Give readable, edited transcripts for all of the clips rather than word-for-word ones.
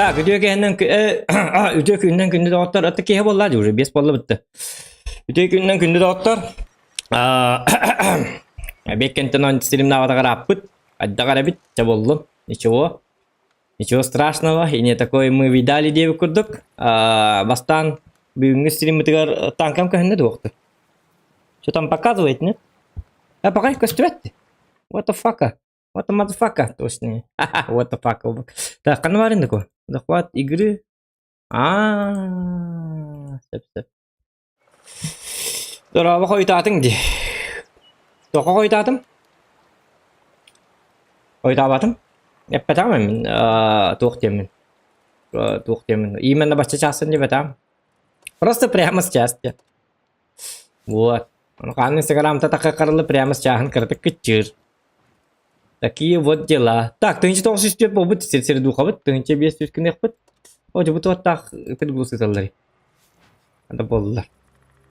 Так, үтүө киһинэн үтүө күнүнэн күндү доҕоттор. Аты киһи буолла дии уже бес буолла бытты. Үтүө күнүнэн күндү доҕоттор. Беккентен он стримнаабатаҕар ааппыт. Айдаҕар эбит, чэ буоллун. Ничего. Ничего страшного, и не такое мы видали диэбит курдук. Бастаан бүгүҥҥү стриммытыгар танкам көһүннэ дуохту. Что там показывает, нет? А пока көстүбэт. What the fuck? What the motherfucker? Точнее. What the fuck? Так, ханна баар инде Захват игры. А, сөп сөп. Дорообо хойутаатыҥ дии. Тоҕо хойутаатым? Хойутаабатым. Эппэтэҕим мин туох диэммин. Туох диэммин. Именно бачча чаасын диэбэтэҕим. Просто прямо сейчас диэн. Вот. Хаан инстаграмта такка карылы прямо чааһын кыратык кыччыыр. Такие вот дела. Так, 1904 буолбут сир сир духабыт, 1500 күнүөхпүт. О, бу туоттаах тыл сыталлар. Это буоллар.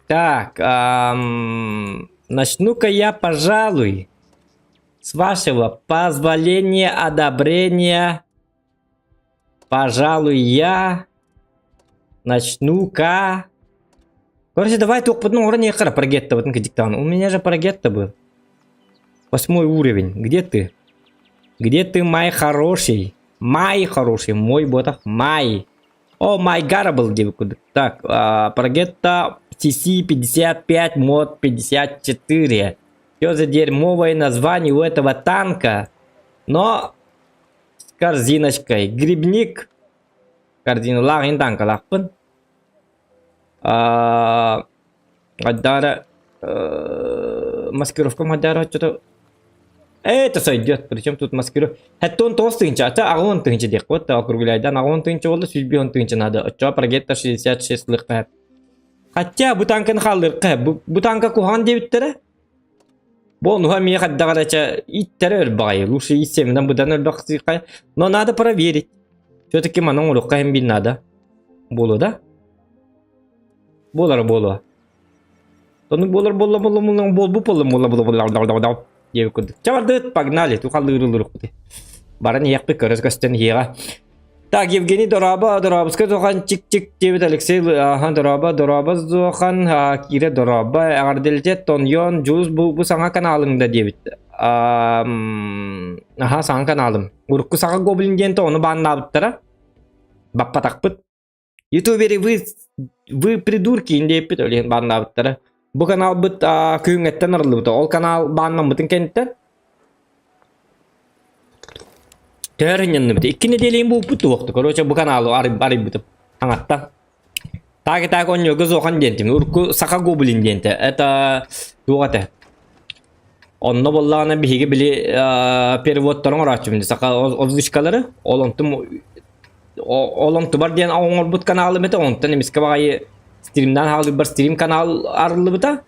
Так, начну-ка я, пожалуй, с вашего позволения, одобрения. Пожалуй, я начну-ка. Короче, давай туохпутун оҥорон иһиэххэ парагеттабытын кыдьыктаан. У меня же парагетта был. Восьмой уровень. Где ты? Где ты, май хороший? Май хороший. Мой ботах. Май. О, май гарабл диэбит курдук. Так, Парагетта TC-55 мод 54. Что за дерьмовое название у этого танка? Но с корзиночкой. Грибник. Корзиналаах иһин танкалаахпын. Айдаара маскировка Майдара что-то это сойдет. Причем тут маскировка. Хэттон тоҕус тыһыынча, ата аҕыс тыһыынча диэх вот округляйдан аҕыс тыһыынча буолла, сүүс тыһыынча надо. Оччоҕо Прогетта 66 лыхха. Хотя бу танканы хааллырка, бу, бу танка куһаҕан диэбиттэрэ. Бу онуһа эмиэ хайдах эрэ чэ иттэрэ өлбөҕөй. Лучше ис-семинэн быдан өлбөх Но надо проверить. Все-таки манан оҥоруохха иһин бил надо. Буолуо да? Буолара буолуо. Ону буолар буолла буолла буолла буолбут буолла буолла буолла буолла диэбит курдук. Чэ бардыт, погнали, тухаллыырылырыхпыт. Баран иһиэхпит көрөс көстөн иһиэҕэ. Так, Евгений дорообо, дорообуска Зохан, чик-чик диэбит Алексей, аха, дорообо, дорообо Зохан, Кира дорообо, эҕэрдэлитет Тоньон, Дьулус бу, бу саҥа каналыҥ да диэбит. Аха, саҥа каналым. Урукку Саха Гоблин диэн ону бааннаабыттара. Баппатахпыт. Ютуберы вы, вы придурки диэппит өлүөн бааннаабыттара. Бу каналбыт күҥҥэттэн арыллыбыта. Ол канал бааннаммытын кэнниттэн төөрөннөннүбүт. Икки нэдиэлэйин бууппут туохту. Короче, бу каналы арыйбытым. Аҥаттан. Так так онньуга зохан диэнтим. Урукку Саха Гоблин диэнте. Это туох этэ? Онно буоллаҕына биһиги били переводтарын оҥорооччубун саха озвучкалары. Ол онтум ол онтубар диэн оҥорбут каналым этэ. Онтон эмискэ баҕайы стримнан хаалбыппар стрим канал арыллыбыта.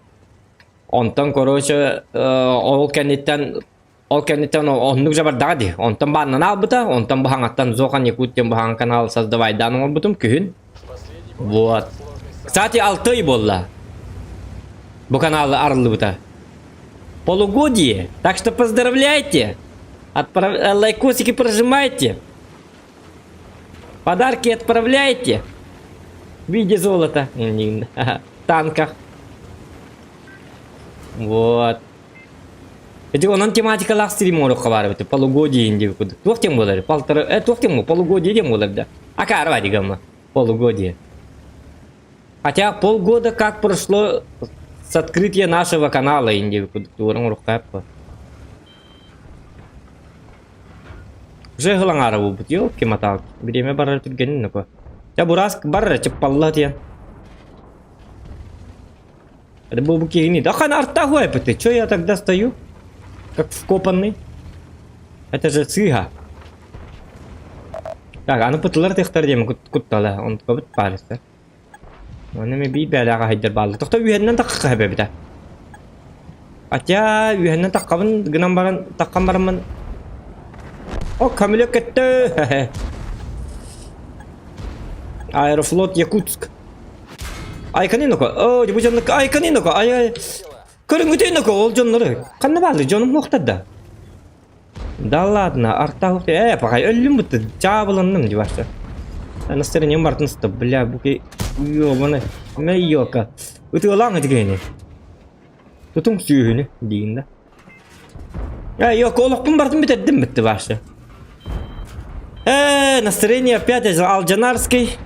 Онтон короче ол кэнниттэн ол кэнниттэн оннук дьабардаҕа дии. Онтон бааннан аалбыта. Онтон бу хаҥаттан Зохан Якут диэн бу хаҥ канал создавайдаан оҥорбутум күһүн. Вот. Кстати, алты ый буолла. Бу каналы арыллыбыта. Полугодие. Так что поздравляйте. Отправ... Лайкосики прожимайте. Подарки отправляйте. В виде золота. Танках. Вот. Ити онон тематикалаах стрим оҥоруохха баар эбит. Полугодие диэн курдук. Туох диэн буолар? Полтора... туох диэн Полугодие диэн буолар да. Акаарва дигамма. Полугодие. Хотя полгода как прошло с открытия нашего канала инди курдук. Оҥоруохха Уже ыһылаҥаара буолбут. Ёлки-моталки. Бириэмэ барар түргэнин нөкө. Дьэ бурас бар чыппалла диэн. Это был бы кигини. Да хан арта хуэпэты. Чё я тогда стою? Как вкопанный. Это же цыга. Так, аны пытылар тыхтар диэм куттала. Он кобыт парыста. Оны ми би бэлэҕэ хайдар баалла. Тохто үһэннэн тахха хэбэбитэ. Хотя үһэннэн таххабын гынан баран таххан бараммын. О, камелек кетті. Аэрофлот Якутск. Айканиноко. О, бу дьоннор Айканиноко. Ай ай. Көрүҥүтүнөко ол дьоннору. Ханна бааллар дьонум суохтар да. Да ладно, арта э, пахай өллүм бутта. Чаабыланным дебашта. Настроением бартын сыта, бля, бу ки... Ёбаны, мэ ёка. Ытыалаан ити киһини. Тутуҥ сүүһүнү диигин да. Э, ёка, олохпун бартын бүтэрдим битти башы. Э, настроение опять Алжанарский.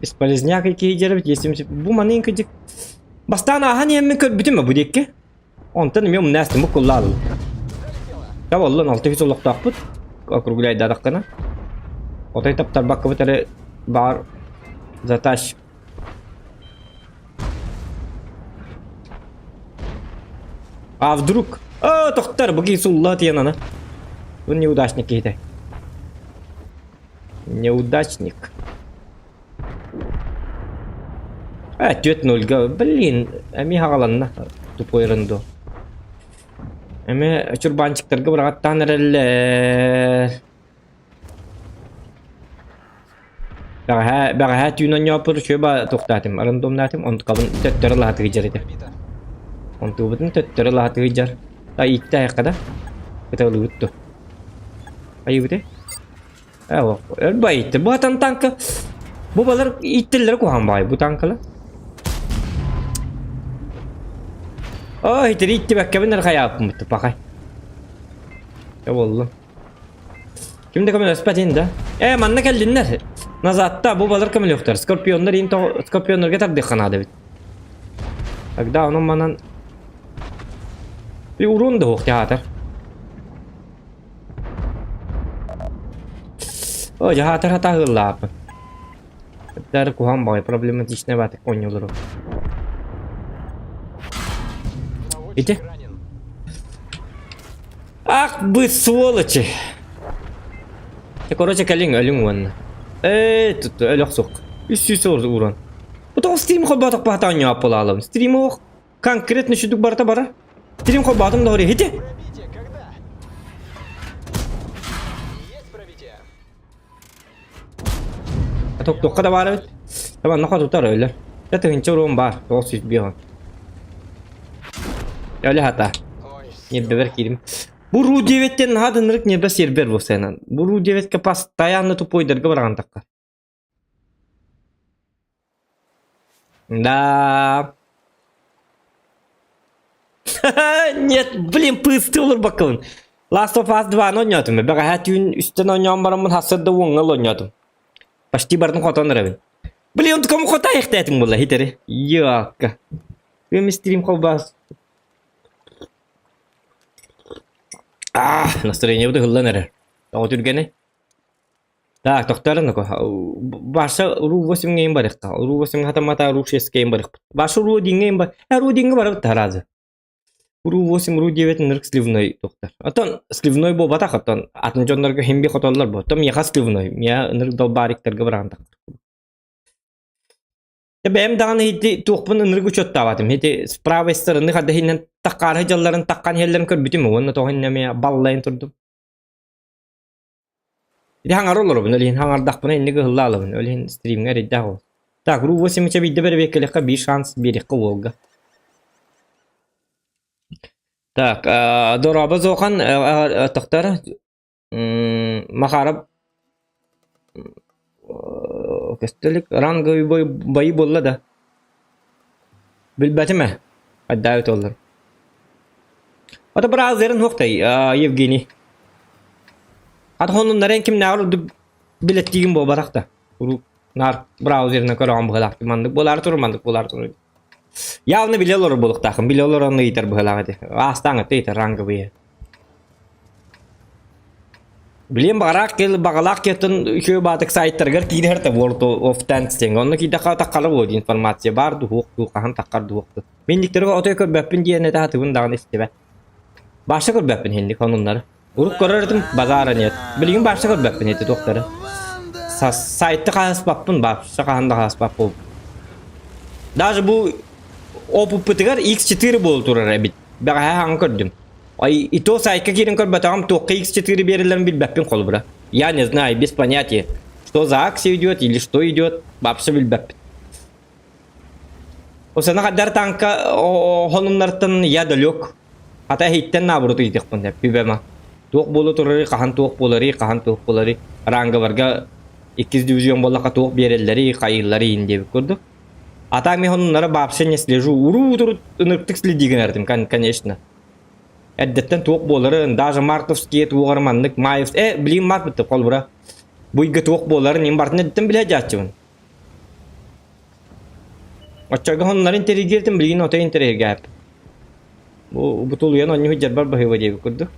Бесполезняк киһи дьэрбит, если бу манын кыдьык. Бастаан ааһан иһэммин көрбүтүм бу диэкки. Онтон эмиэ умнаастым бу куллаалым. Та боллун 600 олохтоохпут. Округляйдаатаххына. Отой таптарбаккабыт эрэ баар затащ. А вдруг? А, тохтар, бу киһи сулла тиэн аны. Бу неудачник киһитэ. Неудачник. А, 4-0-га. Блин, эмиэ хаҕаланна. Тупой рандо. Эмиэ чурбаанчыктарга быраҕаттаан эрэллэр. Бэҕэһээ, бэҕэһээ түүн оонньооппут үчүгэй ба туохтаатым, рандомнаатым, онтукабын төттөрү лаһатыы дьар этэ. Онтубутун төттөрү лаһатыы дьар. А ииттэ айахха да? Кыталыыбыт дуо? Айыбыты? Ээ, өр байытты. Бу атан танка бу балар ииттэллэрэ куһаҕан баҕайы бу танкалар. Ой, итини иттибэккэбин эрэ хайааппын пахай. Дьэ буоллун. Ким да көмөлөспөт ин да. Ээ, манна кэллиннэр. Назадта бу балар көмөлүөхтэр. Скорпионнар ин скорпионнарга тардыахха наада эбит. Тогда онон манан урун да суох театр. О, дьаһаатар хатааһыллааппын. Дары куһаҕан баҕайы проблематичнай баатык оонньуулару. Ити. Ах вы сволочи! Короче, кэлиҥ өлүҥ уонна. Ээ, тут өлөх суох. Үс сүүс уран. Бу тоҕо стрим холбоотох баата оонньоop буолаалым. Стрим ох конкретно сүдүк барыта бара. Стрим холбоотум да ити. Пробитие когда? Есть пробитие. Тохтуохха да баар эбит. Манна хотутар өлөр. Дьэ тыһыынча уруом баар. 905. Өлө хата. Ой, Ньирбэбэр киирим. Бу Ру 9-тен наһаа да ынырык ньирбэ сервер бу сыанан. Бу Ру 9-ка постоянно тупойдарга бараҕын тахха. Да. Нет, блин, пысты олорбаккабын. Last of Us 2-ны оонньоотум. Бэҕэһээ түүн үстэн оонньоон бараммын сарсыарда уоҥҥа оонньоотум. Почти бардым хотон эрэбин. Блин, онтукам хота айахтаатым буолла хитэри. Йоакка. Күөм стрим холбаас. А, настроение быһыллан эрэр. Тоҕо түргэнэй? Так, тохтоорун Баша Ру 8-ҥа барыахха. Ру 8-ҥа хатаммата Ру 6-ка барыахпыт. Баша Ру 1-ҥэ бар. Ру 1-ҥэ барабыт тараазы. Ру 8, Ру 9 ынырык сливной тохтор. Оттон сливной буолбатах, оттон атын дьоннорго хим би хотоллор бу. Оттон миэхэ сливной. Миэхэ ынырык долбаариктарга бараан тахтар. Бэйэм даҕаны ити туохпун ынырык учуоттаабатым. Ити с правой стороны хада иһинэн таккаары дьалларын таккан иһэллэрин көрбүтүм уонна тоҕо иннэ эмиэ баллайын турдум. Ити хаҥара олоробун, ол иһин хаҥардахпына инник ыһылла алабын, ол иһин стримҥэ эрэйдээх ол. Так, Ру 8 биирдэ бэрэбиэркэлиэххэ биир шанс биэриэххэ уолга. Так, дорообо Зохан, тохтор, Махаров көстөлүк ранговый бой бои буолла да? Билбэтим ээ, хайдаабыт оллар. Ото браузерын хуохтай, Евгений. Ат хонуннарын кимнээҕэр үрдүк билэттиигин буолбатах да. Урут наар браузерынан көрөҕүн быһыылаах. Маннык буолаары турар, маннык буолаары турар. Явно билэ олорор буолуохтааххын. Билэ олорон ыйытар быһыылаах ити. Аастаан ытта ыйытар ранговые. Билиэн баҕараах кэл баҕалаах киһиттэн үчүгэй баатык сайтарыгар киирэр да World of Tanks диэҥҥэ. Онно киирдэххэ таххара буолуо дии информация баар дуу, суох дуу, хаһан таххар дуу, суох дуу. Мин инниктэргэ отой көрбөппүн диэн этэ сатыыбын даҕаны истибэт. Баша көрбөппүн инник сонуннары. Урут көрөр этим базара нет. Билигин баша көрбөппүн ити туохтары. Сайтты хаһыспаппын, баша хаһан да хаһыспаппын. Даже бу опыппытыгар X4 буола турар эбит. Бэҕэһээ хаҥа көрдүм. Ай, и то сайтка киирэн көрбөтөҕүм, туохха X4 биэрэллэрин билбэппин холобура. Я не знаю, без понятия, что за акция идет или что идет, вообще билбэппин. Осана хаддар танка хонуннартан я далек. Хата иһиттэн наоборот ыйытыахпын деп бүбэма. Туох буола турарый, хаһан туох буоларый, хаһан туох буоларый. Ранговарга иккис дивизион буоллахха туох биэрэллэрий, хайыылларый иин диэбит курдук. А так мин оннуннара вообще не слежу. Уруу-турут ынырыктык следи гынардым, конечно. Эрдэттэн туох буоларын, даже мартовские туоҕар маннык маев... Э, блин, март бытты, холбура. Бу ыйга туох буоларын, им бартын эрдэттэн билэ дьааччыбын. Оччорго хоннорун интэригиэртим, билигин отой интэриэһиргээп. Бу бутулуйан онньу дьарбар баһыыба диэбит курдук.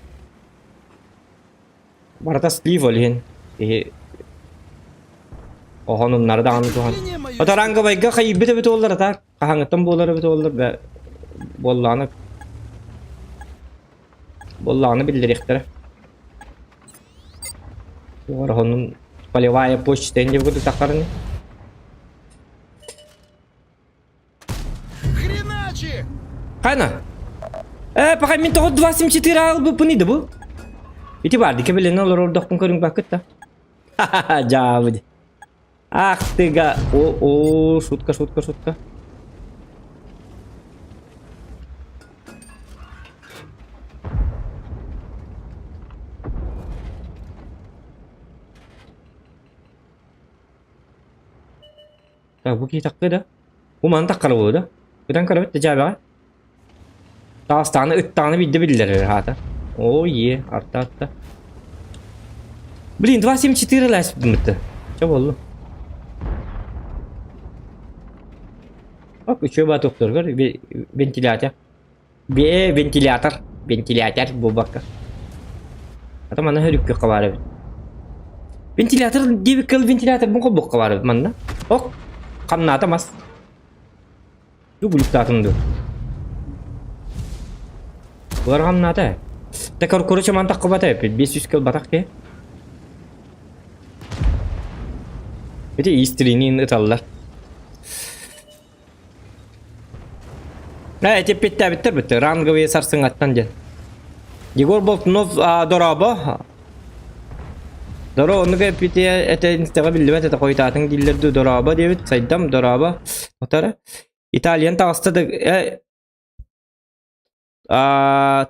Барыта слив ол иһин киһи оһонуннары даҕаны туһан. Отаранговайга хайыйбыт эбит уоллар атаар. Хаһаҥыттан буолар эбит уоллар бэ буоллаҕына буоллаҕына биллэриэхтэрэ. Туох полевая почта диэн курдук таххарыны. Хреначи! Хана? Э, пока мин тоҕо 274 аалбыппын иди бу. Ити бар, дике билен олорордохпун көрүҥ бакыт да. Ха-ха-ха, дьаабы. Ах ты га... О, о, шутка, шутка, шутка. Так, бу киһи таххыы да? Бу маны таххара буолуо да? Ытан көрөбүт да дьээбэҕэ. Таастааны ыттааны биирдэ биллэрэр хаата. О, е, арта арта. Блин, 2.74 лээспитим Чэ буоллу. Оп, үчүгэй баа тохторгор вентилятор. Бээ, вентилятор. Вентилятор буолбакка. Ата манна хөрүккэ баар эбит. Вентилятор диэбиккэ вентилятор бу холбукка баар эбит манна. Ок, хамнаата мас. Ду глюктаатым ду. Булар хамнаата. Та короче ман таххыбата эппит. 500 кыл батах ке. Ити истринин ыталлар. Э, эппиттээбиттэр бүттэ. Ранговые сарсыҥаттан диэн. Егор Болтунов дорообо. Доро оннук эппити этэ инстаҕа биллибэт этэ хойутаатыҥ дииллэр дуу дорообо диэбит сайдам дорообо. Отара. Италиян таҕыста да э,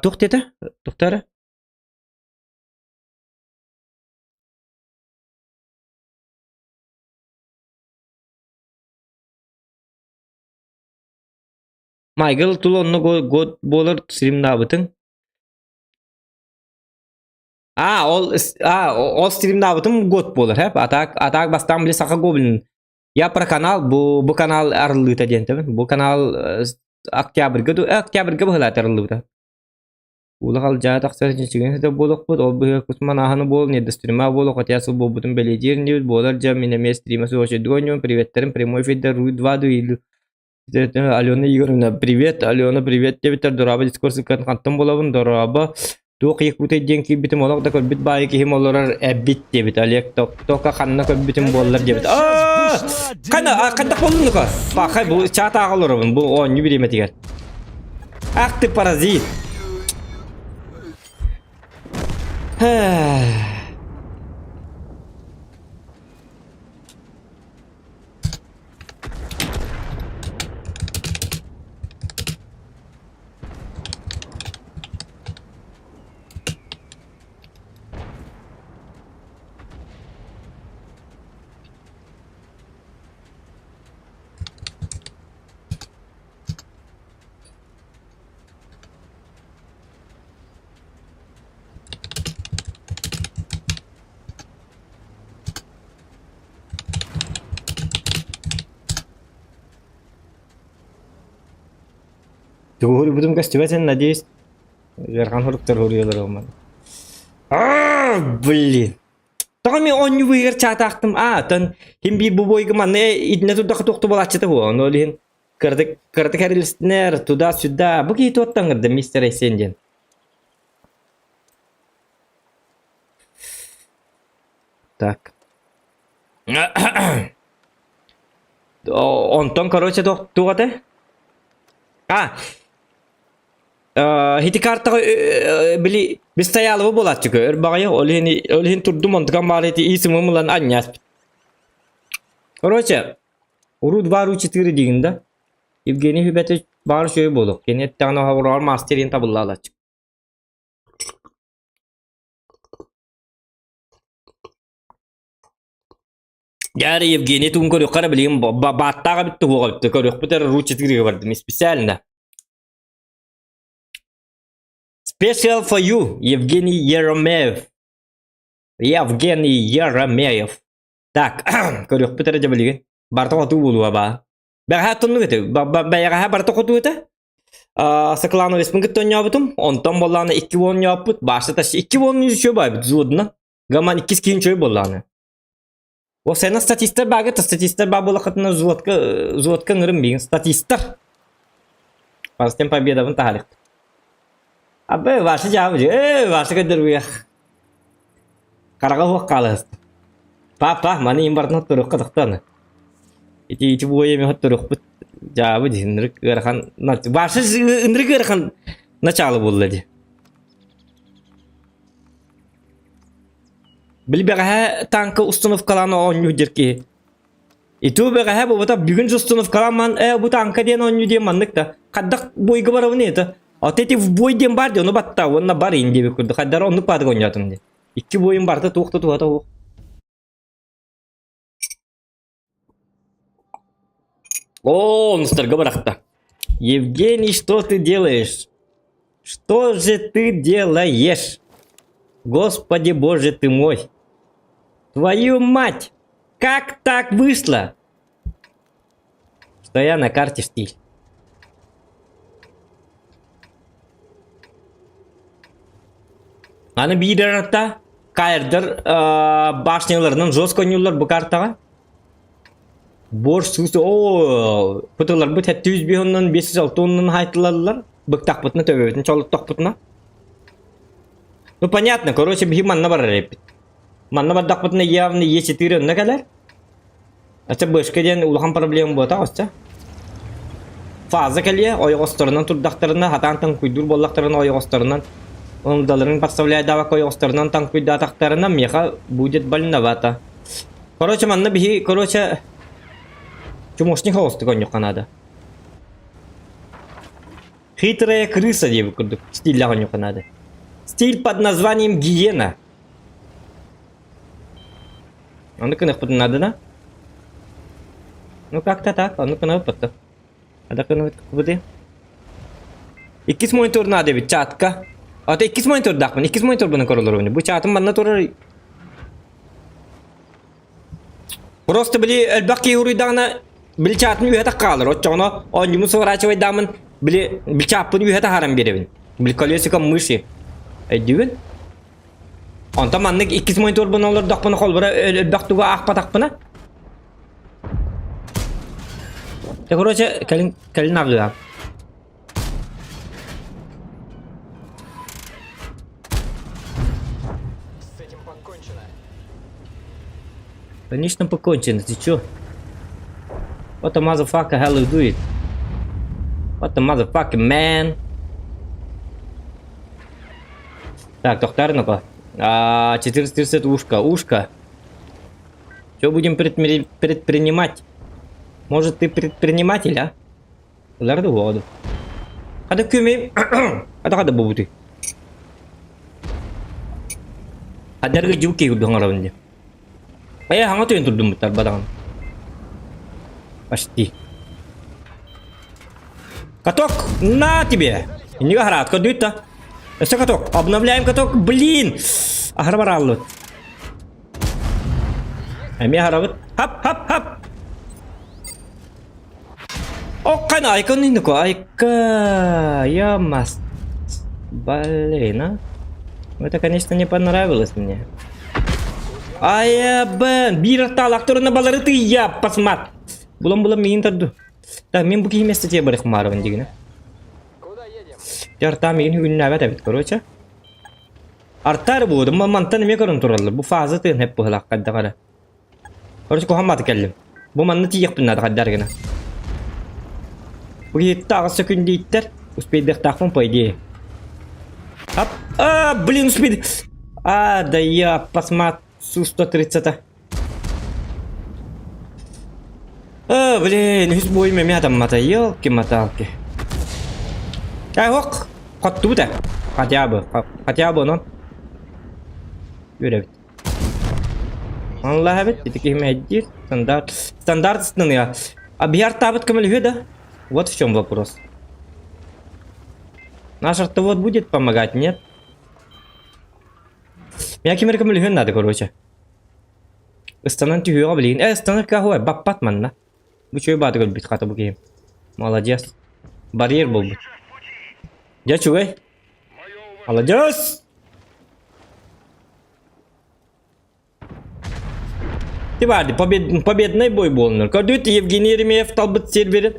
туох диэтэ? Тухтара? Майгыл тул онно год буолар стримнаабытыҥ. А, ол а, ол стримнаабытым год буолар, хэп. Атак атак бастаан били саха гоблин. Я про канал, бу бу канал арыллыыта диэн тэбин. Бу канал октябрьга октябрьга быһылаат арыллыбыта. Улахан дьаа тахсар чинчигин сытар буолуохпут, ол быһыа кус манааһыны буол, недострима буолуох, хотя сыл буолбутун бэлиэтиир инибит, буолар дьэ мин эмиэ стрима суох дьонньум, приветтэрим прямой эфирдэр Руй 2 ду или Алена Егоровна, привет, Алена, привет диэбиттэр, дорообо дискурс хантан буолабын, дорообо, туох якутай диэн киирбитим олох да көрбүт баайы киһим олорор эбит диэбит Олег тока ханна көрбүтүм буоллар диэбит ханна ханна буоллунука пахай бу чат ааҕа олоробун бу оонньуу бириэмэтигэр Ах ты паразит! Тугу көстүбэт эн, надеюсь. Ыарахан хоруктар хоруйалар олмады. А, блин. Тоҕо мен оонньуу быыһыгар чаатаахтым. А, оттон ким биир бу бойга манна итинэ турдахха туохту буолааччыта буо. Ону ол иһин кыратык кыратык эрилистинэр туда-сюда. Бу киһи туоттан ыҥырда мистер Айсен диэн. Так. Онтон, короче, туох этэ? А, Ити картаҕа били Бестоялова буолааччы өр баҕайы ол иһин ол иһин турдум онтукам баар ити исымым ылан анньаспыт. Короче, урут 2 ру 4 диигин да Евгений Хүбэтэ баар үчүгэй буолуох. Кини эттэҕинэ оһоҕуроҕор мастерин табыллаалааччы. Дьэ Евгений тугун көрүөххэ эрэ билигин бааттаах эбит туһуох эбит көрүөхпүт эрэ ручитыгар бардым специально. Special for you, Евгений Еремеев. Евгений Еремеев. Так, көрүөхпүт эрэ дьэ билигин. Барта хотуу буолуо баа. Бэҕэһээ тоннук этэ. Бэйэҕэһээ барта хотуу этэ. Саклановеспын кытта оонньообутум. Онтон буоллаҕына икки оонньооппут. Баашта тас икки оонньуу үчүгэй баайбыт взводунан. Гаман иккис киһин үчүгэй буоллаҕына. Ол сена статистар бааga статистар баа буолаххытына взводка взводка ыҥырым биин статистар. Бастен победабын таһаарык. Абы ваша жаабы э ваша көдөрбүйэх. Хараҕа суох хаалыһыста. Папа, маны им барытын хотторуохха тохтоон. Ити ити буойа эми хотторуохпут дьаабы дии ынырык ыарахан Ваша ынырык ыарахан начало буолла дии. Били бэҕэһээ танка установкалаан оонньуу диир киһи. Иту бэҕэһээ буолбата бүгүн установкалаан ман э бу танка диэн оонньуу диэн маннык да хайдах бойга барабын это. А ты эти в бой диэн бар диэн ону батта уонна бар ин диэбит курдук хайдара оннук баатык оонньоотум диэн. Икки бойум барыта туох да туһата суох. О, онустарга бырахта. Евгений, что ты делаешь? Что же ты делаешь? Господи боже ты мой. Твою мать! Как так вышло? Что я на карте штиль. Аны биир арата каердар башняларынан жестко ойнууллар бу картаҕа. Бор сүүс оо пытыларбыт 705 оннун 506 оннун хаайтылаллар. Быктахпытына төбөбүтүн чолоттохпутуна. Ну понятно, короче, биһи манна барар эппит. Манна бардахпытына явно Е4 онно кэлэр. Ача бышка диэн улахан проблема буотах оччо. Фаза кэлиэ, ойоҕосторунан турдахтарына, хатаан таҥкуйдуур буоллахтарына ойоҕосторунан онудаларын подставляйдаабакка ойоҕосторунан таҥкуйдаатахтарына миэхэ будет больновато. Короче, манна биһи, короче, чумошник соҕустук оонньуохха наада. Хитрая крыса диэбит курдук стиллээх оонньуохха наада. Стиль под названием гиена. Ону гыныахпытын наада да? Ну как-то так, ону гыныахпыт. Ада гыныахпыт Иккис монитор наада эбит чатка. Ата иккис монитордаахпын, иккис мониторбунан көрөлөрүн. Бу чатым манна турар. Просто били элбэх киһи уруйдаҕына били чатын үөһэ хаалар. Оччоҕуна оонньуумун сворачивайдаамын били били чааппын үөһэ таһааран биэрэбин. Били колесиком мыши. Өйдүүгүн? Онтон маннык иккис мониторбун олордохпуна холбура элбэх тугу аахпатахпына. Дьэ, короче, кэлин кэлин аҕыа. С этим покончено. Конечно, покончено, ты чё? What the motherfucker hell you do it? What the motherfucking man? Так, доктор, ну-ка. А, 430 ушко, ушко. Что будем предпринимать? Может, ты предприниматель, а? Ыларды воду. Хада күмей. Хада хада бубути. Хадарга жуки курдук ди. Э, хаҥа түйэн турдуммуттар бадаҕан. Почти. Каток! На тебе! Иннигэ хараат көрдүүт да. Өссө каток! Обновляем каток! Блин! Аһара барааллыбыт. Эмиэ харабыт. Хап, хап, хап! Оккан айкон иннико айка я мас. Блин, а? Это, конечно, не понравилось мне. Ай, бен, биир аттаалаах турана балары тыйя, посмат. Булан-булан миин тарду. Так, мин бу киһи место барых маарабын дигинэ. Куда едем? Дьэ, артаа миигин үгүннээбэт эбит, короче. Артаар буолдум, мантан эмиэ көрөн тураллар. Бу фаза тыын хэп быһылаах хайдах эрэ. Короче, куһамматы кэллим. Бу манна тиийиэхпин наада хайдах гына. Бу киһитте аҕыс сөкүндииттэр. Успейдыахтаахпын по идее. Ап, а, блин, успейд. А, да я посмотрю 130 А, блин, үс бойум эмиэ атаммата, елки-моталки. Э, ок, хоттубут э. Хотя бы, хотя бы онон. Үөрэбит. Онлаах эбит, ити киһи мэһэйдиир. Стандарт. Стандарт ыстыныа. А биһартаабыт көмөлөһүө да? Вот в чем вопрос. Наш артовод будет помогать, нет? Меня ким эрэ көмөлөһүөн надо, короче. Ыстанан түһүөҕэ билигин. Э, ыстанар каһуай, баппат манна. Бу үчүгэй бааты көрбүт хата бу киһим. Молодец. Барьер буолбут. Дьэ үчүгэй. Молодец! Ти барды, побед, победный бой буолнур. Көрдүт Евгений Еремеев талбыт серверин.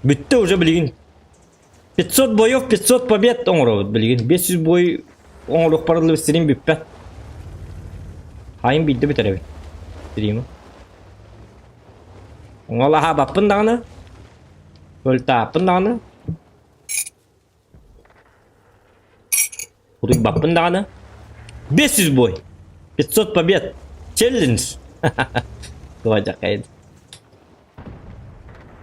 Бүттэ уже билигин. 500 боев, 500 побед оҥоробут билигин. 500 бой оҥоруох барыллыбыт сирин бүппэт. Хайын биирдэ бүтэрэбин. Стримы. Оҥолаһаабаппын даҕаны. Өлтааппын даҕаны. Утуйбаппын даҕаны. 500 бой. 500 побед. Челлендж. Туһадьакайд.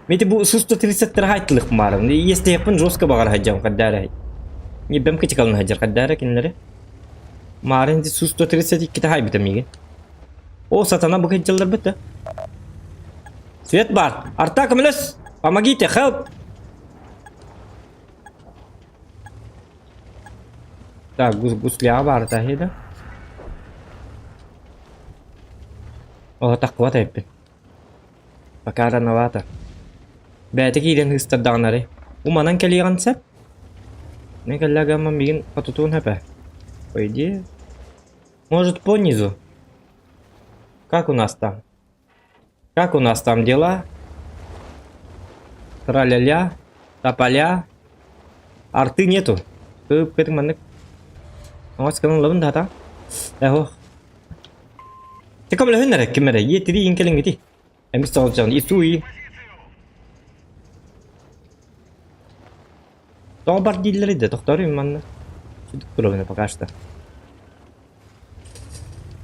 Мити бу су 130 хайтлых маарым. Естехпин жестко баҕар хаджам каддара. Не бэм кычыкалын хаджар каддара кинилери. Маарын су 132 хайбыта миигин. О, сатана бу кыджаллар быта. Свет бар. Арта көмөлөс. Помогите, help. Так, гус гусляға бар да. О, таххыбат эппин. Пока рановато. Бэйэтэ киирэн ыыстардаҕынары. Уманан кэлиэҕин сөп. Мин кэллэ гаммам миигин хотутуон сөп ээ. По идее. Может, по низу? Как у нас там? Как у нас там дела? Тра-ля-ля, тополя. Арты нету. Кып маннык. Оҥос кылын дата. Эхо. Те көмөлөһүн эрэ ким эрэ иэтири иин кэлиҥҥити. Эмис тоҕолдьон итуи. Тоҕо бар дииллэрий да тохтооруй манна. Сүдүк туругуна пока что.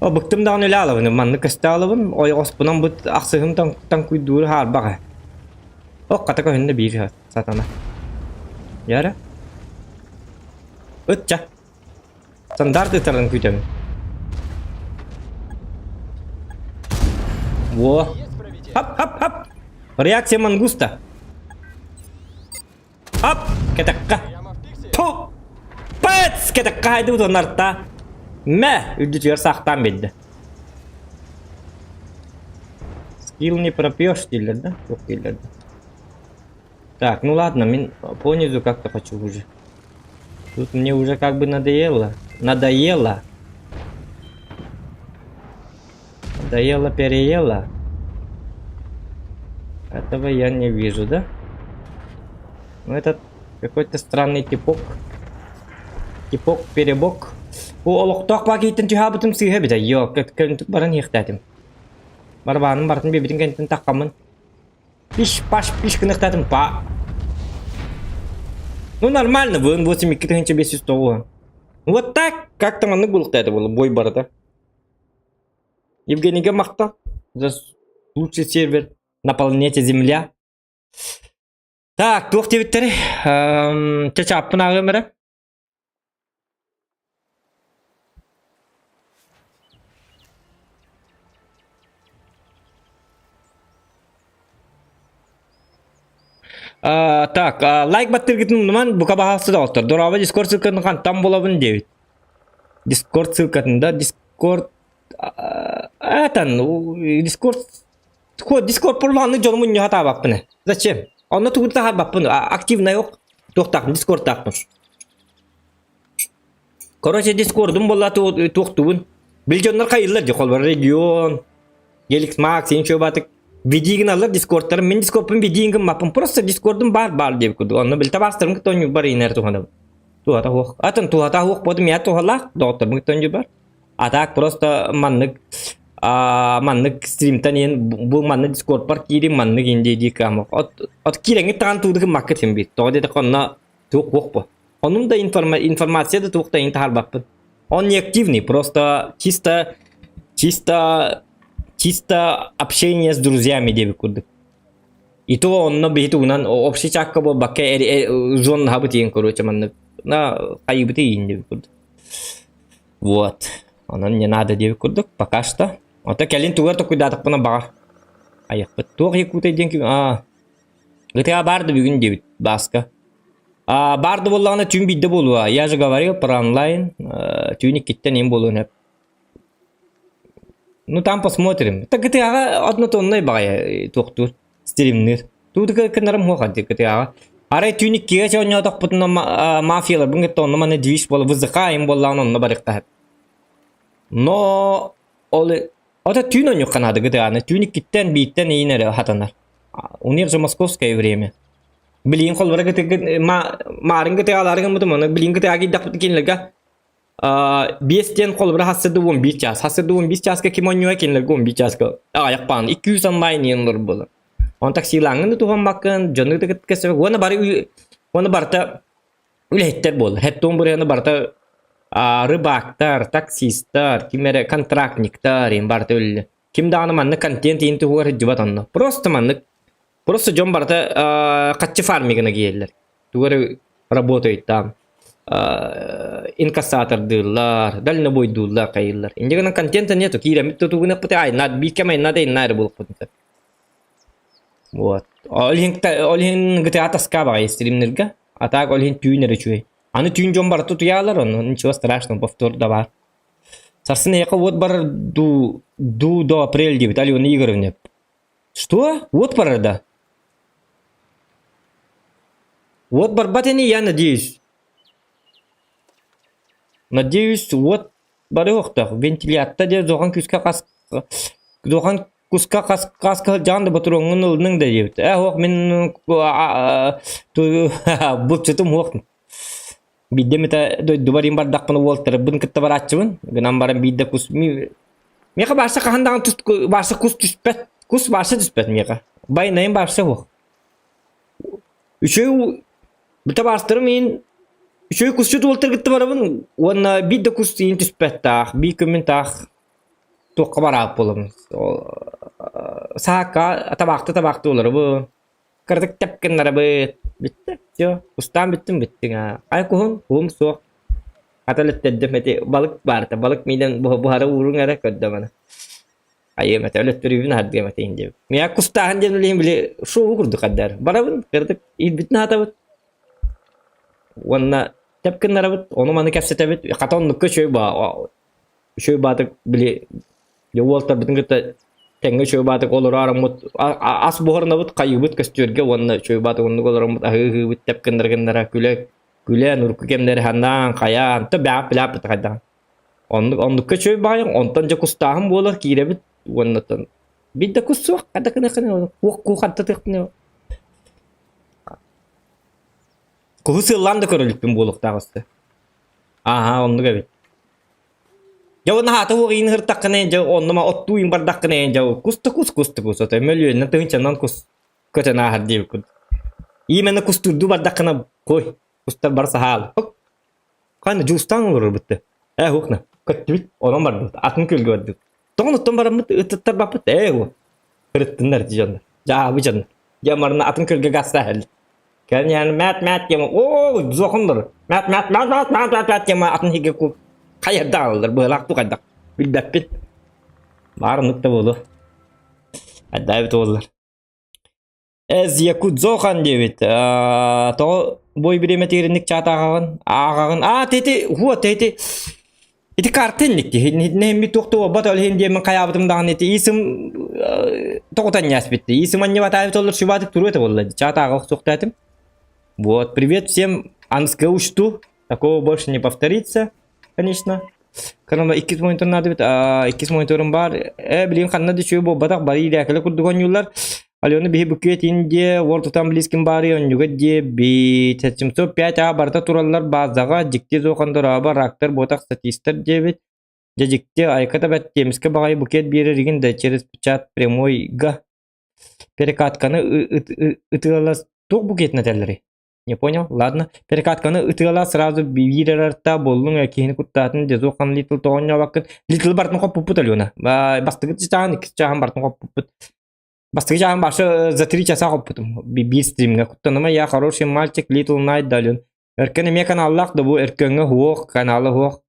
О, быктым даҕаны үлэ алабын, маннык көстө алабын, ойоҕоспунан бу ахсыһым таҥкуйдууру хаарбах ээ. Ох, хата көһүннэ биир сатана. Яра? Ытча. Стандарт ытарын күүтэбин. Во. Хап, хап, хап. Реакция мангуста. Ап! Кэтэххэ. Ту! Пэц! Кэтэххэ хайдыбыт оннарта. Мэ! Үрдүтүгэр саахтаан биэрдэ. Скилл не пропьешь дииллэр да? Туох дииллэр да? Так, ну ладно, мин по низу как-то хочу уже. Тут мне уже как бы надоело. Надоело. Надоело, переело. Этого я не вижу, да? Ну, этот какой-то странный типок. Типок, перебок. Бу олохтоох бакейтин түһаабытым сыыһа эбитэ. Йоо, көнтүк баран иэхтээтим. Барбааным бартын биэбитин кэнтин таххаммын. Пиш, паш, пиш гыныхтаатым па. Ну нормально, вын 82 509. Вот так, как там маннык булуктаата буолла бой барыта. Евгенийгэ махтал за лучший сервер на планете Земля. Так, туох диэбиттэрий? Чачааппын ааҕыам эрэ. Так, лайк баттыргытын умнуман, бука баһаалсы доҕоттор. Дорообо Дискорд ссылкатын хантан булабын диэбит. Дискорд ссылкатын да, Дискорд Этан, Дискорд Дискорд пурлааны дьону мунньуха таабаппын. Зачем? Онно тугу таһарбаппын, активнай ок туохтаахпын, Дискордтаахпын. Короче, Дискордум буолла туохтугун. Бил дьоннор хайыллар дии, холбор регион, Геликс Макс, инчө батык видигин аллар Дискордтарым, мин Дискордпун видигин гыммаппын, просто Дискордум бар бар диэбит курдук. Онно бил табаастарым кытта онньук бар инер туһанабын. Туһата суох. Атын туһата суох буолдум, я туһалаах доҕотторбун кытта онньук бар. А так просто маннык маннык стримтан иэн бу маннык дискордпар киирин маннык инди дии кыамах. От от киирэҥҥит таҕан туудугун маккыт син биир. Тоҕо диэтэххэ онно туох буох бу. Онум да информация да туох да иҥ таһаарбаппын. Он не активный, просто чисто чисто чисто общение с друзьями диэбит курдук. И то онно биһи тугунан общий чакка буолбакка зон хаабыт иин короче маннык на хайыбыты иин диэбит курдук. Вот. Онон не надо диэбит курдук, пока что. Ото кэлин тугар токуйдаатахпына баҕар. Айахпыт. Туох якутай диэн ким... Аа. GTA баар да бүгүн диэбит Бааска. А, баар да буоллаҕына түүн биирдэ буолуо. Я же говорил про онлайн. Түүн иккиттэн им буолуон сөп. Ну там посмотрим. Так GTA-ҕа однотоннай баҕайы туохтуур, стримныыр. Туутука кынарым хуох адьы GTA-ҕа. Арай түүн иккигэ оонньоотохпутуна мафияларбын кытта онно маны движ буола ВЗХ им буоллаҕына онно барыахха сөп. Но ол ото түүн оонньуохха наада GTA-ны. Түүн иккиттэн бииртэн иин эрэ хатанар. У них же московское время. Билигин холбора GTA маарын GTA-лары гыммытым оны билигин GTA киирдэхпит кинилэргэ 5 диэн холобура хассыды 11 час. Хассыды 11 часка ким оонньуо кинилэргэ 11 часка аҕыйах паан 200 онлайн иэн олорор буолар. Он таксилааҥҥын да туһаммаккын, дьону да кытта уонна бары уонна барыта үлэһиттэр буолар. Хэттон бырыһыаны барыта рыбактар, таксистар, ким эрэ контрактниктар им барыта үллэ. Ким даҕаны маннык контент иин туһугар сылдьыбат онно. Просто маннык просто дьон барыта хаччы фармигына киирэллэр. Тугу эрэ работает там. Инкассатордыыллар, дальнобойдууллар, хайыыллар. Инде гынан контента нету, киирэммит тутугунаппыт айна, биир айна да инна эрэ буолукпут. Вот. Ол иһин ол иһин GTA тоска баҕайы стримнергэ. А так ол иһин түүн эрэ үчүгэй. Аны түүн дьон барыта утуйаалар, онно ничего страшного, повтор да баар. Сарсын эйиэхэ уот барар дуу, дуу до апрель диэбит Алена Игоревна. Что? Уот барар да? Уот барбат ини, я надеюсь. Надеюсь, уот барыахтаах. Вентилятта диэ зохан күүскэ хас зохан куска хас хаска сылдьаҕын да ботуруоҥҥун ылыныҥ да диэбит. Ээ суох мин булчутум суох. Биирдэ эмитэ дойдубар иин бардахпына уолтарбын кытта барааччыбын. Гынан баран биирдэ кус миэхэ баарса хаһан даҕаны түс баарса кус түспэт. Кус баарса түспэт миэхэ. Байанайым баарса суох. Үчүгэй бүтэ баастарым иин үчүгэй кусчут уолтар кытта барабын уонна биир да кус иин түспэт таах, биир күммүн таах туохха бараабыт буолабын. Саакка табаахты табаахты олоробун. Кыратык тэп гыннарабыт. Бүттэ. Все. Кустаан бүттүм бүттүҥ аа. Ай куһун, куһум суох. Хата өлөттөрдүм эти балык баарта. Балык миинэн буһара ууруҥ эрэ көрдөм аны. Айыам этэ өлөттөрүүбүн аһардыам этэ диэбит. Миэхэ кустааһын диэн үлэһин били шоу курдук хардар. Барабын, кыратык иирбитин аһатабыт. Уонна тэп гыннарабыт, ону-маны кэпсэтэбит. Хата оннукка үчүгэй баа үчүгэй баатык били уолтарбытын кытта тэҥҥэ үчүгэй баатык олороороммут ас буһарынабыт хайыыбыт көстүөргэ уонна үчүгэй баатык оннук олороммут аһыы-аһыыбыт тэп гыннара гыннара күлэ күлэн урукку кэмнэри санаан хайаан то бэҕэ билээппит хайдаҕын оннук оннукка үчүгэй баҕайы онтон дьэ кустааһын буолар киирэбит уоннаттан биир да кус суох хата гына куох куох хантатыахпын куһу сыаллаан да көрө иликпин буолуохтаах өссө Ааһа, оннук эбит. Дьэ уонна хаата уох иин ыһыртаххына дьэ онно ма оттуу иин бардаххына дьэ кус да кус кус да кус ото мөлүйүөннэн тыһыынчанан кус көтөн ааһар диэбит курдук. Именно кустуурдуу бардаххына кой кустар бары саһаал. Ханна дьуустаан олорор бытты. Ээ уохна көттүбүт онон бардыбыт атын күөлгэ бардыбыт. Тоҕон оттон бараммыт ыттыттар баппыт ээ уо. Кырыттыннар ити дьоннор. Дьаабы дьоннор. Дьэ марына атын күөлгэ гастаа Кэлин иһэн мэт мэт диэн оо зохуннар мэт мэт мэт мэт мэт мэт мэт диэн атын иһигэ ку хайарда аалалар быһалаах ту хайдах билбэппин баар оннук да буолуо айдаабыт уоллар эз якудзохан диэбит тоҕо бой бириэмэтигэр инник чаат ааҕаҕын ааҕаҕын аа тети хуа тети Ити карта инник дии. Нэһиммит туох да буолбат, ол иһин диэммин хайаабытым даҕаны ити иисым тоҕутан ньээспитти. Иисым анньыбатаабыт олор сүбаатык туруо этэ буолла. Чаатааҕа охсуохтаатым. Вот, привет всем, Анская учту. Такого больше не повторится, конечно. Кырама иккис монитор надо бит, иккис мониторум бар. Э, билин ханна да үчүгэй буолбатах, бары иирээкэлэ курдук оонньууллар. Алена биһи букет Индия, World тутан близким баары онньуга диэбит. 705 А барыта тураллар базаҕа, дьикти зоохондорообо, рактар, буотах, статистар диэбит. Дьэ дьикти, айка да бэт тиэмискэ баҕайы букет биэрэр игин да через чат прямойга перекатканы ытыалас туох букетин этэллэрий? Не понял? Ладно. Перекатканы ытыала сразу биир эрэрта буоллуҥ э киһини куттаатын дезухан Литл тоҕонньообаккын. Литл бартын хоппуппут Алена. Бастакы чааһын, иккис чааһын бартын хоппуппут. Бастакы чааһын башы за 3 часа хоппутум. Биир стримҥэ куттаныма я хороший мальчик Little Night да Ален. Өркөн эмиэ каналлаах да бу Өркөҥҥө хуох, канала хуох.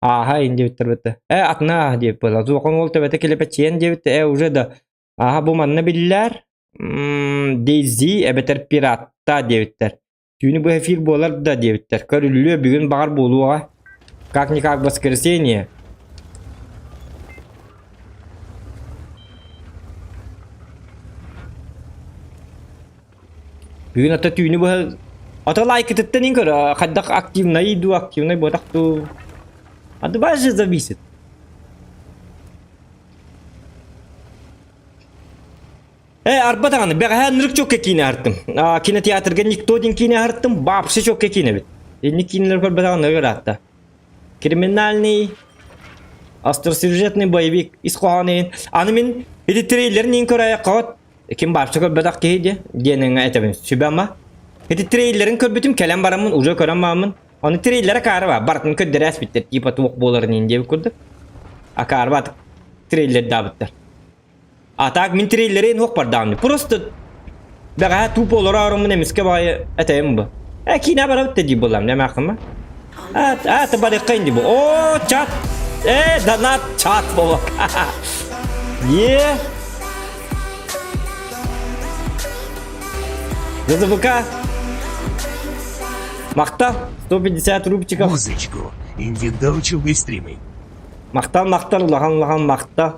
Ааһа ин диэбиттэр бытта. Э атына ааһа диэбит буолла. Зуохан уол төбөтө килэпэччийэн диэбит э уже да ааһа бу манна биллэр Дейзи эбэтэр пиратта диэбиттэр. Түүнү быһа эфир буолар да диэбиттэр. Көрүллүө бүгүн баҕар буолуоҕа. Как-никак воскресенье. Бүгүн ата түүнү быһа ата лайкытыттан ин көр хайдах активнай дуу активнай буотах дуу. От вас же зависит. Э, арба даҕаны, бэҕэһээ ынырык чокка киинэ аһартым. Кинотеатрга Никто диэн киинэ аһартым, вообще чокка киинэ эбит. Инник киинэлэр көрбөтөҕүн ыраатта. Криминальный, остросюжетный боевик ис хоһоону Аны мин ити трейлерин иин көрө ким вообще көрбөтөх киһи диэ диэн этэбин сүбэ-ама. Ити трейлерин көрбүтүм кэлэн бараммын уже көрөн бараммын. Аны трейлера акаары бар, барытын көрдөрө ааспыттар, типа туох буоларын иин диэбит курдук. Акаары баатык трейлердаабыттар. А так мин трейлерин уох бардаҕым. Просто бэҕэһээ тупо олороруммун эмискэ баҕайы этэйим бу. Э киинэ барабыт да дии буоллам не маахыма. А а ты барыахха инди бу. О чат. Э донат чат болок. Е. ЗЗВК. Махта 150 рубчиков. Музычку. Индивидуальный стримы. Махтал, махтал, улахан, улахан, махта.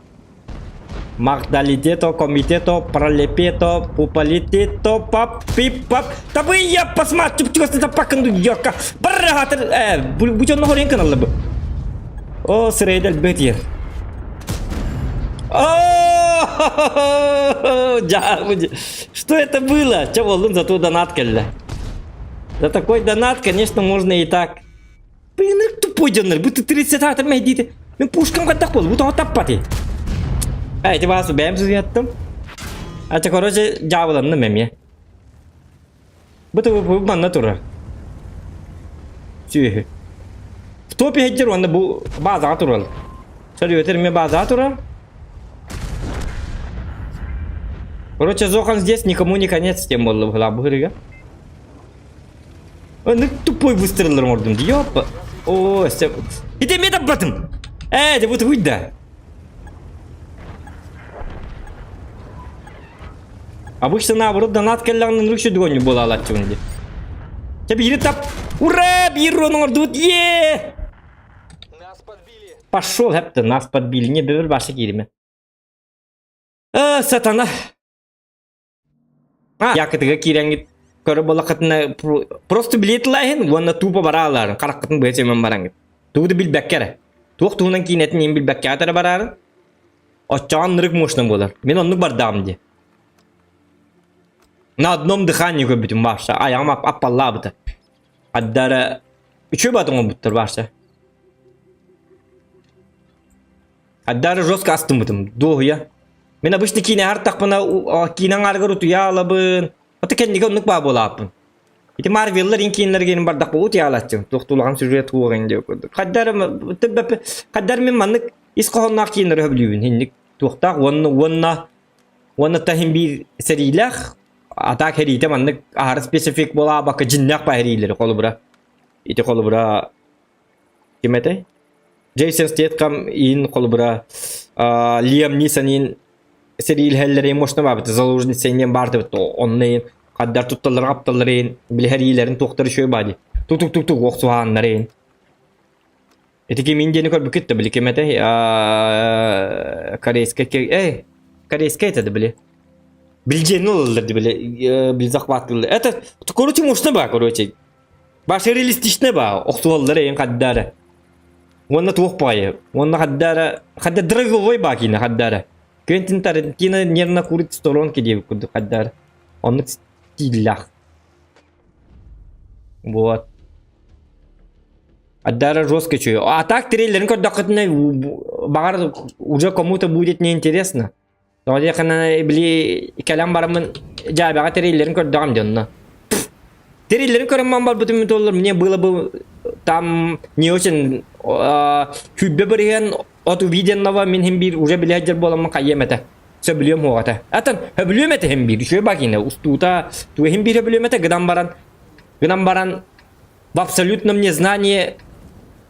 Магдалитето, комитето, пролепето, пуполитето, пап, пип, пап. Табы я посмотрю, чего паканду йока. Барахатыр, э, бу дьонно хорен каналла бу. О, сырайдал бетьер. О, Что это было? Че болдун, зато донат кэллэ. За такой донат, конечно, можно и так. Блин, тупой дьоннор, бу 30 атыр мэйдиите. Мин пушкам хайдах буолла, бу тоҕо таппатый? Э, ити баас бэйэм суруйаттым. Ача, короче, дьаабыланным эмиэ. Бу бу манна турар. Сүөһү. В топе сылдьар уонна бу баазаҕа турар. Сөрүөтэр эмиэ баазаҕа турар. Короче, Зохан здесь никому не конец тем буолла быһылаах бу ырыга. Ыннык тупой выстреллар оҥордум дии, ёпа. О, сеп. Ити эмиэ таппатым. Ээ, дьэ бу тугуй да. Обычно наоборот донат кэллэҕинэ ынырык сүдүгөнньүк буолаалааччыбын дии. Чэ биири тап. Ура! Биир рон оҥордубут. Е! Нас подбили. Пошел, хэпты, нас подбили. Не бэбэр баша кииримэ. Э, сатана. Якытыга киирэҥҥит көрө буоллаххытына просто билиэт ылааһын уонна тупо бараалаарын хараххытын быһа симэн бараҥҥыт. Тугу да билбэккэ эрэ. Туох туһунан киинэтин иһин билбэккэ эрэ бараарын. Оччоҕо ынырык мощно буолар. Мин оннук бардаҕым дии. На одном дыхании көрбүтүм баарса. Айаҕым аппаллаабыта. Аддара үчүгэй баат оҥорбуттар баарса. Аддара жестко астыммытым. Дуоһуйа. Мин обычно киинэ аһартахпына киинэ аҥаарыгар утуйа аалабын. Ото кэннигэ оннук баа буолааппын. Ити Марвеллар ин кииннэргэ ин бардахпа утуйаалааччым. Туох тулаҕан сюжет хуоҕын диэ курдук. Хаддар хаддар мин маннык ис хоһоонноох кииннэри сөбүлүүбүн. Инник туохтаах уонна уонна уонна таһин биир сэриилээх атаак хэриитэ маннык аһара специфик буолаабакка дьиннээх баа хэриилэри холобура. Ити холобура ким этэй? Джейсон Стэтхэм иин холобура Лиам Нисон иин сэриилэһэллэрин мощно баабыт заложница иин баартыбыт онно иин хаддар тутталлар апталлар иин билиһэриилэрин туохтар үчүгэй баа дии тук-тук-тук охсуһааннар иин ити ким диэни көрбүккүт да били ким этэй корейскай эй корейскай это да били билдьиэни ылаллар ди били били захватывали это короче мощно баа короче Баша реалистичный баа, охсуһаллар эйин хаддаара. Уонна туох баҕайы, уонна хаддаара, хадда драговой баа киинэ хаддаара. Квентин Тарантино нервно курит в сторонке диэбит курдук хаддаара. Оннук стиллээх. Вот. Аддара жестко чую. А так трейлерин көрдөххүтүнэ баҕар уже кому-то будет неинтересно. Тоҕо диэххинэ били кэлэн бараммын дьаабаҕа тэриллэрин көрдөҕүм дьонно. Тэриллэрин көрөн барбытым туоллар мне было бы там не очень сүүрбэ бырыһыан от увиденного мин иһин биир уже билэ сылдьар буоламмын хайыам этэ. Сөбүлүөм суоҕа этэ. Атын сөбүлүөм этэ иһин биир үчүгэй бакина устуута туга иһин биир сөбүлүөм этэ гынан баран гынан баран в абсолютном незнании.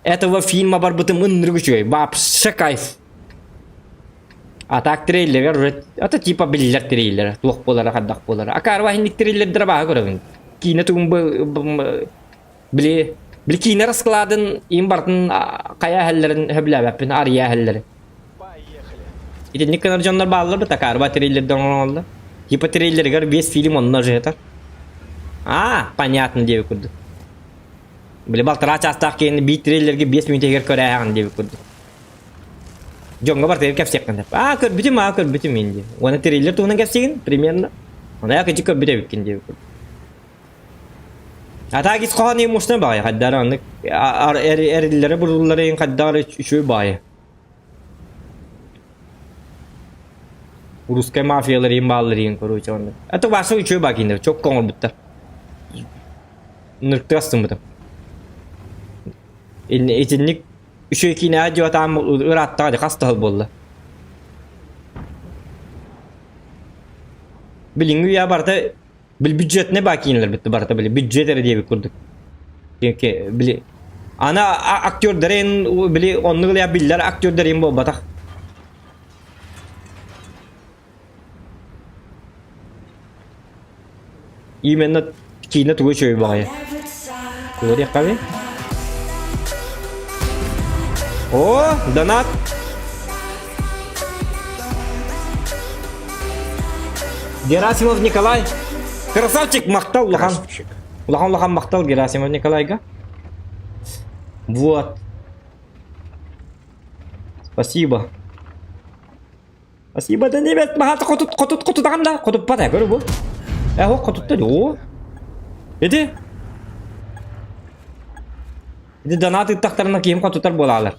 Этого фильма барбытым ынырык үчүгэй. Вообще кайф. А так трейлерер уже это типа биллэр трейлер. Туох буолара хайдах буолара. Акаарба инник трейлердere баҕа көрөбүн. Киинэ тугун били били киинэ раскладын им бартын хайа эһэллэрин хөбүлээбэппин арыйа эһэллэрин. Поехали. Итинник гынар дьоннор бааллар бу такаарба трейлерден оҥороллор. Типа трейлеригэр весь фильм онно же А, понятно диэбит курдук. Били балтараа чаастаах киһини биир трейлергэ 5 мүнүүтэ иһигэр көрөөһөҕүн диэбит курдук. Дьоҥҥо барытыгар кэпсиэххин сөп. Аа, көрбүтүм, аа, көрбүтүм мин диэн. Уонна трейлер туһунан кэпсиигин примерно. Ону ээ кырдьык көрбүт эбиккин диэбит курдук. А так ис хоһоон муштан баҕайы хайдары оннук эриллэри буруллары хайдары үчүгэй баҕайы. Русскай мафиялар иин бааллар иин короче оннук. Это ваша үчүгэй баа кинилэр чокко оҥорбуттар. Ныртык астыммытым. Итинник үчүгэй киинэҕэ дьуотаам ырааттаҕа дии хас да сыл буолла. Билиҥҥи үйэ барыта били бюджетнай баа киинэлэр бүтті барыта били бюджет эрэ диэбит курдук. Били ана актердарын били оннук ылыйа биллэр актердарын буолбатах. Именно киинэ тугу үчүгэй баҕайы. Тугу О, донат! Герасимов Николай. Красавчик, махтал улахан. Красавчик. Улахан улахан махтал Герасимов Николайга. Вот. Спасибо. Спасибо да небет махата хотут хотут хотутаҕын да хотуппат ээ көрө бу. Э хо хотутта оо. Ити. Ити донат ыттахтарына киһим хотутар буолаалар.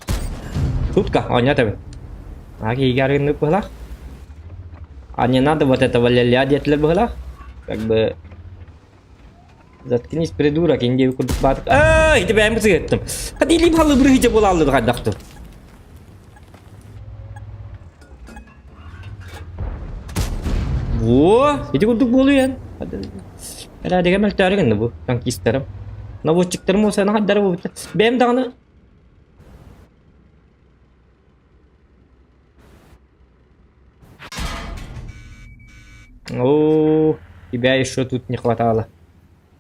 Тутка, оонньоот эбит. А киһигэ арыгыннык быһылаах. А не надо вот этого ля-ля диэтилэр быһылаах. Как бы Заткнись, придурок, индия курдук баатык. Аа, ити бэйэм сыгыттым. Хат илиим халыбырыһыча буолааллы хайдахтыр. Во, ити курдук буолуйан. Эрээдигэ мөлтөөрү гынна бу танкистарым. Наводчиктарым болса хайдары буолбута. Бэйэм даҕаны О, тебя еще тут не хватало.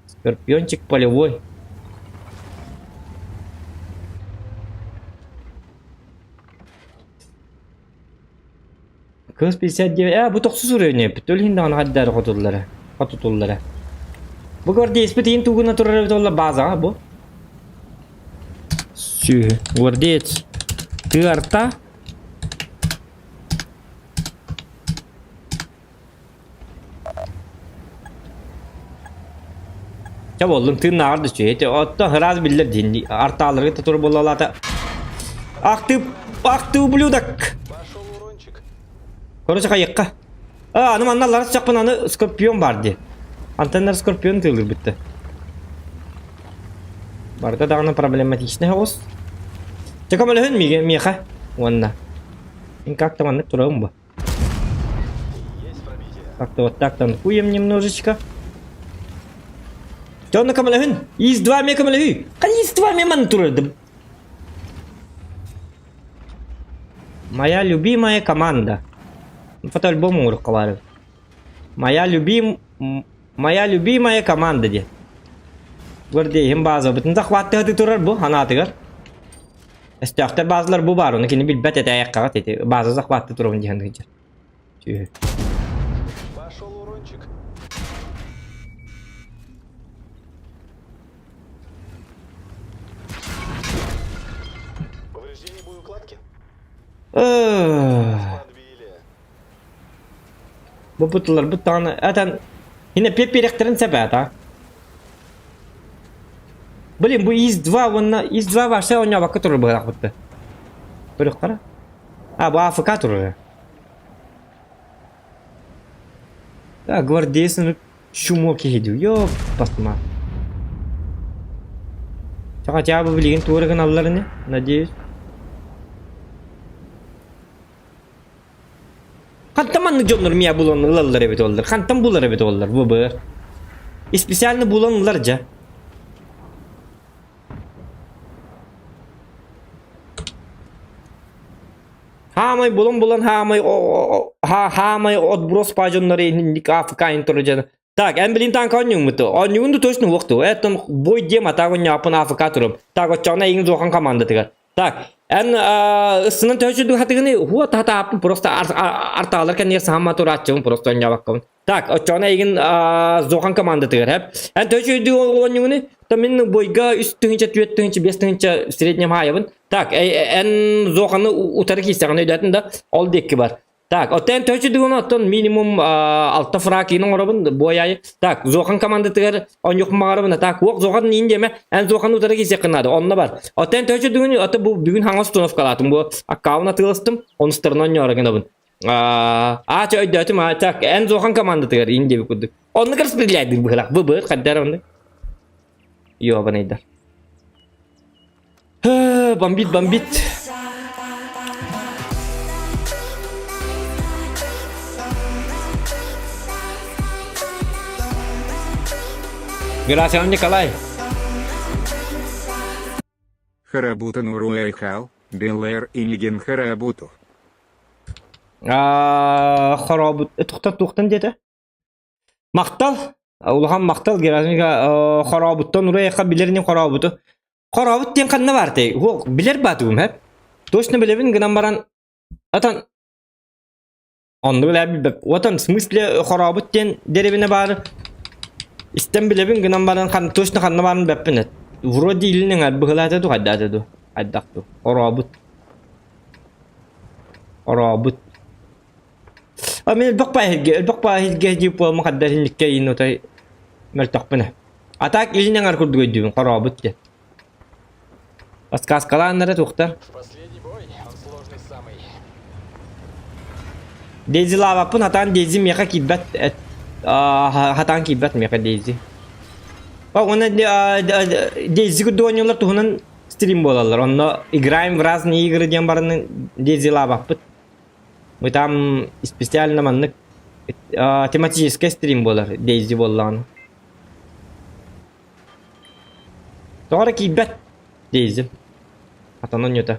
Скорпиончик полевой. Кыз 59. Э, бу тохсус уровень эпит. Ол иһин даҕаны хайдары хотуллара. Хотутуллара. Бу гвардеецпит иин тугуна турар эбит олла базаҕа бу. Сүһү. Гвардеец. Тыарта. Чэ буоллун тыыннааҕар да үчүгэй. Ити оттон ыраас биллэр диин артааларга да тур буолалаата. Ах ты, ах ты ублюдок! Пошел урончик. Короче, хайыкка. А, аны манна аллара түстэхпин аны скорпион баар дии. Антеннар скорпион тыылыыр бүттэ. Барыта даҕаны проблематичнай оҕус. Чэ көмөлөһүн миигин миэхэ уонна. Мин как-то маннык турабын бу. Есть пробитие. Как-то вот так танкуем немножечко. Чэ онно көмөлөһүн. Ис-2 эмиэ көмөлөһүй. Хай ИС-2 эмиэ манна турардым. Моя любимая команда. Фотоальбом оҥоруохха баар эбит. Моя любим... Моя любимая команда диэн. Гвардеиһин баазабытын захваттыһы турар бу анаатыгар. Өстөөхтөр баазалар бу баар, ону кини билбэт этэ айаккаҕа ити бааза захватты турабын диэн сылдьар. Түһү. Пошел урончик. Повреждение боеукладки? Подбили. Бу бутыларбыт даҕаны этэн хинэ пиэппиэрэхтэрин сөп эта. Блин, бу ИС-2 уонна ИС-2 вообще оонньообокко турар быһыылаах Көрүөххэ А, бу АФК турар. Так, гвардейцы чумо киһи дуу, ёппасма. Хотя бы билигин туора гыналлар ини, надеюсь. Хантан маннык дьоннор миа булан ылаллар эбит оллар. Хантан булар эбит оллар бу быр. И специально булан ылар дьэ. Хаамай булан-булан хаамай хаамай отброс пажоннары инник АФК интро Так, эн билин танка оонньууҥмут. Оонньуугун да точно уохту. Эттон бой диэм атаак оонньооппун АФК турум. Так, оччоҕуна эйигин зохан командатыгар. Так, эн ыстынан төһө сүрдүк хатыгыны хуа таһатааппын просто артаалар кэннигэр саһамма турааччыбын просто оонньообоккобун. Так, оччоҕуна эйигин зохан командатыгар хэп. Эн төһө сүрдүк оонньуугуну то мин бойга 3 тыһыынча, 4 тыһыынча, 5 тыһыынча среднем хаайабын. Так, эн зоханы утары киирсэҕин өйдөөтүн да, ол диэки бар. Так, оттон төһө дүгүн оттон минимум алта фракин оҥоробун буойаайы. Так, Зохан командатыгар оонньуохпун баҕарабын. Так, уох Зохан иин диэмэ, эн Зохан утары киирсиэххин наада, онно бар. Оттон төһө дүгүн ото бу бүгүн хаҥас установкалаатым, бу аккаунт атыыластым, онустарынан оонньоору гынабын. Аа, чэ өйдөөтүм, а, так, эн Зохан командатыгар иин диэбит курдук. Оннук распределяйдыр быһылаах, бу быр, хайдар оннук. Ёбанайдар. Бомбит, бомбит. Герасимов Николай. Харабутан Уруэйхал, Белэр Инигин Харабуту. Хоробут тухтан тухтан диэтэ. Махтал, улахан махтал Герасимка хорообуттан уруйахха билэр ини хорообуту. Хорообут диэн ханна баар тэй? Уох, билэр баатыгым хэп. Точно билэбин гынан баран атан оннук элэ билбэп. Отон в смысле хорообут диэн дэриэбинэ баар истэн билэбин гынан баран хан точно ханна баарын билбэппин эт. Вроде илин эҥэр быһылаата ду хайдаата ду хайдах ду хорообут хорообут А мин элбэх баайга, элбэх баайга диир буолма хаддар инникке иин отой мөлтөхпүнэ. А так илин аҥар курдук өйдүүбүн, хорообут диэн. Подсказкалааннара туохтар. В последний бой он сложный самый. Дейзи лаваппын хатаан Дейзи миэхэ киирбэт эт хатаан киирбэт миэхэ Дейзи. Уонна Дейзи курдук оонньуулар туһунан стрим буолаллар. Онно играем в разные игры диэн баран Дейзи лаваппыт. Мы там специально маннык тематический стрим буолар Дейзи буоллаҕына. Тоҕо эрэ киирбэт Дейзи. Атан оонньута.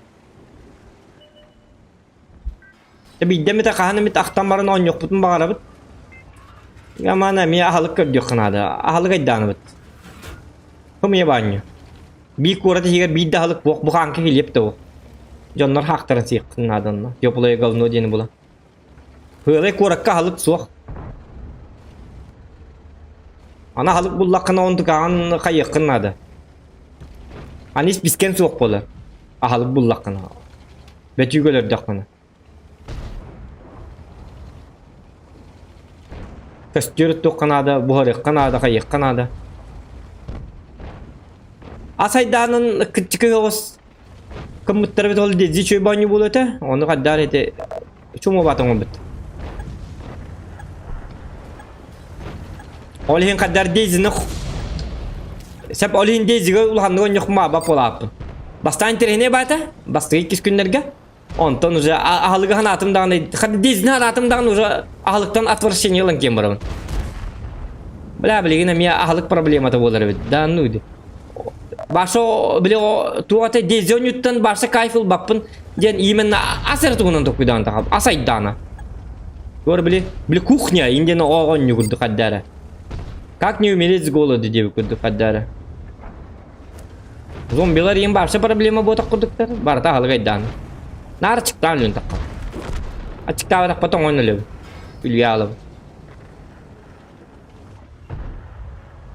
Биирдэ эмитэ хаһан эмит ахтан баран оонньуохпутун баҕарабыт. Ямаана эмиэ аһылык көрдүөххэ наада. Аһылык айдааныбыт. Хомуйа баанньа. Биир куорат иһигэр биир да аһылык буох бухааҥка килиэп да буох. Дьоннор хаахтарын сиэххин наада онно. Теплое говно диэни булан. Һыалай куоракка аһылык суох. Аны аһылык буллаххына онтукаҕын хайыаххын наада. Аны испискэн суох буолар. Аһылык буллаххына. Бөтүүк өлөрдөххүнэ. Көстүөр туохха наада, буһарыахха наада, хайыахха наада. Ас айдаанын кыччыкы оҕус кыммыттара бит ол дези чөй баанньу буолуо этэ. Ону хайдаар эти чумуобаат оҥорбут. Ол иһин хайдаар дезини Сеп ол иһин дезигэ улаханнык онньохмаа бап буолааппын. Бастаан интэриэһинэй баата, бастакы иккис күннэргэ Онтон уже аһылыгы ханаатым даҕаны, дизни ханаатым даҕаны уже аһылыктан отвращение ылан киэн барабын. Бля, билигин эмиэ аһылык проблемата буолар эбит. Да, ну иди. Баша, били туох ата дези оонньууттан баша кайф ылбаппын диэн именно ас эрэ туһунан толкуйдаан тахап. Ас айдаана. Гор били, били кухня индиэн оонньуу курдук хайдара. Как не умереть с голоду диэбит курдук хайдара. Зомбилар иин барса проблема буотах курдуктар. Барыта аһылык айдаан. Наар ачыктаан өлүн тахха. Ачыктаабатахпа тоҥон өлөбүн. Үлүйэ аалабын.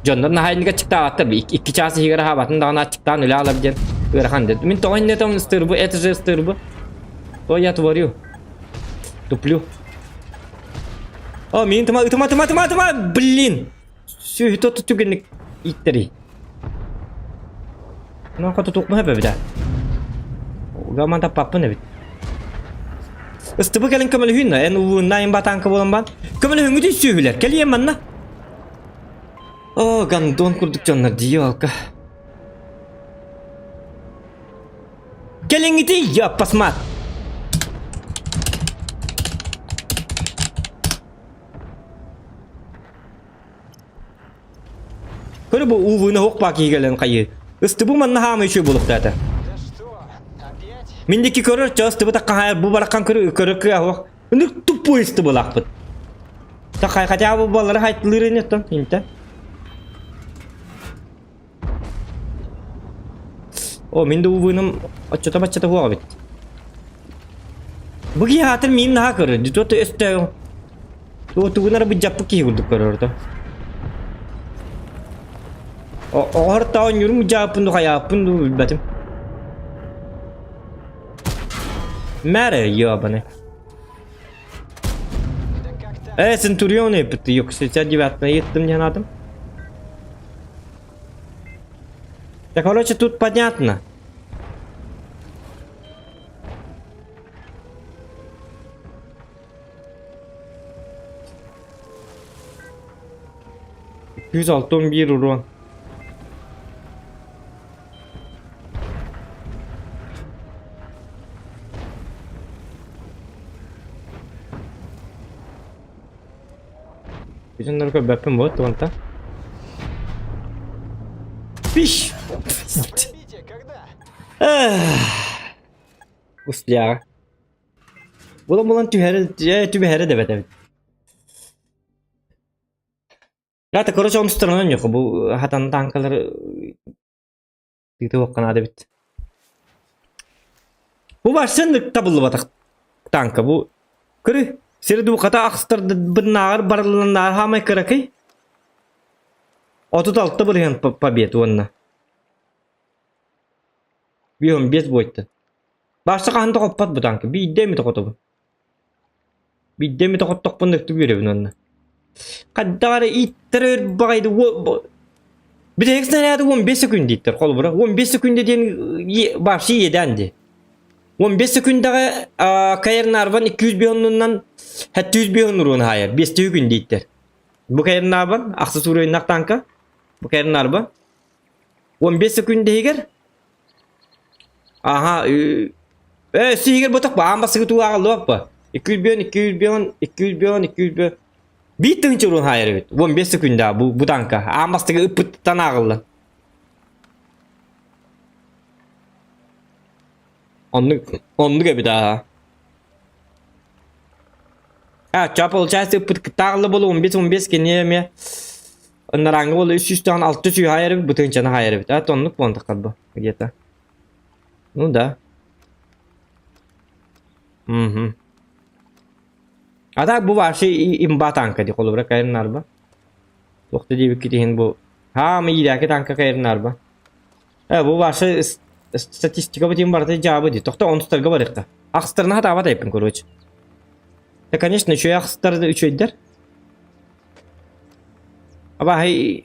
Дьоннор наһаа инник ачыктаабаттар. Икки чаас иһигэр аһаабатын даҕаны ачыктаан үлэ аалар диэн ыарахан диэн. Мин тоҕо иннэ там ыстыырбы, это же ыстыырбы. То я творю. Туплю. О, мин тыма, ытыма, тыма, тыма, тыма, блин! Сүөһү тот түгэнник ииттэрий. Онон хоту туохпун эбэбит Гаман таппаппын эбит. Ыстыбы кэлин көмөлөһүүн эн улууннаайын батаанка буолан бан. Көмөлөһүҥҥүтүн сүөһүлэр. Кэлиэм манна. О, гандон курдук дьоннор дии алка. Кэлиҥҥитий, яппасмат. Көрө бу УВ-ны хоқ баа киһи кэлэн хайыы. Ыстыбы манна хаамай үчүгэй буолуохтаата. Да что? Опять? Мин диэки көрөр чаас тыбыта хаһайар бу барахан көрө көрө кыа Ынырык тупой ыстыбылаахпыт. Та хотя бы балары хайтылыр ини оттон инте. О, мин да увыным отчета баччата хуаҕа бит. Бу киһи аатын миин наһаа көрөр. Дитуот өстөөх. Тугунара быдьаппыт киһи курдук көрөр то. Оҕор таонньурум дьааппын ду хайааппын ду билбэтим. Мәрэ ёбаны. Э, Центурион эппит, yok, 69 еттім не надо. Да, короче, тут понятно. 106-11 урон. Бүтүн көрбөппүн буот туонта. Пиш! Пробитие когда? Устляга. Булан-булан түһэрэ түбэһэрэ да эбит. Рата, короче, он сторонан yok. Бу хатан танкалар тыытыахха наада эбит. Бу барсыннык табыллыбатах танка бу. Көрү, сири духата ахстардыбыннааҕар барылланнаар хаамай кыракый. 36 бырыһыан побед уонна. Биһон 5 буойттан. Барса хаһан да хоппот бу танка. Биирдэ эмит хотобун. Биирдэ эмит хоттохпун өттүк үөрэбин уонна. Хайдах эрэ ииттэр өр баҕайы Бүтэһик снаряды 15 секунд дииттэр холобура. 15 секунда диэн вообще иэдээн дии. 15 секундаҕа Каир Нарван 205 оннунан 705 уруон хаайар. 5 күн дииттэр. Бу Каир Нарван ахсыс уруйуннах танка. Бу Каир Нарван 15 секунда иһигэр Аха, э, сиһигэр ботох баан басыгы тугааҕаллыбаппа. 205, 205, 205, 205. Биир тыһыынча урун хаайар эбит. 15 секунда бу, бу танка. Аан бастыгы ыппыттан ааҕыллан. Оннук, оннук эбит аа. А, ча получается ыппыт кыттааҕылла болу 15-15 кини эмиэ Ынарааҥҥы буолла 300 600 хаайар эбит, бытыынчаны хаайар эбит. А, оннук буолан бу где-то. Ну да. Мгм. А так бу вообще имба танка ди холобура кайрын арба. Туохта диэбиккит иһин бу хаама иирээки танка кайрын арба. Э бу вообще статистика бутин барыта дьаабы ди. Тохто онтустарга барыахха. Ахстарына хатаабат айпын короче. Да конечно үчүгэй ахстар үчүгэйдэр. Абааһы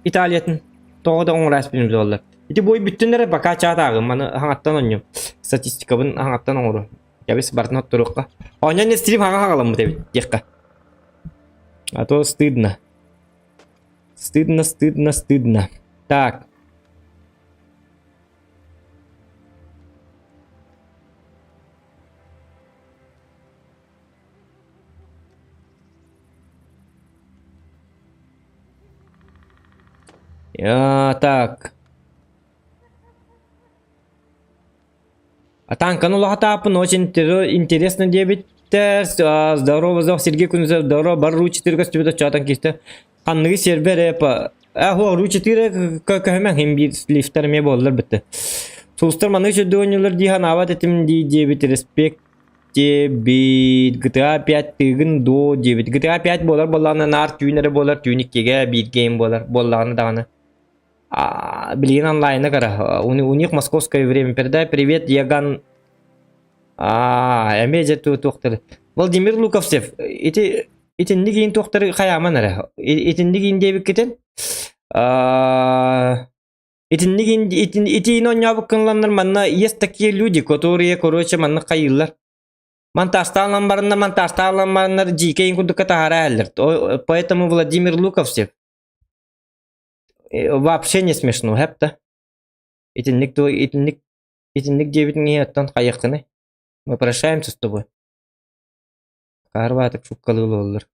Италиятын тоҕо да оҥороо билим буоллар. Ити бой бүттүн эрэ пока чаатааҕым маны хаҥаттан оонньуом. Статистикабын хаҥаттан оҥоруом. Кэбис барытын отторуохха. Оонньоон стрим хаҥа хаҕаламмыт эбит диэххэ. А то стыдно. Стыдно, стыдно, стыдно. Так. Так. А танканы улаатааппын очень интересно диэбиттэр. Здорово, здорово, Сергей Кузнецов, здорово, бар ру 4 көстүбүт оччоотон кииртэ. Ханныгы сервер эпа. Э, ру 4 көһөмөн хим биир лифтер эмиэ буоллар битте. Сулустар маннык сүрдүк оонньуулар дии санаабат этим дии диэбит респект диэбит GTA 5 тыгын дуо диэбит GTA 5 буолар буоллаҕына наар түүн эрэ буолар түүн иккигэ биир гейм буолар буоллаҕына даҕаны а, билигин онлайна кара у, у них московское время передай привет Яган а эмиэ дьэ туохтары Владимир Луковцев ити итинник иин туохтары хайааман эрэ итинник иин диэбиккитин Итинник итиини оонньообуккун манна есть такие люди, которые, короче, манна хайыыллар. Монтажтаан бараннар, монтажтаан бараннар дьиикэйин курдукка таһаара иһэллэр. Поэтому Владимир Луковцев вообще не смешно, хэп Итинник итинник итинник диэбитиҥ иһин оттон хайыаххыный? Мы прощаемся с тобой. Хаарбаатык шуккалыы олороллор.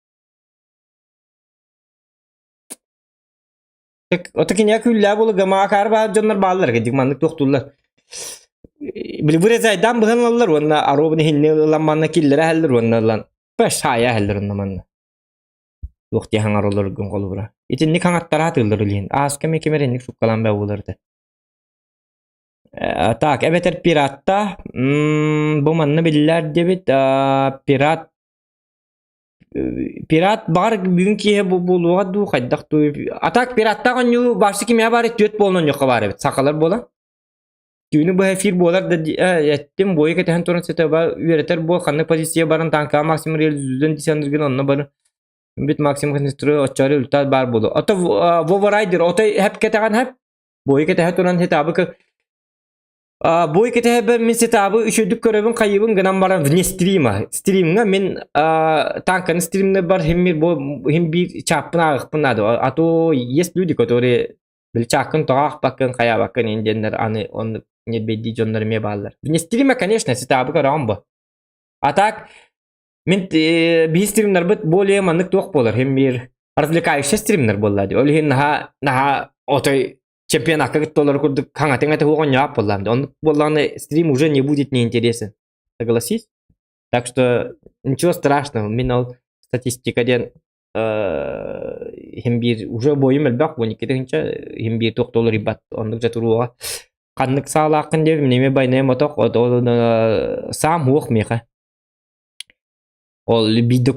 Ото кинигэ күүллээх буолуга маакаар баар дьоннор бааллар кырдьык маннык туохтууллар. Били вырезайдаан быһан ылаллар уонна аруобун иһинни ылан манна киллэрэ иһэллэр уонна ылан саайа иһэллэр онно манна. Туох дии хаҥар олоргун холобура. Итинник хаҥаттара атыыллар үлэһин. Ааска эмиэ ким эрэ инник суккалаан бээ буолар этэ. Так, эбэтэр пиратта бу манна биллэр диэбит пират пират баҕар бүгүн киэһэ буолуоҕа дуу хайдах дуу а так пираттаах оонньуу баарсы кимиэхэ баар түөрт буолан оонньуохха баар эбит сахалар буолан түүнү быһа эфир буолар да эттим буойу кэтэһэн туран сетаба үөрэтэр буол ханнык позиция баран танкаҕа максимум реализуйдан десантыргын онно бары бит максимум концентрирую оччоро результат баар буолуо ото Вова Райдер отой хэп кэтэҕэн хэп буойу кэтэһэ туран сетабы Бой кэтэһэбэр мин сетабы үчүгдүк көрөбүн хайыбын гынан баран вне стрима. Стримҥа мин танканы стримнэ бар хим бу хим биир чааппын ааҕыахпын наада. А то есть люди, которые били чааккын тоҕо аахпаккын хайаабаккын индиэннэр аны оннук ньирбэйдии дьоннор эмиэ бааллар. Вне стрима, конечно, сетабы көрөҕүн бу. А так мин биһи стримнарбыт более маннык туох буолар хим биир развлекающий стримнер буолла дии. Ол иһин наһаа наһаа отой чемпионакка кытталлар курдук хаҥатыҥ этэ оҕонньоох буоллаам. Оннук буоллаҕына стрим уже не будет неинтересен. Согласись? Так что ничего страшного. Мин ол статистика диэн иһин биир уже бойум элбэх 12 тыһыынча иһин биир туох да уларыйбат оннук дьэ туруоҕа. Ханнык саалааххын диэбит мин эмиэ байнайым отох саам уох миэхэ. Ол биирдэ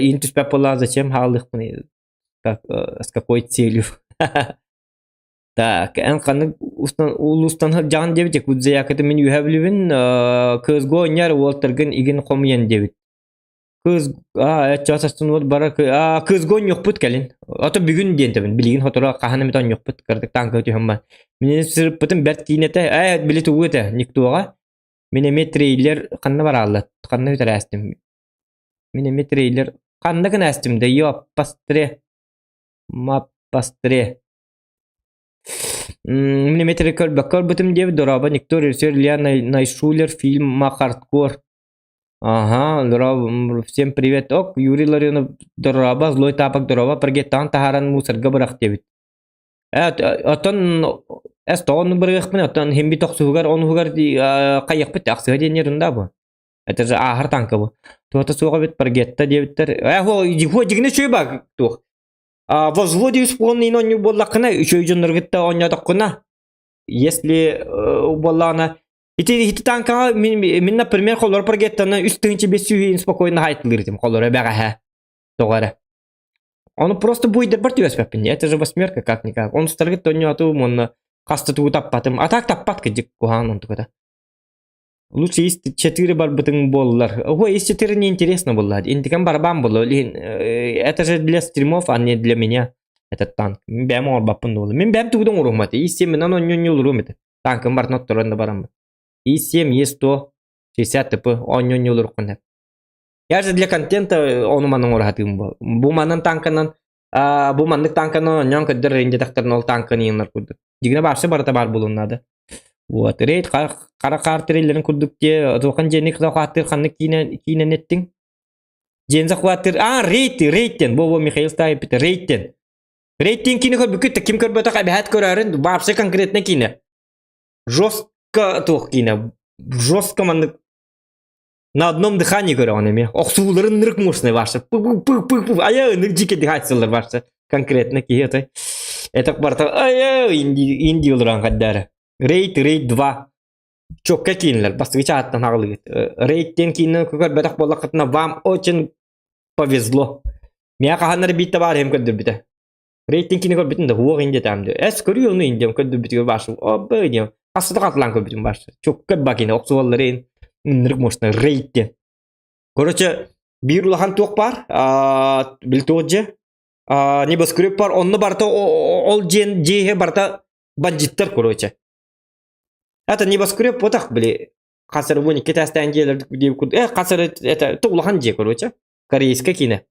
иин түспэт буоллаҕа зачем хаалыахпыный как с какой целью Так, эн ханнык улуустан сылдьаҕын диэбит Якутзаякыты мин үөһэ билибин кыызга оонньоор уолтаргын игин хомуйан диэбит. Кыыз аа эччэ састын уот бара аа кыызга оонньуохпут кэлин. Ото бүгүн диэн тэбин билигин хоторо хаһан эмит оонньуохпут кырдык таанка түһэн бар. Мин сырыппытым бэрт киинэтэ ээ били тугу этэ никтуоҕа. Мин эмиэ трейлер ханна барааллар ханна бүтэрээстим. Мин эмиэ трейлер ханна гына астым да ёппастре маппастре Мин эмиэ көрбөккө ылбытым диэбит дорообо никто режиссер Илья Найшулер фильм хардкор Ага, дорообо, всем привет. Ок, Юрий Ларионов дорообо, злой тапок дорообо, прогеттаан таһааран мусорга бырах диэбит. Э, оттон эс тоҕону бырыахпын, оттон химби тохсуһугар, онуһугар хайыахпыт ахсыга диэн ерунда бу. Это же ааһар танка бу. Туота суох эбит прогетта диэбиттэр. Э, хо, дьигинэ үчүгэй ба туох. А, возводе исполнение оонньуу буоллаххына, үчүгэй дьонноргутта оонньоотоххуна, если буоллаҕына ити ити танкаҕа мин, мин например холлор прогеттаны үс тыһыынча бес сүүһүн спокойно хайтылыр этим холлоро бэҕэһээ тоҕо эрэ ону просто буйдарбар түбэспэппин это же восьмерка как никак он старгыт оонньоотум уонна хаста тугу таппатым а так таппат кырдьык куһаҕан онтуката лучше ис четыре барбытыҥ буоллар ой ис четыре неинтересно буолла интикэн барабан буолла это же для стримов а не для меня этот танк мин бэйэм оҥорбаппын буолла мин бэйэм тугу да оҥоруом этэ ис семинан оонньуурум этэ танкым барытын отторон да бараммын И7, Е100, 60 ТП оонньууруккун я же для контента ону манан оҥоро бу бу манан танканан бу маннык танканан оонньоон көрдөр рейндетахтарын ол танканы иҥнэр курдук дьигинэ баарсы барыта баар буолуон наада вот рейд хара хаар трейлерин курдук дьиэ туохан дьиэни захваттыыр ханнык киинэ киинэни эттиҥ дьиэни захваттыыр а рейд рейдтен бу бу Михаил Стаев рейдтен рейдтен киинэ көрбүккүт ким көрбөтөх эбэһээт көрөөрүн вообще конкретно киинэ жестко туох киинэ жестко маннык на одном дыхании көрөҕүн эмиэ охсууларын нырык мощный барса пы пы пы пы айа ынырык дьике дыхательлар барса конкретно киһи это это барта айа инди инди олорон хаддара рейд рейд 2 чокка киинилэр бастакы чааттан хаҕылыгыт рейд диэн киинэ көрбөтөх буоллаххытына вам очень повезло миэхэ хаһан эрэ биир табаарыһым көрдөрбүтэ рейд диэн киинэ көрбүтүм да уох инди этээм дии эс көрүү ону индиэм көрдөрбүтүгэр баарсы оббы диэм хаста хатылаан көрбүтүм баарсы чокка бакина охсуолларын ынырык мощно рейд диэн короче биир улахан туох баар били туох дьиэ небоскреб бар онно барыта ол дьиэн дьиэһэ барыта бандьыттар короче это небоскреб вот били хасыр вон икки этээстээн дьиэлэр диэбит э хасыр это улахан дьиэ короче корейская киинэ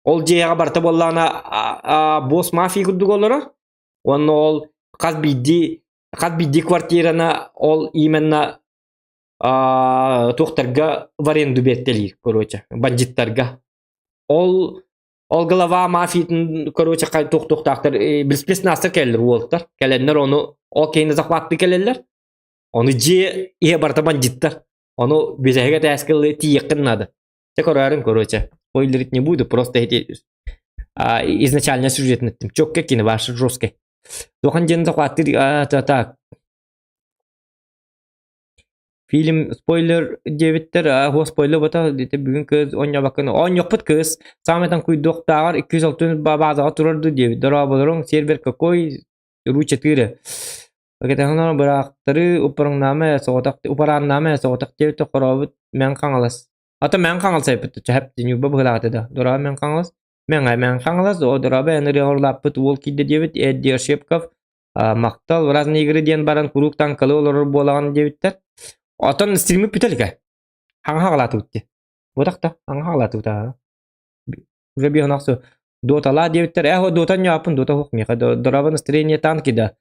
Ол дьиэҕэ барыта буоллаҕына босс мафия курдук олорор. Уонна ол хас биирдии хас биирдии квартираны ол именно туохтарга в аренду биэртэлиир короче бандьыттарга. Ол ол глава мафиятын короче туох-туохтаахтар спецназтар кэлэллэр уолаттар. Кэлэннэр ону ол киһини захваттыы кэлэллэр. Ону дьиэ иһэ барыта бандьыттар. Ону бүтэһигэ тээскэ тиийиэххин наада. Чэ көрөөрүҥ короче. Спойлерить не буду, просто эти изначально сюжетын эттим. Чёккэ кини ваш жесткий. Туохан диэн захваттыр так. Фильм спойлер диэбиттэр, а спойлер бата бүгүн кыыс оонньообоккун оонньуохпут кыыс саамайтан куйдуохтааҕар 206 баазаҕа турар дуу диэбит. Дорооболоруҥ, сервер какой? Ру 4. Кэтэһэн быраактары уппараҥнаама соҕотох упарааннаама соҕотох диэбит хорообут Мэҥ Хаҥалас. Ата Мэҥ Хаҥалас айбыт чэһэп Ньурба быһыылаах да. Дорообо Мэҥ Хаҥалас. Мэҥэ Мэҥ Хаҥалас, о дорообо эн ырыаҕар улааппыт уол киирдэ диэбит Эдди Ошепков махтал разные игры диэн баран куруук таҥкалы олорор буолаҕын диэбиттэр. Отон стриммит бүтэ илигэ. Хаҥа хаҕалаатыбыт дии. Буотах да, хаҥа хаҕалаатыбыт аа. Уже биһонахсу Доталаа диэбиттэр. Ээ, Дота ньааппын, Дота хух миэхэ. Дорообо настроение танки да.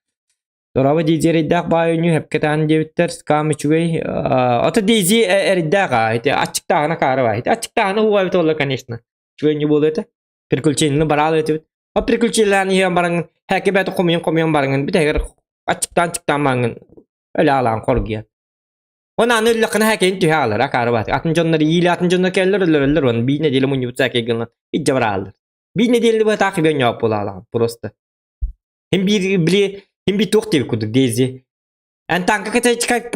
Дорообо Дейзи эрийдээх баай өнүү хэпкэтаан диэбиттэр. Скам үчүгэй. Ото Дейзи эрийдээх аа. Ити аччыктааҕына каара баа. Ити аччыктааҕына угаабыт буолла, конечно. Үчүгэй не буолуо этэ. Приключениены бараал этибит. О приключениелаан иһэн бараҥын, хэки бэт хомуйан-хомуйан бараҥын, бүтэһигэр аччыктаан-чыктаан бараҥын, өлө аалаан хоргуйан. Оны аны өллөххүнэ хэкэйин түһэ аалар, акаары баат. Атын дьоннор иилэ атын дьоннор кэллэр өлөрөллөр уонна биир нэдиэлэ мунньубут саакей гынан илдьэ барааллар. Биир нэдиэлэ быһа таах ньоп буолаалаҕын просто. Хим биир били хим биир туох диэбит курдук Дейзи. Эн танка кэтечка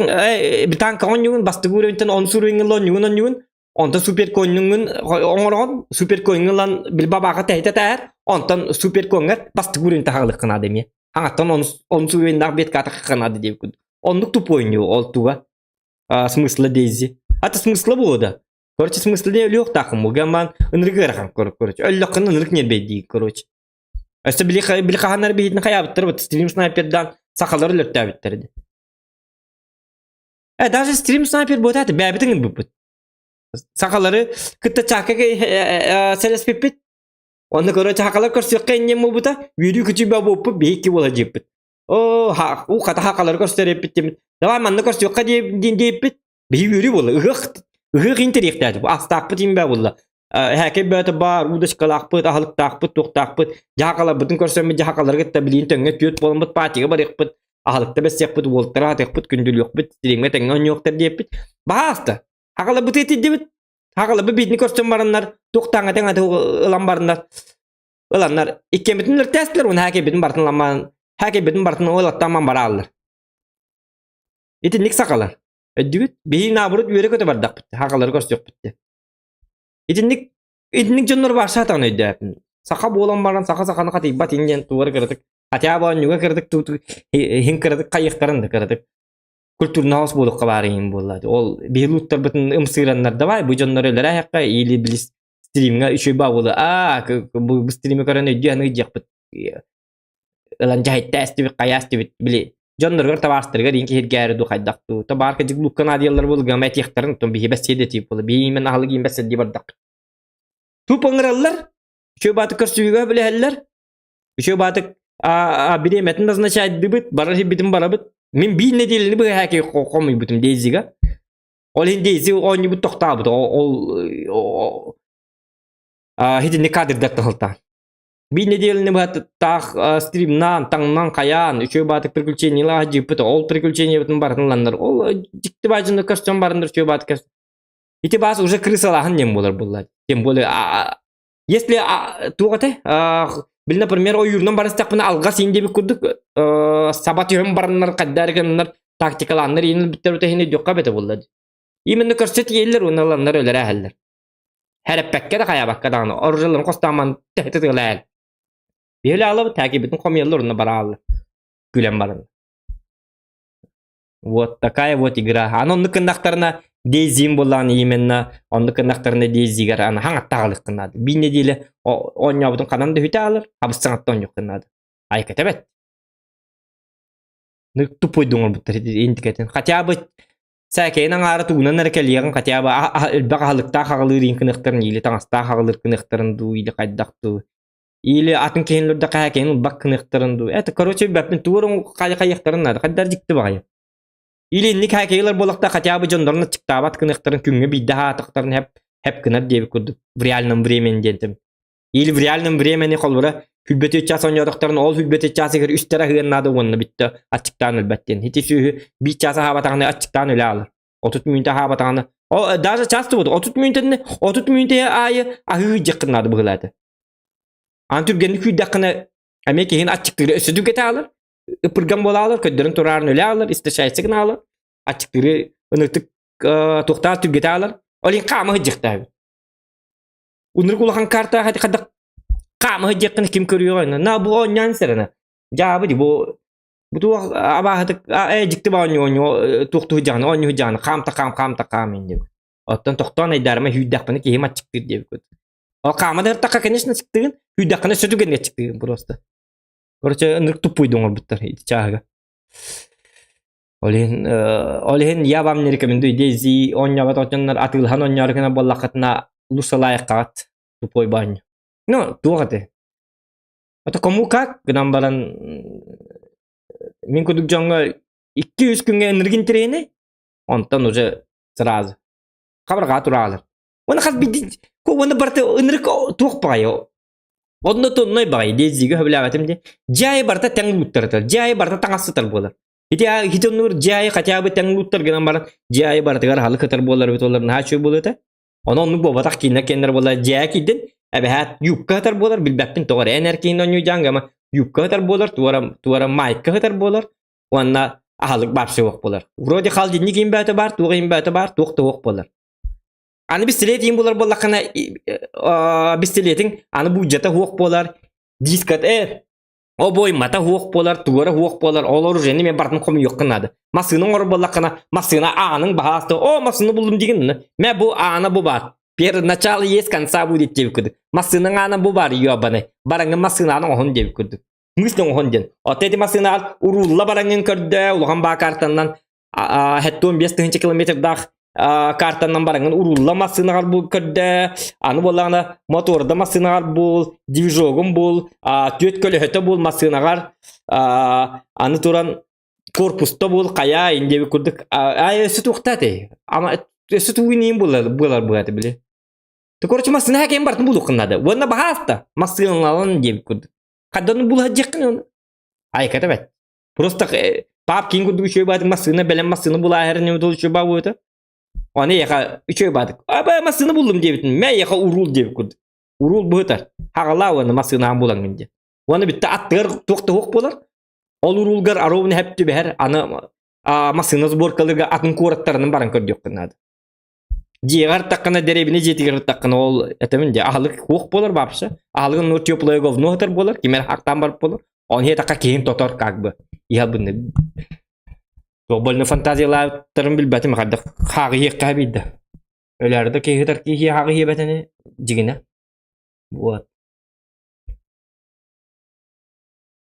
танка онньугун бастыгы уровеньтан он уровеньҥа онньугун онньугун онтон супер конньугун оҥороҕун супер конньугун ылан билбабааха тэһитэ тээр онтон супер коҥҥар бастыгы уровень таһаҕалыахха наада эмиэ. Хаҥаттан он уровеньнаах бетка атахха наада диэбит курдук. Оннук тупой ол туга смысла Дейзи. Ата смысла буолуо да. Короче, смысла диye өлүөхтааххын бу. Гамман ынырык ыарахан короче. Өллөххүн ынырык ньэрбэйдии короче. Өссө били били хаһаннар биһитин хайаабыттар вот стрим снайпердан сахалар өлөртөөбүттэр ди. Э даже стрим снайпер буотааты бэйэбитин ылбыппыт. Сахалары кытта чаакка сэлэспиппит. Онно короче сахалар көрсүөххэ инньэ буолбута үөрүү күчүй буолбуппут биһикки буола дьиэппит. Оо, уу хата хакалары көрсөр эппит димит. Давай манна көрсүөххэ диэн диэппит. Биһи үөрүү буолла. Ыһыах ыһыах интэриэхтээти. Астаахпыт имбэ буолла. Эһээкэй бөөтө баар, удочкалаахпыт, аһылыктаахпыт, туохтаахпыт, дьаһакаларбытын көрсөммүт дьаһакалары кытта билиин төҥҥө түөрт буоламмыт паатига барыахпыт, аһылыкта бэссиэхпит, уолтара атыахпыт, күндүлүөхпүт, стримҥэ тэҥҥэ оонньуохтар диэппит. Баһааста. Хагаларбыты этирдибит. Хагаларбыт биитини көрсөн бараннар, туохтааҥа тэҥ ылан бараннар, ыланнар иккиэммитин өлөртөөстүлэр уонна һээкэйбитин барытын ламмаан һээкэйбитин барытын ылаттаан барааллар. Итинник сахалар. Өйдүгүт? Биһи наоборот үөрэ-көтө бардахпыт, хахалары көрсүөхпүт диэн. Итинник итинник дьоннор баар саатаҕын өйдөөпүн. Саха буолан баран саха саханы хатыйбат ин диэн тугар кыратык хотя бы оонньууга кыратык иһин кыратык хайыахтарын да кыратык культурный хаос буолуохха баар иһин буолла. Ол биһи лууттарбытын ымсыыраннар давай бу дьоннор өлөрөөһөххө или билис стримҥа үчүгэй баа буолла аа бу стрими көрөн өйдүү аныгы диэхпит ылан дьаһайта эстибит хайа эстибит били дьонноругар табаарыстарыгар иин киһиргээри дуу хайдах дуу табаарка дьиглукка наадыйаллар буолугама этиэхтэрин оттон биһи бэссиэдэ тиип буола биһи именно аһылык иин бэссэдии бардахпыт туп ыҥыраллар үчүгэй баатык көрсүһүүгэ билэһэллэр үчүгэй баатык бириэмэтин назначайдыбыт барар сирбитин барабыт мин биир нэдиэлэни быһа хомуйбутум Дейзига ол иһин Дейзи оонньуубут тохтообут ол итинник кадрдар тахалтаан Биир нэдиэлэни быһа таах стримнаан, таҥнан, хайаан, үчүгэй баатык приключениелаах дьиэппит, ол приключениебытын барытын ыланнар, ол дьикти баадьыны көрсөн бараннар үчүгэй баатык көрсөн. Ити баас уже крысалааһын диэн буолар буолла. Тем более, если туох этэй, били, например, ойуурунан барыстахпына алҕас иин диэбит курдук саба түһэн бараннар, хайдары гыннар, тактикалааннар иин бүттэр үтэһин өйдүөххэ эбэтэ буолла. Именно көрсө тиийэллэр уонна ыланнар өлөрөөһөллөр. Хэрэппэккэ да хайаабакка даҕаны оружиеларын хостоомон төһөтө тыалаан. Биһили аалабыт тээкийбитин хомуйаллар уонна барааллар. Күлэн баран. Вот такая вот игра. Аны оннук гыннахтарына Дейзим буоллаҕына именно оннук гыннахтарына Дейзигэр аны хаҥаттаҕалыаххын наада. Биир нэдиэлэ оонньообутун ханан да үһүтэ аалар, хабыс-саҥатта оонньуоххун наада. Айката бэт. Тупойдуҥ оҥорбуттар интикэтин. Хотя бы Сээкэйин аҥаара тугунан эрэ кэлиэҕин хотя бы элбэх аһылыктаах аҕалыыр иин кыныахтарын или таҥастаах аҕалыыр кыныахтарын дуу или хайдах дуу или атын киһинлэрдэ хаһаакэйин ылбат кыныахтарын дуу это короче билбэппин тугу эрэ хайыахтарын наада хайдар дьикти баҕайы или инник хээкэйилэр буоллахта хотя бы дьоннорун аччыктаабат кыныахтарын күҥҥэ биирдэ аһаатахтарын хэп хэп гынар диэбит курдук в реальном времени диэнтим или в реальном времени холобура. Хүлбэти час оонньоотохторуна ол хүлбэти чаасыгар үстэрэ аһыан наада уонна бүттэ аччыктаан өлбөт диэн. Ити сүөһү биир чаас аһаабатаҕына аччыктаан өлө аалар. 30 мүнүүтэ аһаабатаҕына о даже час да буолуо 30 мүнүүтэннэ 30 мүнүүтэ аайы аһыы дьаххын наада быһыылаата. Аны түргэнник күүрдэххинэ эмиэ киһини аччыктыыры өссө түргэтэ аалар. Ыпырган буолаалар, көрдөрөн тураарын өлө аалар, истощайся гына аалар. Аччыктыыры ыныртык туохтаах түргэтэ аалар. Ол иһин хаама сылдьыахтаах. Уннук улахан карта хайдах хаама сылдьыаххын ким көрүөҕэ на бу оонньоон сэрэнэ. Дьаабы ди бу бу туох абааһытык ээ дьикти оонньуу оонньуу туохтуу дьаҕаны оонньуу дьаҕаны хаамта хаам хаамта хаам ин диэбит. Оттон тохтоон айдаарыма сүүрдэхпинэ киһим аччыктыыр диэбит. Ол хаама да ыртахха конечно аччыктыгын, сүүрдэххинэ өссө түгэнҥэ аччыктыгын просто. Короче, ынырык туппуйду оҥорбуттар ити чааһыга. Ол иһин, ол иһин я вам не рекомендую DayZ оонньообот отоннор атыылаһан оонньоору гына буоллаххытына лучше лайкаҕыт тупой баанньу. Ну, туох этэй? Это кому как гынан баран мин курдук дьоҥҥо 2-3 күҥҥэ ынырык интэриэһинэй, онтон уже сразу хабырҕаа тураалар. Уонна хас биирдии уонна барыта ынырык туох баҕайы Онно тонной баҕайы DayZ-га сөбүлээбэтим дии. Дьиэ аайы барыта тэҥ лууттар дьиэ аайы барыта таҥас сытар буолар. Ити ити оннугар дьиэ аайы хотя бы тэҥ лууттар гынан баран дьиэ аайы барытыгар аһылык ытар буолар эбит олор наһаа үчүгэй буолуо этэ. Ону оннук буолбатах кииннэр киэннэр буолар дьиэ киирдин эбэһээт юбка ытар буолар билбэппин тоҕо эрэ эн эр киин оонньуу дьаҥгама юбка ытар буолар туора туора майка ытар буолар уонна аһылык вообще суох буолар. Вроде холодильник иин бөтө баар, туох иин бөтө баар, туох да суох буолар. Аны бистилиэт иин буолар буоллаххына бистилиэтиҥ аны буулдьата суох буолар, диската э обоймата суох буолар, тугара суох буолар, ол оружиены мен барытын хомуйуоххун наада. Массыына оҥорор буоллаххына, массыына ааның баһаасты, о, массыына буллум дигин, мэ бу аана бу баар. Первое начало есть, конца будет диэбит курдук. Массыынаҥ аана бу баар, ёбаный. Бараҥҥын массыынааны оҥоһун диэбит курдук. Мыс оҥоһун диэн. Оттон ити массыынаҕар уруулла бараҥҥын көрдөө, улахан баа картаннан 75 тыһыынча километрдаах картанан бараҥын уруулла массыынаҕар бул көрдөө, аны буоллаҕына моторда массыынаҕар бул, движогун бул, түөрт көлөһөтө бул массыынаҕар, аны туран корпуста бул, хайаа индиэби курдук ай өссө туохта этэй? Ама өссө тугун иин булар буолар быһата били. Ты короче массыына кем бартын булуоххун наада. Уонна баһааста массыыналан диэбит курдук. Хаддан булаһдьыаххын оны. Айката бэт. Просто пап киин курдук үчүгэй баатык массыына бэлэм массыына булааһарын нөмө үчүгэй баа буолута. Аны яха үчүгэй баатык. Аба массыына буллум диэбитин. Мэ яха уруул диэбит курдук. Уруул быһытар. Хагалаа уонна массыынаан булаҥҥын диэн. Уонна бүтте аттыгар туох да суох буолар. Ол уруулгар аровны хэп түбэһэр аны массыына сборкаларга атын куораттарынан баран көрдүөххүн наада. Дьиэҕэр таххына дэриэбинэ дьиэтигэр таххына ол этэмин дьэ аһылык суох буолар вообще. Аһылыгын ну теплое говно сытар буолар, ким эрэ хахтаан барып буолар. Он иһэ киһин тотор как бы. Иһэ бынны. Больно фантазиялаабыттарын билбэтим хайдах хааҕы иһиэххэ биирдэ. Өлөөрдө киһи сытар киһи хааҕы иһиэбэтини дьигинэ. Вот.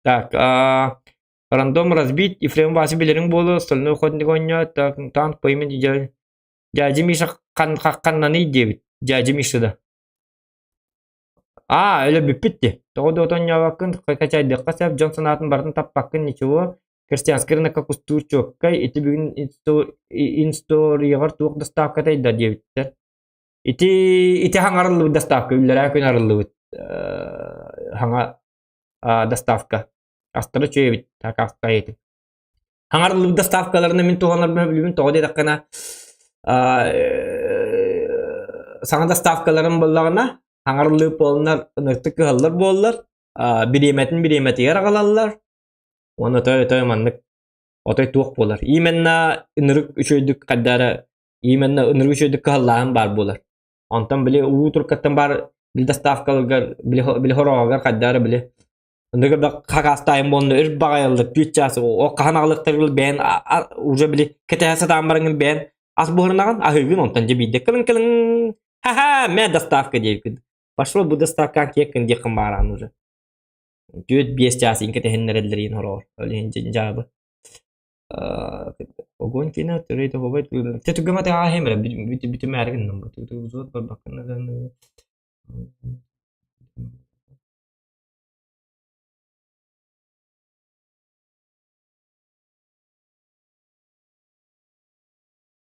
Так, а, рандом разбить, Ефрем Вася билериҥ буолуо, остальной охотник оонньоот, так, танк по имени дядя Дядя Миша хан хахханнаный диэбит. Дядя Миша да. Аа, өлө бүппүт дии. Тоҕо да оонньообоккун, качайдыахха сөп, дьон санаатын барытын таппаккын, ничего. Крестьянский рынокка кустуур чуоккай, ити бүгүн инсторияҕар туох доставкатай да диэбиттэр. Ити ити хаҥарыллыбыт доставка, үллэрээ күн арыллыбыт хаҥа доставка. Астара үчүгэй эбит, так астайытым. Хаҥарыллыбыт доставкаларына мин туһанарбын сөбүлүүбүн, тоҕо диэтэххинэ саҥа доставкаларым буоллаҕына, хаҥарыллыы буоллар, ынырыктык кыһаллар буоллар, бириэмэтин бириэмэтигэр аҕалаллар. Уонна отой отой маннык отой туох буолар. Именно ынырык үчүгэйдик хайда эрэ именно ынырык үчүгэйдик кыһаллааһын баар буолар. Онтон били уу туркаттан баар били доставкаларгар били били хороҕогор хайда эрэ били Ындыгы да хакаастаайын буолна өр баҕайыллар түөрт чаас о хаһан аҕалыахтарыгар бэйэн уже били кэтэһэ сатаан бараҥҥын бэйэн ас буһарынаҕын аһыыгын онтон дьэ биирдэ кылыҥ-кылыҥ ха-ха мэ доставка диэбиккин пошел бу доставкаҕа киэккин диэххин баараҕын уже 4-5 чаас иин кэтэһиннэрэллэр иин хороҕор ол иһин дьаабы огонь кино төрөй тоһубай те түгэмэ тэҕээһим эрэ бүтүмээри гынным бу барбаккын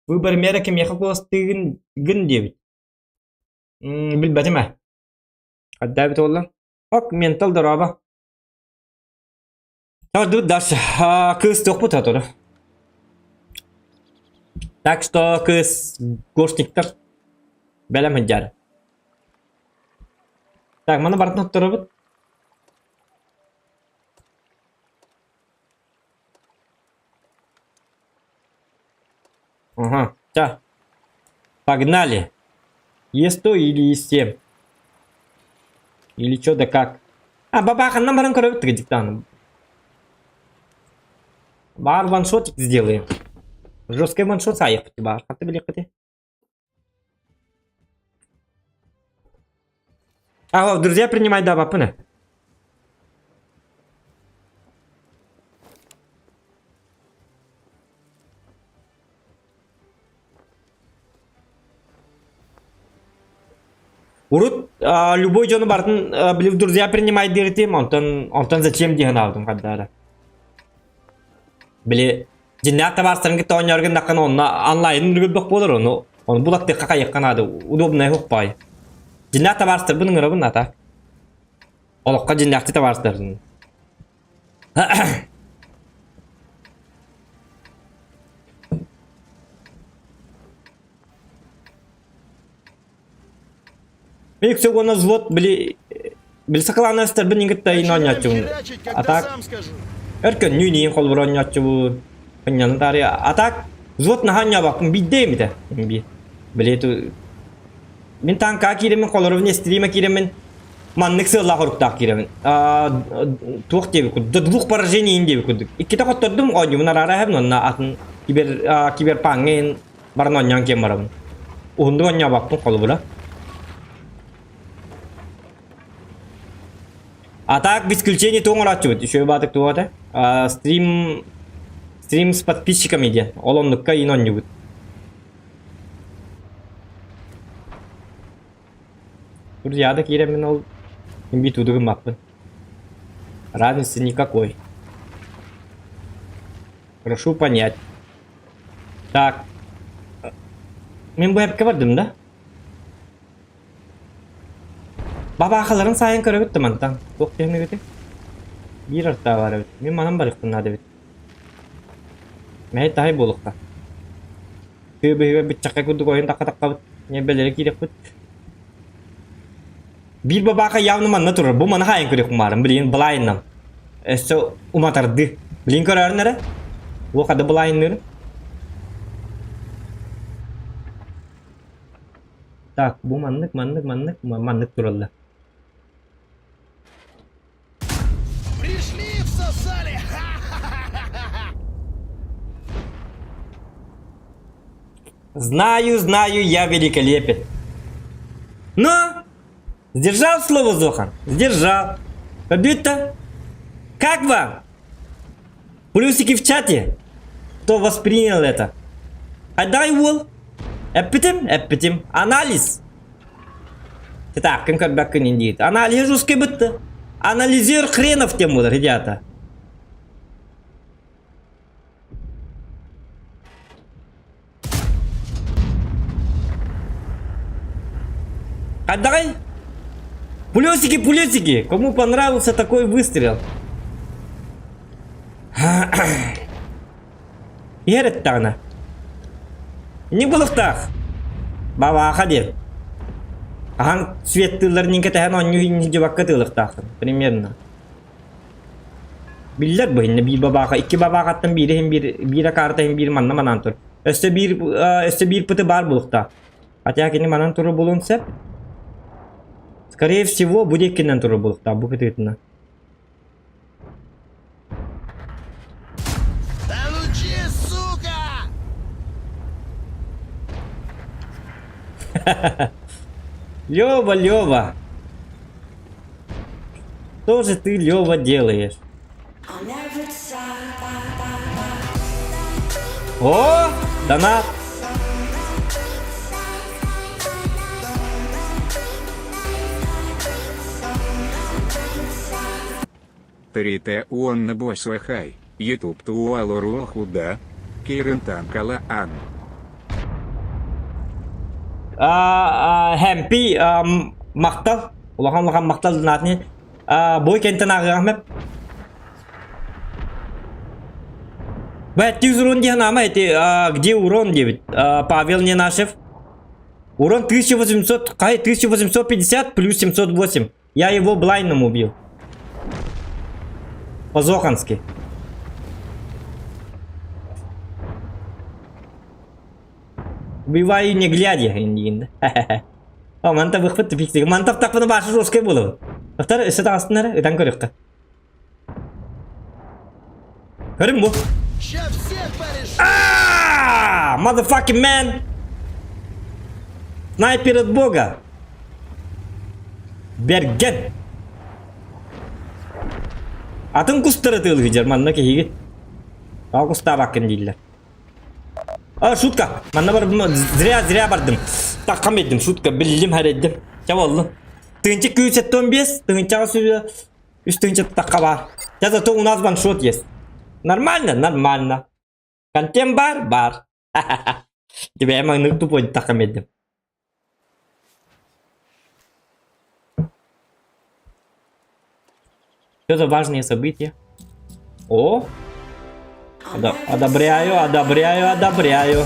Выбор мера кимиэхэ куоластыыгын гын диэбит. Билбэтим ээ. Хайдаа эбит буолла? Ок, ментал дорообо. Тут дальше. Кыыс туохпут сотору. Так что кыыс гошниктар бэлэм сылдьар. Так, маны барытын отторобут. Ага, так. Погнали. Е100 или Е7? Или чё да как? А, бабаханнан баран көрөбүт диктан. Бар ваншотик сделаем. Жесткий ваншот сайық бар. Хаты биле А, друзья, принимай да, бапыны. Урут любой дьону барытын били друзья принимай дииртим, онтон онтон зачем диэн аабытым хардара. Били дьиннээх табаарыстарын кытта оонньооргун даххана онно онлайн үргүлбэх буолар ону ону булаттыахха хайыахха наада удобнай хуппаай. Дьиннээх табаарыстарбын ыҥырабын ата. Олоххо дьиннээхти табаарыстарын. Мин уонна взвод били били сакалаанастарбын иҥкытта иин Начинаем оонньооччубун. херачить, А когда так сам скажу. өр көннүүн иин холбор оонньооччубун. Хынньанан таарыйа. А так взвод наһаа оонньообоппун биирдэ эмитэ. Би. Били ту мин танкаа киирэммин холоробун стрима киирэммин маннык сыаллаах оруктаах киирэбин. Туох диэбит курдук, до двух поражений иин диэбит курдук. Иккитэ хоттордум оонньуубун араара иһэбин уонна атын кибер киберпаҥҥа иин баран оонньоон киэн барабын. Уһуннук оонньообоппун холобура. А так без исключения туох оҥорооччубут үчүгэй баатык туох этэ стрим стрим с подписчиками диэн ол оннукка иин оонньуубут. Друзья да киирэммин ол битуду гыммаппын. Разницы никакой. Прошу понять. Так. Мин бу эпкэ бардым да? Бабаахаларын саайан көрөбүт да мантан. Туох диэҥҥэ Биир артаа баар эбит. Мин манан барыахпын наада эбит. Мэһэй таһай буолуохха. Тыа быыһыгар быччакка курдук ойон тахха-таххабыт, ньиэрбэлэри киириэхпит. Биир бабаака явно манна турар. Бу маны хаайан көрүөхпүн баарым. Билигин былаайыннам. Өссө уматарды. Билигин көрөөрүн эрэ. Уох хада былаайынныырым. Так, бу маннык, маннык, маннык, маннык тураллар. Пришли, всосали! Знаю, знаю, я великолепен. Но сдержал слово Зохан? Сдержал. Победь-то? Как вам? Плюсики в чате. Кто воспринял это? Отдай уол. Эппитим, эппитим. Анализ. Так, көрбөккүн диит. Анализ русский бытты. Анализер хренов тем буолар, ребята. Отдай! Плюсики, плюсики! Кому понравился такой выстрел? Иһэр эттэҕинэ. Инник буолуохтаах. Бабааха диэн. Аһаҥ светтыылларын кэтэһэн оонньуу иһин тыылыахтааххын. Примерно. Биллэр бу иннэ биир бабааха, икки бабаахаттан биири иһин биир, биирэ карта иһин биир манна манаан тур. Өссө биир, өссө биир пыты баар буолуохтаах. Хотя кини манан туру булуон сөп. Скорее всего, бу диэкинэн туру буолуохтаах, бу кытыытынан. Да ну че, сука! Лева, Лева. Что же ты, Лева, делаешь? О, донат. Трите уонна босвахай, ютуб туалоруохуда, Кирен танкала ан. Хэмпи махтал. Улахан улахан махтал донатны. Бой кентен ааҕыаҕым. Бэттиз урон диэн ама эти где урон диэбит Павел Ненашев. Урон 1800, хай 1850 плюс 708. Я его блайном убил. По-зохански. Убиваю не глядя, диин. О, манта выхпыт тупик. Мантав тахпына башы жесткой было. Автор, өссө таҕастыннар, ытан көрүөххэ. Көрүм бу. Ща всех порешу! А, motherfucking man! Снайпер от бога! Берген! Атын кустары тыылыгыдьар манна киһигит. Ал кустаабаккын дииллэр. А, шутка! Манна бар зря зря бардым. Таххам еддим, шутка, биллим хареддим. Ча боллу. Тыынча күүс 75, тыынчаға сүрү Үс тыһыынча тахха баар. Сейчас зато у нас ваншот есть. Нормально? Нормально. Контент бар? Бар. Тебе маҥнай тупой тахха меддим. Что за важные события? О! Одобряю, одобряю, одобряю.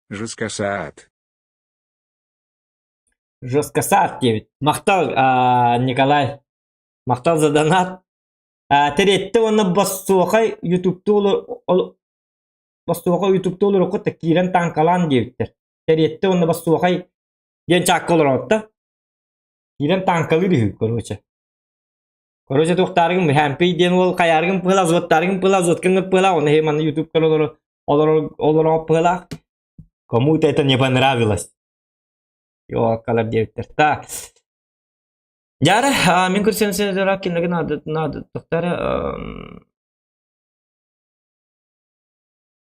Жескосаат. Жесткосаат диэбит. Махтал, Николай. Махтал за донат. Тэриэттэ уонна боссуохай ютубтуу Боссуоха ютубта олоруккут да киирэн таҥкалаан диэбиттэр. Тэриэттэ уонна боссуохай диэн чаакка олороот да киирэн таҥкалыыр үһү короче. Короче туохтаарыгын Хэмпий диэн уол хайаарыгын пыла азоттаарыгын пыла азоткаҥҥыт пыла оны манна ютубка олоро олоро олоро пылаах. Кому-то это не понравилось. Ёкалар диэбиттэр. Так. Дьара, мин көрсөн кинилэргэ надо надо тохтара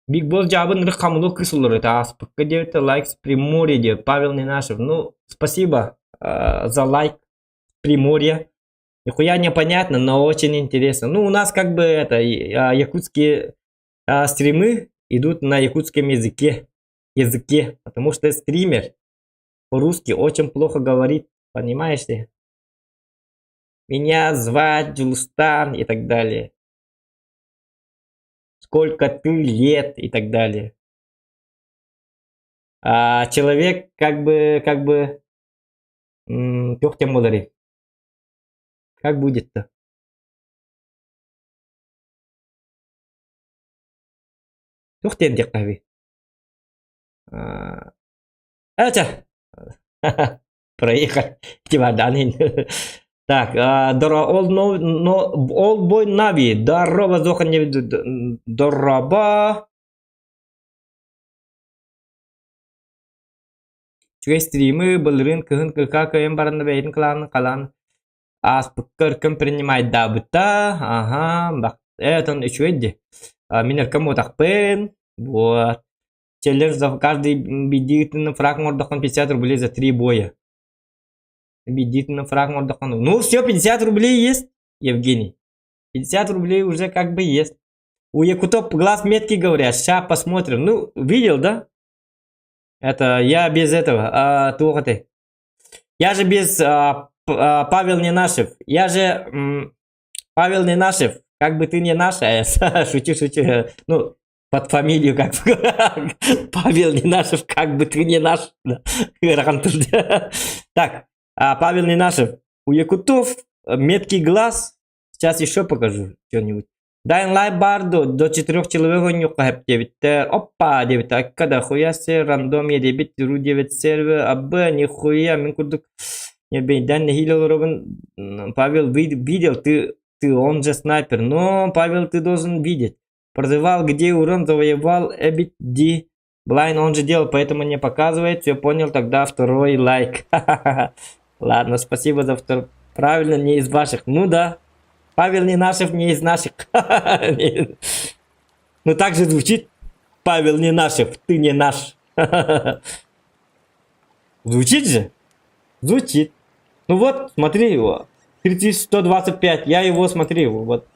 Big Boss дьаабын ырык хамылык кыыс олорор этэ ааспыкка диэбитэ лайк с Приморья диэбит Павел Ненашев. Ну, спасибо за лайк Приморье. Нихуя непонятно, но очень интересно. Ну, у нас как бы это, якутские стримы идут на якутском языке, языке, потому что стример по-русски очень плохо говорит, понимаешь ты? Меня звать Джулстан и так далее. Сколько ты лет и так далее. А человек как бы, как бы, туох диэн буоларый? Как будет-то? Туох диэн диэххэ Ээ, проехали. Тимарданин. Так, all, no, no, all boy Нави. Здорово, Зохан не Дороба. Үчүгэй стримы былырыын кыһын КК кыайан баранна бэйэтин кылаанын халаан ааспыкка өркөн принимайдаабыта. Аха, бак, э, отон үчүгэй дии. Мин өркөн буотахпын. Вот. Челлендж за каждый биирдиитин фраг оҥордоххун 50 рублей за три боя. Биирдиитин фраг оҥордоххун. Ну все, 50 рублей есть, Евгений. 50 рублей уже как бы есть. У якутов глаз меткий говорят. Сейчас посмотрим. Ну, видел, да? Это я без этого. А, туох ты. Я же без Павел Ненашев. Я же Павел Ненашев. Как бы ты не наш, а я шучу, шучу. Ну, под фамилию как Павел Ненашев, как бы ты не наш. Так, Павел Ненашев. У якутов меткий глаз. Сейчас еще покажу что-нибудь. Dying Light баар дуо, до четырех человек оонньуохха сөп диэбиттэр. Оппа диэбит, акка да хуя себе рандом диэбит, ру диэбит сервер, абы нихуя, мин курдук небейдэн нэһиилэ олоробун. Павел видел, ты, ты, он же снайпер, но Павел, ты должен видеть. Прозывал, где урон завоевал эбит ди. Блайн он же делал, поэтому не показывает. Все понял, тогда второй лайк. Ладно, спасибо за второй. Правильно, не из ваших. Ну да. Павел не наших, не из наших. Ну так же звучит. Павел не наших, ты не наш. Звучит же? Звучит. Ну вот, смотри его. 3125. Я его смотри, вот.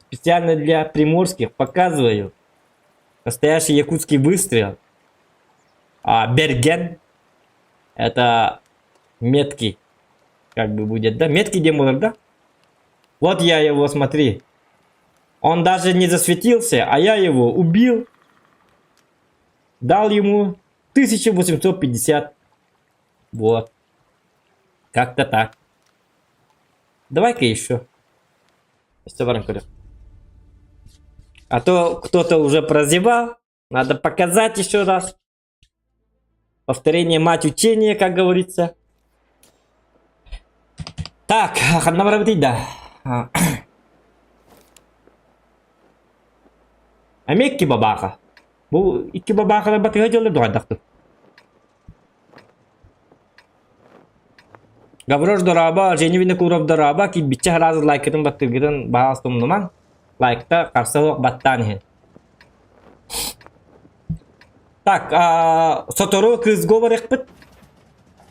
Специально для приморских показываю. Настоящий якутский выстрел. А, Берген. Это меткий как бы будет, да? Меткий демон, да? Вот я его, смотри. Он даже не засветился, а я его убил. Дал ему 1850. Вот. Как-то так. Давай-ка еще. А то кто-то уже прозевал. Надо показать еще раз. Повторение мать учения, как говорится. Так, ханна барабытый да. Эмиэ икки бабааха. Бу икки бабаахалар батыһа дьоллор дуҕайдахтын. Гаврош дорообо, Женя Винокуров дорообо, киирбиччэ сразу лайкытын баттыыргытын баҕас умнумаҥ. Лайкта харса суох баттаан иһин. Так, а, сотору кыызга барыахпыт.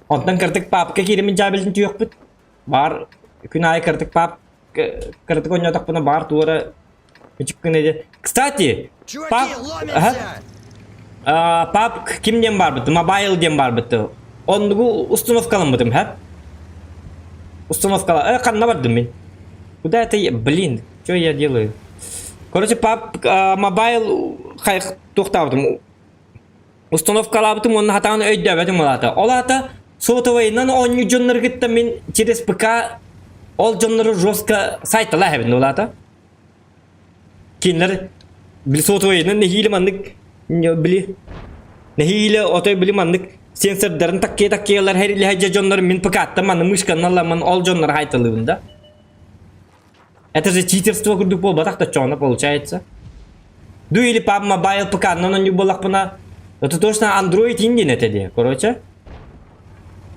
Онтон кырдык папка кииримин дьаабылын түһүөхпүт. Баар күн аайы кырдык пап кырдык оонньоотохпуна баар туора Кстати, Чуваки, ломимся! пап ким диэн баарбыт, мобайл диэн баарбыт. Оннугу установкаламмытым, һэ? Установкала. Э, ханна бардым мин? Куда это я? Блин, что я делаю? Короче, пап мобайл туохтаабытым. Установкалаабытым уонна хатаан өйдөөбөтүм ол аата. Ол аата сотовайынан оонньуу дьоннору кытта мин через ПК ол дьоннору жестко сайтала эбин ол аата. Кинилэр били сотовайынан нэһиилэ маннык били нэһиилэ отой били маннык сенсордарын таккыйа таккыйалар хэрилэһэ дьоннор мин ПК-ттан манны мышканан ламмын ол дьоннор хайталыыбын да. Это же читерство курдук буолбатах да чоно получается. Ду или PUBG Mobile ПК-нан оонньуур буоллахпына, это точно Android индин этэ дии, короче.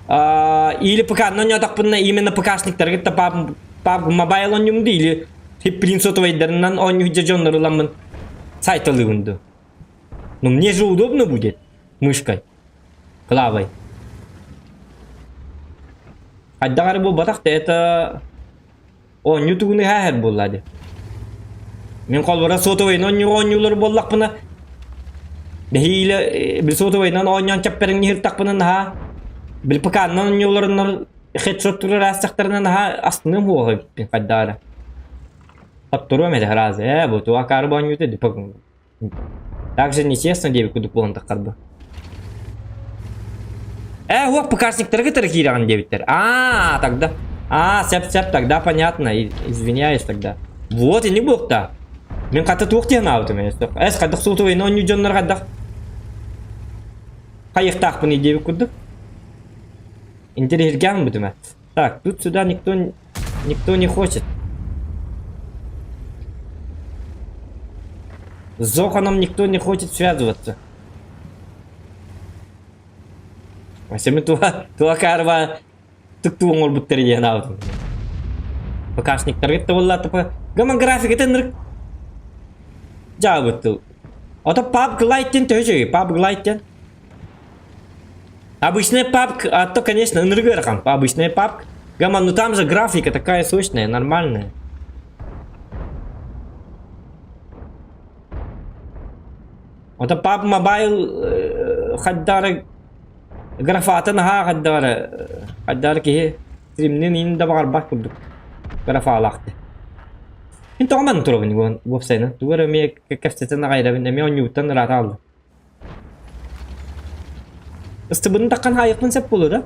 Или ПК-нан оонньоотохпуна именно ПКшниктары кытта PUBG, PUBG Mobile оонньуум дуу, или Хиппилин сотовайдарынан оонньуу дьоннору ыламмын сайталыыбын дуу. Ну мне же удобно будет мышкой, клавой. Хайдах эрэ буолбатах да это Оонньуу тугун ыһааһар буолла дии. Мин холбора сотовайынан оонньуур оонньуулар буоллахпына нэһиилэ били сотовайынан оонньоон чаппэрэҥниһиртахпына наһаа били ПК-нан оонньууларынар хедшоттурар аастахтарына наһаа астыныам суоҕа эбиппин хайдах эрэ. Хотторуом этэ сразу ээ бу туох акаары оонньуута дии Так же нечестно диэбит курдук буолан таххарба. Э, уох, ПКшниктары кытары киирэҕин диэбиттэр. Аа, тогда. Аа, сөп-сөп, тогда понятно. Извиняюсь тогда. Вот, ини буолта. Мин хата туох диэн аабытым эс хайдах суутубайын оонньуу дьоннор хайдах хайыахтаахпыный диэбит курдук. Интэриэһиргээн бутума. Так, тут сюда никто никто не хочет. С Зоханом никто не хочет связываться. Васеми туа туакарва тукту оҥорбуттар диэн аабытым. ПКшниктаргыт буолла тупа гаман графиката ынырык дьаабыт Ото PUBG Lite төһө үчүгэй PUBG Lite Обычная PUBG, а то, конечно, ынырык ыарахан. Обычная PUBG. Гаман, ну там же графика такая сочная, нормальная. Ото PUBG Mobile хайдары графата наһаа хайдары хайдары киһи стримнин ин да баҕарбат курдук графалаахты. Мин тоҕо манна турабын уопсайынан тугу эрэ эмиэ кэпсэтэн аҕайрабын эмиэ оонньууттан ыраата хааллым. Ыстыбын таххан хаайыахпын сөп буолуо да?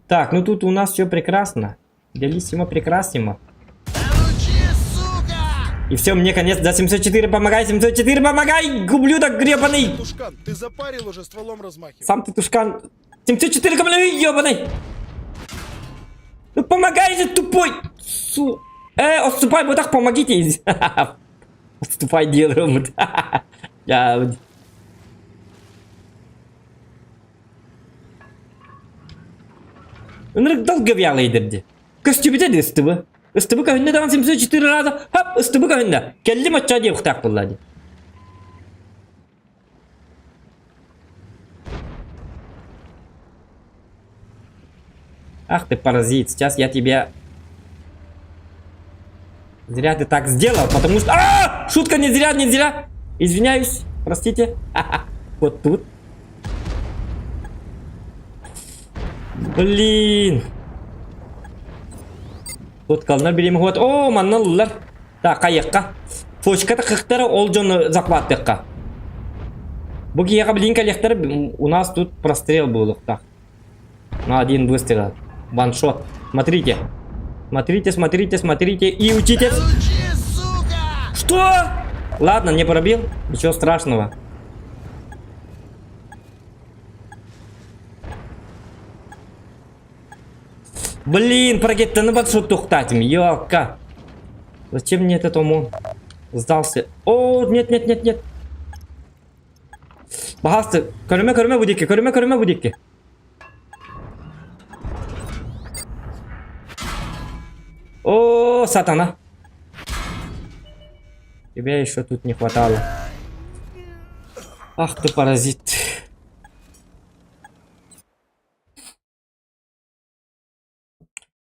Так, ну тут у нас все прекрасно. Делиссимо прекрасимо. Получи, сука! И все, мне конец. Да, 704, помогай, 704, помогай! Ублюдок гребаный! Тушкан, ты запарил уже стволом размахивать. Сам ты тушкан. 704, ебаный! Ну помогай же, тупой! Су... Э, отступай, вот так помогите! Отступай, делаем. Я... Ынырык долго вялый дии. Көстүбүтэ дии ыстыбы. Ыстыбы көһүннэ даҕаны 704 раза хап ыстыбы көһүннэ. Кэллим оччо диэхтээх буолла дии. Ах ты паразит, сейчас я тебя... Зря ты так сделал, потому что... А! Шутка не зря, не зря. Извиняюсь, простите. Куоттубут. Блин. Куоткаланар бириэмэ хуот. Оо, манна ыллар. Так, хайыахха. Фочката кыхтара ол дьону захваттыахха. Бу киһиэхэ блин кэлиэхтэрэ у нас тут прострел буолуохтаах. На один выстрел. Ваншот. Смотрите. Смотрите, смотрите, смотрите и учитесь. Получи, сука! Что? Ладно, не пробил. Ничего страшного. Блин, прокеттаны ваншот тухтатим. Ёлка. Зачем мне этот ОМОН? Сдался. О, нет, нет, нет, нет. Баһаасты, көрүмэ, көрүмэ бу диэки, көрүмэ, көрүмэ бу диэки. О, сатана. Тебя еще тут не хватало. Ах ты паразит.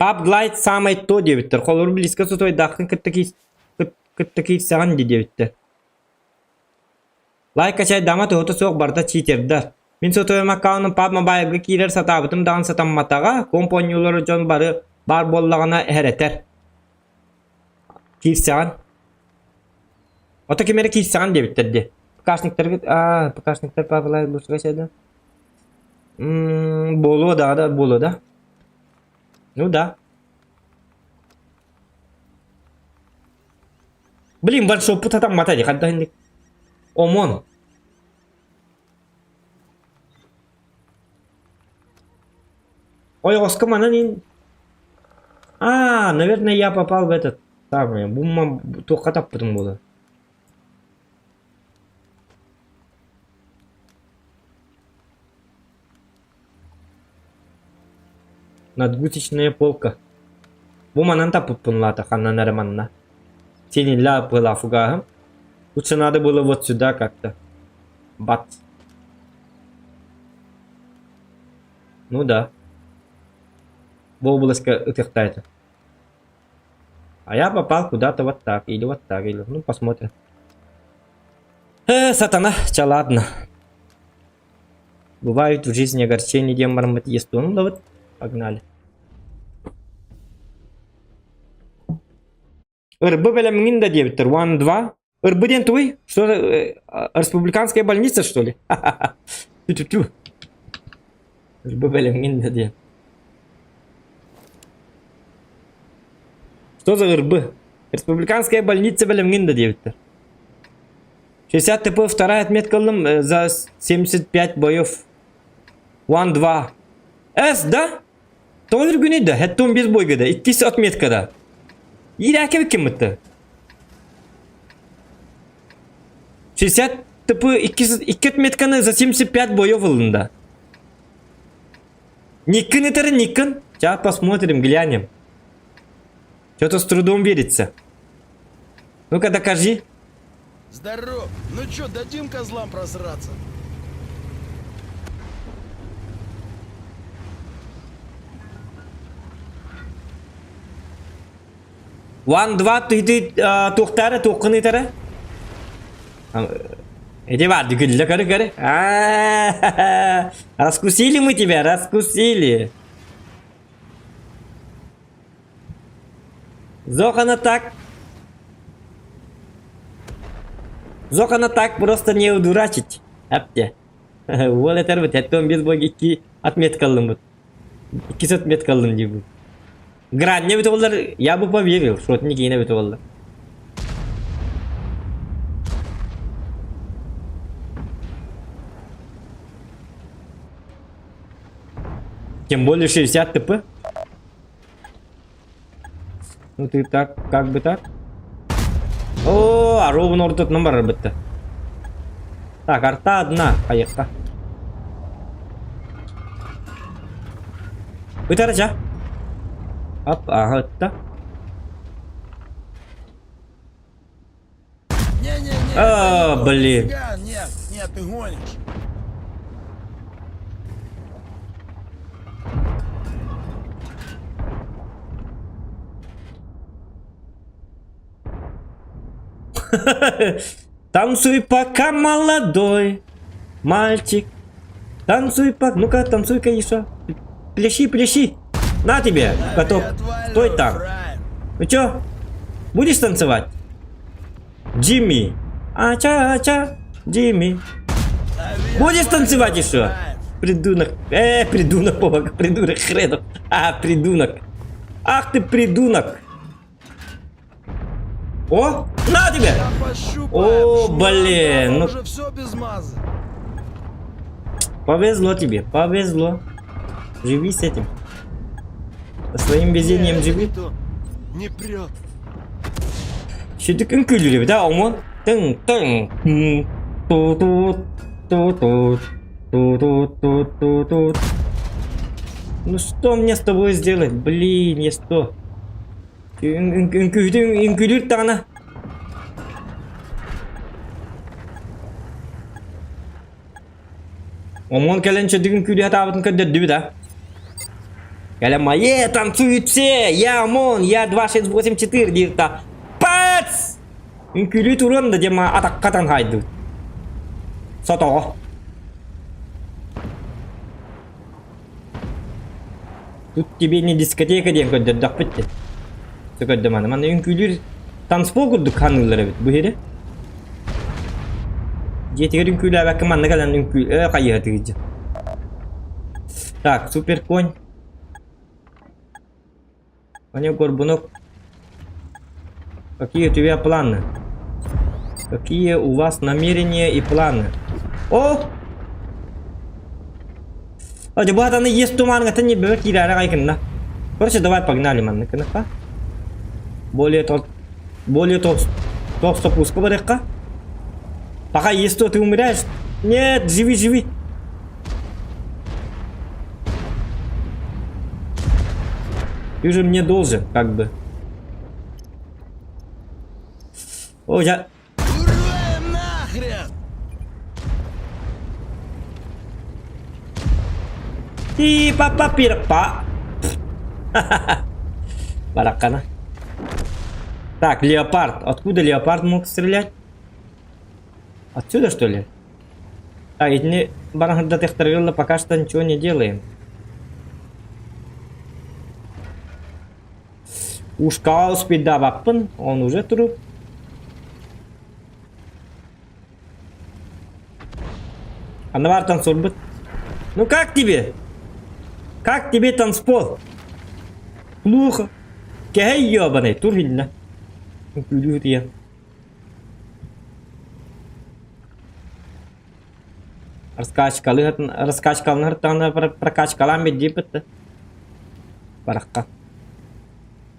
Пап Глайд саамай то диэбиттэр. Холобур близко сотойдааххын кытта киис кытта киирсэҕин дии диэбиттэр. Лайк качайдаама туһута суох барыта читердар. Мин сотуйум аккаунум Пап Мобайлга киирэр сатаабытым даҕаны сатамматаҕа, комп оонньуулара дьон бары баар буоллаҕына эһэрэтэр. Киирсэҕин. Ото ким эрэ киирсэҕин диэбиттэр дии. ПКшниктаргыт аа ПКшниктар Пап Лайк бу Буолуо да, да, буолуо да. Ну да. Блин, ваншоппут сатаммата дии, ханна инник. Омон. Ойоҕоско манан ин... А, наверное, я попал в этот самый, бумма туохха таппытым буолуо. Надгутичная полка. Бу манан таппыппын лаата ханнан эрэ манна. Синилля была фугаһым. Лучше надо было вот сюда как-то. Бац. Ну да. Бу областька ытыктаайта. А я попал куда-то вот так, или вот так, или... Ну, посмотрим. Э, сатана, ча ладно. Бывают в жизни огорчения, диэн бараммыт естуон да вот. Погнали. Ырбы бэлэмҥин да диэбиттэр. One, два. Ырбы диэн тугуй? Что э, республиканская больница, что ли? Тю-тю-тю. Ырбы бэлэмҥин да диэн. Что за ырбы? Республиканская больница бэлэмҥин да диэбиттэр. 60 ТП вторая отметка ыллым э, за 75 боев. 1-2. С, да? Тоҕо үргүнүй да? Хэттон без бойга да. Иккис отметка да. Иирээкэбит киммитте? 60 ТП иккис, икки отметканы за 75 боев ылында. Никкин этэр Никкин. Сейчас посмотрим, глянем. Что-то с трудом верится. Ну-ка докажи. Здоров! Ну чё, дадим козлам просраться? One, два, ты, ты, туохтара, туоххун ыытара? Иди бар, күллэ, көрө, көрө. Раскусили мы тебя, раскусили. Зохана так. Зохана так просто не удурачить. Апте. Уол этэр бит, эттон без боги икки отметка ыллым Иккис отметка ыллым дии Гранне бит олар, я бы поверил, что это не кейне бит олар. Тем более 60 ТП. Ну ты так, как бы так. О, а ровно ортотунан барар бытта. Так, арта одна, поехала. Ытарача. Ап, ага, ытта. Не-не-не. А, это не то. блин. Нифига, Нет, нет, ты гонишь. Танцуй пока молодой. Мальчик, танцуй, пак, ну-ка, танцуй-ка еще. Пляши, пляши. На тебе, каток. Стой там. Ну чё, будешь танцевать? Джимми. Ача, ача, Джимми. Будешь танцевать еще? Придунок. Придунок, помог. Придурок, хренов. А, придунок. Ах ты придунок. О, на тебе! О, блин. Ну... Уже все без мазы. Повезло тебе, повезло. Живи с этим. Со своим везением живи. Не прет. Сүдүк үҥкүүлүүр эбит а омун тыҥ тыҥ ту ту ту ту ту ту ту ту ту. Ну что мне с тобой сделать? Блин, я что? Үҥкүүтүн үҥкүүлүүр даҕаны. Омун кэлэн чөдүк үҥкүүлүү сатаабытын көрдөрдүбүт а. Кэлэн мае танцуют все! Я ОМОН, я 2684 диир та. Пац! Үҥкүүлүү туруон да диэн атахха танхайдыбыт. Сотоҕо. Тут тебе не дискотека диэн көрдөрдөхпүт диэн. Көрдө маны. Манна үҥкүүлүүр танцпол курдук ханыыллар эбит бу иһири. Дьиэтигэр үҥкүүлээбэккэ манна кэлэн үҥкүү э хайыһа тыгыдьа. Так, супер конь. Коня горбунок. Какие у тебя планы? Какие у вас намерения и планы? О! А, бу есть туман, это не бэбэ киирээри айкынна. Короче, давай погнали манна кыныха. Более тол... Более тол... Толсто пуска барыхха. Пока есть то, ты умираешь. Нет, живи, живи. Ты же мне должен, как бы. О, я... Ура, нахрен! Ти па па пира па. Баракана. Так, леопард. Откуда леопард мог стрелять? Отсюда, что ли? А, итини баран пока что ничего не делаем. Ушка успейдабаппын, он уже труп. Анвар танцор Ну как тебе? Как тебе танцпол? Плохо. Кэһэй ёбаный, тур хинна. Күлүү Раскачкалы, раскачкалын прокачкалан бит Баракка.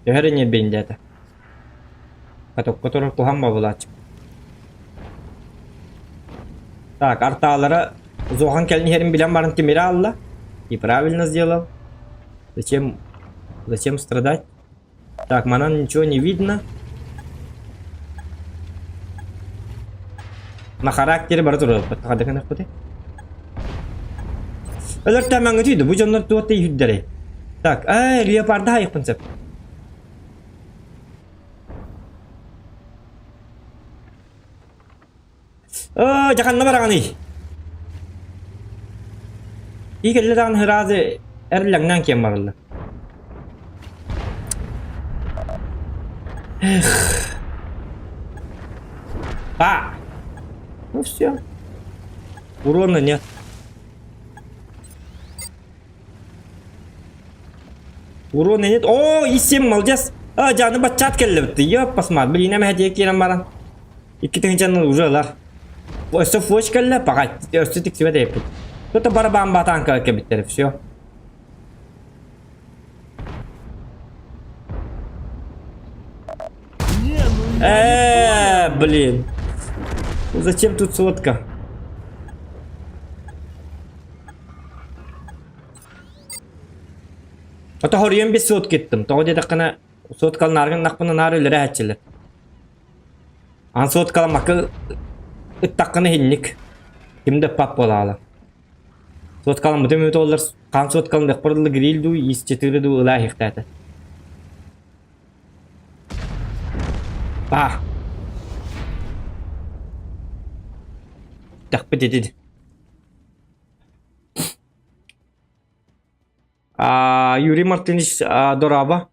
Төһөрө не бендете. Катокка турар куһан бабылаачы. Так, арталара Зохан кэлин билен барын тимире алла. И правильно сделал. Зачем, зачем страдать? Так, манан ничего не видно. На характере бар турар. Өлөр тәмәңі түйді, бу жоннор туатты юддері. Так, ай, леопарда хайықпын сеп. О, жақанна барағаны. Икелле даҕаны ыраазы эрлэҥнээн киэн бараллар. Эх. А! Ну все. Урона нет. Урона нет. О, и 7, молодец. А, жаны бачат келлебитти. Ёп, посмотри. Блин, эм хәдия киирэн баран. Икки тыһынчаны уже ылар. Өссө фоч кэллэ, пока өссө тиксибэт эппит. Кто-то барабан батанка кэбиттер, все. Не, ну я Блин. Ну зачем тут сотка? А то хоруйан бес сотка кеттим. Тоҕо диэтэххинэ соткалын нахпына наар өлөрө хатчылар. Ан соткаламакка ыттаккына хинник. Кимде пап болаала. Соткалан бутым өтө олар қан соткалын бек гриль ду ис четыре ду ыла хихтата. Ба. Тахпы деди. Юрий Мартынович дорообо.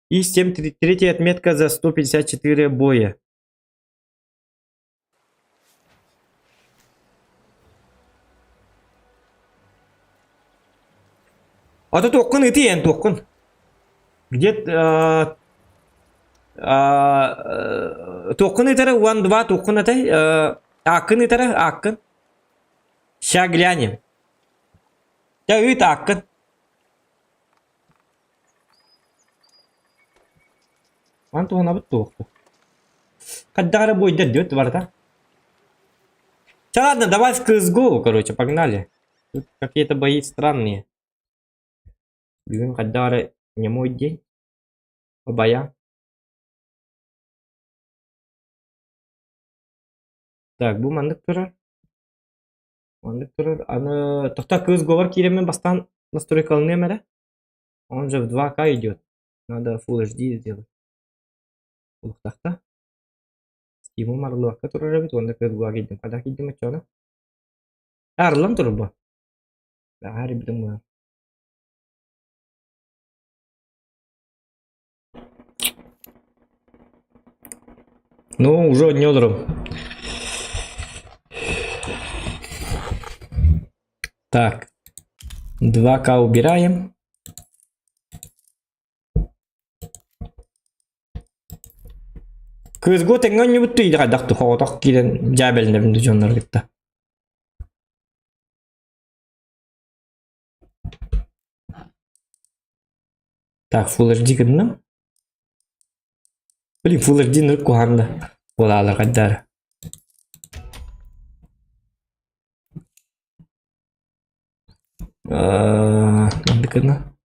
И 7 третья отметка за 154 боя. А то туоххун ытый эн туоххун. Где туоххун ытара уан два туоххун атай ааккын ытара ааккын. Ща глянем. Дьэ ыыт ааккын. Ман туһанабыт туохту. Хайдах эрэ буойдар диэт барыта. Ча ладно, давай в CSGO, короче, погнали. Тут какие-то бои странные. Бүгүн хайдах эрэ не мой день. По боям. Так, бу маннык турар. Маннык турар. Аны тохто кыыс говор киирэммин бастаан настройкаланыам эрэ. Он же в 2К идет. Надо Full HD сделать. Улуктахта. Steam'ым арыллыбакка турар эбит уонна кыыс киирдим. Хада киирдим оччоҕуна. Арыллан турар бу. Баҕар билим бу. Ну, уже не олорум. Так. 2К убираем. Кыызго тэҥҥэ оонньуубут дуу хайдах дуу соҕотох киирэн дьээбэлэнэбин дуу дьоннору кытта. Так, Full HD гынным. Блин, Full HD нырык куһаҕан да буолаалар хайдары. Маннык гына.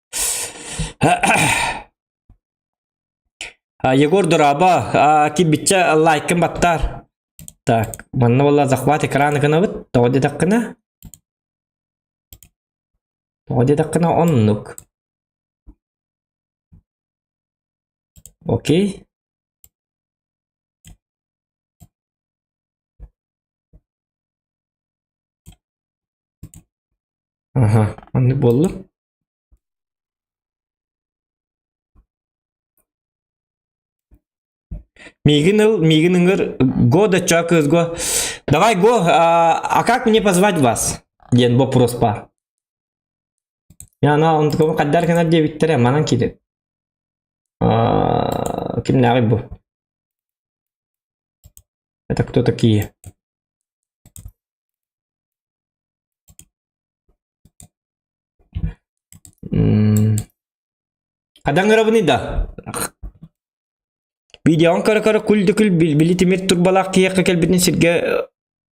Егор дорообо, кирбиччэ лайкын баттаар. Так, манна буолла захват экрана гынабыт. Тоҕо диэтэххинэ? Тоҕо диэтэххинэ оннук. Окей. Аха, оннук буолла. Миигин ыл, миигин ыҥыр, го да чё кыыс го. Давай го, а как мне позвать вас? диэн вопрос баар. Я ана онтукабын хайдар гынар диэбиттэрэ, манан киирэн. Кимнээҕий бу? Это кто такие? Хадаҥырабыный да? Видеоҕын көрө-көрө күл да күл били тимир турбалаах киһиэхэ кэлбитин сиргэ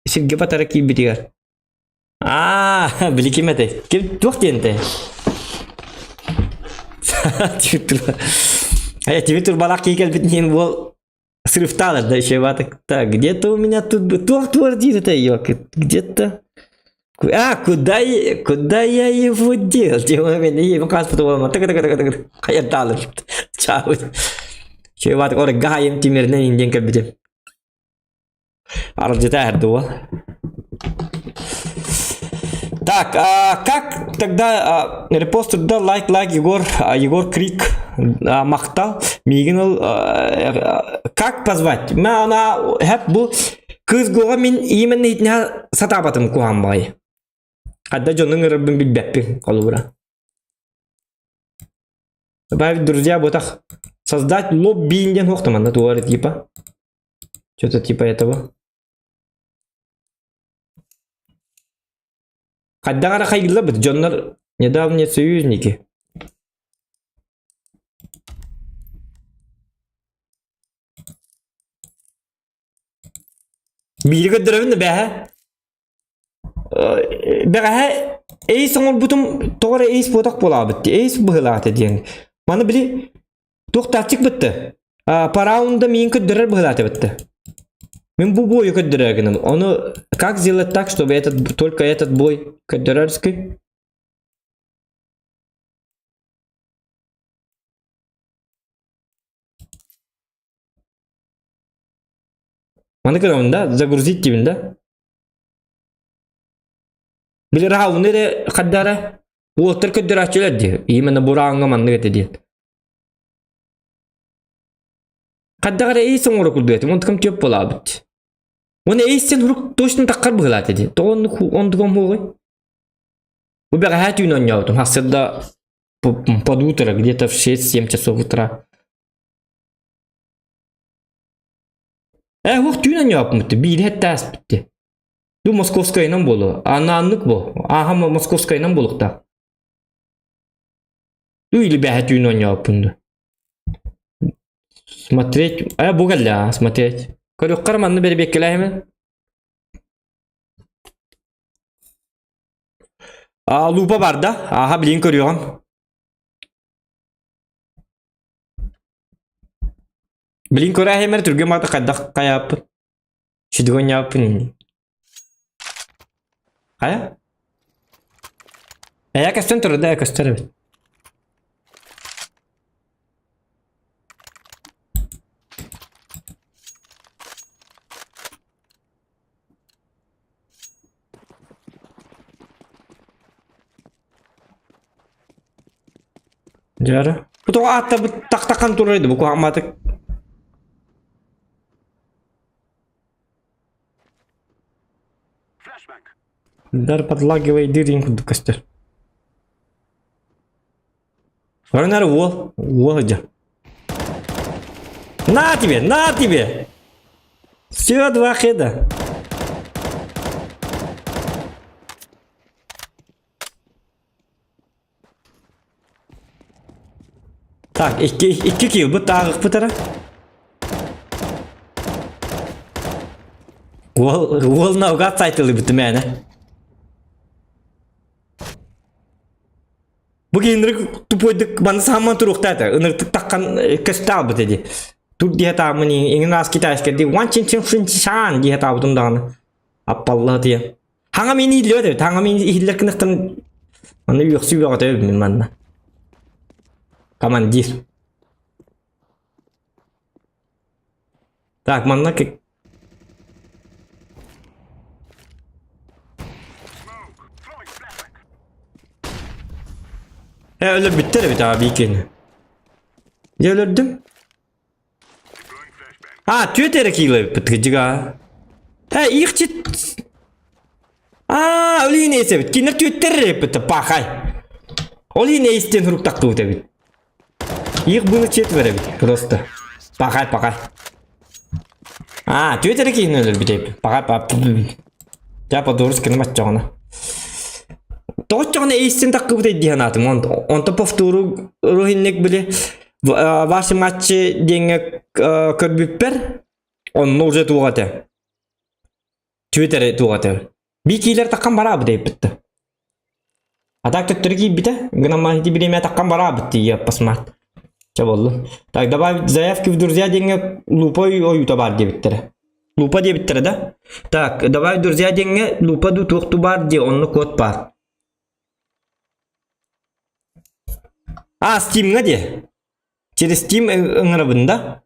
сиргэ батара киирбитигэр. Аа, били ким этэй? Ким туох диэн этэй? Тимир турба. Э, тимир турбалаах киһи кэлбитин иһин уол срывтаалар да еще так где-то у меня тут туох туор диир этэй где-то А, куда, куда я его дел? Тема мен ийэм хаспыт буолма тык тык тык тык хайырдаалыр. Чао. Чуйбат ор гайым тимиринен инден кэлбитим. Аралдьыта эрдэ уол. Так, а, как тогда а, репост да лайк лайк Егор а, Егор Крик а, махтал миигин ыл а, как позвать? Мэ она хэп бу Кыыс Гоҕа мин именно итинэ сатаабатым куһаан баҕайы. Хадда дьонуҥ ырарбын билбэппин холобура. Добавить друзья ботах. Создать лобби диэн суох манна туора типа. Что-то типа этого. Хайдах эрэ хайгыллар дьоннор недавние союзники. Биири көрдөрөбүн да бээһэ. Бэҕэһээ эйс оҥорбутум тоҕо эрэ эйс буотах буолаабыт эйс быһыылаата диэн. Маны били туохтааччык бытты. По раунда миин көрдөрөр быһыылаата бытты. Мин бу бою көрдөрөр гынам. Ону как сделать так, чтобы этот только этот бой көрдөрөрский? Маны көрөҕүн да, загрузить диибин да? Били рауны эрэ хардара уолтар көрдөрөөччүлэр дии. Именно бу рауҥҥа маннык этэ диэн. Хайдах эрэ эйс оҥоро курдук этим, онтукам түөп буолаабыт. Уонна эйстэн хурук точно таххар быһыылаата дии. Тоҕо оннук онтукам хуоҕуй? Бу бэҕэһээ түүн оонньообутум. Сарсыарда под утро, где-то в 6-7 часов утра. Э, уох түүн оонньообуппут, биири хэттээспитти. Бу Московскайынан буолуо. Анааннык бу. Ааха Московскайынан буолуохтаах. Ду или бэһэ түүн оонньообуппун ду. Смотреть. Э, бу кэллэ, а, смотреть. Көрүөххэр манна бэрибиэккэлээһимин. А, лупа бар да? Аха, билин көрүөҕүм. Билин көрөөһүмэр түргэн баҕата хайдах хайааппын. Сүдүгөнньааппын ини. Хайа? Эйэ көстөн турар да көстөр эбит. Дьара. Бу тоҕо ааттарбыт тахтахан турар ди бу куһаҕамматык. Дар подлагивай дырин курдук көстөр. Көрүнэр уол, уол дьэ. На тебе, на тебе! Все, два хеда. Так, икки, икки килл бу тааҕыкпыт эрэ. Уол, уол наугад сайтылыбыт мээнэ. Бу киһиннэрик тупойдук маны сааман туруохтаата. Ыныртык таххан көстө албыт эди. Тур диэ таамын иҥин аас китайскай ди ван чин чин фин шан диэ таабытым даҕаны. Аппалла тиэ. Хаҥа мин ииллибэт эбит. Хаҥа мин иһиллэр кынахтан манна үөхсүү бөҕөтө эбит манна. Командир. Так, манна Э, өлөрбүттэр эбит аа биикини. Дьэ өлөрдүм. А, түөт эрэ киилэбиппит кыдьыга. Э, их чит. А, ол иһин эсэбит. Кинилэр түөттэр эрэ пахай. Ол иһин эйистен хуруктактыбыт эбит. Их было четверо эбит, просто. Пахай, пахай. А, түөт эрэ киһини өлөрбүт эбит. Пахай, пахай. Дьэ, подорус кини баччаҕына. Тоҕоччоҕуна эйистен таккыбыт дии санаатым. Онто повтору руһинник били ваши матчы диэҥҥэ көрбүппэр онно уже туох этэ. Твиттере туох этэ. Би киилэр таххан бараабыт эйбитте. А так төттөрү киирбитэ. Гынан ити бириэмэ таххан бараабыт тиийэ посмат. Чэ боллун. Так, добавить заявки в друзья диэҥҥэ лупа ойуута баар диэбиттэрэ. Лупа диэбиттэрэ да? Так, добавить друзья диэҥҥэ лупа ду туох ту баар диэ, онно код баар. А, Steam'ҥа диэ. Через Steam ыҥырабын да?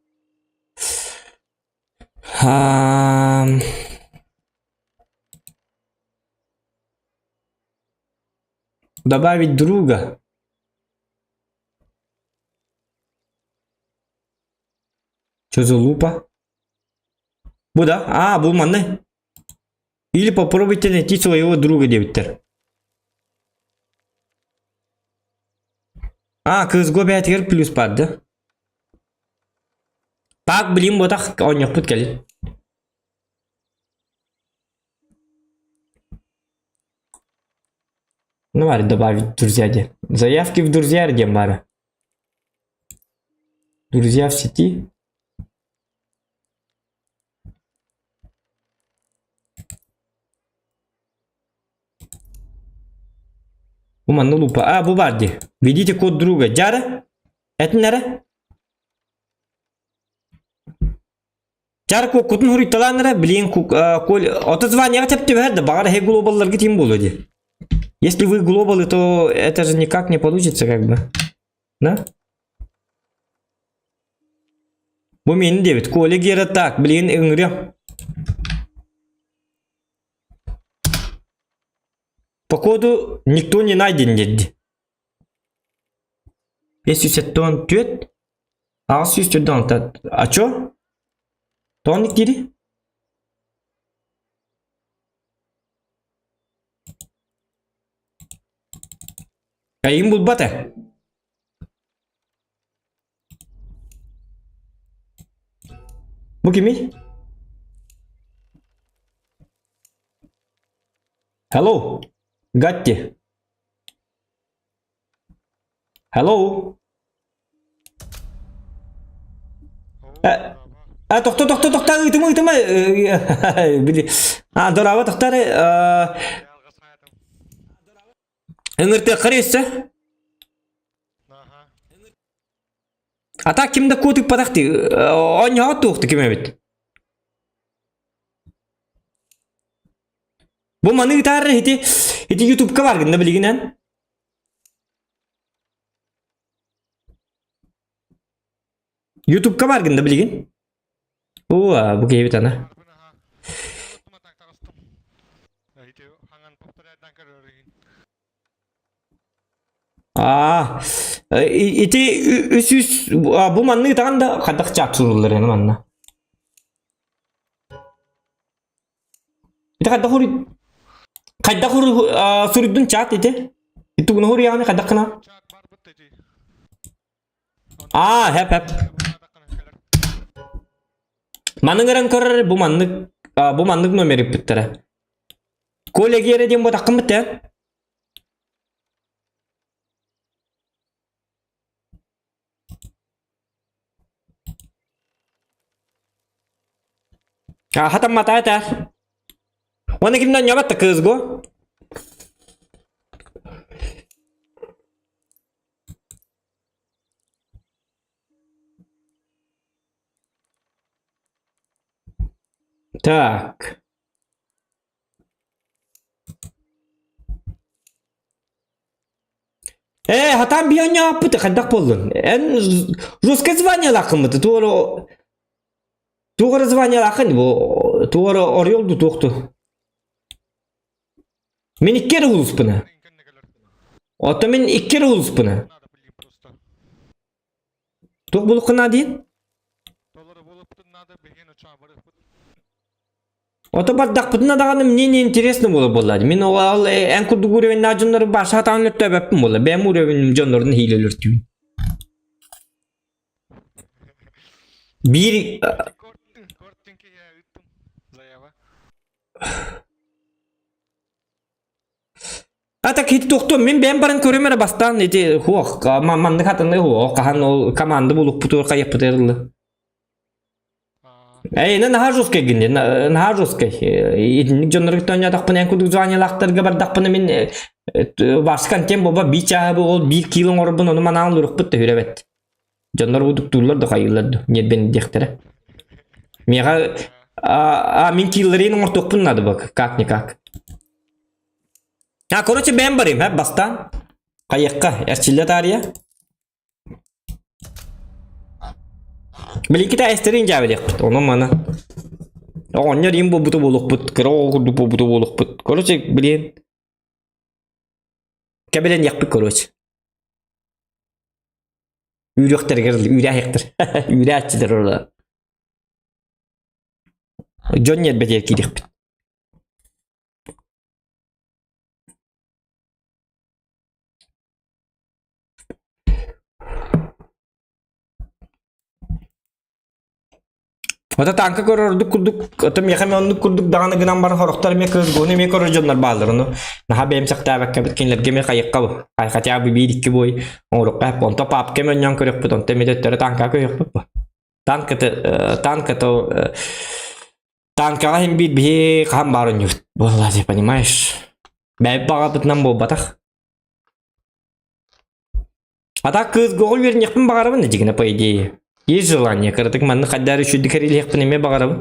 Добавить друга. Что за лупа? Бу да? А, бу манны. Или попробуйте найти своего друга диэбиттэр. А, кыысго бэйэтигэр плюс баар да? Так, блин, ботах оонньохпут кэлин. Ну, бары добавить друзья диэн. Заявки в друзья диэн бары. Друзья в сети. Бу манна лупа. А, бу бар дии. Введите код друга. Дьара? Этин эрэ. Дьара куоккутун хуруйталаан эрэ, блин, коль ото званияҕа тэп түбэһэр да, баҕар эһи глобалларга тиим буолуо дии. Если вы глобалы, то это же никак не получится как бы. Да? Бу мин диэбит. Коля Гера так, блин, ыҥырыам. Походу никто не найден диэдди. 574 846. А чё? Тоник дири? Кайын булбат э. Бу кимий? Hello, Гатти. Hello. Э, а тохто тохто тохто ыытыма ыытыма били а дораба тохтары ыҥыртыаххар өссө а так ким да куотуппатах дии оонньоһо туохту ким эбит бу маны ыытаары ити ити ютубка бар гынна билигинэн ютубка бар гынна билигин оо бу киһибит ана Аа, ити үс үс бу маннык ытаҕын да хайдах чаап суруллар аны манна. Ити хайдах уруй хайдах суруйдун чаат ити? Ити гуна хуруйаҕын хайдах гына? Аа, хэп хэп. Маннык ыран көрөр бу маннык бу маннык номер ыппыттара. Коля Гера диэн ботаххын битэ. Хатаммата этэ. Уонна кимнэн ньабатта кыыс го? Так. Ээ, хатаан биһи хайдах буоллун? Эн русское званиелааххыммыт, туора туора званиелааххын бу туора орел ду туохту. Мин икки эрэ улууспуна. Ото мин икки эрэ улууспуна. Туох булуккуна диин? Ото бардахпытына даҕаны мне не интересно было буолла. Мин ол эн курдук уровеннаах дьоннору баша сатаан өлөртөөбөппүн буолла. Бэйэм уровеним дьоннорун иһиилэ өлөртүүбүн. Биир А так ити тохтуом мин бэйэм баран көрүм эрэ бастаан ити хуох маннык хатаныы хуох хаһан ол команда булукпутугар хайыппытыгар ылы. Эй, наһаа жесткай гин, наһаа жесткай. Итинник дьоннору кытта оонньоотохпуна эн курдук званиялаахтарга бардахпына мин барс контент буолба биир чааһы ол биир кило оҥорбун ону манаан олорукпут да хүрэ Дьоннор удуктууллар да хайыыллар да ньиэрбэн диэхтэрэ. Миэхэ а, мин киллэрин оҥортуохпун надо бы, как-никак. А, короче, бэйэм барыым, һэ, бастаан. Хайыахха, эрчиллэ таарыйа. Биликкитэ эстерин дьаабылыахпыт, ону маны. Оҕонньор им буолбуту буолуохпут, кыра оҕо курдук буолбуту буолуохпут. Короче, блин, кэбилэниэхпит, короче. Үүрүөхтэригэр үүрээһиэхтэр. Үүрээччилэр ола. Дьон ньиэрбэтигэр киириэхпит. Ото танка көрөр ордук курдук, ото миэхэ эмиэ оннук курдук даҕаны гынан баран сорохтор эмиэ кыргыһыны эмиэ көрөр дьоннор бааллар. Ону наһаа бэйэмсэхтээбэккэ эбит кинилэргэ эмиэ хайыахха бу. Хотя бы биир-икки бой оҥоруохха эп. Онто папка эмиэ онньоон көрүөхпүт, онто эмиэ төттөрү танкаҕа көһүөхпүт бу. Танк это, танк это танкаҕа иһин биир биһи хаһан баар оонньуубут. Буолла ты понимаешь? Бэйэбит баҕарбытынан буолбатах. А так кыыс гоҕу үөрэниэхпин баҕарабын да дьигинэ по идее. Есть желание, кыратык маннык хайдары үчүгдүк кэрилиэхпин эмиэ баҕарабын.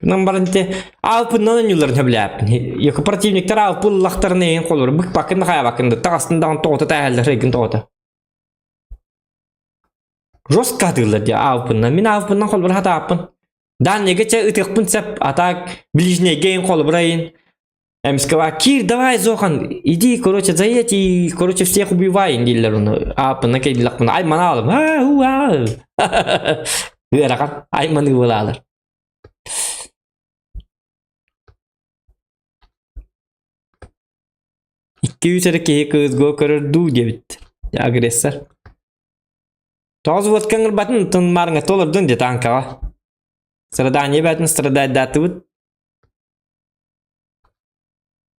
Нам баран те алпыннан ойууларын сөбүлээппин. Екі противниктар алпы ыллахтарына эйин холору быкпаккын да хайабаккын да таҕастын даҕан тоҕото тааһаллар эйгин тоҕото. Жестко атыыллар дии аалпыннан. Мин аалпыннан холбор хатааппын. Даанньыга чэ ытыахпын сөп, а так ближнейгэ эйин холобура эйин. Эмискэ Кир, давай, Зохан, иди, короче, заедь и, короче, всех убивай, дииллэр ону. Ааппына кэллэхпинэ, айманаалым. Ыарахан, айманыы буолаалар. Икки-үс эрэ киһи кыыс го көрөр дуу диэбит. Агрессор. Тоҕус водка ыҥырбатын, тын маарыҥа толордун дии таанкаҕа. Страдание бээтин страдайдаатыбыт.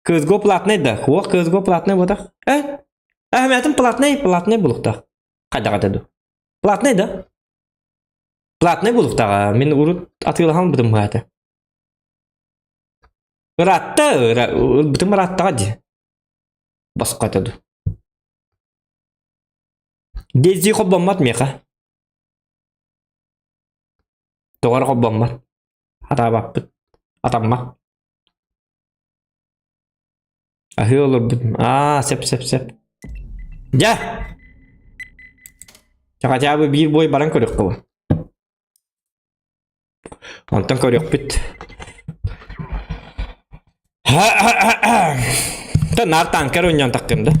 КСГО платный да? Хуох КСГО платный буотах. Э? Әһмәтим платный, платный булуктах. Хайдах этэ ду? Платный да? Платный булуктаҕа. Мин урут атыылаһан бытым баата. Ыраатта, ылбытым ырааттаҕа дии. Босхо этэ ду. Дейзи холбоммот миэхэ. Тоҕо эрэ холбоммот. Атаабаппыт. Атаммат. Аһыы олорбутум. Аа, сөп, сөп, сөп. Дьэ! Хотя бы биир бой баран көрүөххэ бу. Онтон көрүөхпүт. Та наар танкер ойнон тахтым да.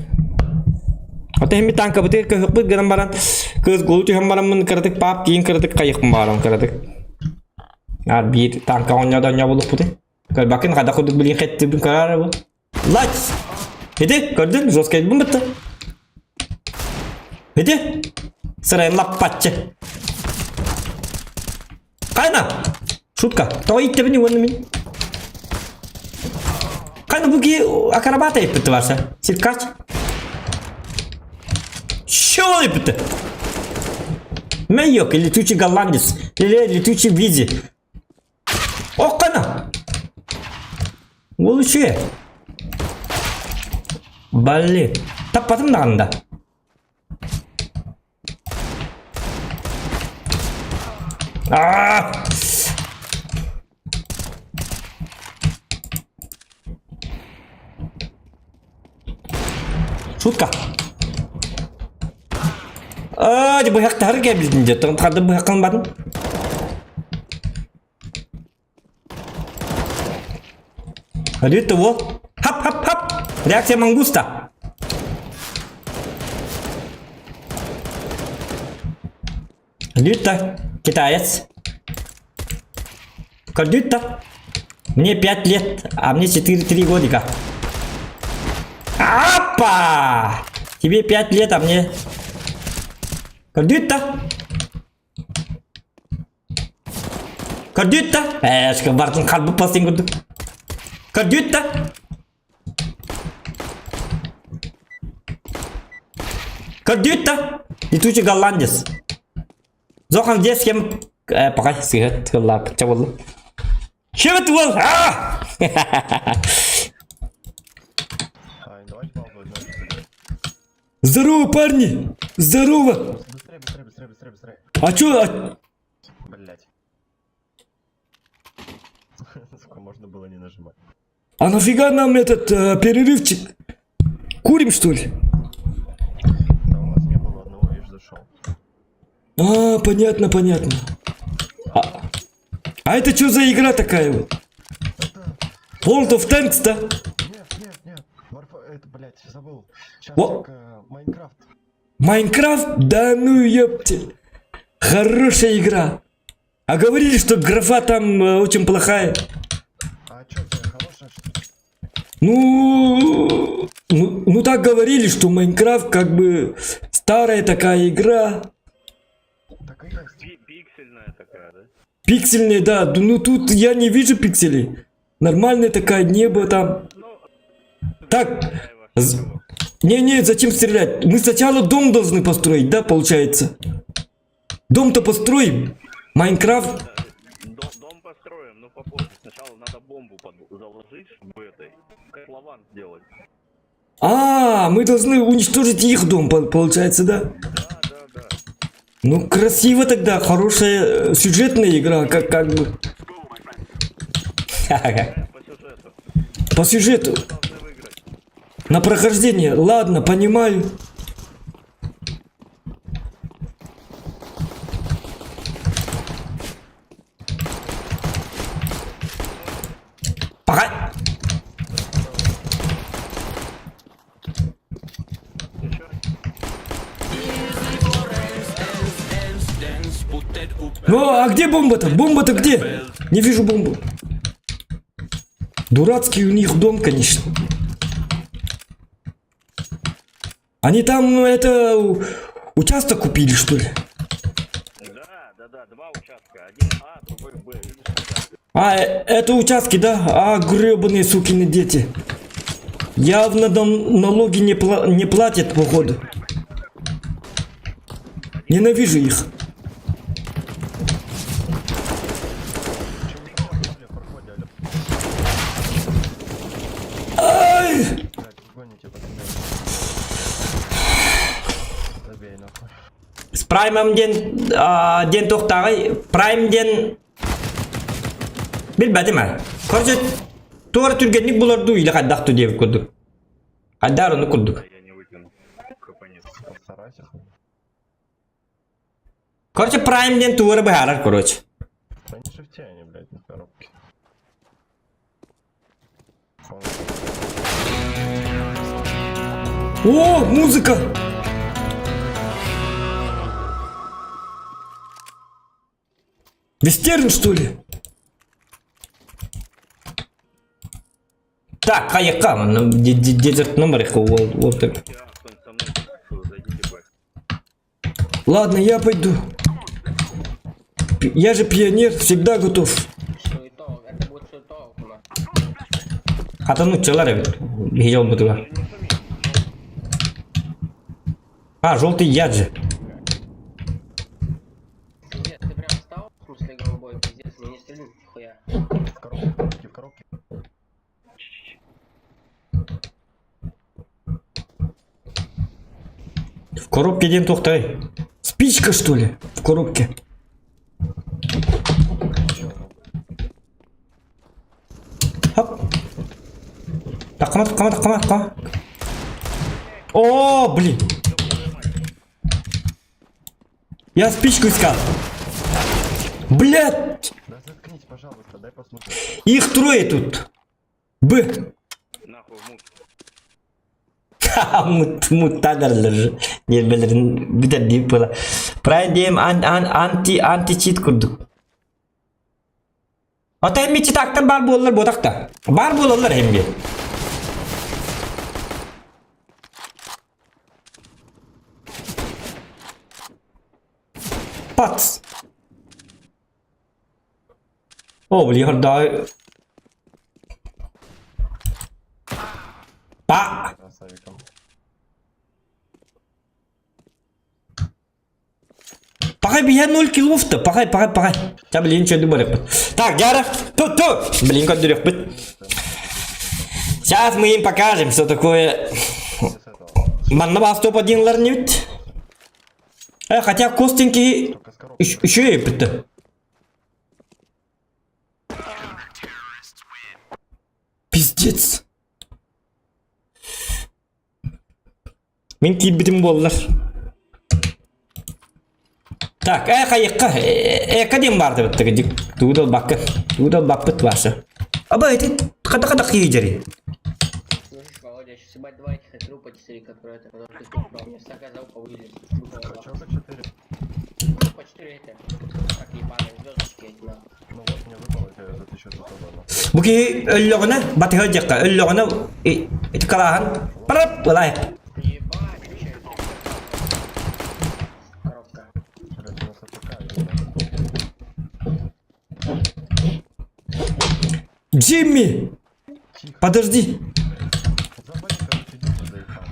Ата химми танкабытыгар көһөхпүт гынан баран кыыс голу түһэн бараммын кыратык паап тиин кыратык хайыхпын баарам кыратык. Аар биир танка оонньоодо оонньообулукпутун. Көрбөккүн хайдах курдук билин хэттибин көрөр бу. Лач! Ити көрдүн жесткайбын бытты. Ити сырайын лаппаччы. Кайна! Шутка. Тоҕо ииттэбин уонна мин. Кайна бу киһи акробата еппитти барса. Циркач. Чего еппитти? Мейок, летучий голландец, или летучий визи. Оккана! Ол үчүгэй. Балли. Таппатым даҕаны да. Аа! Шутка. Аа, быһахтаһар кэлбитин дьэ, ханна быһаххын батын? Өлүт уол. Хап хап хап. Реакция мангуста. Люта, китаец. Калюта. Мне 5 лет, а мне 4-3 годика. Апа! Тебе 5 лет, а мне... Калюта. Көрдүүт да? Ээ, бартын харбы пастын көрдүк. Көрдүүт да? Көрдүүт да? Летучий голландец. Зохан где с кем? Э, пока сыгыт тыллап чабылды. Чебет уол! Здорово, парни! Здорово! Быстрее, быстрее, быстрее, быстрее, быстрее. А чё? А... Блять. Сука, можно было не нажимать. А нафига нам этот э, перерывчик? Курим, что ли? Да у вас не было одного, видишь, зашел. А, понятно, понятно. А, а это что за игра такая вот? World of Tanks, да? Нет, нет, нет. Warf... Это, блять, забыл. Сейчас Во- как, э, Майнкрафт. Майнкрафт? Да ну ёпте. Хорошая игра. А говорили, что графа там э, очень плохая. А чё, тебе хорошая, что ли? Ну, ну, ну так говорили, что Майнкрафт как бы старая такая игра. Так и есть. Пиксельная такая, да? Пиксельная, да. Ну тут я не вижу пикселей. Нормальная такая небо там. Так, не-не, зачем стрелять? Мы сначала дом должны построить, да, получается? Дом-то построим. Майнкрафт. Дом, дом построим, но попозже. Сначала надо бомбу под... заложить, чтобы этой котлован сделать. А, мы должны уничтожить их дом, получается, да? Да, да, да. Ну, красиво тогда, хорошая э, сюжетная игра, как, как бы. По сюжету. По сюжету. Должны выиграть. На прохождение. Ладно, понимаю. Пока. Ну, а где бомба-то? Бомба-то где? Не вижу бомбу. Дурацкий у них дом, конечно. Они там это участок купили, что ли? Да, да, да, два участка. Один А, другой Б. Видишь, участки. А, это участки, да? А, гребаные сукины дети. Явно там налоги не платят, походу. Ненавижу их. Ай! Блядь, вы гоните, пацаны. Забей нахуй. С Праймом диэн, а, диэн туохтааҕый? Прайм диэн билбэтим ээ. Короче, туора түргэнник булар дуу или хайдах дуу диэбит курдук. Хайдаар ону курдук. Я не выкину. КП нет. Постарайся. хуй. Короче, Прайм диэн туора быһаарар, короче. Да не шифте они, блядь, на коробке. Он О, музыка! Вестерн, что ли? Так, хайыкка, ну, дезерт номер их, вот так. Я, кто-нибудь со мной, зайдите Б. Ладно, я пойду. Я же пионер, всегда готов. Суетолог, это будет суетолог у нас. Хата нууччалар эбит. Биһиги буолбутугар. А, желтый яд же. Пиздец, ты прям встал, в смысле голубой, пиздец, мне не стрельнуть нихуя. В коробке, в коробке, в коробке. В коробке диэн туохтай. Спичка, что ли? В коробке. Хоп. Такма, такма, такма, такма. О, блин. Я спичку искал. Блять! Да заткнись, пожалуйста, дай послушать. Их трое тут. Б. Нахуй в мут. Ха, мут, муттанарлар. Ньиэрбэлэрин бүтэрдии буола. Prime диэм ан, ан, анти, анти-чит курдук. Ата эмми читактар баар буоллар буотахта. Баар буолаллар эмми. Пац. О, блин, да. Па! Красавиком. Пахай я 0 килов-то, пахай, пахай, пахай. Та, блин, что думали? Так, Яра, ту, ту. Блин, как дурек. Сейчас мы им покажем, что такое. Не с этого. Манна бас топ-1 ларнют. Хотя костенький Только с коробки. еще и бітті. Пиздец. Мин киирбитим буоллар. Так, хайыкка, кадем барды бітті, тудал бакка, тудал бакпыт ваша. Аба, это када-када киижери. Слышишь, Володя, я сейчас ебать два этих трупа 4, которые это, потому что ты брал. Мне столько залпа вылез. А чё за 4? Ну, по 4 это. Как ебаные звездочки эти нахуй. Ну вот мне выпало тебе за 1500 ладно. Бу киһи өллөҕүнэ, батыһа дьахха, өллөҕүнэ, ити калааһын, парап, ылай. Ебать, вообще. Коробка. Блядь, у нас АПК, я не Джимми! Тихо. Подожди. Забань, короче, Диму заебал.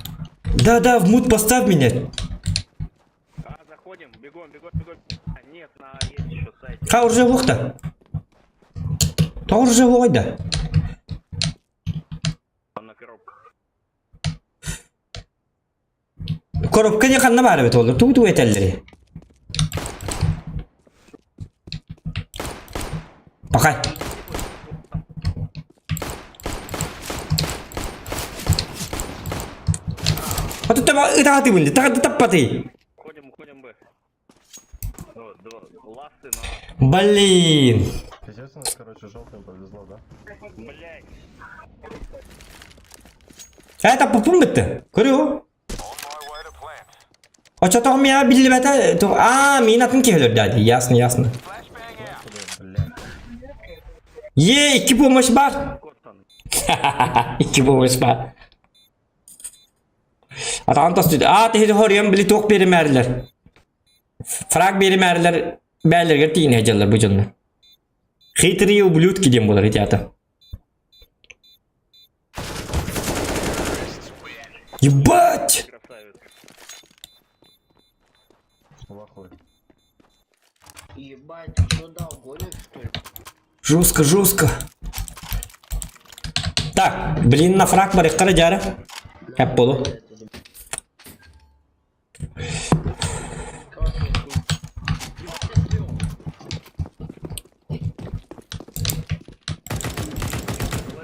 Да-да, в мут поставь меня. А, заходим, бегом, бегом, бегом. А, нет, на есть еще сайте. Ха, уже уохта. Тоҕо уже уойда. Там на коробках. Коробка не ханна баар эбит олор, тугу тугу этэллэри. Пахай. А тут ытаатыбын, таппаты. Уходим, уходим Б. Вот, два, ласты на... Блин. Пиздец у нас, короче, желтым повезло, да? Блять. Это попум бітті. Көрү. Очотоҕум миэхэ биллибэтэ. А, миин атын киһилэр дии. Ясно, ясно. Е, икки помощь бар. Коттон. Икки помощь бар. Атаҕын тостуйда. Аа, тиһи хоруйан били туох биэримээрилэр. Фраг биэримээрилэр бээлэригэр тиийинэ сылдьаллар бу дьоннор. Хитрые ублюдки диэн буолар ити аата. Ебать! Красавец. Плохой. Ебать, ты что дал, гонишь, что ли? Жестко, жестко. Так, блин, на фраг барыхтара дьара. Хэп болу.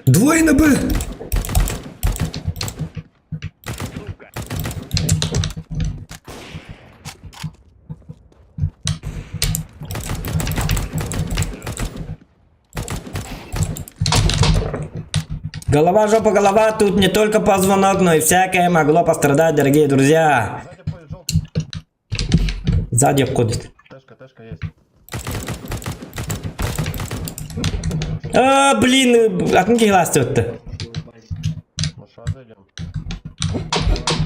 Двое на Б! Голова, жопа, голова, тут не только позвонок, но и всякое могло пострадать, дорогие друзья. Сзади поезд желтый. Сзади обходит. Тэшка, тэшка есть. А, блин, атын киһи өттө. Может, разойдем?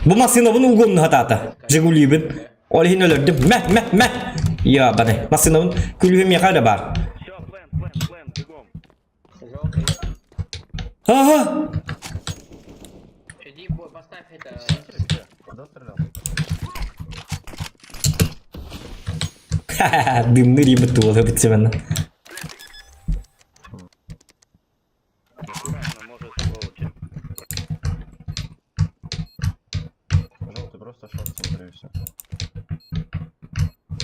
Бу массыынабын угуомну хатаата. Жигулибин. Ол иһин өлөрдүм. Мэ, мэ, мэ. Я, баны. Массыынабын күлүһүм миэхэ эрэ баар. Все, плен, плен, плен, бегом. Желтый. Ага. Иди, бой, поставь это. Где? Куда стрелял? Ха-ха-ха, дымны рибит туолы битсебен. Аккуратно, может сволочи. Желтый, просто шорт смотри и все.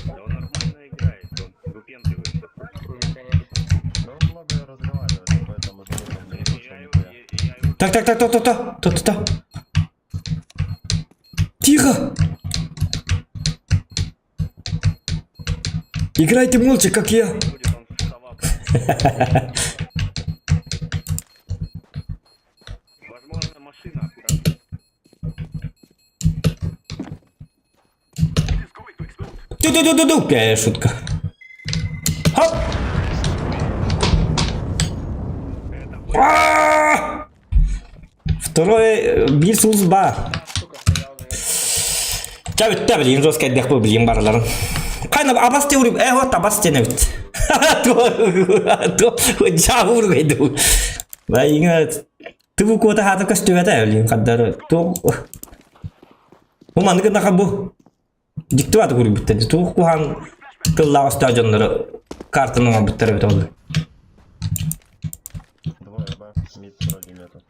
Да он нормально играет, он выпендривается. Ну, конечно. Да он много разговаривает, поэтому желтый не слышал Я его, нихуя. я, я его Так, так, так, то, то, то, то, то, то. Тихо! Играйте молча, как я. будет, он сова. Возможно, машина аккуратно. Ту-ту-ту-ту-ту. Пятая шутка. Хоп! А! Второй биир сулус бар. Сука, стоял на Ча бүттэ блин, жестко дэх бу блин барларын. Кайна абас те уруп, э вот абас те небит. То то жаур гайду. Ба инга тубу кота хата көстүбэтэ блин каддар. То Бу маннык наха бу. Диктуат уруп бүттэ. Ту кухан тыллаах стадионнары картаны оҥорбуттар эбит ол. Двое Б, мид вроде нету.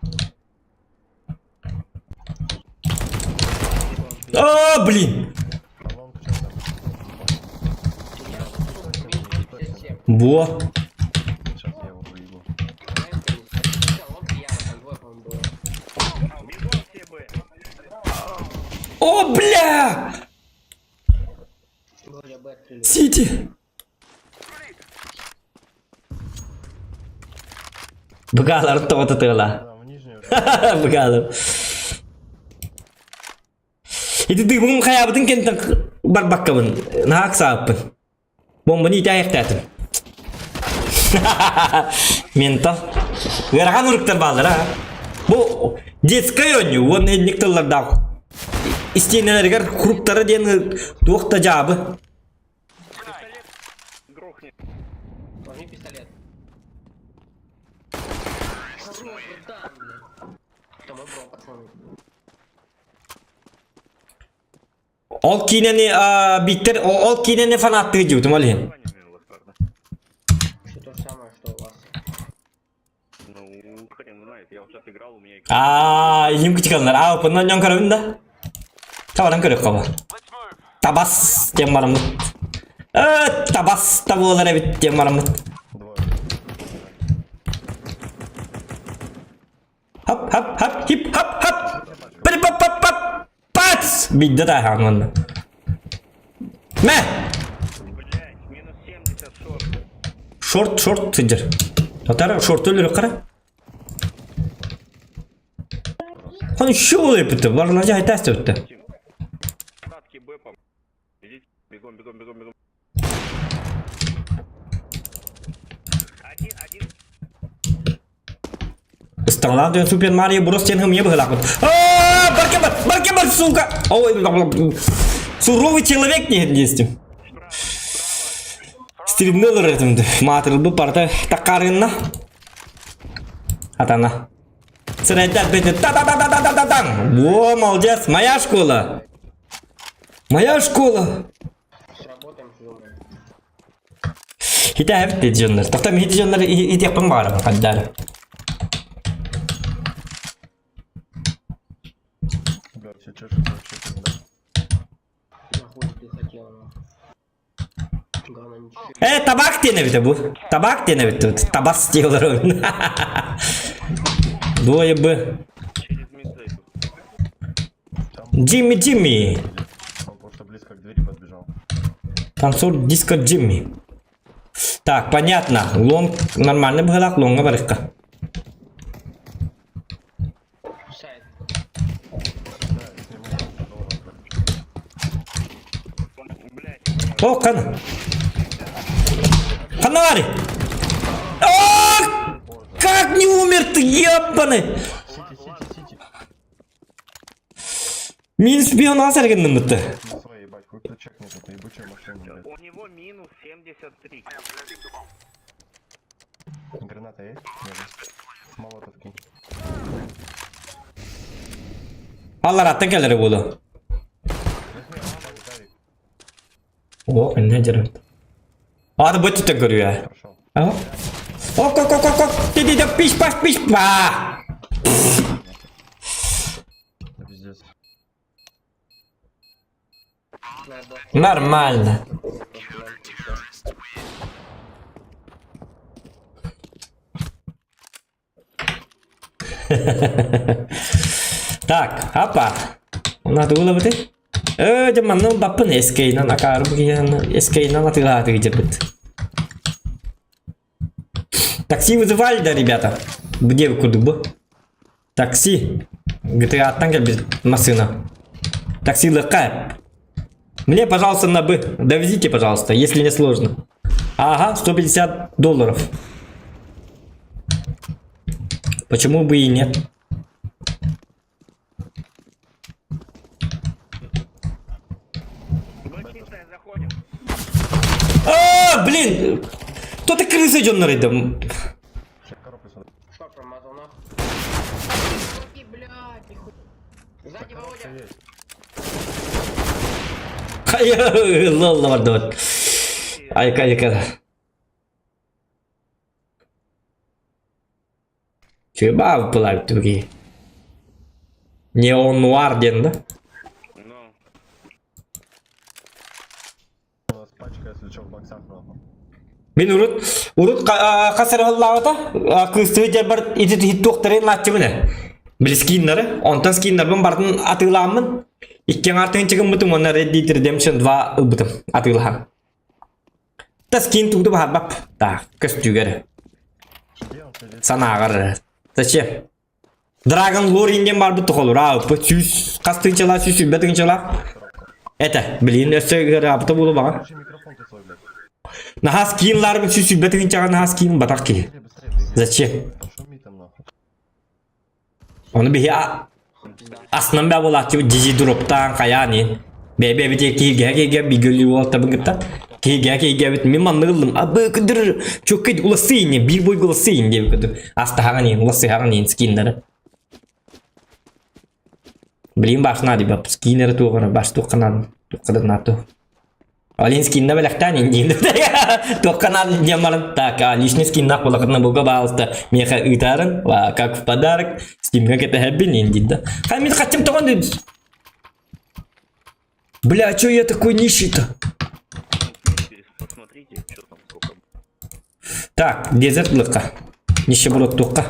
О, блин! А лонг что там? Минус 57. Во. Сейчас я его выебу. Лонг яма, там двое, по-моему, было. Бегом все Б. О, бля! Вроде Б открыли. Сити! Быгаалар тоҕото тыала. Да, в нижнюю. Быгаалар. Ити дыыбын хайаабытын кэнтэн барбаккабын. Наһаа ыксаабыппын. Бомбаны ити айахтаатым. Ментал. Ыарахан уруктар бааллар а. Бу детскай оонньуу уонна инник тыллардаах истиэнэлэригэр куруктара диэн туох да дьаабы. Пистолет грохнет. Возьми пистолет. Хорош, братан, блядь. Это мой бро, пацаны. Ол киинэни биттер ол киинэни фанаттыы дьиутум ол иһин. Все то же самое, что у вас. Ну, хрен знает, я вот сейчас играл, у меня Аа, илим күчүкаллар. Аа, пыннан дьон көрөбүн да. Табаран көрөх хаба. Табас диэн бараммыт. Э, табас та буолар эбит диэн бараммыт. Двое. Хап хап хап хип хап хап. Пип пап пап пап. Пац! Бидде таахан онно. Мэ! Блять, минус 70 шорт. Шорт шорт сылдьар. Татар шорт өлөрө қара. Хан еще олай бітті. Барлар жай тәсті бітті. Остатки Б, по Идите, бегом, бегом, бегом, бегом. Один, один. Ыстаҥалаах диэн Супер Марио Брос диэн хымыйа быһыылаахпыт. Аа, барка бар, барка бар, сука! Ой, суровый человек не действим. Стримне олорор этим. Маатырылбыт барыта таккарынна. Атана. Сырайдат бете та-та-та-та-та-та-таң. Во, молодец, моя школа. Моя школа. Сработаем чужом. Хитээбит дии дьоннор. Тохтоо мин ити дьоннор итиэхпин баҕарабын хаддаары. Бля, все чешется вообще пизда. Нахуй ты хотел, нахуй. Главное, не чеши. Э, табак диэн эбитэ бу. Табак диэн эбит тут. Табас дии олоробун. Двое бы. Через мид зайду. Джимми Джимми. Он просто близко к двери подбежал. Танцор диско Джимми. Так, понятно. Лонг нормальный быһылаах лонга барыкка. Сайт. Да, с ним долларов, Блять, О, кана. Ханна баарый? О, как не умер ты, ебаный! Сити, сити, сити. Мин шпион асаргынным бытты. На своей, ебать, хуй кто чекнет эту ебучую машину, блядь. у него минус 73. Граната есть? Нет. Молотов кинь. Аллараттан кэлэрэ буолуо. Возьми, авик, авик. О, иннэ дьэрэ. Аата бу өттүттэн көрүө. Прошел. Ага. Ок, ок, ок, ок, ок. Ти, ти, ти, пиш, паш, пиш, па. Да пиздец. Надо было Нормально. просто нам всё. Так, апа. Онна тугу ылабытый? Ээ, дьэ манна ылбаппын SK-нан акаарбы киһи SK-нан атыылаатыгы дьэрбит. Такси вызывали, да, ребята? Где вы курдук бу? Такси. GTA-ттан кэлбит массыына. Такси лыкка. Мне, пожалуйста, на Б. Довезите, пожалуйста, если не сложно. Ага, 150 долларов. Почему бы и нет? Б чистая, заходим. А, блин! Кто ты крысы дьоннор идем? Сейчас коробку сюда. Что промазал нахуй? Руки, блядь, нихуя. Сзади, Коробка Володя. есть. Хайа, лолла бардыбыт. Айка, айка. Чуба пылай туги. Неонуар диэн да? Ну, У нас пачка, если что, в боксах нахуй. Мин урут урут хас эрэ сыллааҕыта кыыстыы дьарбар ити туохтарын лааччыбын ээ. Били скиннары, онтон скиннарбын бартын атыылааммын. Икки аҥаар тыһыынча гыммытым уонна Red Dead Redemption 2 ылбытым атыылаһан. Та скин тугу да баһарбап. Так, көстүүгэр. Где он сидит? Санааҕар. Зачем? Dragon Lore диэн барбыт тохолура ыппыт сүүс хас тыһыынчалаах сүүс сүүрбэ тыһыынчалаах. Это, блин, өссө ыараабыта буолуо баҕар. Включи микрофон ты свой, блядь. Наһаа скинларбын сүүс сүүрбэ тыһыынчаҕа наһаа скин батах киһи. Быстрее, быстрее, быстрее. Зачем? Шуми там нахуй. Ону биһи Пизда. астынан бää буолааччыбыт дьизи дроптаан хайаан иһин. Бэйбэ эбит киһигэ киһигэ бигэ уолтабын кытта. Киһигэ киһигэ мин маннык ыллым. Абы кыдыр чөккөй уласыйын биир бойга уласыйын диэбит кыдыр. Астаһаҕын иһин уласыһаҕын иһин скиннары. Блин башна диба скиннери туоҕара баш туохханан туоххаданаа Алин скинна бэлэхтээн индиин туохханан диэн баран так личный скиннах буолакытына буга баалыста миэхэ ыытаарын как в подарок стимҥа кэтэһэрбин индин да хай мин хаччым тоҕон Бля, а чё я такой нищий-то? Посмотрите, что там сколько. Так, дезерт лыкка. Нищеброд туққа.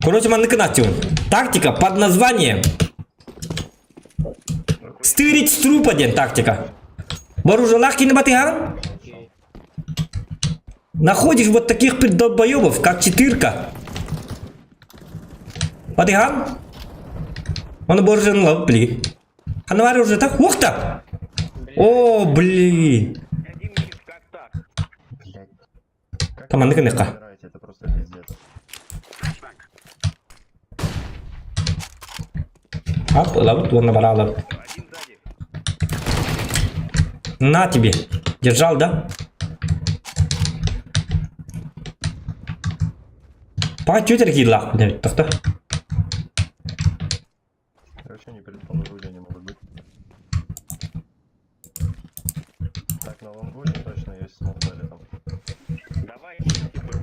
Короче, маннык гынатчыбын. Тактика под названием Стырить с трупа диэн тактика. Вооружалах кини батыһаҕын? Окей. Находишь вот таких долбоебов, как четырка. Батыһаҕын? Оны боржын лап, блин. Ханавар уже так? Ух та! О, блин. Один микс, как так? Блядь. Как Там вы маннык гыныахха. умираете, это просто пиздец. Ап, ылабыт уонна бараалабыт. Один сзади. На тебе. Держал, да? Пока тетя киилаах эбит тохто. Я вообще не предположу, где они могут быть. Так, на лонгоне точно есть смок дали там. Давай, типа,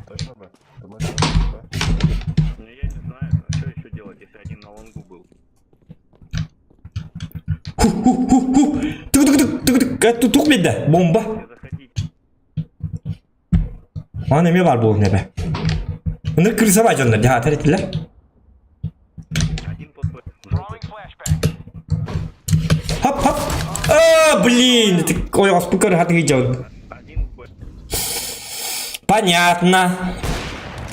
Точно Б? Думаешь, Б? Ну я не знаю, а что еще делать, если один на лонгу был. Ху-ху-ху-ху. Тук-тук-тук-тук-тук. Тук беда. Бомба. Не заходить. Аны эме бар буолуҥ эбэ. Ыныр крысабай дьоннор дьаһаатар этилэр. Один под Б. Желтый. Хоп, хоп. А, блин, это ойоҕоспун көрө хатыгый дьон. Один в Б. Понятно.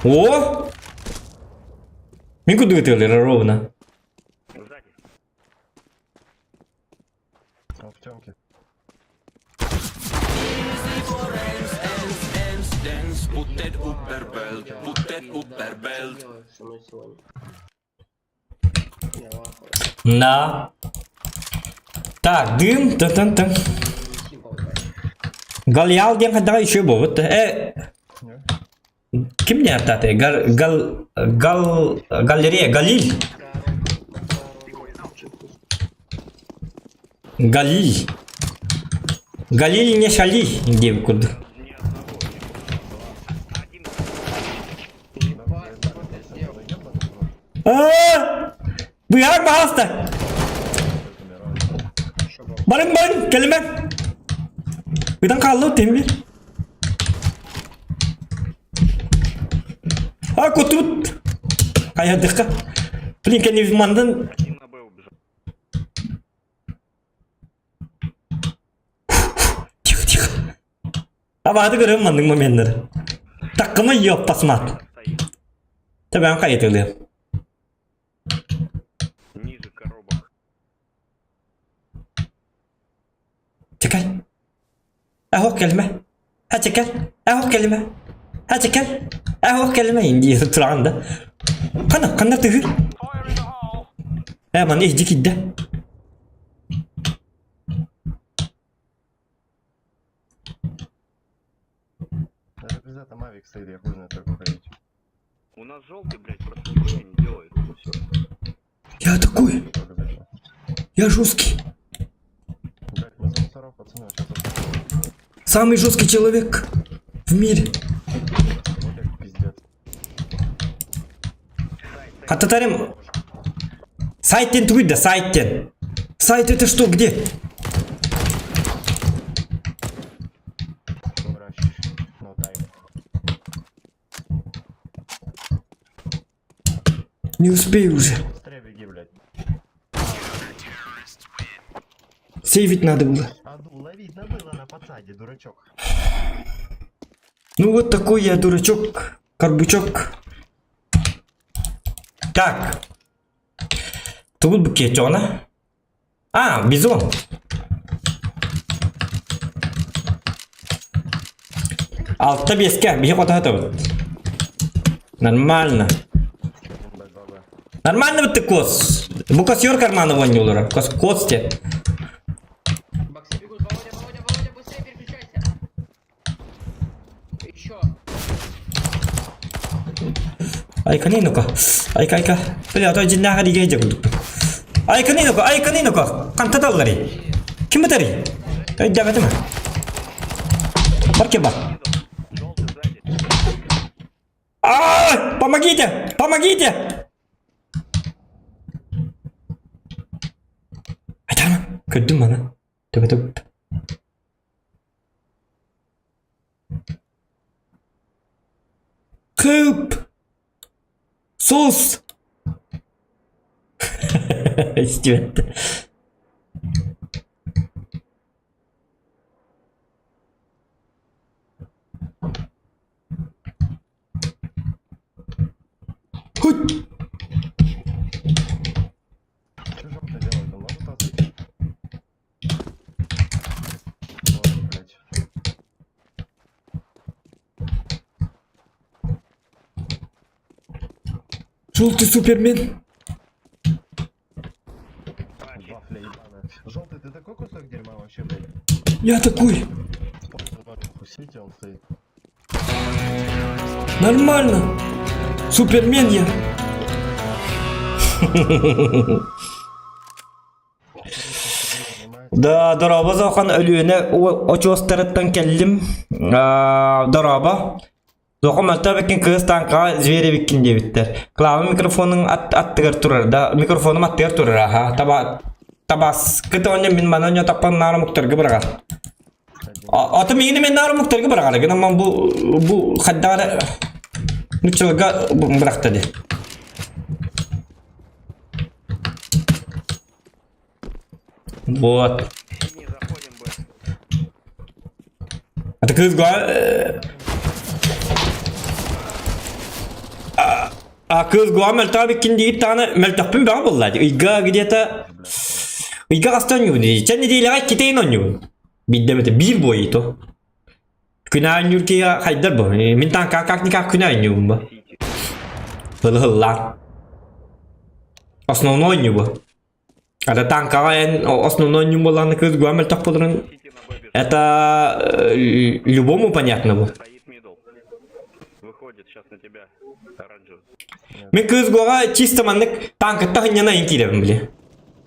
О! Мин курдук ытыалыыр ровно. Сзади. Он в темке. Делаешь со мной сегодня. Я в ахуе. На. Так, дым, тын-тын-тын. Не болтай. Галиал диэн хайдаҕа еще буолбут. Э, Не? ким не аттатай? Гал, гал, гал, галерея, Галиль. Галиль. Галиль не шали диэбит курдук. Ни одного. Один. Ебать, что ты сделал? Аа! Быһаар баһаалыста! Барыҥ барыҥ, кэлимэҥ! Ыытан хаалла тимир. А, кутут! Хайадыхха. Блин, кэннибит мандан Один на Б убежал. Тихо, тихо. Абааты көрөм маннык моменнары. Таккыма ёппасмат. Стоит. Тэбэм хайытылыам. Ниже коробок. Чекай. Эһох кэлимэ. Һэ чекай. Эһох кэлимэ. Һэ чекай. Эһох кэлимэ дии тураҕын да. Ханна, ханна тыһыр? Ээ, манна иһдьи киирдэ. Даже пизда, там авик стоит, я хуй знает, как выходить. У нас желтый, блядь, просто нихуя не делает. Все. Я такой, Только зашел. я жесткий. Блядь, мы за мусоров, пацаны, сейчас Самый жесткий человек в мире. Вот как пиздец. Хаттатарым сайттен тугуй да, сайттен. Сайт это что, где? Врач. No time. Не успею уже. Быстрее беги, блядь. Сейвить надо было. А ну, ловить было на подсаде, дурачок. Ну вот такой я дурачок, карбучок. Так. Тут букетена. А, бизон. Алта биэскэ, биһи хотоһотобут. Нормально. 1 Б, 2 Б. Нормально вот ты кос. Бу костер карманы вонюлара. Кос косте. Баксы бегут, Володя, Володя, Володя, быстрее переключайся. Еще. Айка ну-ка. Айка, айка. Бля, то дьиҥнээх эригэ дьэ курдук. Айканы ну-ка, айканы ну-ка. Хантан талларый? Ким бытарый? Өйдөөбөтүм. Бар кем бар. Желтый сзади. А, помогите! Помогите! Айтарма, көрдүм маны. Төбө төп. Help! Сос! Истибэт. Хоть! Что желтый делает? Он может отойти? Ой, блядь. Желтый супермен. Вафля ебаная. Желтый, ты такой кусок дерьма вообще, блядь? Я такой. Сити он стоит. Нормально. Супермен я. Да, дорообо Зохан Өлүөнэ очуостарыттан кэллим. Дорообо. Зохан мөлтөөбүккүн кыыс таҥкаҕа зверевиккин диэбиттэр. Клава микрофонун ат аттыгар турар да, микрофонум аттыгар турар аха. Таба табаскыт оонньо мин маны оонньо таппан наара муктарга быраҕар. Ата миигини мен наара муктарга быраҕар. Гынан бу бу хайдаҕа нуччаларга бырахта дии. Вот. Синий, заходим, Б. Это кыыс А кыыс гуа мөлтөөбүккүн диир даҕаны мөлтөхпүн бөҕө буолла дии. Ыйга где-то ыйга хаста оонньуубун дии. Чэ нэдиэлэҕэ иккитэ иһин оонньуубун. Биирдэ эмэтэ биир буойу то. Күн оонньуур киһи хайдар бу. Мин таҥка как-никак күн оонньуубун бу. Ылыһыллаан. Основной оонньуу бу. Ата танкаҕа эн основной оонньуу буоллаҕына кыыс гуа мөлтөх буоларын это любому понятно бу. Стоит мидл. Выходит сейчас на тебя. Оранжевый. Мин кыыс гуаҕа чисто маннык танкатта хынньана ин киирэбин били.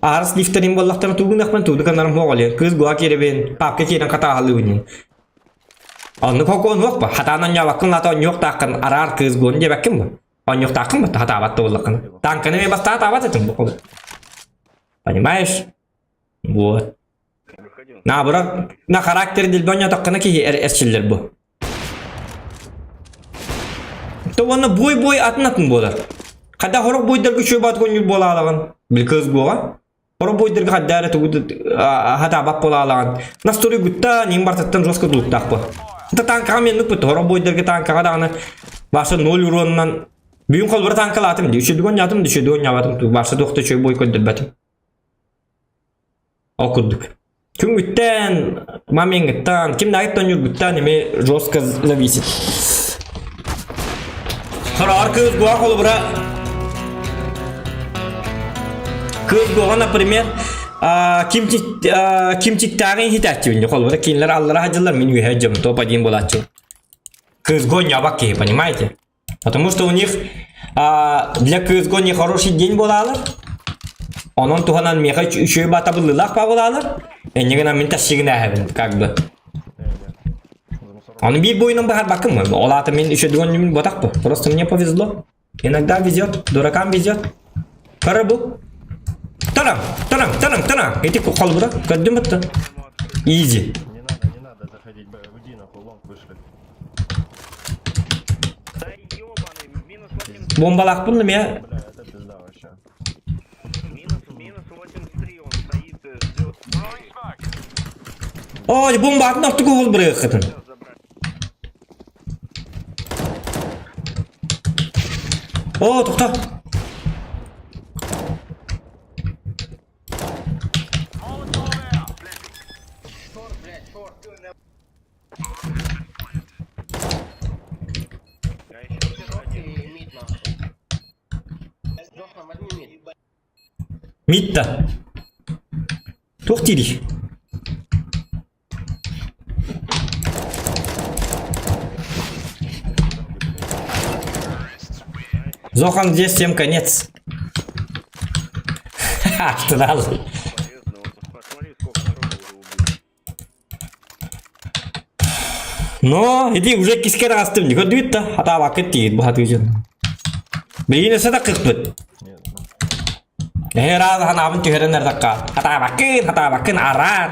Аарыс лифтерин буоллахтара тугунахпын тууду канарым хуоҕалыыр. Кыыс гуа киирэбин, папка киирэн хатааһалыыбын. Оннук хокуон суох ба. Хатаан онньообаккын лаата онньуохтааххын араар кыыс гуон диэбэккин бу. Онньуохтааххын ба хатаабат да буоллаххына. Танканы эмиэ бастаан хатаабат этим бу. Понимаешь? Вот. Наоборот, на характер дилбэ онньоотоххуна киһи эрчиллэр бу. То уонна бой-бой атын-атын буолар. Хада хорох бойдарга үчүгэй баат конньур буолаалаҕын. Били кыыс буоҕа. Хорох бойдарга хадда эрэ тугу хатаабат буолаалаҕын. Настуруйгуттан, иҥ бартыттан жестко тулуктаах бу. Та танкаҕа меннук бут. Хорох бойдарга танкаҕа даҕаны баша ноль уруонунан бүгүн холбура танкалаатым дии. Үчүгэй оонньоотум, үчүгэй оонньообатым. Баша туох да үчүгэй бой көрдөрбөтүм. Ол курдук. Күҥҥүттэн, мамиҥҥыттан, ким даҕыттан ньургуттан эмиэ жестко зависит. Сороҕор кыыс гуа холобура кыыс гуаҕа, например, кимчиктааҕы иһитээччибин холобура кинилэр аллара сылдьаллар мин үөһэ дьым топ один буолааччы. Кыыс гуа ньабак киһи, понимаете? Потому что у них для CSGO нехороший день буолаалар. Онон туһанан миэхэ үчүгэй баатабыллыылаах буолаалар. Энньэгинэн мин тахсыгынааһабын как бы. Ону биир буойунан баһарбаккын Ол аата мин үчүгэй ботах Просто мне повезло. Иногда везет, дуракам везет. Кара бу. Тарам, тарам, тарам, тарам. Ити холбура. Көрдүм бытты. Изи. Не надо, не надо заходить, б, уйди нахуй, лонг вышли. Да ебаный, минус 83. Бомбалаахпын эмиэ Бля, это пизда вообще. Минус, минус 83, он стоит, ждет. Ой, бомбатын ортук уһул бырыаххытын. О, тоқта. Шорт, блядь, шорт. А еще где-то Шорт один. и мид, нахуй. Зохан, возьми мид. Митта. Туох диирий? Зохан здесь всем конец. Ха, сразу. Полезно, вот посмотри, сколько народу уже убили. Но, иди уже кискер астым, көрдүгүт да, хатаабаккыт тиийит бу хатыыжын. Билигин өссө да кыкпыт. Нет, ну. Эһэ ыраас ханаабын түһэрэн эрдэххэ, хатаабаккын, хатаабаккын араар.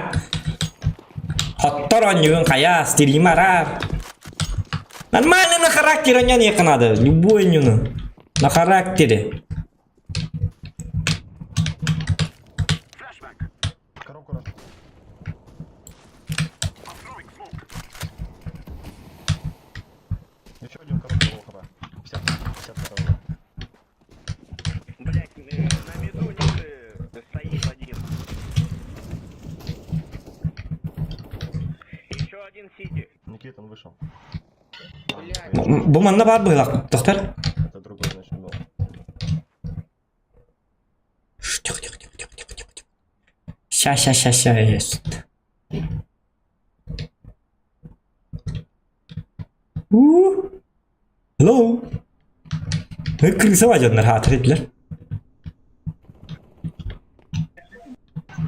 Хоттор оонньугун хайа, стрима араар. Нормально на характере оонньоон надо, любой оонньууну. На характере. Коробку раз. Еще один коробку лоу хп. 50, 52. Блять, на миду них стоит один. Еще один сити. Никита, он вышел. Блядь. Бу манна баар быһыылаах, доктор. Это другой, значит, был. Ща, ща, ща, ща, есть. Уу. Hello. Крыса дьоннор хаатыр этилэр.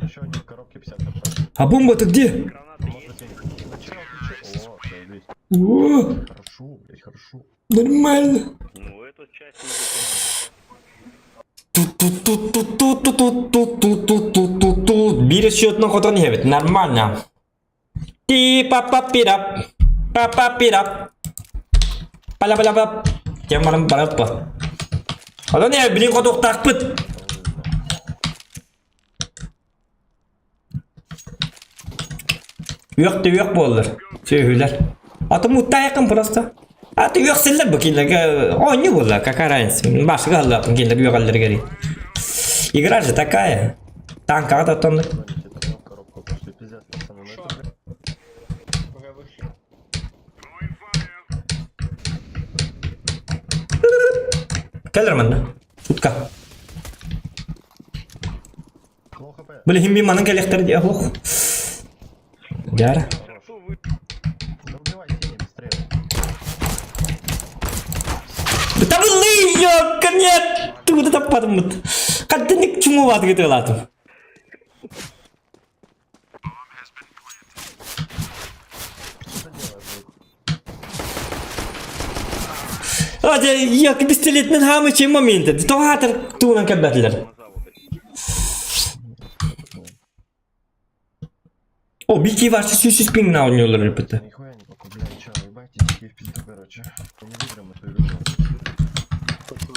Еще один в коробке 50 патронов. А бомба-то где? Гранаты Можно есть? тебе. Чел, ты че? О, заебись. О, Хорошо, блядь, хорошо. нормально. Ну, эту часть мы выполнили. Ту-ту-ту-ту-ту-ту-ту-ту-ту-ту. Биир счетно хотон иһэбит. Нормально. Ти па па пирап. Па па пирап. Пала пала па. Кем баран барап па. Онон иһэ билин хотуохтаахпыт. Үөх да үөх буоллар. Сүөһүлэр. Аты муттаайыккын просто. Аты үөхсэллэр бу кинилэргэ оонньуу буолла, какая разница. Башыга аллааппын кинилэр үөҕэллэригэр. Игра же такая. Танкаҕа да оттоннук. Звоните, это в коробку пошли. Пиздец, пацаны, ну это, блядь, Уже вышли. Кэлэр манна. Утка. Low HP. Били мин манан кэлиэхтэр дии ох. Дьара. Да убивай синий быстрее. Табыллыы ёкка нет! Тугу да таппатыммыт. Хаттыник чумулааты кытыалаатым. Что ты делаешь, друг? А, ёк, пистолетинэн хаамы чем моменты. Тоҕо тугунан кэлбэтилэр. Тормоза вот эти. О, бики ваши сүүс пингна оонньуулар эбит. Нихуя не могу, блядь, чё, ебать, идите в пизду, короче. Мы не выиграем эту игру. Почему?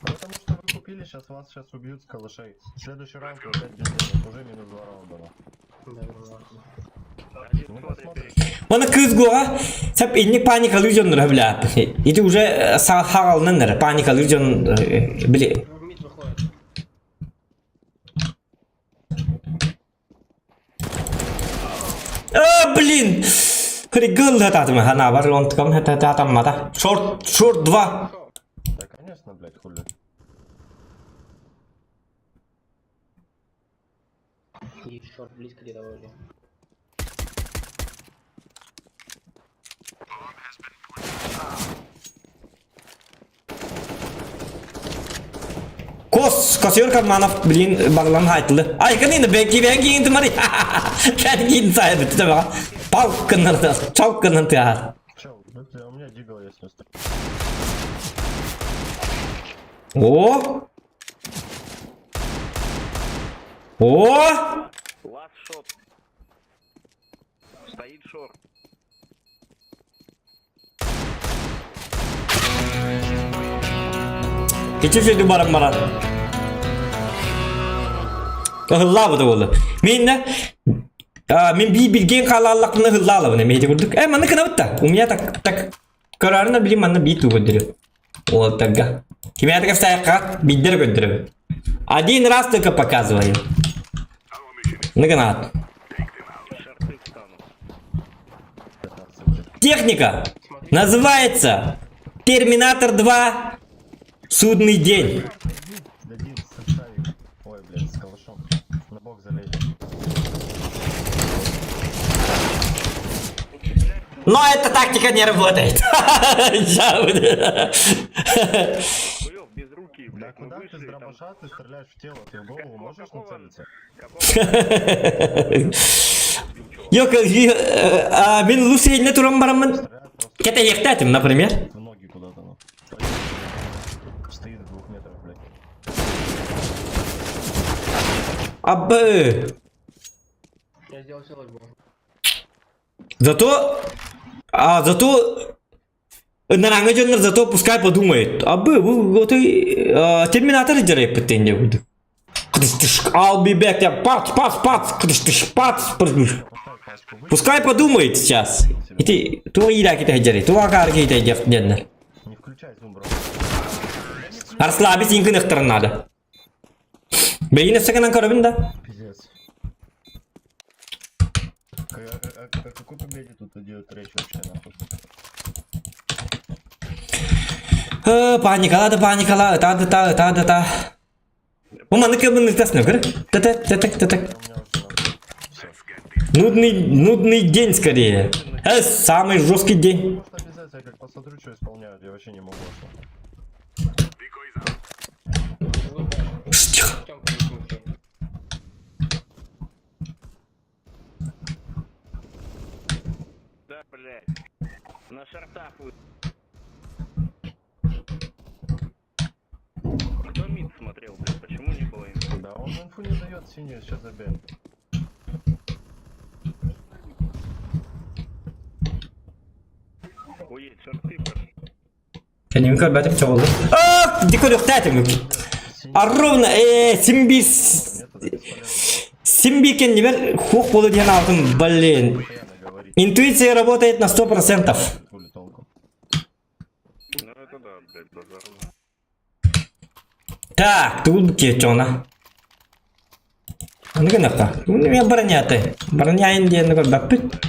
Потому что вы купили, сейчас вас сейчас убьют с калашей. Следующий раунд вы опять без денег, уже минус два раунда. нахуй. Да, ну ладно. Один, Ну, смотри, посмотрим. Мана кыз гуа, сап инник паникалыы дьоннор бля. Ити уже саҕаланан паникалыы дьон били. В мид выходит. А, блин! Хригыл хататым хана бар онтукам хататаммата. Шорт, шорт 2. Да, конечно, блядь, хули. И шорт близко где-то вроде. Кос, косер карманов, блин, баглан хайтылы. Ай, кынын, бәки бәки инде мари. Кәдгин сайып битте бага. Палк кыннар, чалк кыннар тыар. Чел, ну, у меня дигл есть вместо. О! О! Last shot. Стоит шорт. Кичи сөйді барам баран. Ыһыллаабыта буолла. Мин мен би билген хаалааллахпына ыһыллаалабын эмиэ курдук. Э, манна кынабыт да. У меня так так көрөрүнэ билим манна бии туу көрдөрү. Уолтарга. Кимиэхэ кэпсээххэ биирдэрэ көрдөрөбүн. Один раз только показываю. Ныгынаат. Шорты встану. Техника называется Терминатор 2 Судный день. Дадим с шарик. Ой, блядь, с калашом. На бок залезь. Но эта тактика не работает. Ща будет. Хуёв, без руки, Да блядь, мы куда ты с вышли, там... дробаша ты стреляешь в тело? Ты в голову можешь Какого- нацелиться? Какого Yok, а, мен лучше туран барамын. Стреляют просто Кэтэһиэхтээтим, например. в ноги куда-то, ну. Стоит в двух метрах, блядь. Абы. Я сделал силосьбу. Зато... А, зато... Нараҥа дьоннор зато пускай подумает. Абы, вот и Терминатор дьарайпыт диэн курдук. I'll be back. Я пац, пац, пац, пац, Поставь пачку, вы Пускай подумает сейчас. Ити туох иилээките сылдьарый, туох акаарга итэйдиэх диэннэр. Не включай зум, бро. Расслабить иҥкыныхтарын наада. Бэйин өссө гынан көрөбүн да. Пиздец. О какой победе тут идет речь вообще, нахуй? Э, паникала да паникала, та да та, та да та. Бу маннык кыбынныктасына көр. Тата тата тата. У меня уже нахуй. Всё. Нудный, нудный день скорее. Самый жесткий день. Просто обязательно, я как посмотрю, что исполняют, я вообще не могу. Ш, Тихо. Тёмка, не слушай. Да, блядь. На шортах вы. Кто мид смотрел, блядь? Почему не было инфы? Да, он инфу не дает синюю, сейчас забей. Охуеть, шорты пошли. Kendimi kaybettim çoğuldu. Aa, dikkat yok. А ровно симби Нет, это бесполезно. симби кеннибер хух болу диэн алтын, блин. Постоянно говорить. Интуиция работает на 100%. Хули толку. Ну это да, блядь, базар. Так, тут кетчона. Аны гынакка. Уну я броняты. Броняйын диэн көрбөппүт.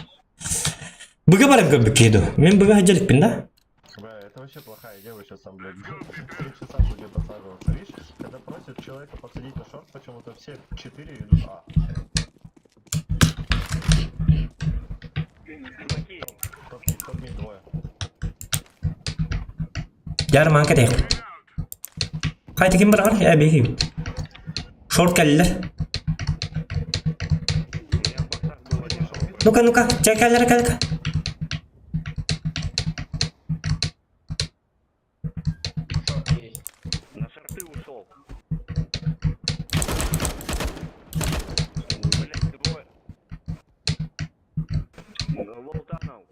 Быга барып көрбүк Мен быга хаҗалыкпын да. Бля, это вообще плохая идея, вы сейчас сам, блядь, 3 часа будете подсаживаться. Видишь, когда просят человека посадить на шорт, почему-то все четыре идут А. Чуваки, Топ-мид, топ-мид двое. Жарман кетек. Кайта ким бар я беги. Шорт кэллер. у меня в боксах был один шорт. Ну-ка, ну-ка, чай кэллер кэллер. Шорт есть. На шорты ушел. Блядь, двое. Лолтанов.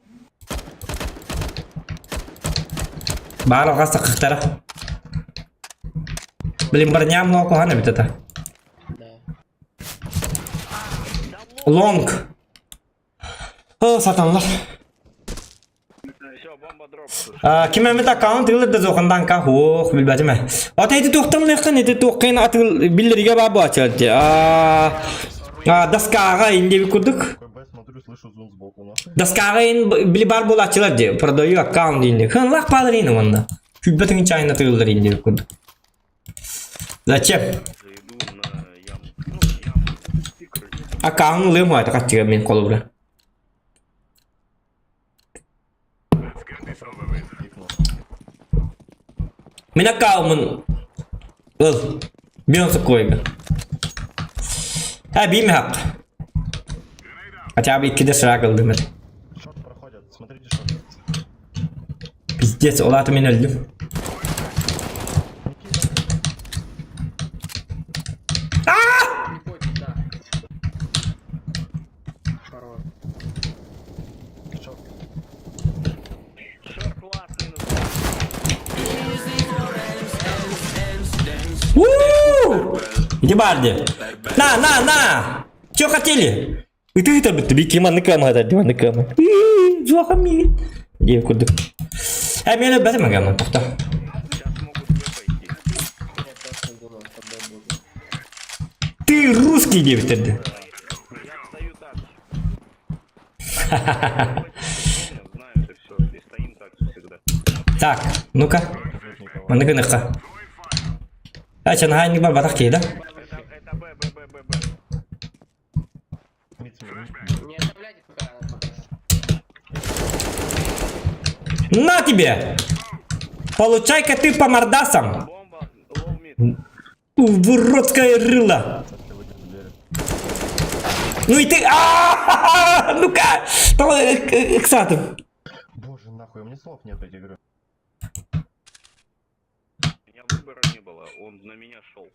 Бар алгас такыктара. Блин, броням но кухана бит это. Да. Лонг. О, сатанлар. Все, бомба дроп. Ким эмит аккаунт ылыр да зохандан ка хуох билбэтим. Ата эти туохтан лехтан эти туохкын атыл биллериге ба бачат. А доскага инде курдук. Такой Б смотрю, слышу зум сбоку, нахуй. Доскага ин били бар булачылар де. Продаю аккаунт инде. Хан лах падыр онда. Күббетин чайна тыллар инде курдук. Зачем? Иду на яму. Ну, яму. Короче, Аккаунт лым это катчыга мен колубра. Пикнул. Мен аккаунтмун ыл. Бионсы койга. Ha бим хак. Хотя бы иккиде сыра кылдым мен. Шорт проходят, смотрите шорт. Пиздец, ол аты мен өлдүм. Не хочет, да. Хорош. Шорт. Шорт класс минус. У! Иди барди. На, на, на! Чё хотели? И ты это бит бики манны кама да диван кама. Зуаха ми. Дие курдук. Э, мен бәтем агам тохта. Сейчас могут Б пойти. Я просто думал, что Б будет. Ты русский девтерди. Я стою так. Знаю это все. И стоим так всегда. Так, ну-ка. Нет никого. Манны гыныкка. А чан хайник бар батак кейда. Это Б, Б, Б, Б, Б. Мид, мид, мид. Не оставляйте пока, пока что. На тебе! Получай-ка ты по мордасам! Бомба, low mid. Уродское рыло! Если выйдет в двери. Ну и ты... А-а-а! Ну-ка! Эксатов. Боже, нахуй, у меня слов нет этой игры. У меня выбора не было. Он на меня шел.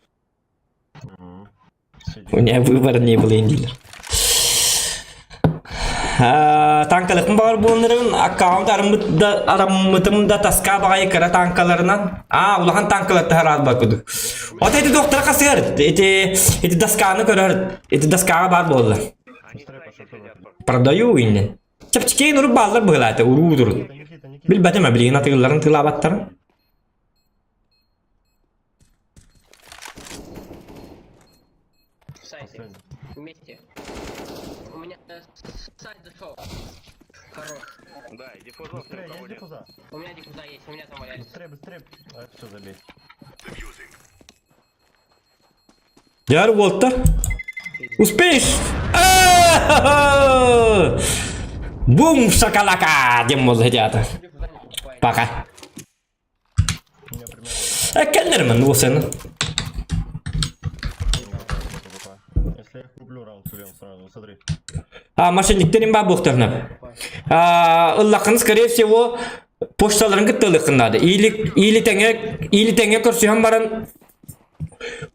Мгм. Сиди. У меня выбора не было, индилер. Танкалыкын бар буоннарын аккаунт араммытым да таска багай кара танкаларынан. А, улахан танкалар тахарат бар кудук. Вот эти доктор касыр, эти досканы көрөр, эти доскага бар болду. Они в Быстрее сайте пошел сидят. туда. Продаю инне. Чапчикейн уруп баллар быгылаты, уруудур. Никита, Никита, Никита. Билбетим билигин атыгылларын тылабаттарын. В сайте. Последний. Вместе. У меня сайт зашел. Хорош. Да, и диффузов ни у Быстрее, кого есть нет. диффуза? У меня диффуза есть, у меня там валялись. Быстрее, быстрее. А, все, забей. Дьар уолтар. Успеешь? А-а-а! Бум шакалака диэн буолла театр. Пока. У меня примерно Эккеннермен уосен. Если я их куплю, раунд сольем сразу, смотри. А мошенниктерин баа буохтарына. А ыллахын скорее всего почталарын кытта ылыаххын наада. Или или тэҥэ или тэҥэ көрсүһэн баран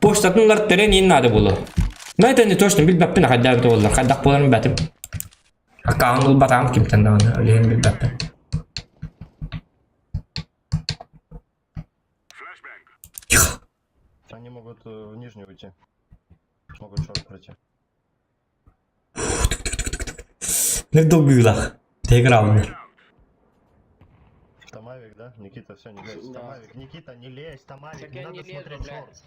почтатын ылар тэрэн иин наада буолуо. Но это не точно билбэппин хайдах буоллар хайдах буоларын билбэтим. Аккаунт ылбатаҕым кимтэн даҕаны өлүһүн билбэппин. Они могут э, в нижнюю уйти. Могут шорт пройти. Не долгуйлах. Тегравнер. Там авик, да? Никита, все, не лезь. Да. Там авик. Никита, не лезь, там авик, Так не я надо не лезу, смотреть блядь. шорт.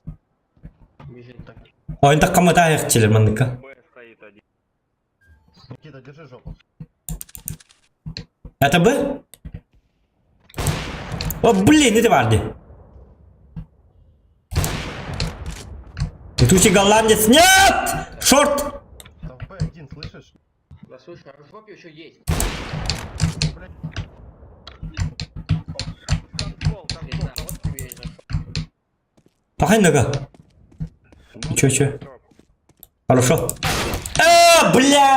Бежит. Так, Ойын таккамата аяқчылар манныка. Б стоит один. Никита, держи жопу. Это Б? О, блин, это Варди. Летучий голландец. Нет! Шорт! Там в Б1, слышишь? Да слушай, а в жопе еще есть. Контрол, контрол. Пизда, вот тебе и зашел. Пахай нога. Чё, чё? Хорошо. А, бля!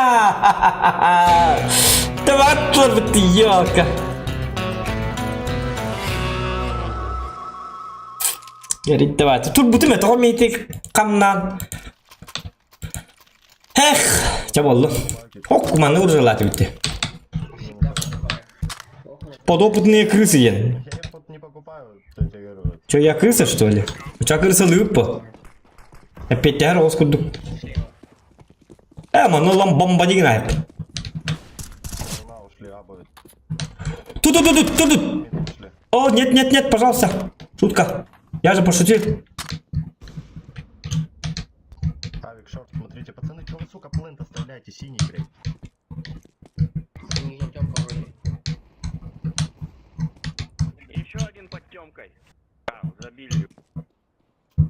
Тварь, ты, ёлка. Ярит давайте. Тут бутым это митик камнан. Эх, ча болду. Ок, маны уржалаты битти. Всегда покупаю. Ох, на Подопытные крысы ен. Я их вот не покупаю, я тебе говорю. Чё, я крыса, что ли? Ча крыса лыппа. Опять я роскуду. слева. Э, маны лам бомба деген айып. На, ушли, абы. Тут, тут, тут, тут, тут. Мид ушли. О, нет, нет, нет, пожалуйста. Шутка. Я же пошутил. Авик, шорт, смотрите. Пацаны, чё вы, сука, плент оставляете? Синий, блядь. Нижняя темка вроде. Еще один под темкой. А, забили. Ну,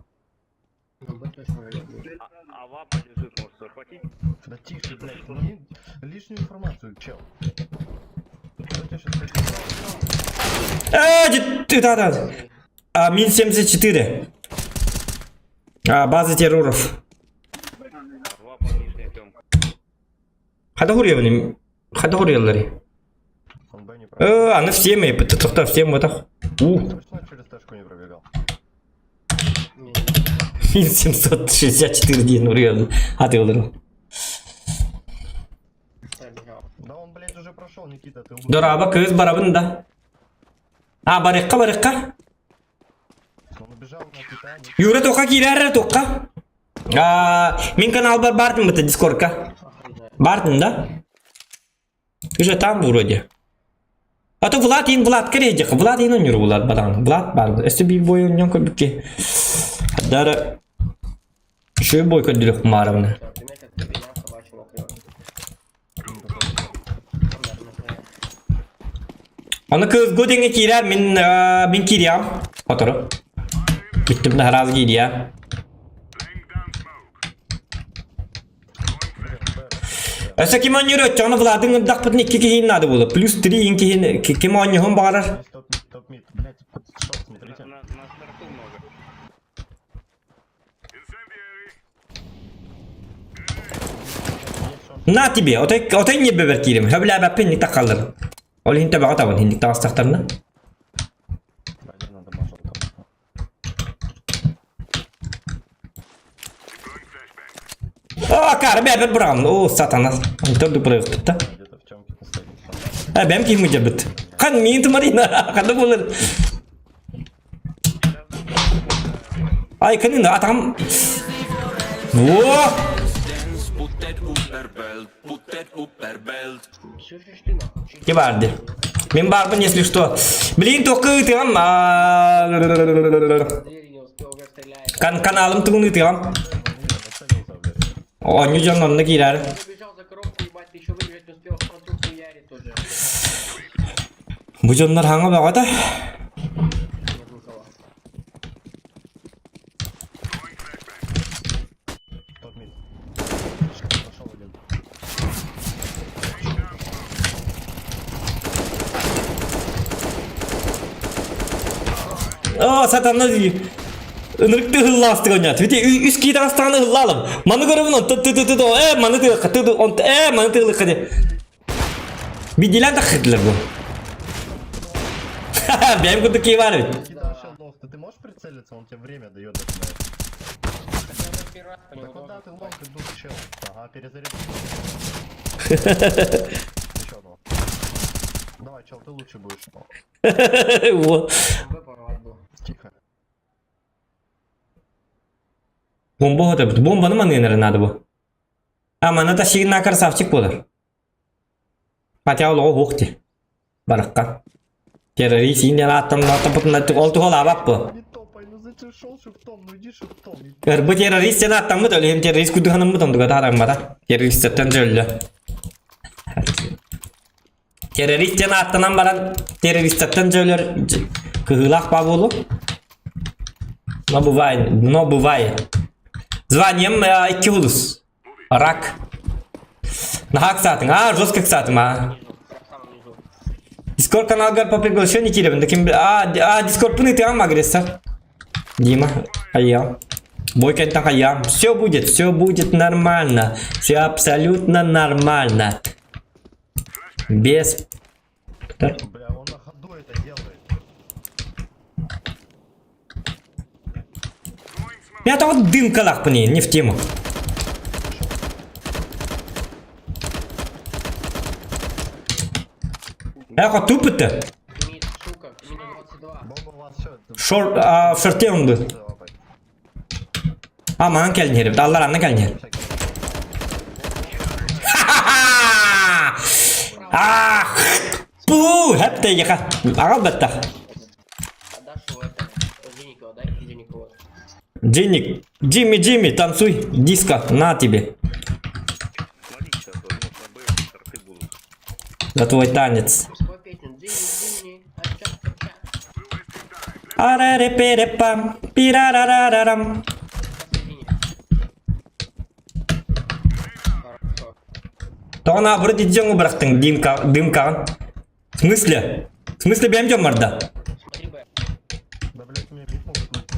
Б точно вроде будет. А, а вапа лежит, может захватить? Да тише, блядь. Не... Лишнюю информацию, чел. Кто тебя сейчас Э, ты, да, да. А, мин 74. А, база терроров. Вапа нижняя темка. Хада хурьевни. Хада хурьевлари. Он Б не пробегал. Э, она в теме, в тему, это. У, Точно через тэшку не пробегал. Не, мин 764 день урьевли. А ты улыру. пробежал. Да он, блядь, уже прошел, Никита, ты убыл. Дораба кыз барабын да. А, барыққа, барыққа. Он убежал на Титаник. Юра тоққа кирәрі тоққа. А, мен канал бар бардым это дискордка. Охуй знает. Бардым, да? Ты же там вроде. А то Влад ин Влад кередик. Влад ин өнүр Влад бадан. Влад барды. Өстө бир бой өннөн көбүкке. Дара Şu бой көдүрүк марабына. Например, как кабина собачьего накрыла. Да, накрыла. Аны кыз годеңе кирер мин мин кириям. Котору. Биттим да раз кириям. Өсө ким өнүр өтчөңү Владың ындак бутун икки кихин нады болу. Плюс 3 ин кихин ким өнүхүн багарар. Есть топ-мид, топ-мид. Блядь, шорт, смотрите. На, на старту много. Есть шорт. На тебе, отой отой не бебер кирим. Хөблә бәппен ник такалыр. Ол хинте бага табын, хинник тагыстактарына. Один надо мажор там. О, кар бәбер бурам. О, сатана. Төрдү проект да. Где-то в темке стоит. Ә, бәм ким бит. Кан мин тумарина, канда булыр. Ай, канин атам. Во! Слышишь ты нахуй? Чуть- Не барды. Мен барбын, если что. Блин, только ты а Двери не успел, уже стреляет. Кан каналым тугуны тыгам. Нацелился, блядь. О, не жан онны кирәр. Он убежал за коробку, ебать, ты еще выбежать не успел, смотрю, хуярит уже. Бу жоннор хаңа багата. Нет никого. О, сатана дии. Ынырыкты ыһыллаастык ойнаат. Бити үс киһи таҕыстаҕына ыһыллаалым. Маны көрөбүн онтон ты ты ты э маны тыахха ты онт э маны тыылыкка де. Бидилэн таххытлар бу. Бэйэм курдук киһи баар эбит. Никита вообще лох, ты, ты можешь прицелиться? Он тебе время дает даже на это. Так я уже первый раз по Да нему куда должен ты попасть. лонг идут, чел? Ага, перезаряди. Еще одного. Давай, чел, ты лучше будешь. Вот. Б порвать был. Тихо. Бомба хотя Бомбаны маныйнары надо бу. А мана та красавчик буолар. Хотя ол оҕо уох дии. Барахха. Террорист ииннэн ааттаммытына ол туһалаабат бу. Не топай, ну зачем шел шифтом? Ну иди шифтом. Бу террорист диэн ааттаммыт, өлүһүм террорист курдук онтуга таарыммата. Террористтан дьөллө. Террорист диэн ааттанан баран террористтан дьөлөр кыһыылаах баа буолуо. Но бывает, но бывает. Званием икки улус. Рак. Наһаа ыксаатыҥ, аа, жестко ыксаатым, аа. Внизу, прям в самом низу. Дискорд каналгар по приглашению кииребин, да ким... А, а, Дискордпын ыытыам агрессор. Дима, хайа. Бойкантан хайа. Все будет, все будет нормально. Все абсолютно нормально. Без... Бля, он на ходу это делает. Я там вот дымка лахпани, не в тему. Эхо, тупо-то. Мид, сука, минус 22. Бомба у вас все. Шор, а, в шорте он был. А, манан кэлин herif. Аллар анна кэлин herif. Ах! Пу! Хэп яха. Ағал баттах. Отдашь его это, Джиннику, отдай Джиннику вот. Джинник. Джимми, Джимми, танцуй. Диско, на тебе. Смотри, сейчас, вот, на Б шорты будут. За твой танец. Спой песню. Джинни, Джинни, ача, ча. Араре-пере-пам, пирарарарарам. Посередине. Хорошо. Тоғына вроде дьоҥу бырахтыҥ дымка, дымкаҕын. В смысле? В смысле бэйэм дьон барда? Смотри, Б. Да, блядь, у меня бит могут выйти.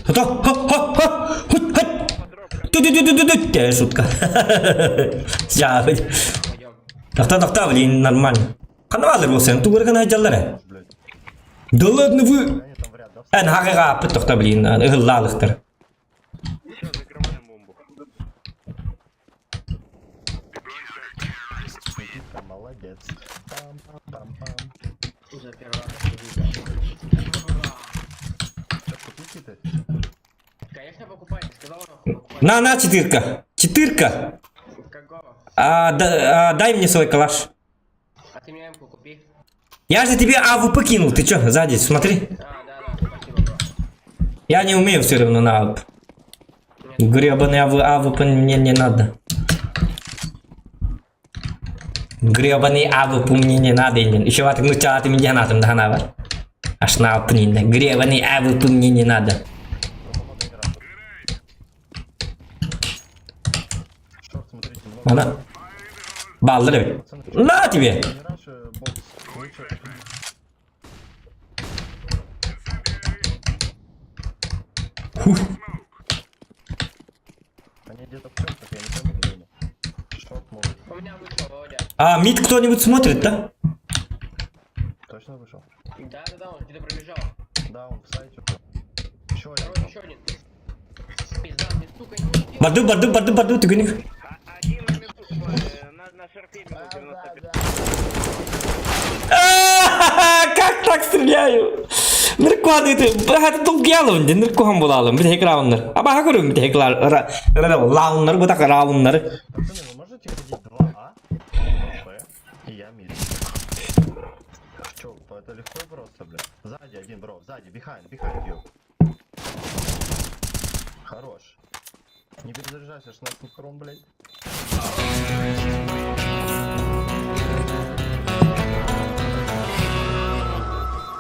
Хо хо хо хо хут хут ту ту шутка. Сейчас. Пойдем. Тохтоо тохтоо блин нормально. Ханна баалар буолсан тугу гына сылдьаллар. Блядь. Да ладно вы. Они там в ряд, да? Эн хаҕыга тохтоо блин ыһыллаалыктар. Все, закрываем бомбу. Никитка, молодец. Пам-пам-пам-пам. За первый раз. Ура! Чё, купить ты? Конечно, покупай. Сказал нахуй покупай. На на четырка. Четырка. Какого? А, да, а, дай мне свой калаш. А ты мне М-ку купи. Я же тебе АВП кинул, ты чё, сзади, смотри. А, да, да, спасибо, бро. Я не умею все равно на АВП. Гребаный АВ, АВП мне не надо. Гребаный АВП мне не надо. Еще ватык ну чалаты мне надо, да на Аж на АВП не надо. Гребаный АВП мне не надо. Много игра. Шорт, смотрите, много. Она. Баллы. На тебе! Не раньше бокс. Лучше. Фух. Они где-то в чем-то, я не пойму, где они. Шорт может. У меня вышел, Володя. А, мид кто-нибудь смотрит, да? Точно вышел? Да, да, да, он где-то пробежал. Да, он в сайте. Еще один. Второй, еще один. Пизда, мне, сука, не успел. Барду, барду, барду, барду, ты гоних. А, один на минуту, э, на, на шорте минус 95. Как так стреляю? Ныркуаны ты, это долгиялым, ныркухан булалым, bir tek рауннар. Аба көрүм bir tek рауннар, бу так рауннар. Пацаны, вы можете ходить 2А, 2Б, и я мид. Чё, это легко и просто, бля. Сзади один, бро, сзади, behind, behind you. Хорош. Не перезаряжайся, 16 крон, блядь.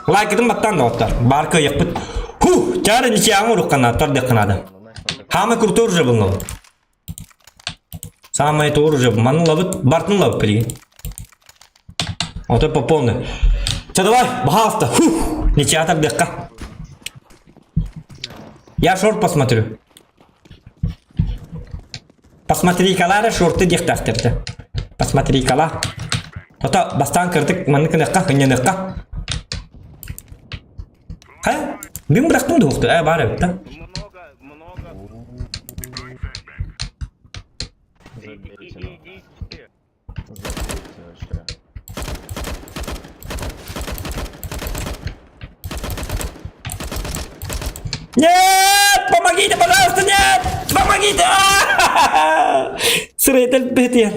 Лайкытын баттан да оттар. Барка якпыт. Ху, чары ниче аңы руккана, тар декканада. Ладно, nice, Самое крутое оружие был. Самое это оружие. Манын лабыт, бартын лабыт при. Вот это по полной. Чэ давай, пожалуйста. Фух, не театр дыхка. Я шорт посмотрю. Посмотри калара шорты диэхтээхтэртэ. Посмотри кала. Ото бастаан кырдык маннык гыныахха, хынньаныахха. Хайа? Мин бырахтым дуохту, э баар эбит да. Много, много. Забейте, И- нахуй. Идите. Забейте вообще. Нет! Помогите, пожалуйста, нет! Помогите! А-ха-ха! Сырайтал бетия.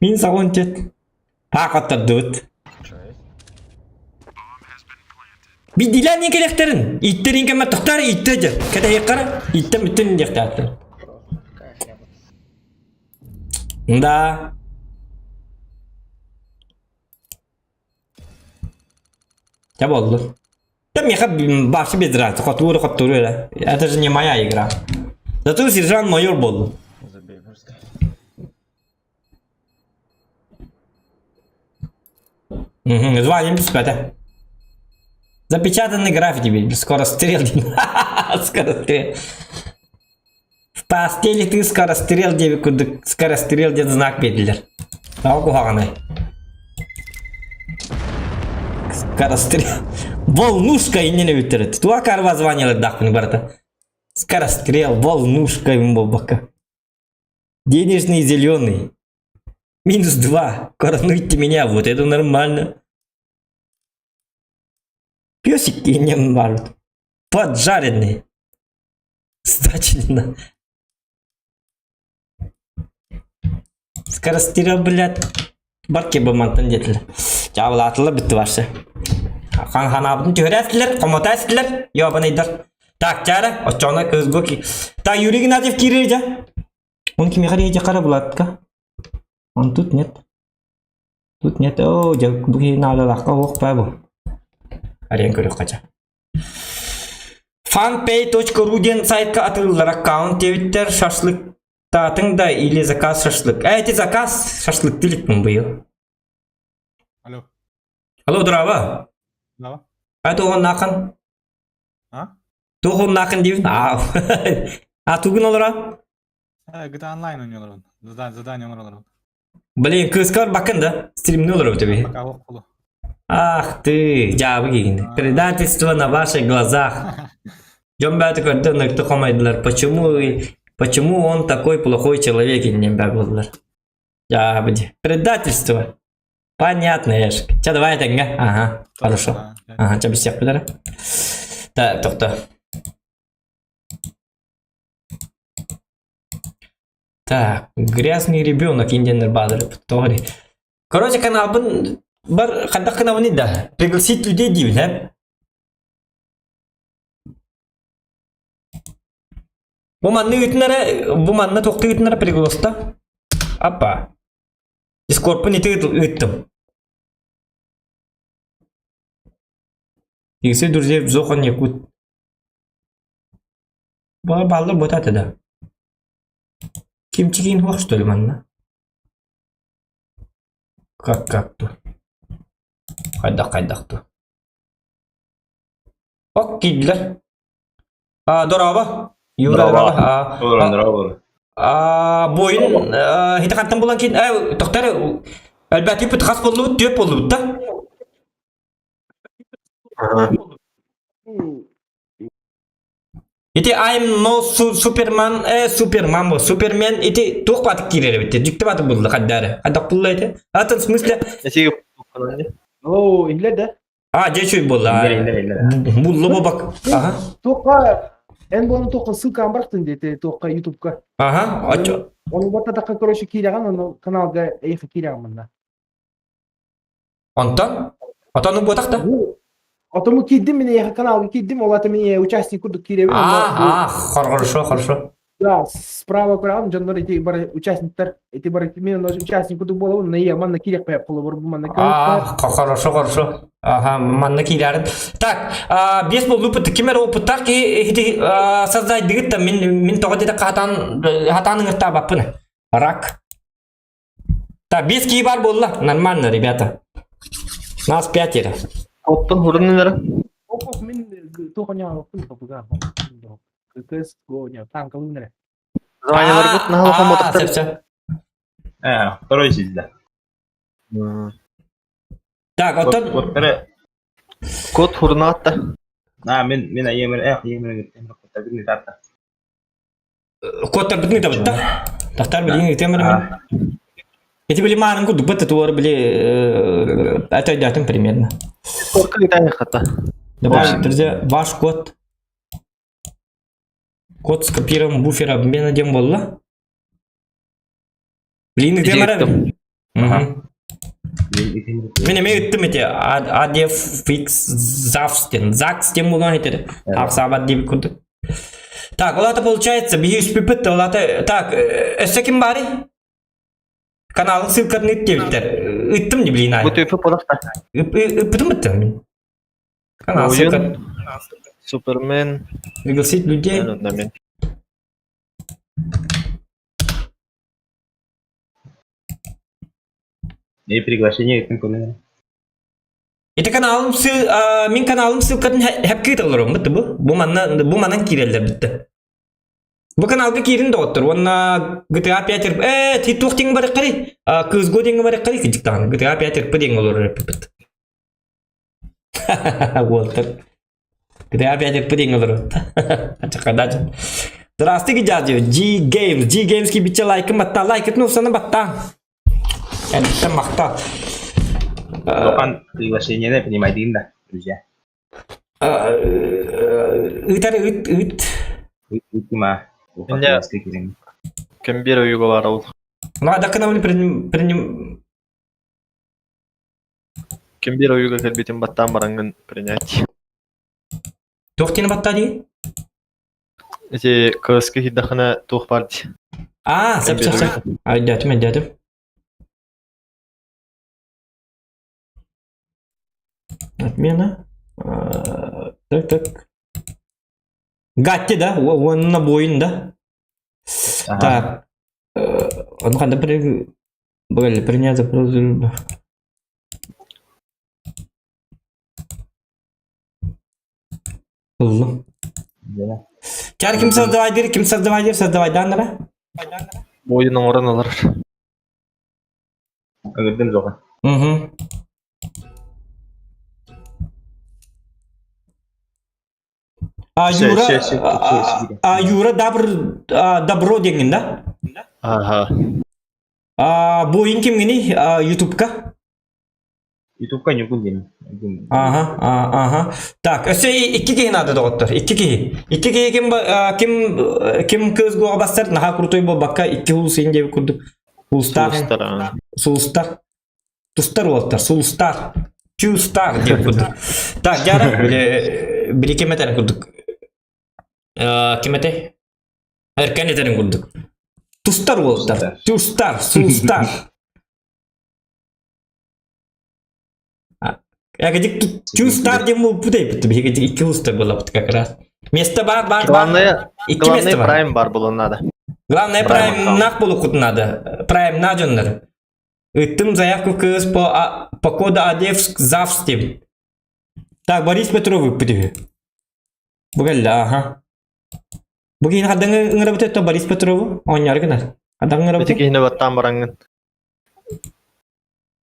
Мин сагон тет. Таак аттардыбыт. Что есть? Бидилэн не керектерин. Иттерин кеме тохтар итте же. Кете яккара итте бүтүн диэхтээттэр. Просто какая шляпа. Да. Дьэ буоллун. Да миэхэ вообще без разницы, хотууру хотууру эрэ. Это же не моя игра. Зато сержант майор буоллум. Забей просто. Угу, звание түспэтэ. Запечатанный граффити, блин, скорострел. Скорострел. В постели ты скорострел диэбит курдук скорострел диэн знак биэрдилэр. Тоҕо куһаҕанай? Скорострел. Волнушка иннин эбиттэр. Туа карва званиялардаахпын барыта. Скорострел, волнушка им буолбакка. Денежный зеленый. Минус два. Коронуйте меня, вот это нормально. Песик иннин барут. Поджаренный. Сдачи не на. Скорострел, блядь. Барки бу мантан диэтилэр. Дьаабылаатылар бүттү барсы. Хан ханаабытын түһэрээстилэр, хомотаастилэр, ёбаныйдар. Так, чара, оччоҕуна кыыс ки. Так, Юрий Геннадьев киирэр дьэ. Он кимиэхэ эрийэ хара Булатка. Он тут нет. Тут нет. Оо, дьэ, бу киһи наадалаахха уох баа бу. Арыйан көрүөххэ дьэ. Fanpay.ru диэн сайтка атыыллар аккаунт диэбиттэр шашлыктаатыҥ да или заказ шашлык. Э, эти заказ шашлыкты иликпин быйыл. Алло. Алло, дорообо. Да. А туһуннаахын? А? Туһуннаахын диибин? Аа. А тугун олоро? Э, GTA Online ойнуулар. Задание, задание оҥоролор. Блин, кыыскар бакын да. Стримни олорор тебе. Пока ох полу. Ах ты, дьаабы киһини. Предательство на ваших глазах. Дьон бэйэтэ көрдө ынырыктык хомойдулар. Почему, почему он такой плохой человек иннин бär буоллар. Дьаабы дии. Предательство. Понятно, Эшк. Чэ, давай этэҥҥэ. Ага, хорошо. Ага, чэ, билсиэхпит эрэ. Так, тохто. Так, грязный ребенок индианнар баадыр тоҕо Короче, каналбын бар хайдах гынабыный да? Пригласить людей диибин, э? Бу манны ыытынара, бу манна туохтуу ыытынара пригласта. Апа. Дискордпун ити ыыттым. Если друзей Зохан Якут. Баллар бутата да. Кимчигин хуах что ли манна? Как как ту? Хайдах хайдах ту? Ок киирдилэр. А, дорообо. Юра дорообо. Здорово. А, буойун хити хантан булан кин э тохтар элбэтиппит хас боллубут түөп боллубут да Ити I'm no Superman, э, Суперман бу, Супермен, ити туох баатык киирэр эбит, дьикти баатык булла хаддаары. Хаддах булла ити? Атын в смысле? Оо, иһиллэр да? А, дьэ үчүгэй буолла. Булла бобак. Ага. Туохха эн буолан туохха ссылкаҕын бырахтын диэти туохха ютубка. Ага, оччо. Ону баттатахха короче киирэҕин, ону каналга эйиэхэ киирэҕин манна. Онтон? Отону буотах да? Отому киирдим мин эйиэхэ каналга киирдим, ол ата мин участник курдук киирэбин. А, а, хорошо, хорошо. Да, справа көрөҕүн дьоннор ити бары участниктар ити бары мин участник курдук буолабын, но манна киириэхпэ холобур бу манна А, хорошо, хорошо. Ага, манна киирэрин. Так, биэс боллупут ким эрэ опыттаах киһи создать дигит мин мин тоҕо диэтэ хатаан хатаан ыҥыртаабаппын. Рак. Так, биэс киһи баар буолла. Нормально, ребята. Нас пятеро. Оттон хурун нера. Ок мин туох оñооппун топуга. КС го не танкалын эрэ. Званияларгыт наһаа А, сөп сөп. Второй сизда. Так, оттон Оттары Код хурунаатта. На мен мен айемер эх емер куттабын тарта. Куоттарбытын ыытабыт да. Тахтар билигин ыытыам эрэ мин. Ити били маарын курдук бытты туор били өйдөтүм примерно. Сколько летаем хата? Добавить, друзья, ваш код. Код скопирован буфер обмена диэн буолла. Блин, ыытыам эрэ. Мгм. Мин эмиэ ыттым ити ADFX ЗАВС диэн. ЗАГС диэн буолуон этэр. Ахсаабат диэбит курдук. Так, ол это получается, биһи үспүппүт ол ата так, өссө ким баарый? Каналын ссылкатын ыт диэбиттэр. Ыттым не блин Бу төпө подахта. Ыппытым ыттым мин. Канал ссылка. Супермен. Пригласить людей. И приглашение ким көмөр. Ити каналым сы мин каналым ссылкатын хэпки толорум битти бу. Бу манна бу манан киирэллэр битти. Бу каналга киирин доҕоттор уонна GTA 5 РП э ти туох диҥ барыккари кызго диҥ барыккари кыдьыктаан GTA 5 РП диҥ олорор эппит. Уолтар. GTA 5 РП диҥ олорор. Ачакадача. Здравствуйте, дядя. G Games. G Games ки биче лайкын батта. Лайкытын усаны батта. Энтен махта. Тохан приглашение принимай да, друзья. Ыытар ыт ыт. Ыт ма. Меня кембир уйгулар ол. Ладно, канал приним Кембир уйга кэлбитин баттаан бараҥҥын принять. Туох диэн баттаа дии? Ити кыска киирдэххинэ туох баар дии. Аа, сөп сөп сөп. Өйдөөтүм, өйдөөтүм. Отмена. Так, так. Гатти, да? Уонна буойун, да? Так. Ону ханна принять запрос. Ыллым. Чар ким создавай дир, ким создавай дир, создавай даннара. Буойун оҥорон ылар. Ыгырдым жоға. Угу. А Юра, а Юра добр, добро диэҥҥин да? Ага. А буойун кимҥиний Ютубка? Ютубка Ньукун диэн. Ага, ага. Так, өссө икки киһи наада доҕоттор. Икки киһи. Икки киһи ким ким ким кыыс гуоҕа бастар, наһаа крутой буолбакка икки улус иин диэбит курдук. Улустаах. Сулустар. Тустар уолтар, сулустар. Чустар диэбит курдук. Так, дьара, били били ким этэрин курдук. Ким этэй? Эркен этэрин курдук. Тустар уолтар. Тустар, сулустар. Эгедик Two-star диэн буолбут эбит. Биһиги икки улуста буолабыт как раз. Место бар, бар, бар. Главное, Икки главное место бар. прайм бар булан надо. Главное Прайм прайм буолуккут надо. Прайм на дьоннор. Ыттым заявку кыыс по, а, по коду АДФ завстим. Так, Борис Петров ыппыт үһү. Бу кэллэ, аха. Бу киһини хаддаҥ ыҥырабыт это Борис Петрову оонньоору гынар. Хаддаҥ ыҥырабыт. Ити киһини баттаан бараҥҥын.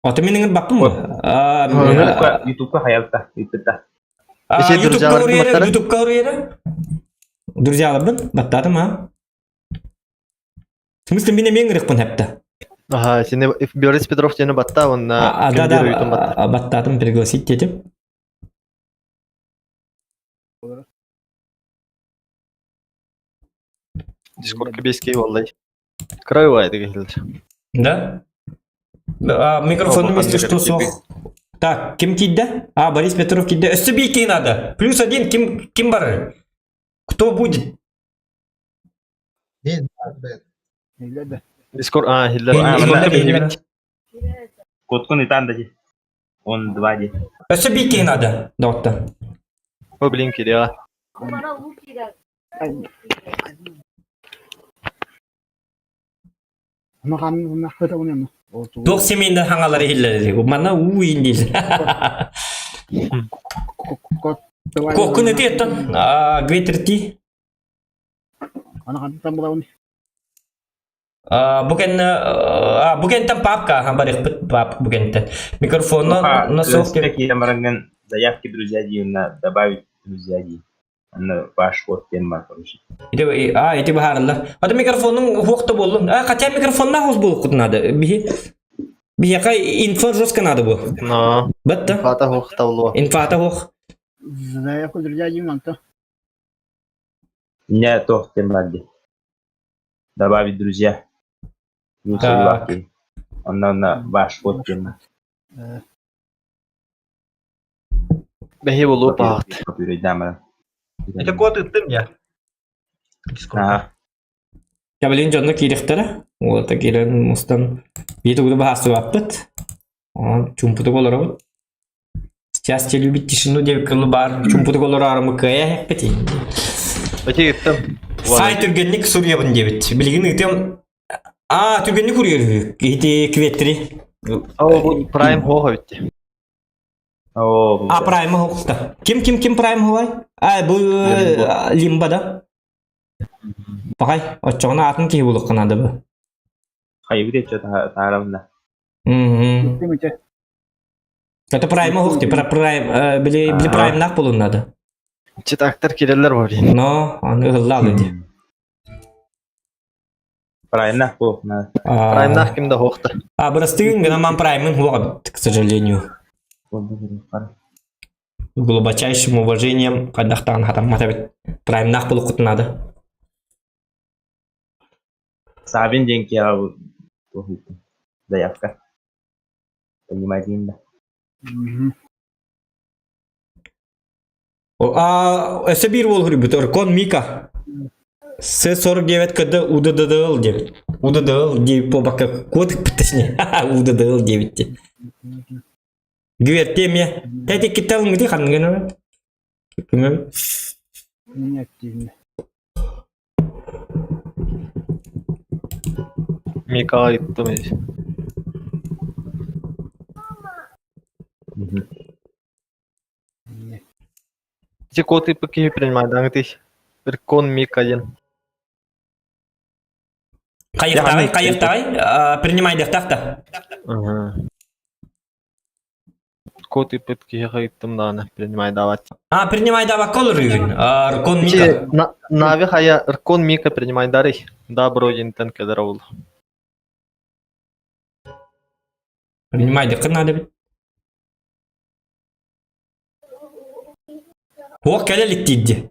Ото мин ыҥыр баппын бу. Ютубка хаялта, ыыппыта. Ютубка уруйара, Ютубка уруйара. Друзьяларбын баттаатым а. В смысле, мин эмиэ ыҥырыкпын хэптэ. Ага, сени Борис Петров сени батта, онна Да, да, баттаатым пригласить детим. Дискордка бескей боллай. Край дегелер. Да? А, микрофоном, если что, сох. Так, ким кидде? А, Борис Петров кидде. Өссө бии надо. Плюс один, ким, ким бар? Кто будет? Дискорд, а, хиллер. Коткун и там дади. Он два ди. Өссө бии надо, доктор. О, блин, киря. Туох семейный хаҥалары иһиллэр. Манна уу иин диир. Коккун эти еттан Гвитерти. Бу кэннэ бу кэнтэн папка барыхпыт пап бу кэнтэн. Микрофонна на суох киирэн бараҥҥын заявки друзья диэнна добавить друзья дии. Анна ваш код диэн бар короче. Ити а ити баһаарыллар. Ата микрофонун уһуохта буоллун. А хотя микрофоннаах ус буолуккут надо. Биһи биһиэхэ инфо жестко надо бу. Но. Батта. Инфата хуох тавло. Инфата хуох. Заявку друзья диэн онто. Не туох диэн бар дии. Добавить друзья. Так. Онно онно ваш код диэн бар. Бэһи булуу паахт. Это код ыттым я. Ага. Кабелин дьонно киириэхтэрэ. Уота киирэн мустан биир тугу да баһаастыбаппыт. Чумпутук олоробут. Сейчас те любит тишину диэбит кылы баар чумпутук олороруму кыайа иһэппит. Эти ыттым. Сай түргэнник суруйабын диэбит. Билигин ыытыам Аа, түргэнник уруйар Ити кветтери. О, Прайм хоха битти. А, Прайм хоқта. Ким ким ким Прайм ховай? А, бу Лимба да? Пахай, оччоҕуна атын киһи булуохха наада бу. Хайыбыт ечче таарамна. Это Прайм хоқ ти, Прайм, били били Праймнах булун надо. Читактар киреллер бар. Но, аны ылла ди. Праймнах буолуох надо. Праймнах ким да хоохта. А, бырастыгын гына ман праймын хуоҕа к сожалению. Глубочайшим уважением хайдахтаан хатаммат эбит. Праймнах булуккут надо. Савин диэн киэҕэ заявка. Понимаете да? А, өссө биир уол хөрүйбүт, Оркон Мика. С-49 КД УДДДЛ диэбит. УДДЛ 9 буолбакка код точнее УДДЛ 9 диэн. Гүөртиэ эмиэ. Тэти киттэ ылыҥҥытый ханныгын Көмөбүт. Микаҕа ыйыттым Ити код ыыппыт киһи принимайдааҥытый? Иркон Мика диэн. Хайыахтааҕый, хайыахтааҕый? Принимайдыахтаах да. Код ыыппыт киһиэхэ ыыттым даҕаны, принимайдаабат. А, принимайдаабакка олоруйгун. Иркон Мика. Нави хайа Иркон Мика принимайдарый. Да, бро диэнтэн кэлэр ол. Принимайдыаххын наада эбит. Уох кэлэ илик диирди.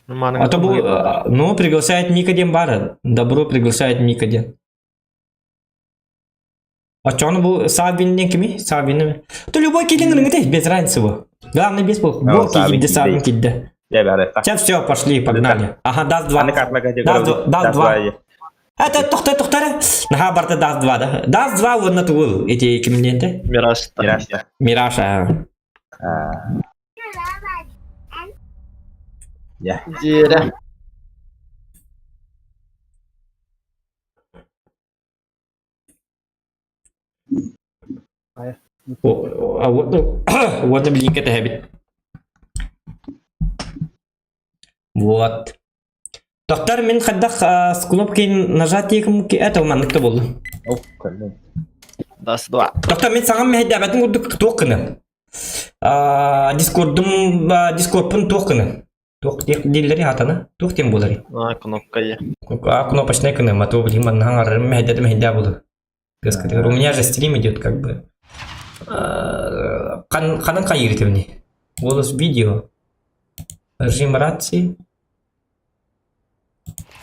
А то бу, ну, приглашает Мика диэн баар. Добро приглашает Мика диэн. Оччоҕуна бу Саввин диэн кими? Саввин. То любой киһи ырыҥытай, без разницы бу. Главное без был. Бу киирдэ, Саввин киирдэ. Сейчас все, пошли, погнали. Ага, даст два. Даст два. Это тохта тохтара. Наха барта даст два, да? Даст два уонна тугул. Эти кимненте? Мираж. Мираж. Мираж. Диэрэ. Уонна билигин кэтэһэбит. Вот. Доктор, мин хайдах с кнопки нажатие это маннык да буоллун. Дас два. Доктор, мин саҥам мэһэйдээбэтин курдук туох гына. Дискордум, дискордпун туох гына. Туох дииллэри хатана? Туох диэн буоларый? А, кнопка е. А, кнопочная кына, а то блин, манна мэһэйдэтэ мэһэйдээ буолу. У меня же стрим идет как бы. Ханан хайыырытыбыный? Голос видео. Режим рации.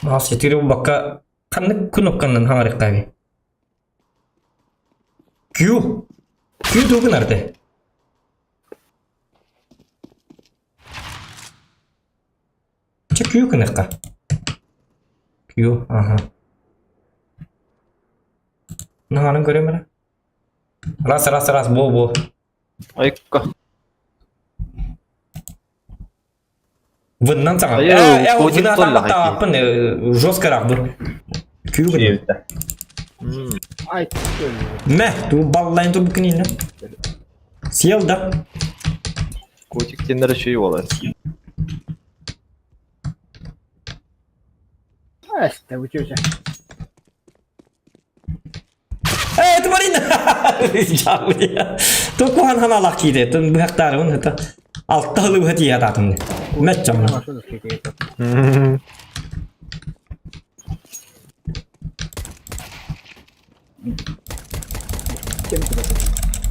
Мас четыре бакка ханнык кнопканан хаҥарыктааҕый? Q. Q тугун арты? Чэ Q гыныахха. Q, ага. Наһаанан көрөм эрэ. Раз, раз, раз, бо, бо. Айка. Выннан саҥа. Э, вына тааппын жестко раах бу. Q гын. Мэ, ту баллайн турбуккун инна. Съел да? Котик теннер үчүй буолар. Э, это Марина! Токухан ханалах кииде. Тын быһахтарыбын это. Алта хылы быһа тиийэ атаатым. Мэт чамна.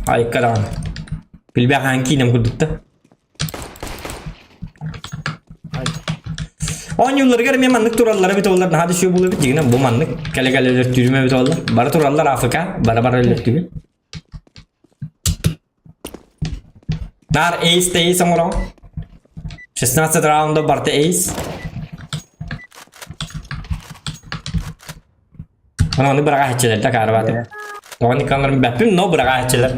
Айкараан. Билбэхаан киинем курдукта. Оонньууларыгар эмиэ маннык тураллара эбит оллар наһаа да үчүгэй буолуо эбит дьиҥинэн бу маннык кэлэ-кэлэ өлөртүүрүм эбит оллар. Бары тураллар Африка, бара-бара өлөртүүбүн. Наар эйс тэйс оҥороҕун. 16 раунда барыта эйс. Ону быраҕааччылар да каарбаатым. Тоҕо никаларын бэппим, но быраҕааччылар.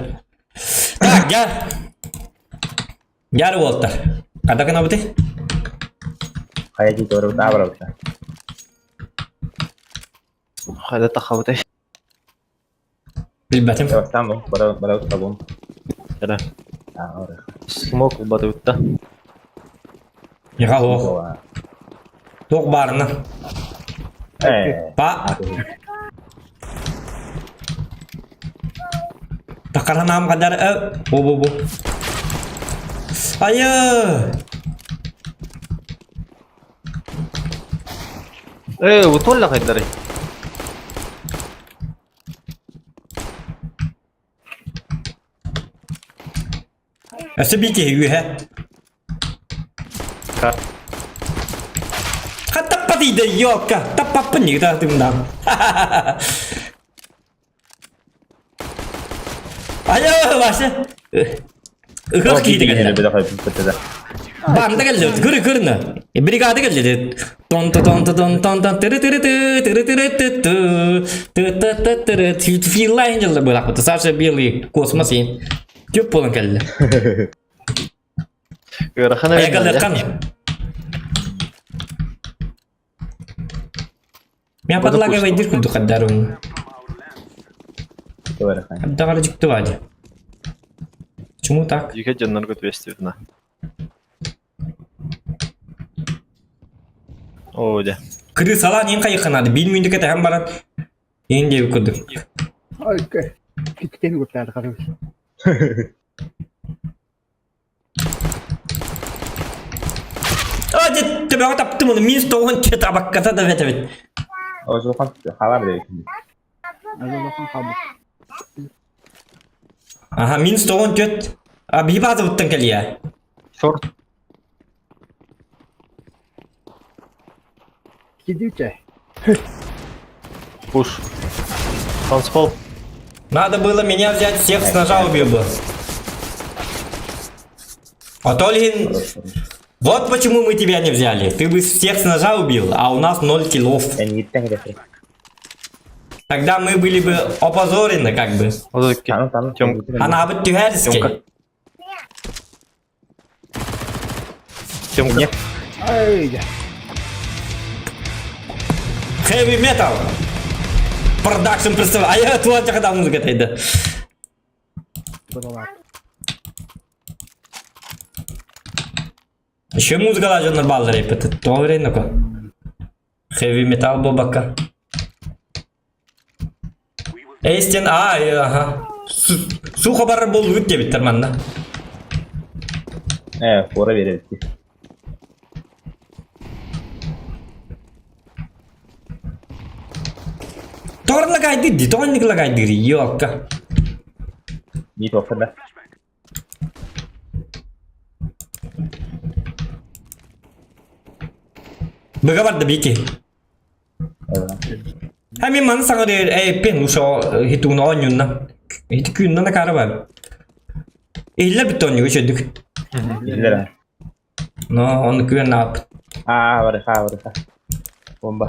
Так, дьар. Дьар уолтар. Хата гынабытый? Хайа дии туорабыт аабарабыта. Хайда тахабытай. Билбэтим. Бастаан бу бара барабыт табун. Эра. Аа, ора. Смок убатыбытта. Яха суох. Туох баарына. Э. Па. Такаранаам кадар э бу бу бу. Айы! Э, утолла хайдары. Өссө биир киһи үөһэ. Хаттаппатыйда ёлка, таппаппын нигда тымнаам. Айа, Вася. Ыһыах киһитэ кэллэ. Банда кэллэ, көрү көрүнэ. Бригада кэллэ. Тон тон тон тон тон тыры тыры ты тыры тыры ты ты ты ты ты тыры Филайн дьылла быраахпыт. Саша Белый космос иин. Көп буолан кэллэ. Ыарахан Айгалыаккан. Меня подлагивает дырку духаддарун. Абдагары жүктү баады. Почему так? Жеке дьоннорго түбэстибитна. Оо дьэ. Крысалаан ең қайыққанады. Бил мүйіндік әтәһәм баран. Ең деп көрдік. А, дед, төбөҕө таптым оны минус тоҕун чет абакката да бэт эбит. Озухан халар дейт. Аха, минус тоҕун чет. А, биһи баазабыттан кэлиэ. Шорт. Пуш. Танцпол. Надо было меня взять, всех с ножа убил бы. А Толин, вот почему мы тебя не взяли. Ты бы всех с ножа убил, а у нас ноль киллов. Эниттен кэтэхэ. Тогда мы были бы опозорены, как бы. Озоки. Тану тану. Тём. Она бы Тёмка. тюхерский. Тёмка. Heavy metal. Продакшн представляю. А я туа когда музыка тайда. Еще музыка даже нормально репет. То время ко. Heavy metal бабака. Эйстен, а, э, ага. Сухо бар бол үт дебиттер манна. Э, фора беребит. Тор лагайды, ди, тонник лагайды, ёлка. Не тоқта да. Быга барды бики. Ha мен маны саңа дер, эй, пен ушо хитуна онюнна. Хити күнна на кара бар. Иллер бит оню өчөдүк. Билер. Но он күн ап. Аа, бар ха, бар ха. Бомба.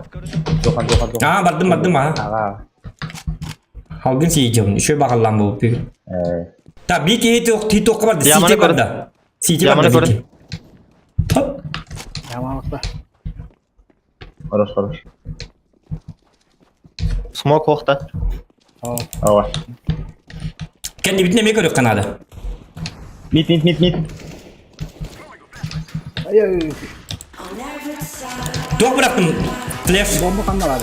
Тохан тохан тохан. А, бардым бардым а. Ага. Халгын сейжем, еще багаллан болуп бир. Э, Та бики хити хити барды, Яманы сити көрө. барды. Сити Яманы барды көрө. бики. Хоп. хорош, хорош. Смок охта. Ава. Кенди битне ме көрөк канады. Mid mid mid mid. Ай-ай. Туох бырахтым? Флеш. Бомба ханна бар?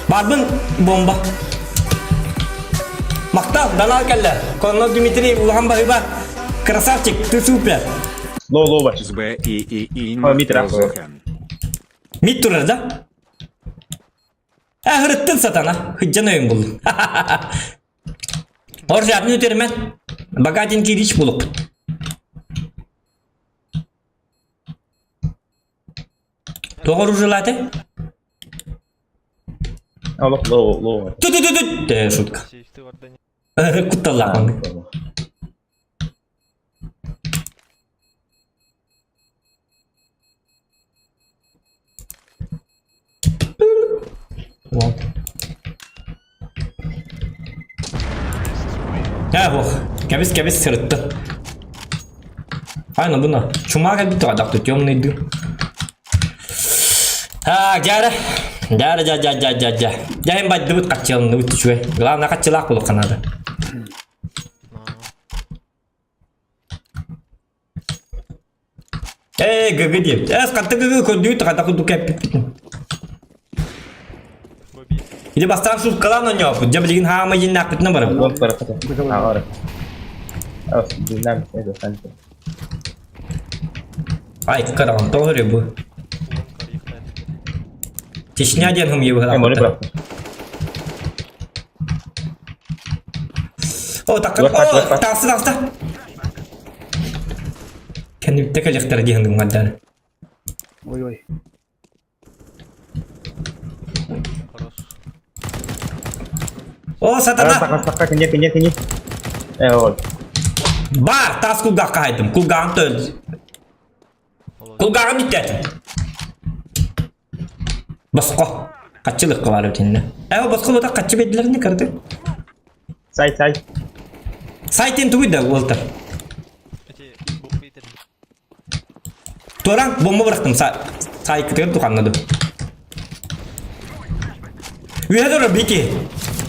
Барбын бомба. Махтал, данал кэллэ. Коннор Дмитрий улахан баһыба. Красавчик, ты супер. Лоу лоу бар. С Б И И И О, мид Махтал рах. Захан. Мид турар да? Ә, хырыттын сатана. Хыджан өйін булдum. Оржатын өтермен. Богатенький рич булып. Тоғыр ужылаты? Олох лоу лоу. Ту-ту-ту-ту. Э, шутка. Кутталлаах. Вот. Ә, ох, кәбис кәбис сырытты. Айна бұна. Чумага бит адақты темный дым. А, дяры. Дяры, дя, дя, дя, дя, дя. Дяйым байды бұт қатчылын, бұт түшуе. Главное, қатчылақ болу қанады. Э, гг деп. Эс қатты гг көндүйт, қата құду кәп бит. Или бастан шуткалан ойноппут. Дьэ билигин хаама дьиннээхпитинэ барабыт. Лонг бар хата. Аҕар. Ас динам это санта. Ай, караҕын тоҕо өрө бу. Чечня диэн хымыйы Э, моли быһалаахпыттар. бырахтым. О, такка, Лаппат, о, лаппат. таҕыста, таҕыста. Кэннибиттэ кэлиэхтэрэ диэн гымматтар. Ой-ой. О, сатана! Сака сака кине кине кине. Э, вот. Бар, тас кулгаахха хайдым. Кулгааҕын төл. Кулгааҕын бүттээтим. Босхо. Хаччылыкка бар итиннэ. Э, босхо бута хаччы бэйдилэрин кырды. Сай сай. Сайтын тугуй да уолтар. Туоран бомба бырахтым. Сайкытыгар туханнады. Үһэ турар бики.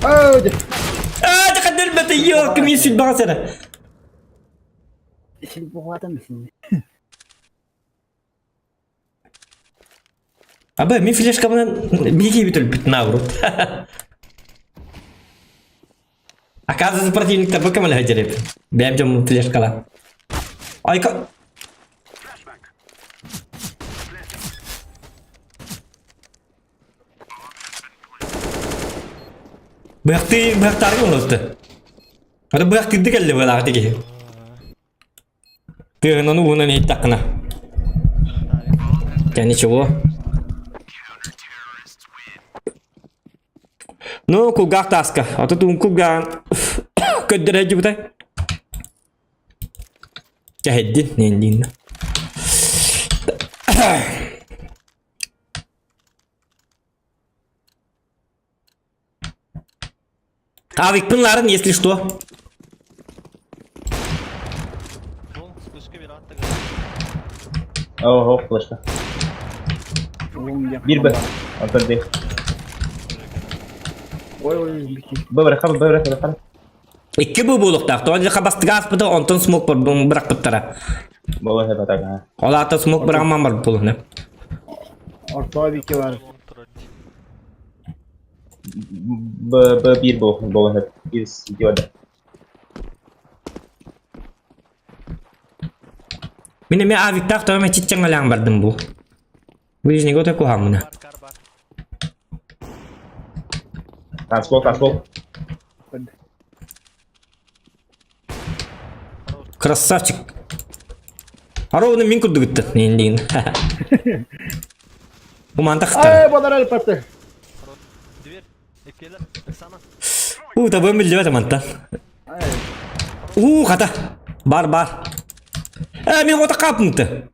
Ай, дьэ. Аа, дьэ бэт йоо, ким сүт баҕа сэрэ. Абы, мин флешкабынан бики бүтүлбүт наоборот. Оказывается, противник тобой көмөлөһө дьэреп. Бэйэм дьоммун флешкала. Айка... Быахты, быахтарга унутты. Аны быахтырды кэллэ быалаах киһи. Тыаһынан уунан иһиттэххинэ. Дьэ ничего. Ну, кулгаах тааска. Ото туун кулгааҕын көрдөрө дьубутай. Кэһэйдин, нин Авикпын ларын, если что. Ого, флешка. Бир Б. Антон Д. Ой, ой, бики. Б бырахха, Б бырахха, бырахха. Икки бу буолуохтаах. Тоҕо диэххэ бастыга ааспыта, онтон смок бырахпыттара. Болон хэп атака. Ол аата смок быраҕыман барбыт буолуһуна. Орто бики бар. Б Б бир болон хэп. Бир сидиода. Мин эмиэ авиктаах тоҕо эмэ чиччэҥэлээн бардым бу. Ближнего өтө куһаҥмына. Танцпол, танцпол. Красавчик. Ровно мин курдук ыттын диин. Умантах Ай, бадарал папты. Уу, табыам биллибэт мантан. Уу, хата. Бар, бар. Э, мин ота капмыты.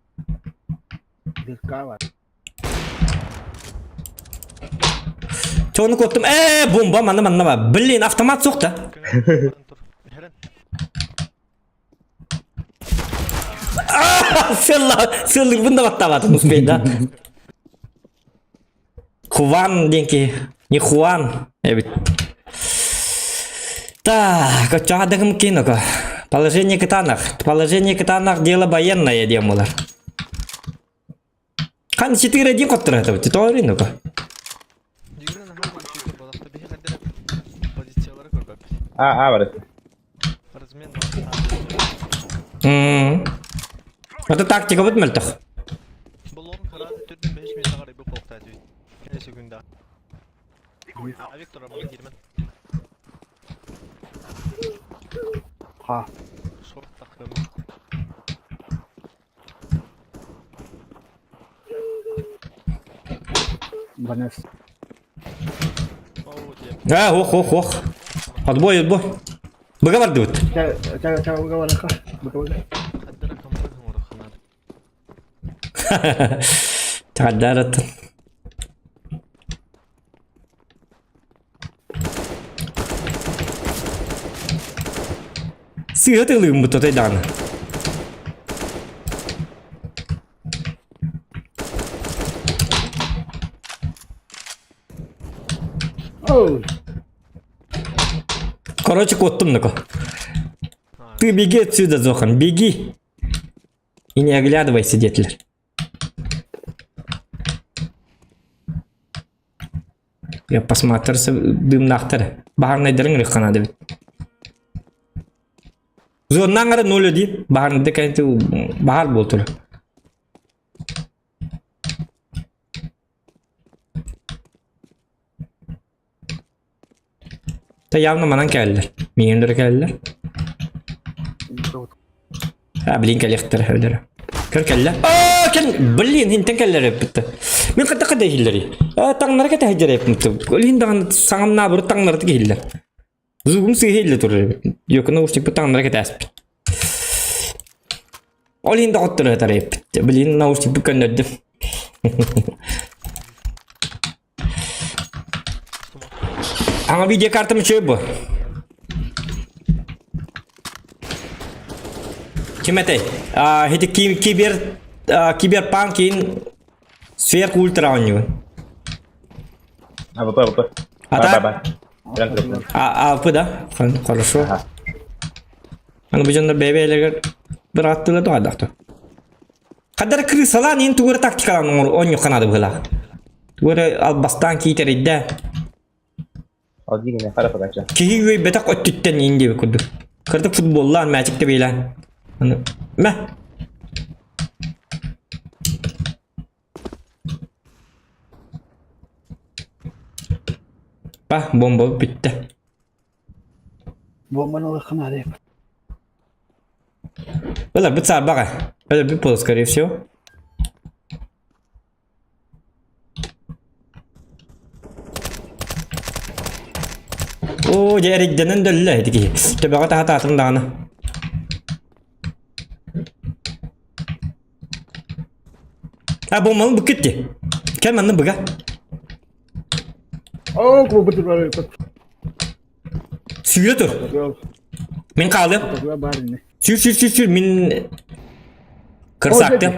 Дырка бар. Чону коттум. Э, бомба манна манна бар. Блин, автомат суох да. Сылла, сыллыгын да баттаабатым успей да. Хуан диэн киһи. Не Хуан эбит. Так, оччоҕо дагым кинока. Положение кытаанах. Положение кытаанах дело военное диэн буолар. Хан 4-1 хоттура это тоҕо ну-ка. А, а, барыт. М. Это тактика вот мөлтөх. А, ох, ох, ох. Отбой, отбой. Быга бардыбыт. Тадарат. Сыа тылыым бу тотой даҕаны. Короче, куоттум нако. Ты беги отсюда, Зохан, беги. И не оглядывайся, детлер. Я посмотрся дымнахтар. Баһарнайдарын ырыххана дебит. Зоннан ара 0-1. Баһарнайды кэнти баһар буолтур. Та явно манан кэллэр. Миҥин кэллэр. А, блин, кэлиэхтэр өлөр. Көр кэллэ. Аа, кэл, блин, хинтэн кэллэр эппитте. Мин кытта кыда иһиллэри. Аа, таҥнары кэтэ сылдьар эппитте. Олин даҕаны саҥам наоборот таҥнары киһиллэр. Зугум сыыһа иһиллэ турар эбит. Йокуна наушникпыт таҥнары кэтээспит. Ол иһин доҕоттору этэр эппит. Блин, наушникпыт көннөрдүм. Аңа видеокартам үчүгэй бу. Ким этэй? А, ити кибер киберпанк ин сверх ультра оонньугун. АВП, АВП. А так? А, АВП, да? Хорошо. Аны бу дьоннор бэйэ-бэйэлэригэр бырааттыылар да Хаддар крысалаан иин тугу эрэ тактикалаан оонньуохха наада быһыылаах. Тугу эрэ албастаан киитэрийдэ. Киһи үөйбэтэх өттүттэн иин диэбит курдук. Кырдык футболлаан, мээчик тэбиэлээн. Аны мэ. Па, бомба бүттэ. Бомбаны ылыахха наада. Ыларбыт саарбаҕа. Өлөрбүт буолуо, скорее всего. Оо, дьэ эрийдэнэн да өллө ити киһи. Төбөҕө таһатаатым даҕаны. А, бомбаны быккыт дии. Кэл манна быга. Оо, кубут бар. Сүүрэ тур. Мин хаалыам. Сүүр, сүүр, сүүр, сүүр. Мин кырсаактым.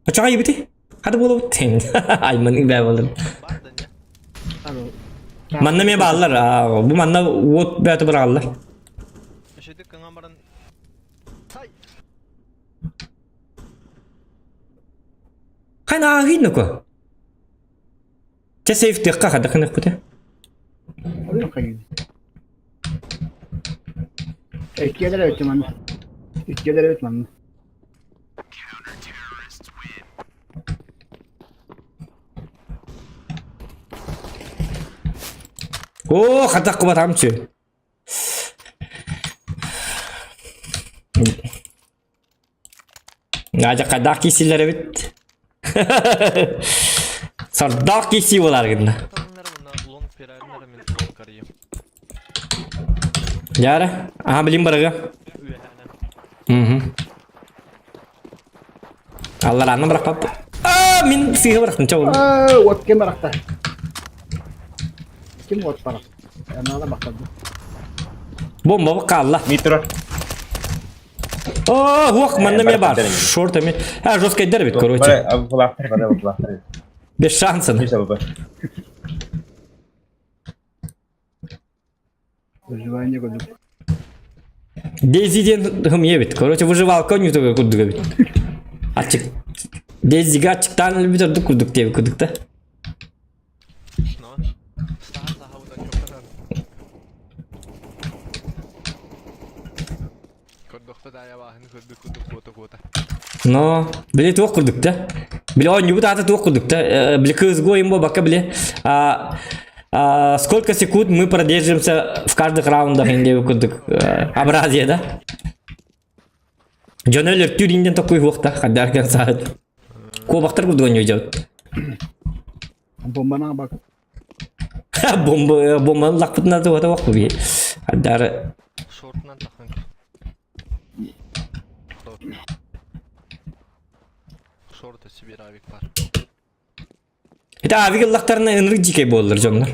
Очоҕо ибити? Хады буолубут. Айман бээ болдум. Манна ме бааллар. Бу манна уот бөөтө быраҕаллар. Хайна ааһыйна ко. Чэ сейфтиэххэ хайдах гыныахпытый? Иккиэлэр эбит манна. Иккиэлэр эбит манна. Оо, хайдах кубатаҕым сү. Надя хайдах киисилэр эбит. Сордоох киисии буолар гынна. Яра, аха билин барыга. Мгм. Аллараанна бырахпап. Аа, мин сыыһа бырахтым, чэ ол. Аа, от ким барахта? Ким от барах? Анаала бахтарды. Бомба хаалла. Митро. О, уох, манна эмиэ баар. Шорт эмиэ. А, жесткайдар эбит, короче. Без шанса. Выживание курдук. Дейзи диэн хымыйа эбит. Короче, выживалка ойнуутуга курдук эбит. Ачык. Дейзига ачыктаан өлбүт ордук курдук диэбит курдук да. Но, били туох курдук да. Били оонньуубут аата туох курдук да. Били кыыс гоем бака били. Сколько секунд мы продержимся в каждых раундах диэбит курдук. Абразия да. Дьону өлөртүүр инден токуй хуохта хаддар саат. Куобахтар курдук оонньуу дьабыт. Бомбана бак. Бомба бомбаны лакпытына туота вакпы би. Хаддар Шортынан тахан. Шорты себе авик бар. Это авик ыллахтарына ынырык дьикэй буоллар дьоннор.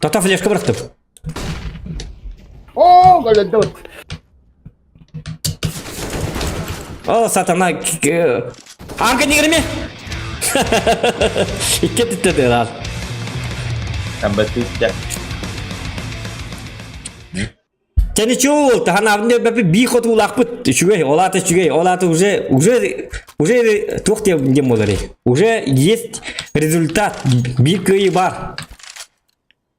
Тата флешка бырахтым. О, голодот. О, сатана. Анка не Икки түттэ тыалаал. Там бытыття. Чэ ничего буолта, ханаабын диэбэппит бии хотуулаахпыт үчүгэй, ол аата үчүгэй, ол аата уже, уже, уже туох диэн буоларый, уже есть результат, биир кыайыы баар.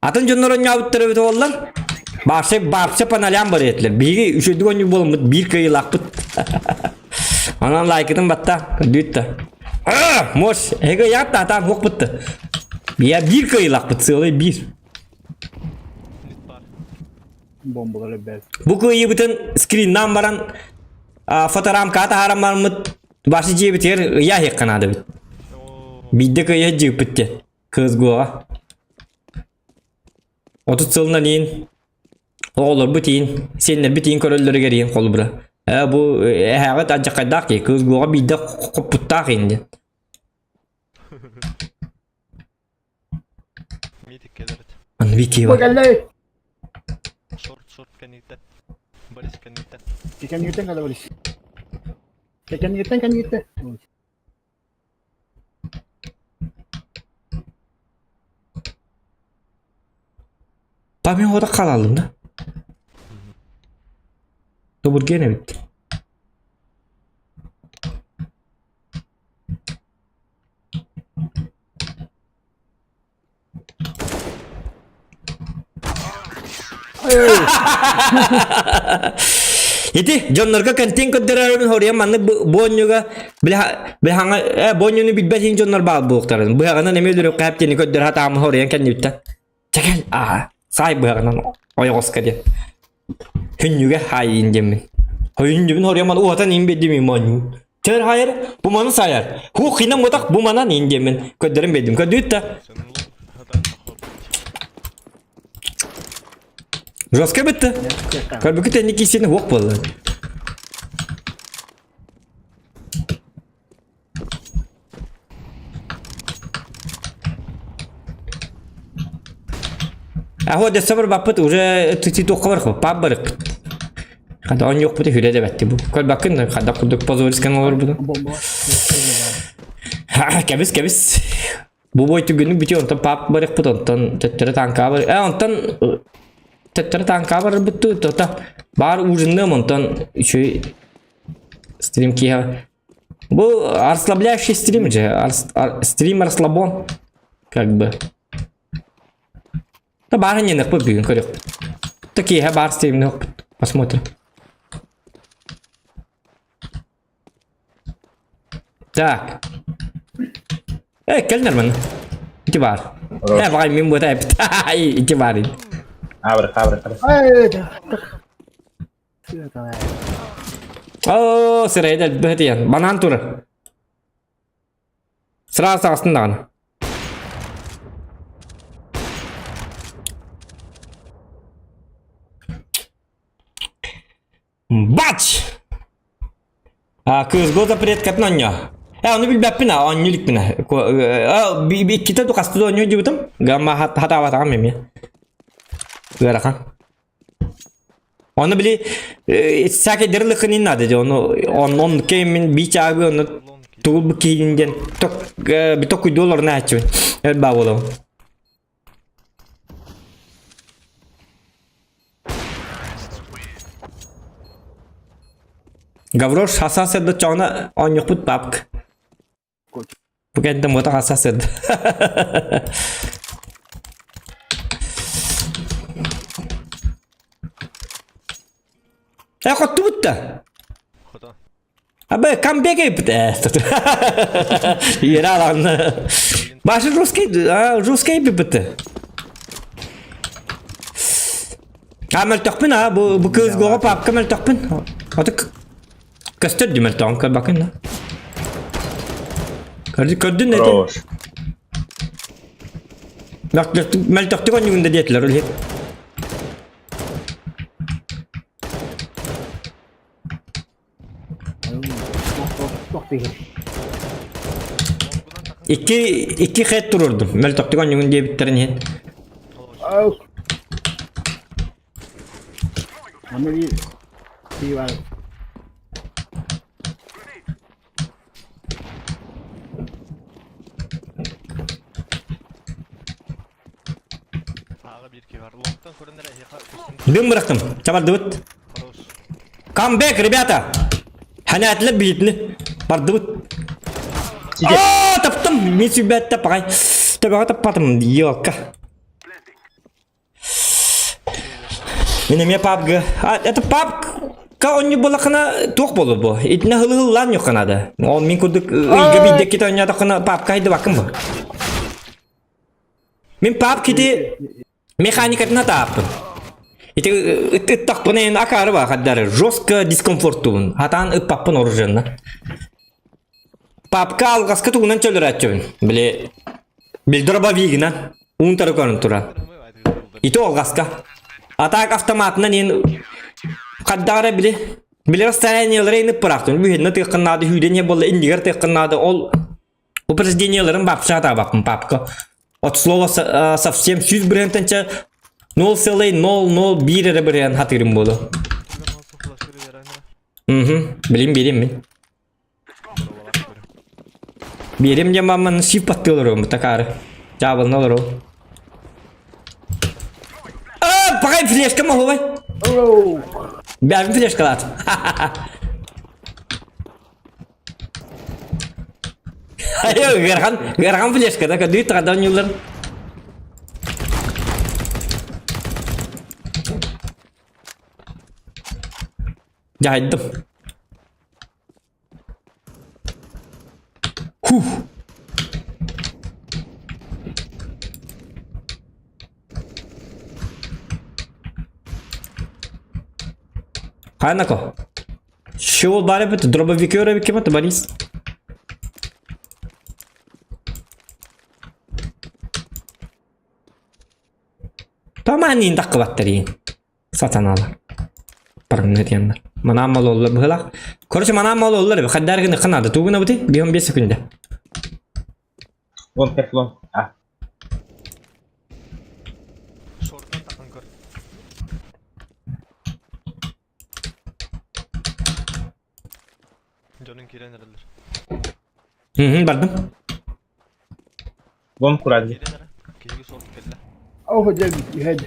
Атын дьоннор оонньообуттар эбит буоллар, баарса, баарса паналян бар этилэр. Биһиги үчүгэйдик оонньуур буоламмыт биир кыайыылаахпыт. Онон лайкытын батта, көрдүүт да. А, мощь, эһиги ыйаат да атаан хуох бытты. Я биир кыайыылаахпыт, сыалай биир. Бомбалар эбээт. Бу кыайыыбытын скриннаан баран фоторамкаҕа таһааран бараммыт башы дьиэбитигэр ыйаа иһиэххэ наада эбит. Биирдэ кыайа дьиэппит диэн КСГО-ҕа. 30 сылынан иин оҕолорбут иин сиэннэрбит иин көрөллөрүгэр иин холобура. Ээ бу эһээҕит алдьархайдаах киһи КСГО-ҕа биирдэ хоппуттаах иин диэн. Митик кэлэрит. Аны Вики бар. Кэллэй. Шорт шорт кэнниттэн. Борис кэнниттэн. Кэнниттэн кэлэ Борис. Кэнниттэн кэнниттэн. Памя ода қалалым да. Добурген эбит. Ити дьоннорго контент көрдөрөрүн хоруйан маннык буонньуга билхаҥа э буонньуну билбэт иһин дьоннор баал буолуохтарын быһаҕынан эмиэ өлөрүөххэ сөп диэни көрдөрө сатааммын хоруйан кэннибиттэн чэкэл аа саай быһаҕынан ойоҕоско диэн Хүннүгэ хаайын диэммин. Хүннүбүн хоруйан уотан иин биэрдим им оонньуу. Төр хайар, бу маны сайар. Ху хинан мутах бу манан иин диэммин көрдөрөн биэрдим. Көрдүүт да. Жестко бітті. Көрбүкүт энни киисини хуох буолла. Аһо дэсэ барбаппыт уже тити туохха барах пап барык. Хада оонньуохпут үһүрэ да бэтти бу. Көрбөккүн хада курдук позорискан олорбутун. Кэбис кэбис. Бу бой түгүнүк бүтү онтон пап барыхпыт онтон төттөрү танка бар. Э онтон төттөрү танка барбыт тота бар ужинныам онтон үчүгэй стрим киһи Бу расслабляющий стрим же. Стрим расслабон. Как бы. Да баар не нахпыт бүгүн көрүөхпүт. Такие баар стримни Посмотрим. Так. Э, кэл нормально. Ити баар. Э, баҕай мин буота эпит. Ити баар. Абыр, абыр, абыр. Оо, сирэйдэ бөһүтүйэн. Банан турар. Сразу саҕастын даҕаны. Бач! А, кыызго запреткатын онньо. Э, ону билбэппин а, оонньуу иликпин а. Иккитэ ду хаста да оонньуу дьыбытым. Гамма хатаабатаҕым эмиэ. Ыарахан. Ону били всякий дырылыкын надо, ону он он кемин бичагы ону Лонг. Тугул киһигин диэн ток биток күйдүү олорун ааччыбын. Өр баа буолабын. Гаврош хаса сырды чоҕуна оонньуохпут папк. Бу кэннэ муота хаса сырды. Э, хоттубут да. Абы камбэк эпит. Ера алан. Башы русский, а, русский биппит. А мөлтөхпүн а бу бу кыз гоҕо папка мөлтөхпүн. Аты көстөр ди мөлтөҕүн көрбакын да. Көрдү көрдүн эти. Хорош. Мөлтөхтүк онньугунда диэтилер ол Икки икки хэт турурдум. Мөлтөхтүк онньугун диэбиттэрин иһин. Дым бырахтым. Чабардыбыт. Камбэк, ребята! Ханаатлар биһитини. Бардыбыт. Аа, таптым. Мен сүбәттэ пағай. Төбөҕө таппатым, елка. Мин эмиэ папга. А, это папка онньу булахына туох болу бу? Итинэ хылы-хыллаан юхханада. Ол мин курдук ыйга биирдэ кит оонньоотоххуна папка хайдыбаккын бу. Мин пап кити механикатын атааппын. Ити ыттахпын эйин акаары ба хаддары жестко дискомфорттубун. Хатаан ыппаппын оружиенна. Папка алгаска тугунан чөлөрөөччүбүн. Били били дробовигынан уунтары көрөн туран. Ити алгаска. Атак автоматынан ен хаддары били били расстояниялары ини пырахтын. Бүһенне тыыккыннаады хүүден не болла иннигер тыыккыннаады ол упрежденияларын бапша атаабаппын папка. От слова совсем 100 бырыһантанча 0,001 эрэ бырыһан хатыырым буолу. Мгм. Билим берем мин. Берем диэн мамман сип баттыы олоруом такаары. Дьаабылына олоруом. А, пагай флешка моһубай. Бэбин флешкалаат. Ыарахан, ыарахан флешка да көдүй тагадан юллар. Дьаһайдым. Хух. Хайнако. Шул бар эбит, дробовикер эбит кем это Борис? Таманин таккыбаттар Сатаналар. Парыңны диэннэр. Манаан мололлар быһылаах. Короче, манаан мололлар хаддар гына ханада тугуна бути 15 секунда. Вон тефлон. А. Шортан тақын көр. Дьонун киирэн эрэллэр. Мм бардым. Вон куради. Киирэн эрэ. Киһиги шорт кэллэ. Оо дьэ иһэд.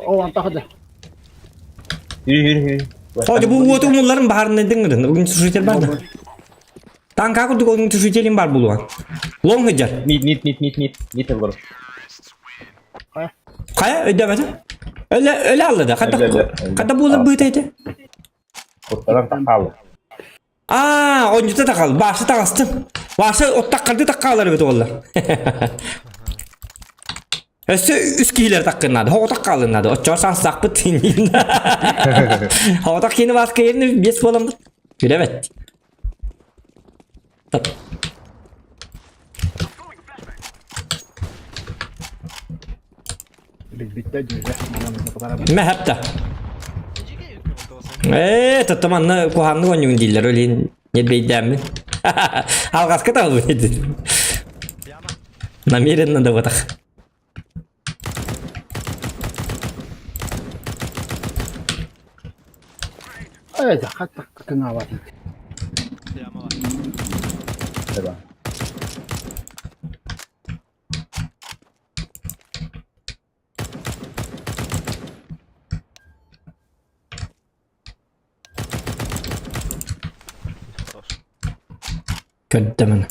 Оо антахада. Yürü yürü yürü. Ходи бу уоту умулларын баһарына дыңырын. Огнетушитель бар да. Танка курдук огнетушителин бар булуан. Лоң хыджар. Мид мид мид мид мид. Мид олор. Хайа өйдөбөтө. Өлө өлө алды да. Хата хата буолар быыта ити. Куттаран тахалы. Аа, онньута тахал, башы таҕастым. Башы оттаккарды таккаалар эбит оллар. Өссө үс киһилэр таккыннады, хоҕотох хаалыннады. Оччоҕо саастаахпыт Хоҕотох киини бааска ерини бес буоламмыт. Билэбэт. Мэхэпта. Ээ, тотто манна куһааннык оонньугун дииллэр, ол иһин ньирбэйдээммин. Алҕаска таҕылбыт Намеренно да бытах. Давай. Көрдөмүн.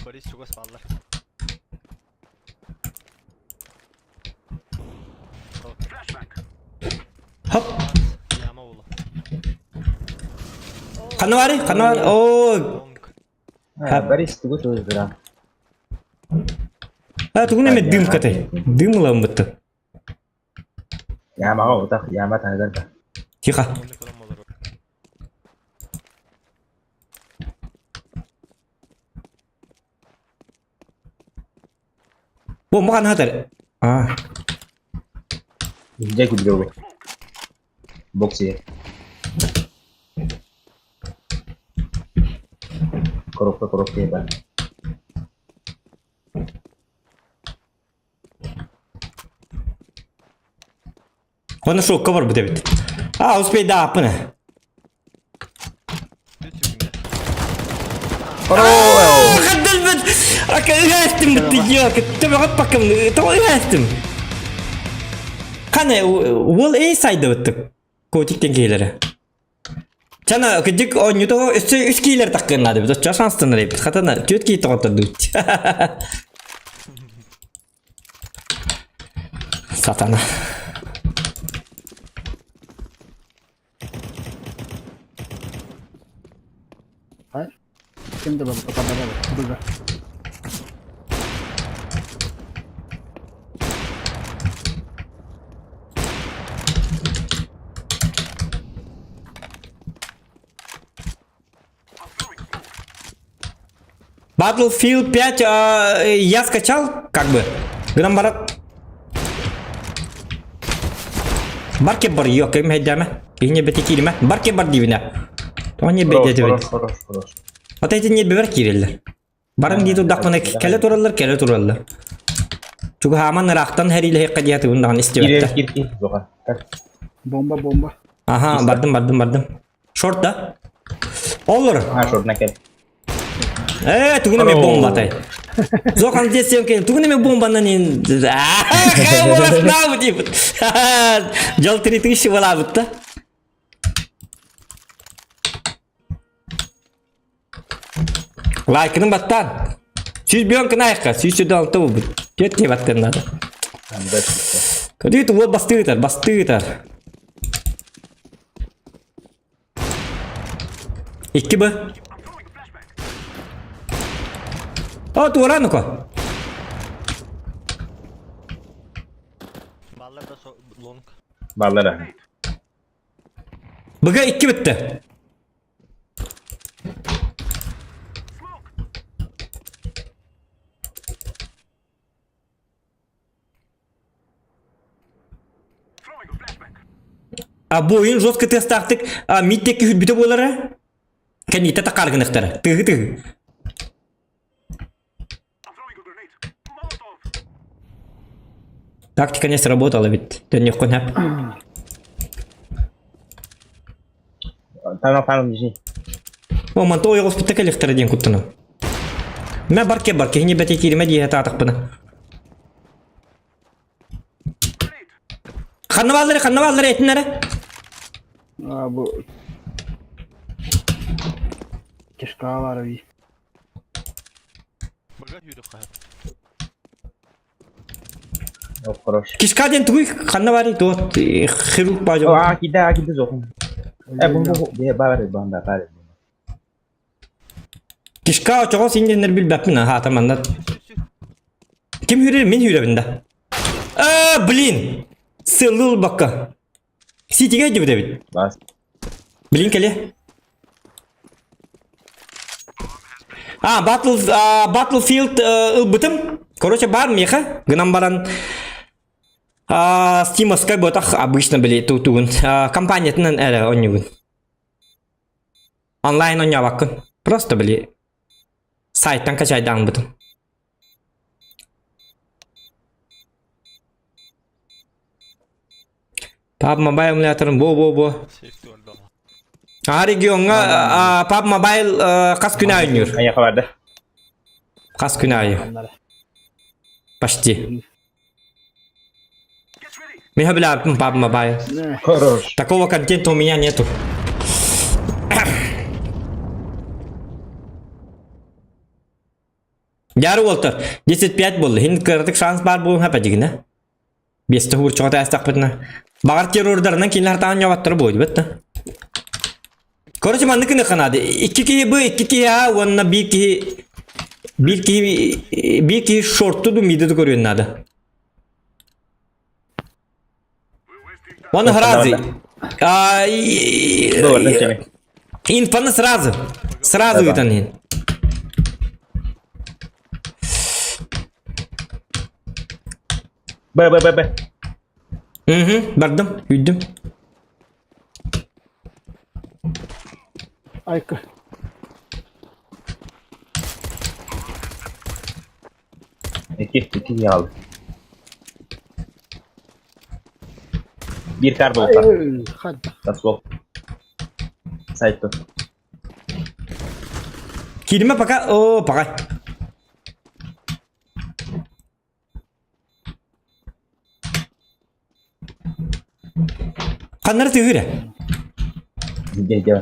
Борис чугас баллар. Хоп. Ханна баарый? Ханна баар? Оо. Борис тугу тугу А тугун эме дым катай. Дым ыламмытты. Ямаҕа утах, яма таһыгар да. Тихо. Бу маған хатар. А. Дьэ күллүгү. Боксер. Коробка коробка ебан. Оны шокка бар бит эбит. А, успей да аппына. Хаддалбыт! Ака ыһаастым битти йок. Төбөҕөт пакым. Тоҕо ыһаастым. Қане, ол эй сайды быттык. Котиктен кейлері. Чана кыдьык оонньуто өссө үс киилэр таккын наада бит. Оччо шанстанар эбит. Хатана түөрт кии тоҕоттор Сатана. Ким да бар, Battlefield 5 я скачал, как бы. Гынан барат. Барке бар, yok, ким хэддәмә. Киһине бете кириме. Барке бар дибинә. Тоне бете Хорош, дибит. хорош, хорош. Вот эти не бер киреллер. Барың дии турдахпына кэлэ тураллар, кэлэ тураллар. Чугаһааман ыраахтан хэрилэһи кадиаты ундаҕан Кир, истибэттэр. кир, кир, Зохан. Так. Бомба, бомба. Аха, бардым, бардым, бардым. Шорт да? Олор. А, шорт кел. Э, тугун эме бомба тай. Зохан здесь съемки. Тугун эме бомбанан ин. Хайа дип. Жол 3000 болабыт да. Лайкының баттан. Сүүс бион кынайыққа, сүүс сюда алты бұл. Кет кей баттан надо. Көдүйт вот бастыытар, бастыытар. Икки б. О, тура ну-ка. Баллар да лонг. Баллар. Быга икки бітті. А бу ойын жестко тестақтық, а миттеки хүлбүтө болары. Кәнитте тақаргынықтары. Тығы тығы. Тактика не сработала ведь. Төннех хәп. Тамам, тамам, нижний. О, манто ойғыз бітті кәліқтері ден күттіні. Мә барке бар, кехіне бәте киреме дие татық бұны. Ханны баллары, ханны баллары етінлері. А, бу... Кишка бар би. О, хорош. Кишка ден туй, ханны бары, туот, хирург О, бажы. а, кида, кида Зохан. Э, бомба, бе, бар, бомба, бар. Кишка очоҕо синденнер билбэппин, аха, таманна. Ким хүрер, мин хүребин да. А, блин! Сылыл бакка. Ситиге дебит эбит. Бас. Блин, келе. А, Battle, а, Battlefield ылбытым. Короче, бар меха. Гынан баран. А, Steam'овскай ботах обычно были тугун. Компаниятынан әрі онюгун. Онлайн онябаккын. Просто были. Сайттан качайдан бытым. Пап мобайл эмуляторын бо бо бо. А региоҥҥа PUBG Mobile хас күн аайы ойнуур? Айаха барда. Хас күн аайы? Почти. Мен билээбиппин PUBG Mobile. Хорош. Такого контента у меня нету. Дьары уолтар, 10-5 буолла. Хин кыратык шанс баар буолуон хапа дигинэ. Биэстэ хуурчаҕа тээстэхпитинэ. Баҕар террордарынан кинилэр таан ньобаттара буолбут да. Короче, маннык гыныахха наада. Икки киһи бу, икки киһи а уонна биир киһи биир киһи биир киһи шорту ду миды ду көрүөн наада. Оны сразу. А, инфаны сразу. Сразу ыытан иһин. Б, Б, Б, Б. Угу, бардым, үйдүм. Айка. Икки, икки ял. Биир кар буолта. Таслов. Сайт. Киирмэ пока, о, пока. Ханнары тыгыра? Дядя.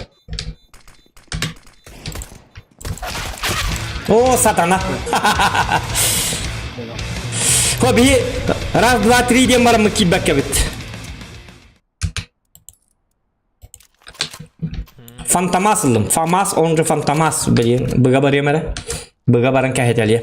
О, сатана. Хоби, раз, два, три диэн бараммыт киирбэккэ эбит. Фантомас ыллым. Фамас, он же Фантомас. Блин, быга барыам эрэ. Быга баран кэһэтэлиэ.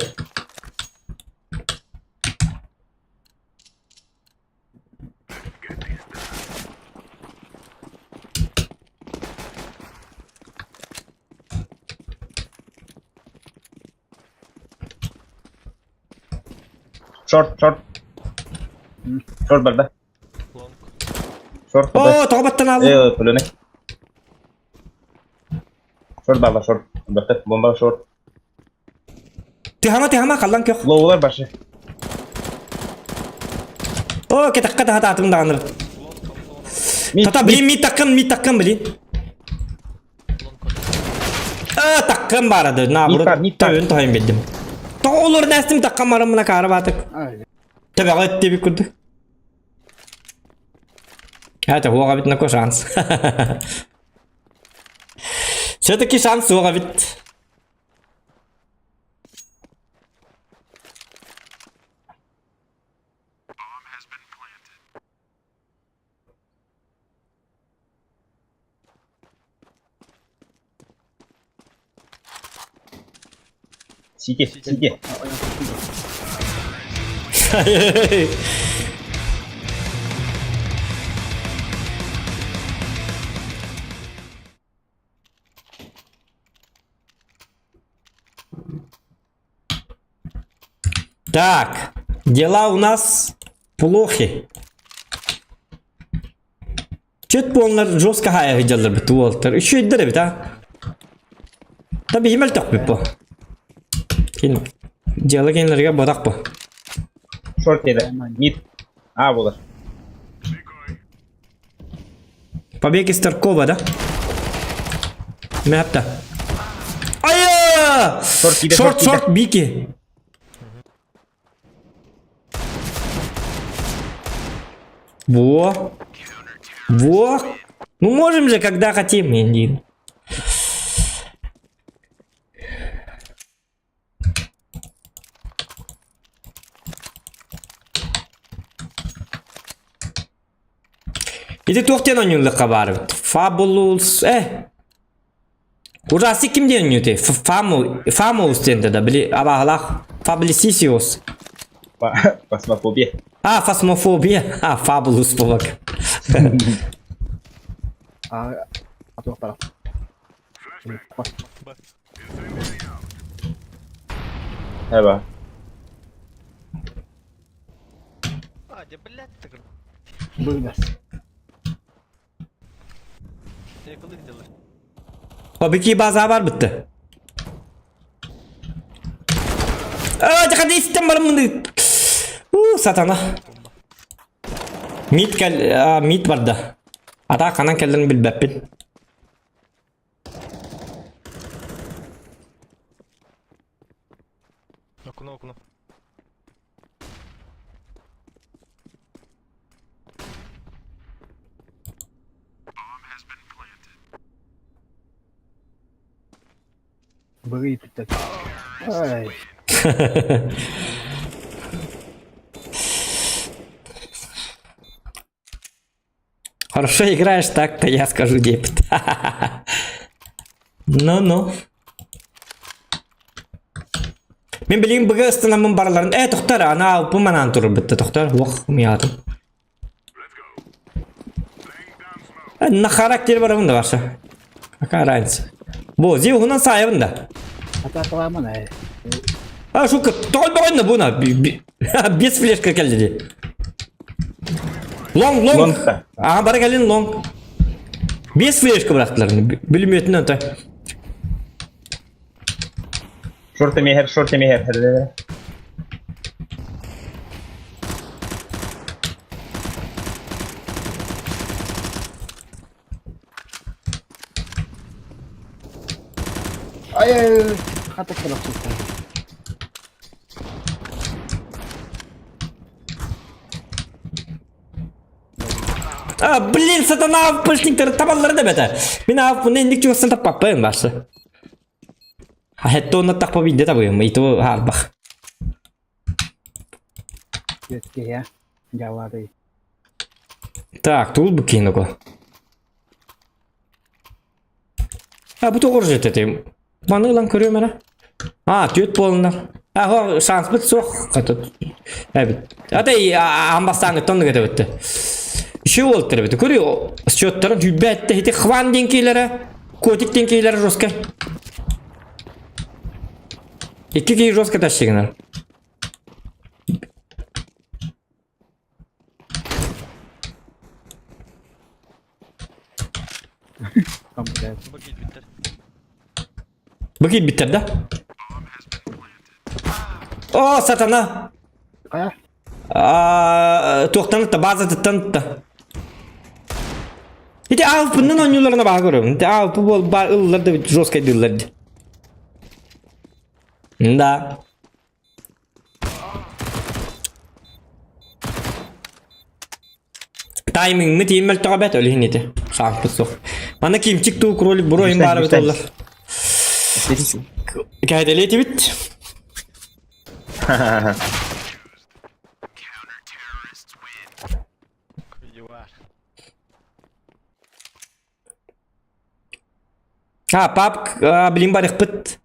Шорт, шорт. Шорт барда. Шорт. О, тоҕо баттан аалла? Э, пөлөнө. Шорт барда, шорт. Бахта, бомба шорт. Тыһама, тыһама, халлан көх. Лоулар башы. О, кэтэххэ таһатаатым даҕаны. Тата, блин, ми таккын, ми таккын, блин. А, таккын барады. Наоборот, төбөн тоһойон биэрдим. Тоҕо олор нэстим таккан баран мына каара баатык. Төбөҕө эттибит курдук. Это уоҕа бит нако шанс. Все-таки шанс уоҕа бит. Сити, сити. Так, дела у нас плохи. Чет буоллар жестко хаайа сылдьаллар бит уолтар. Үчүгэйдэр эбит а. Да биһи мөлтөхпүт бу. Кин дьыала кинилэргэ бодах бу. Шорт диэтэ. Мид. А буолар. Побег из Таркова, да? Мяпта. Ая! Шорт киирдэ, Шорт, шорт шорт, бики. Во. Во. Ну можем же, когда хотим, Индин. Ити туох диэн оонньууллахха баар эбит? Фабулус... Э! Ужасный ким диэн оонньуутай? Фаму... Фамулус диэн да, били абааһылаах Фаблисисиус. Фасмофобия. А, фасмофобия. А, фабулус буолак. А, а Эба. Хобики база бар бітті. А, жақада истен барым У, сатана. Мид кел, мид барда. Ата канан келден билбеппин. Окно, окно. Быгый питтер. Ай. Хорошо играешь так-то, я скажу, депт. Ну-ну. Мин билигин быга ыстанаммын бараларын э тохтор ана алпы манаан турбутта тохтор уох умуйаатым. На характер барабын да барса. Какая разница? Бо, зи уһунан саайабын да. Атакаламан ай. А, шука, тоҕой буна. Без флешка кэлли. Лонг, лонг. Лонгта. Ага, бара кэлин лонг. Без флешка бырахтылар. Бүлүмүөтүнэн той. Шорт эмиэхэр, шорт эмиэхэр. Ай ай. Хата калапсыта. А, блин, сатана пышниктер табаллары да бәтә. Мин ап, инник чугастан таппаппын барсы. А хетто онна тахпа бидде табыйым, ито харбах. Жетке Жавады. Так, тул букинуго. А, бу тоғыр жетети. Маны ылан көрөм ара. А, түөт буолунар. А, хо, шанс бит суох. Эбит. Ата амбастаңы тонны кете битти. Еще болуптар бит. Көрү, счеттары жүбәтте хити хван денкейлері, котик денкейлері жестко. Икки кей жестко тащигнар. Быкит биттер, да? О, сатана! Кая? Туохтан база тыттан Ити алпыннан ойнуларына баа көрөм. Ити алпы бол ба ыллар да жестко дыллар. Да. Тайминг ми тииммел тоға бәт өлүһүн ити. Саампыт суох. Мана кимчик туу кролик буройын баары бит оллар. Кәйделети бит. А, пап, блин, барых пыт.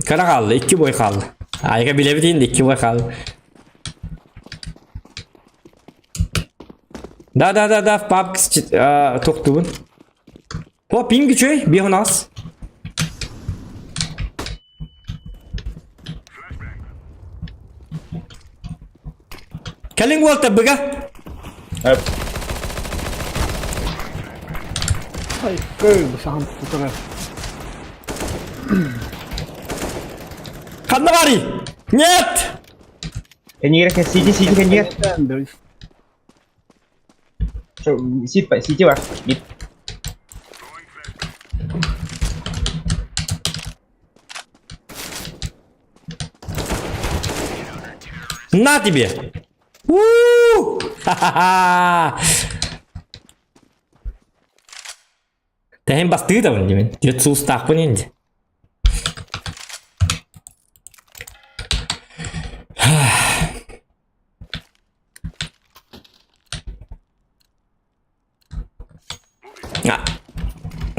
Кара қалды, икки бой қалды. Айга биле битин, икки бой қалды. Да, да, да, да, пап тоқтуын. О, пинг чөй, бихун ас. Кэлин уолта быга. Ай, көр, сахан тутара. Ханна бари! Нет! Кенигер, сиди, сиди, кенигер. Сити, сити бар. Бит. На тебе! У! Ха-ха-ха! Тәһин бастыы да мен. Дет суустаахпын енді.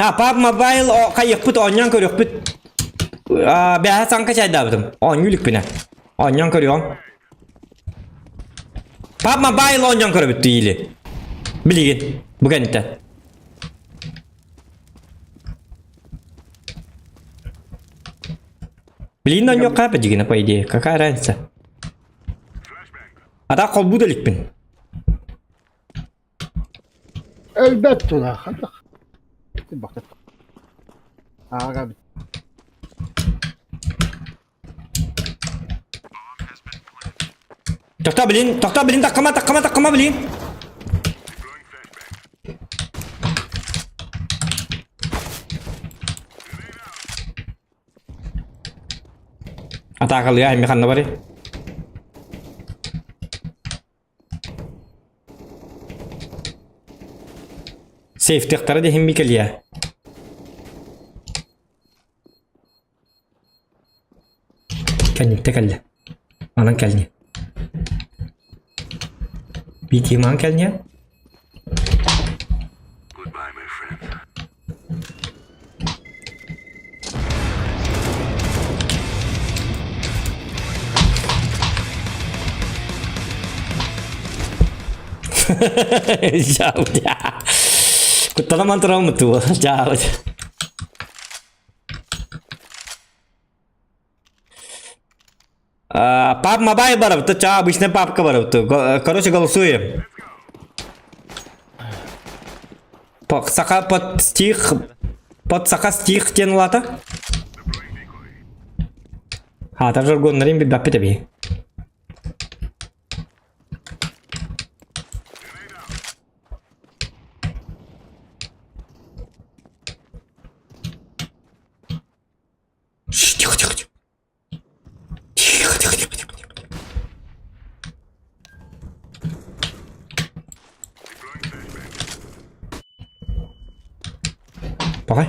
А, пап мобайл кайыкпыт онньон көрүөхпүт. Бэһэ саңка чайдаабытым. Онньу иликпинэ. Онньон көрүөм. Пап мобайл онньон көрөбүт или. Билигин. Бу кэнниттэн. Блин, онньо капа дигина, по идее. Какая разница? А так холбу да иликпин. Өлбөт тула. Хата. Бакта. Ага. Тохта, блин, тохта, блин, таккама, таккама, таккама, блин. Атаакалыа эми ханна бары? Сейфтехтара дехим микелия. Кэнникте кэллэ. Манан кэлни. Бити ман кэлни. Жаудя. Кутталаман тураммыт туо. Жаудя. Пап Мобай барабыт, ча обычная папка барабыт. Короче, голосуем. Саха под стих, под саха стих диэн улаата. Хаатар жаргоннарын билбэппит эби. Тихо, тихо, тихо. Тихо, тихо, тихо, тихо, тихо. Пахай.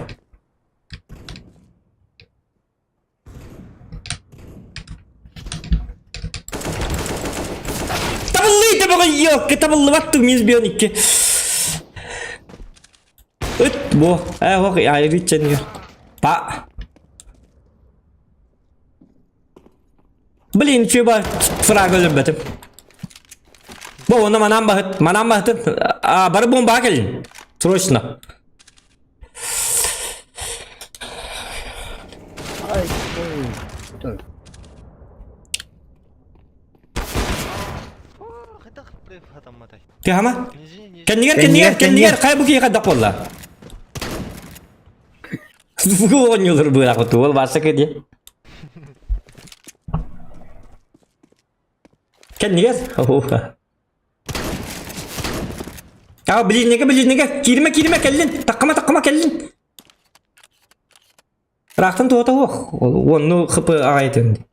Табыллы табыллы ёлка табыллыбат миз бион икки. Ыт бу. Э ох айрыччен Па. Блин, чуба фраг өлөрбөтүм. Бу оны манан баһыт, манан баһытын. А, бары бомба кэлин. Срочно. Тихама? Кэннигэр, кэннигэр, кэннигэр, хайа бу киһи хайдах буолла? Бу оонньуулар быраах ол барса кэдиэ. Кэннигэр? А, блиннеге, блиннеге, киирмэ, киирмэ, кэллин, таккама, таккама, кэллин. Ыраахтан туота уох, уонну хп аҕайтын.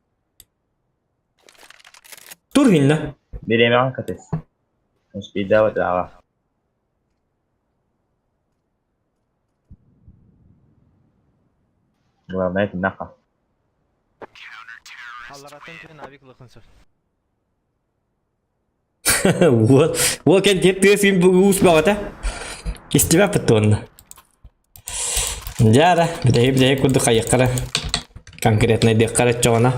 Тур хинна. Бириэмэҕин катыс. Успейдаабат ааҕа. Главное итиннэххэ. Аллараттан түһэн авик ылыаххын сөп. Уол, уол кэн тиэп тыас күн уус бөҕөтө. Истибэппит туонна. Дьара, бүтэһи бүтэһи курдук хайыаххара. Конкретно диэххара чоҕуна.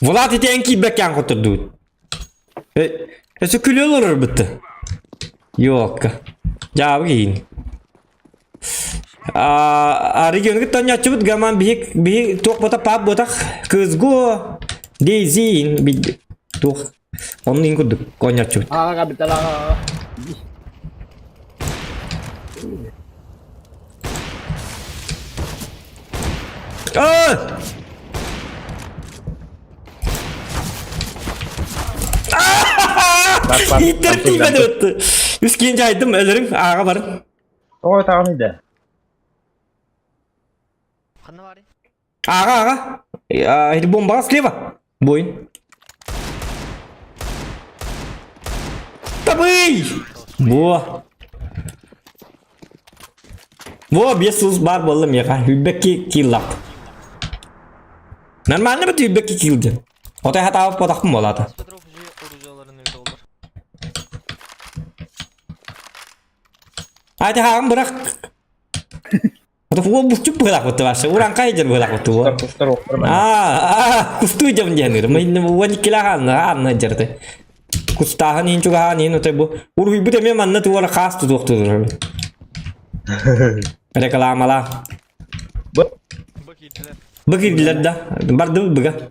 Влад итиэн киирбэккээн хотурдубут. Өссө күлэ олорор бытты. Йоокка. Дьаабы киһин. А регионга тонньоччубут гаман биһик биһи туох бота пап ботах кызго дейзин бид туох онну ин курдук конньоччубут. Ага битала. А! Иттер тиийбэт өттү. Үс киин жайдым өлөрүм аага барын. Тоҕо таҕаны да? Ханна баарый? Аага аага. Ити бомбаҕа слева. Буйун. Табый! Во. Во, бес сус бар болла меха. Хүлбекки киллап. Нормально бы хүлбекки килден. Отай хатаабыт ботахпын болата. Петров же оружияларын өлді олар. Айта хағым бірақ. Ол бучуп бырақ бутты башы. Уран қай жер бырақ бутты ол. Кустар кустар Аа, кустуу дьон диэн Мен уон иккилээх аанна дьэрдэ. Кустааһын иин чугаһаан иин отой бу. Уруһуйбут эмиэ манна туора хаас тутуохтуур. Рекламала. Бу киирдилэр. Бу киирдилэр да. Бардыбыт быга.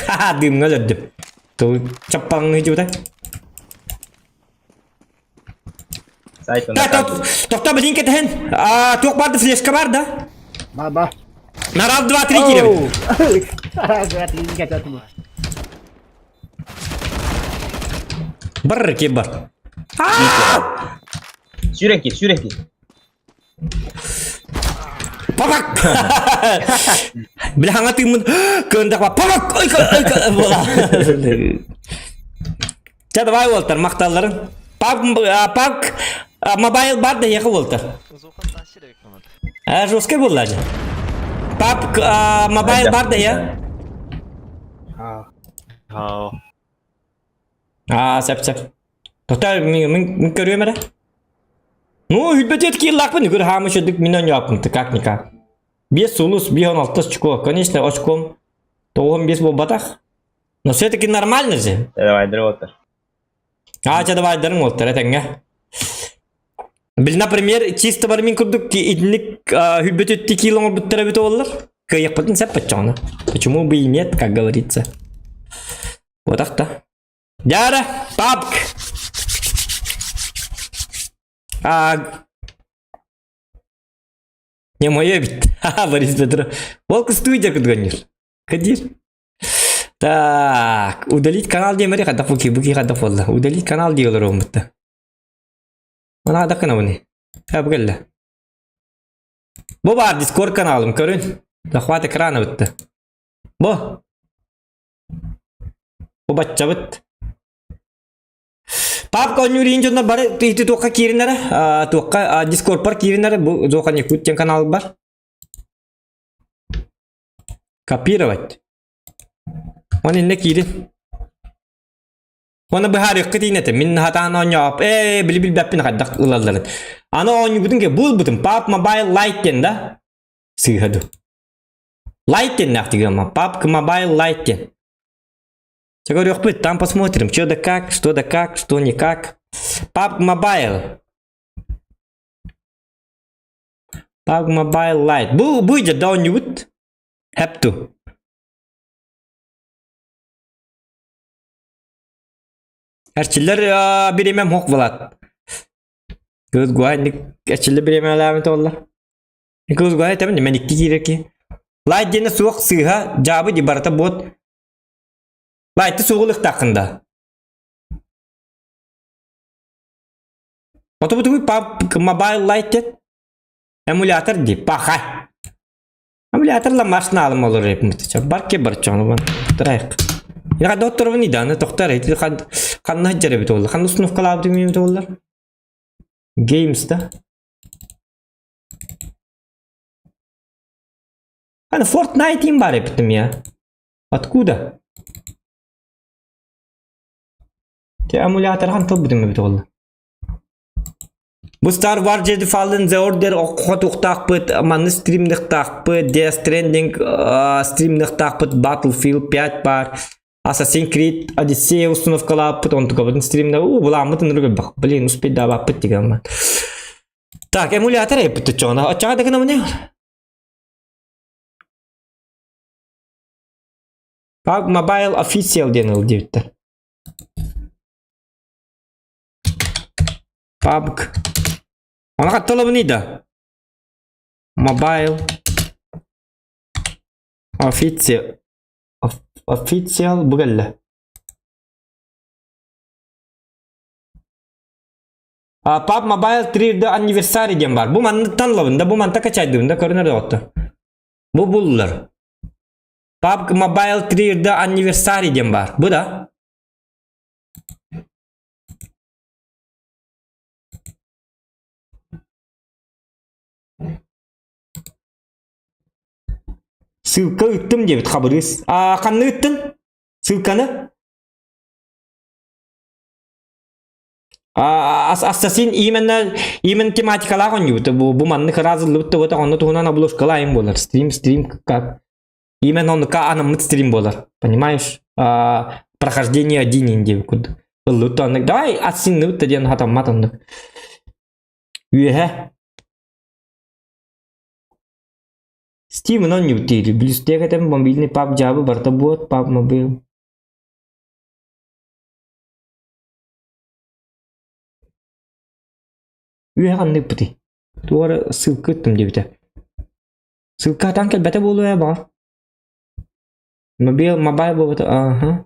Ха-ха, дымҥа өлөрдүм. Тыл чаппаҥҥы дьута. Тохто билин кэтэһин. А, туох барды флешка бар да? Ба ба. На раз, два, три киирэбит. Раз, два, три, кэтэһин. Бар ки бар. Сүүрэн киир, сүүрэн киир. Папак! Бля, хаҥа тыыммын кыандах папак! Буола. Чэ, давай уолтар, махталларын. Пак, пак, мобайл бар да ехал уолтар. А, жесткий был даже. Пап, мобайл бар да я? Аа, сөп сөп. Тота мин көрүөм эрэ. Ну, хүлбэтиэт кииллаахпын, үгүр хаамы шөдүк мин ойньооппун, как никак. Биэс сулус, 5-16 очко. Конечно, очком 95 буолбатах. Но все-таки нормально же. Давай, уолаттар. Аа, чэ, давай, дарың уолаттар, этэҥҥэ. Бил, например, чисто бар мин курдук итинник хүлбөтүттү киил оҥорбуттара эбит буоллар. Кыайыахпытын сөп баччаҕына. Почему бы и нет, как говорится. Вот так-то. Дяра, папк. А, не мое эбит. Ха-ха, Борис Петров. Волк студия кудганир. Кадир. Так, удалить канал диэмэри хадах буки буки хадах буолла. Удалить канал дии олоруоммутта. Мана хадах гынабыный. Ә, бу кэллэ. Бу баар Discord каналым, көрүн. Захват экрана бытты. Бу. Бу баччабыт. Папка оонньуур дьоннор бары ити туохха киириннэрэ, туохха Discord-пар киириннэрэ, бу Зохан Якут диэн канал бар. Копировать. Он иннэ киирин. Оны быһаарыаххыт иин этэ. Мин хатаан оонньоop. Ээ, били билбэппин хайдах ылалларын. Аны оонньуубутун ке булбутум. PUBG Mobile Lite диэн да? Сыыһа ду. Lite диэннээх тигама. PUBG Mobile Lite диэн. Чэ көрүөхпүт, там посмотрим, что да как, что да как, что не как. PUBG Mobile. PUBG Mobile Lite. Бу бу да оонньуубут. Хэп ту. Эрчиллэр бириэмэм хуох булат. Кыыс гуайник эрчиллэр бириэмэлээбит оллар. Кыыс гуай этэмин мен икки киирэр ки. Лайт диэни суох сыыһа дьаабы ди барыта буот. Лайты суоҕулуктааххын да. Отобутугуй PUBG Mobile Lite диэн эмулятор ди паха. Эмуляторла машиналым олор эпмит. Барке бар чону Тұрайық. Я докторбун иданы тоқтар эти ханна хаджар эбит олла. Ханна установкалаабыт эбит оллар. Games да. Ана Fortnite им бар эбитим я. Откуда? Те эмулятор хан тылбытым эбит олла. Бу Star Wars Jedi Fallen The Order хотуктаахпыт, манны стримныхтаахпыт, Death Stranding стримныхтаахпыт, Battlefield 5 бар, Assassin's Creed Odyssey установкалааппыт, онтукабытын стримна, уу, буламмытын ыргырбах, блин, успейдаабаппыт дигамман. Так, эмулятор эппит чоҕуна, оччоҕо да гынабыны? PUBG Mobile Official диэн ыл диэбиттэр. PUBG. Она хатталабыный да? Mobile Official Official бу кэллэ. PUBG Mobile 3D Anniversary диэн бар. Бу манныттан ылабын да, бу манта качайдыбын да көрүнөр доҕоттор. Бу буллар. PUBG Mobile 3D Anniversary диэн бар. Бу да? Ссылка ыыттым диэбит Хабырыыс. А ханна ыыттын? Ссылканы? Ассасин именно именно тематикалаах оонньуубут. Бу, бу маннык ыраазыллыбыт да буотах, онно туһунан обложкалаайым буолар. Стрим, стрим как именно оннука анаммыт стрим буолар. Понимаешь? А, прохождение один диэбит курдук. Ыллыбыт оннук. Давай ассинныбыт да диэн хатаммат оннук. Үөһэ. Steam оонньуубут диир. Блюстек этем мобильный PUBG дьаабы барыта буот, PUBG Mobile. Үөһэ ханнык Туох эрэ ссылка ыттым диэбитэ. Ссылка хатан кэлбэтэ буолуо ээ баҕар. Мобил, мобайл буолбата, ааһа.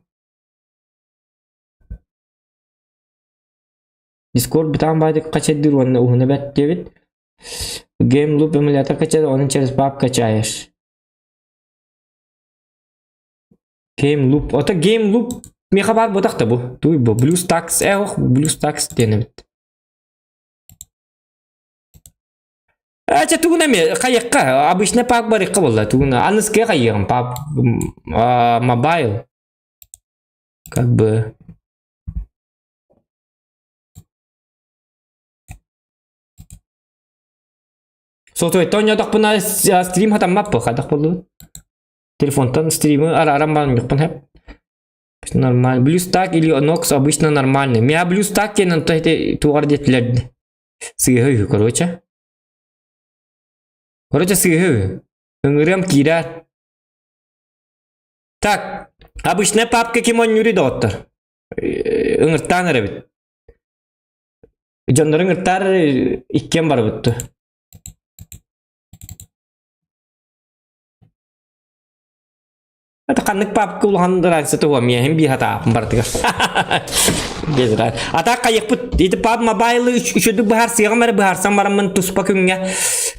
Discord бытаан баайдык качайдыыр уонна уһуна бэрт диэбит. Game Loop эмулятор качай, оны через паб качаешь. Game Loop. Ото Game Loop миэхэ баар буотах да бу. Туй бу. BlueStacks ох BlueStacks диэн эбит. Чэ тугун эмиэ хайыахха обычно паб барыахха буолла тугун аныскыга хайыаҕым паб мобайл как бы Сотуйтан оонньоотохпуна стрим хатаммаппын хайдах буоллубут телефонтан стримы арааран баран хэп нормально BlueStack или Nox обычно нормальный меня BlueStack диэн онто ити туоҕар диэтилэр сыыһа үһү короче короче сыыһа үһү ыҥырыам киирээр так обычная папка ким оонньууруй доҕоттор ыҥыртаан эрэбит дьоннору ыҥыртаар иккиэн барыбыт Это ханнык папка улахан разница туһуа миэһин бии хатаапын барытыгар. Без разницы. А так хайыппыт ити пап мобайлы үчүдүк быһаарсыаҕым эрэ быһаарсан бараммын туспа күҥҥэ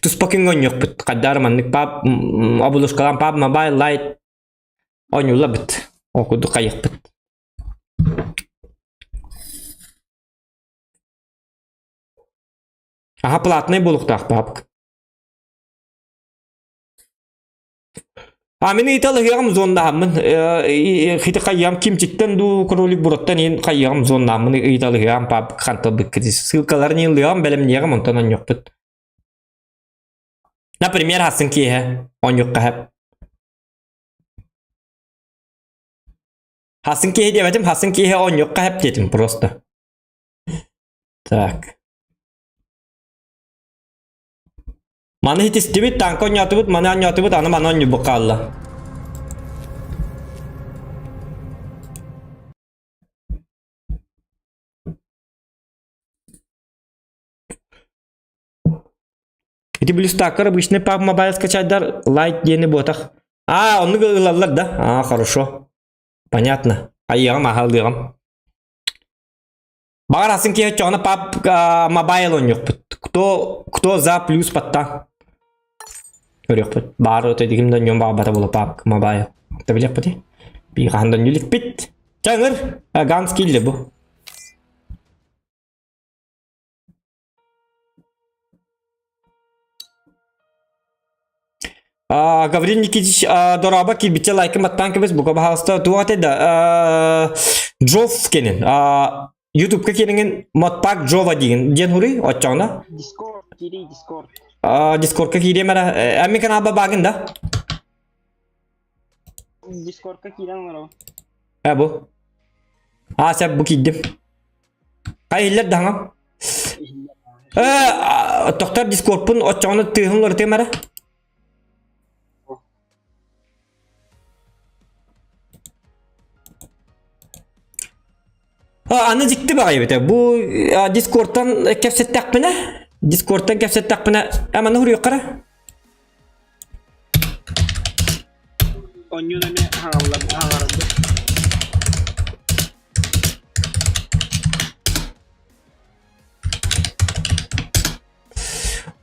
туспа күҥҥэ оонньуохпут. Хайдаар маннык пап оболушкалаан пап мобайл лайт оонньуулларбыт. Ол курдук хайыахпыт. Аха платный буолуохтаах папка. А мин ыйыталаһыаҕым зоннаһаммын хити хайыам кимчиттэн дуу кролик бураттан иһин хайыаҕым зоннааммын ыйыталаһыаҕым пап ханталбыкка ссылкаларын ылыаҕым бэлэмниэҕим онтон онньохпут например хасын киэһэ онньукка хэп хасын киэһэ диэбэтим хасын киэһэ онньукка хэп диэтим просто так Маны итистибит, танка оонньоотубут, маны оонньоотубут, аны маны оонньуубут хаалла. Ити блюстаккар обычный PUBG Mobile скачайдар лайт диэни буотах. А, оннук ылаллар да? А, хорошо. Понятно. Айыаҕым, аһалыаҕым. Баҕар атын киһи оччоҕуна пап мобайл оонньуохпут. Кто, кто за плюс патта? Көрүөхпүт. Баар өтө дигим да ньон баҕарбата буола пап мобайл. Та билиэхпит. Бии хаһан да ньүлүкпит. Чаҥыр, ганс киилле бу. Гаврил Никитич дорообо киирбиччэ лайкын баттаан кэбис бука баһаалыста туох этэй да Джов кенин Ютубка киириҥин Модпак Джова диэн диэн хуруй оччоҕуна Дискорд, киирий, Дискорд. Дискордка киириэм эрэ Эми каналба баагын да Дискордка киирэн олоробун. Э бу А сеп бу киирдим Хай иһиллэр даҥам Э, тохтор дискордпун оччоҕуна тыаһын уларытыам эрэ. Аны дьикти баҕайы эбитэ. Бу дискордтан кэпсэттэхпинэ, дискордтан кэпсэттэхпинэ, аманы хуруйуохха эрэ. Онньуун эмиэ хаҥаллар хаҥарарбыт.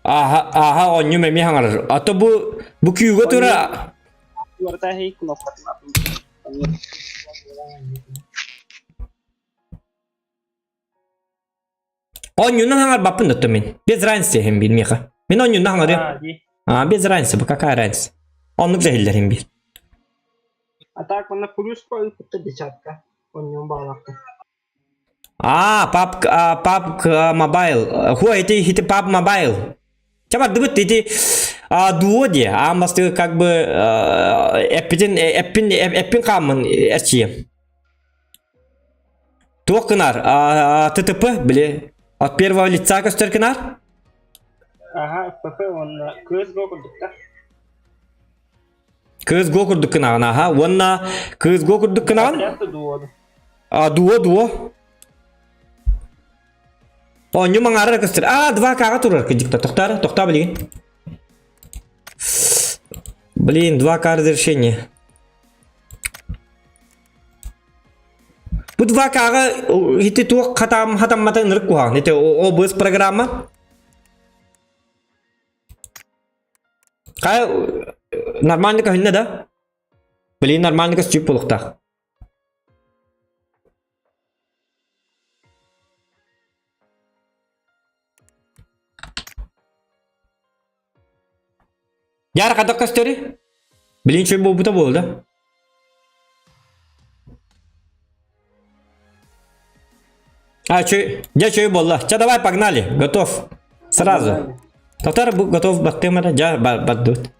Ааһа, ааһа оонньуум эмиэ хаҥарар. А то бу бу күүгэ тура Барыта хей кнопкатын атын. Оонньуунан хаҥарбаппын да мин. Без разницы иһин биир миэхэ. Мин оонньуунан хаҥарыам. А, дии. А, без разницы, бу какая разница. Оннук дьэһиллэр иһин биир. А так манна плюс кытта десятка. Онньуун баалаахтар. А, PUBG, а, PUBG Mobile. Хуа, ити, ити PUBG Mobile. Чэ бардыбыт ити а, дуо диэ. Аан бастакы как бы эппитин эппин эппин хааммын эрчийэм. Туох гынар? ТТП, били, от первого лица көстөр гынар? Аха, ФП уонна CSGO курдуктар. CSGO курдук гынаҕын, аха. Уонна CSGO курдук гынаҕын? А, дуо, дуо. Оонньуу маҥаара көстөр. А, 2К-га турар кыдьыкта. Тохтоо, тохтоо билигин. Блин, 2К разрешение. Бу 2К-ҕа ити туох хатам хатаммата ынырык куһаҕан. Ити OBS программа. Хай нормально көһүннэ да? Блин, нормально көстүүп буолуохтаах. Яр хадак көстөрү? Блин, чөй буолбута буолла да? А, чөй, дьэ чөй буолла. Ча, давай, погнали. Готов. Сразу. Татар бу готов баттым эрэ. Дьэ, бардыбыт.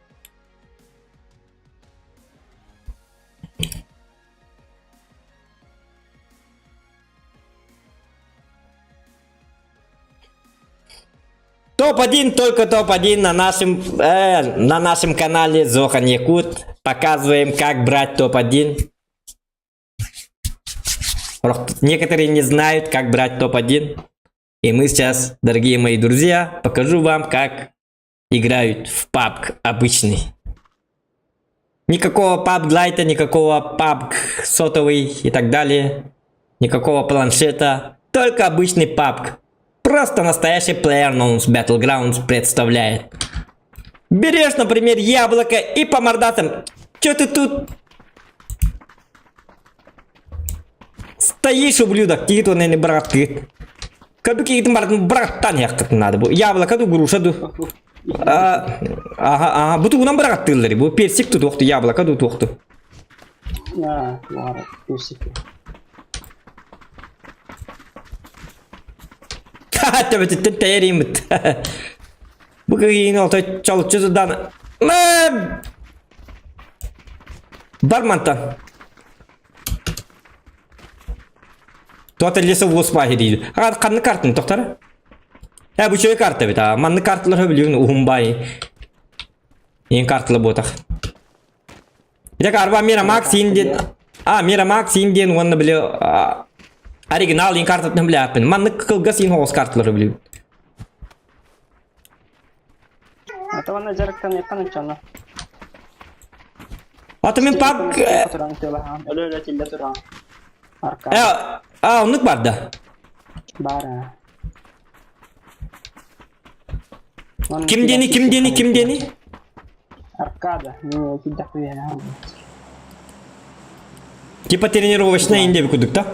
Топ-1, только топ-1 на нашем, э, на нашем канале Зохан Якут. Показываем, как брать топ-1. Некоторые не знают, как брать топ-1. И мы сейчас, дорогие мои друзья, покажу вам, как играют в PUBG обычный. Никакого PUBG Lite, никакого PUBG сотовый и так далее. Никакого планшета. Только обычный PUBG. Просто настоящий PlayerUnknown's Battlegrounds представляет. Берешь, например, яблоко и по мордасам. Чё ты тут Стоишь, ублюдок, тиит он не брат. Кабики бардын браттан яққытын надо бу. Яблоко ду груша ду. Ага, ага, бу тугунан бырагаттыыллар бу персик ту туохту, яблоко ду туохту. А, ладно, персик. Төбөтүттэн тэйэрииммит. Бу кыйын олтой чалыччы судан. Бар мантан. Туата лесов уоспааһы диир. Аҕа ханнык картаны тохтор? Э, бу чөй карта бит. А, маннык карталар билигин уһун бай. Ең карталы буотах. Итак, арба Мира Макс диэн А, Мира Макс диэн уонна били оригинал ең картатын билээппин. Маннык кылгас ең хоҕус карталары билибин. Это вона дьарыктаныаххан ыччаны. Ата мен пак Туран тылахан, өлө-өлө тиллэ туран. Арка. Э, а, оннук бар да. Бара. Ким диэни, ким диэни, ким диэни? Аркада. Не, кидах Типа тренировочная инде кудук да?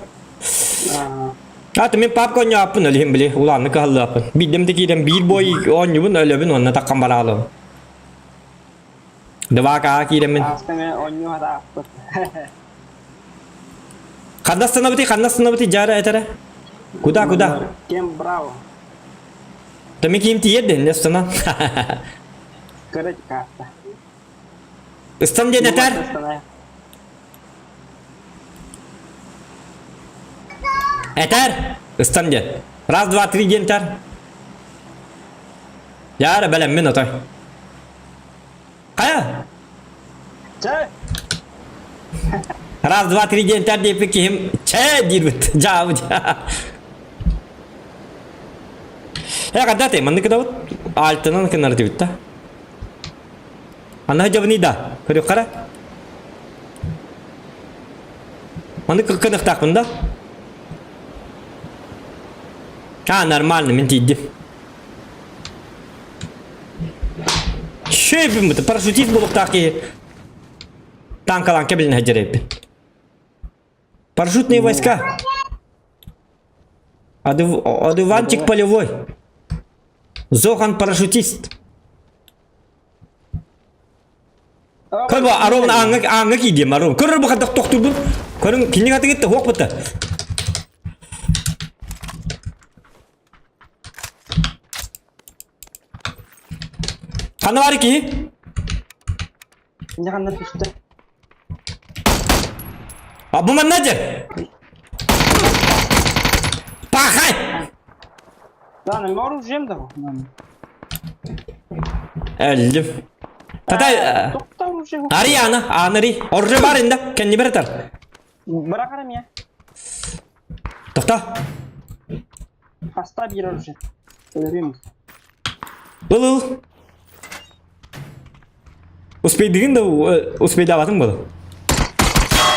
Аты мен папка оонньооппун өлүһүн били улааннык кыһаллыаппын. Биирдэм да киирэн биир бой оонньубун өлөбүн уонна таххан бараалым. Два киирэммин. Ааста мен оонньуу хатааппыт. Ханна станабыты, ханна станабыты жара этэрэ? Куда, куда? Кем браво. Да мен киим тиийэр не станан. Көрөт карта. Ыстан диэн этэр. Этэр. Ыстан диэн. Раз, два, три диэн этэр. Яра бэлэммин отой. Хайа? Чэ! Раз, два, три диэн этэр диэппит киһим чэ диирбит. Дьаабыт. Э, когда ты? Маннык кыдабыт? Альтынан кынар дибит да. Ана дьабыный да. Көрүк қара. Маны кынықтақпын да. А, нормально, мен тиийдим. Шөйбүн бу, парашютист буолуохтаах киһи. Танкалаан кэбилин сылдьар Парашютные войска. Одуванчик полевой. Зохан парашютист. Көр бу арон ааҥҥа ааҥҥа киирдиэм арон. Көрөр бу хадах тохтуурбун. Көрүҥ кинигэ атыгытта хуох бутта. Ханна бар киһи? Не ханна түстэ? А бу манна дьэ. Пахай! Да, на оружием да. Өлдүм. Тата Тохта оружие. Ариана, Анари, оружие бар инде, кэнни беретер. Бырахарам я. Тохта. Хаста биир оружие. Өлөрүм. Ыл ыл. Успейдигин да успейдабатың был.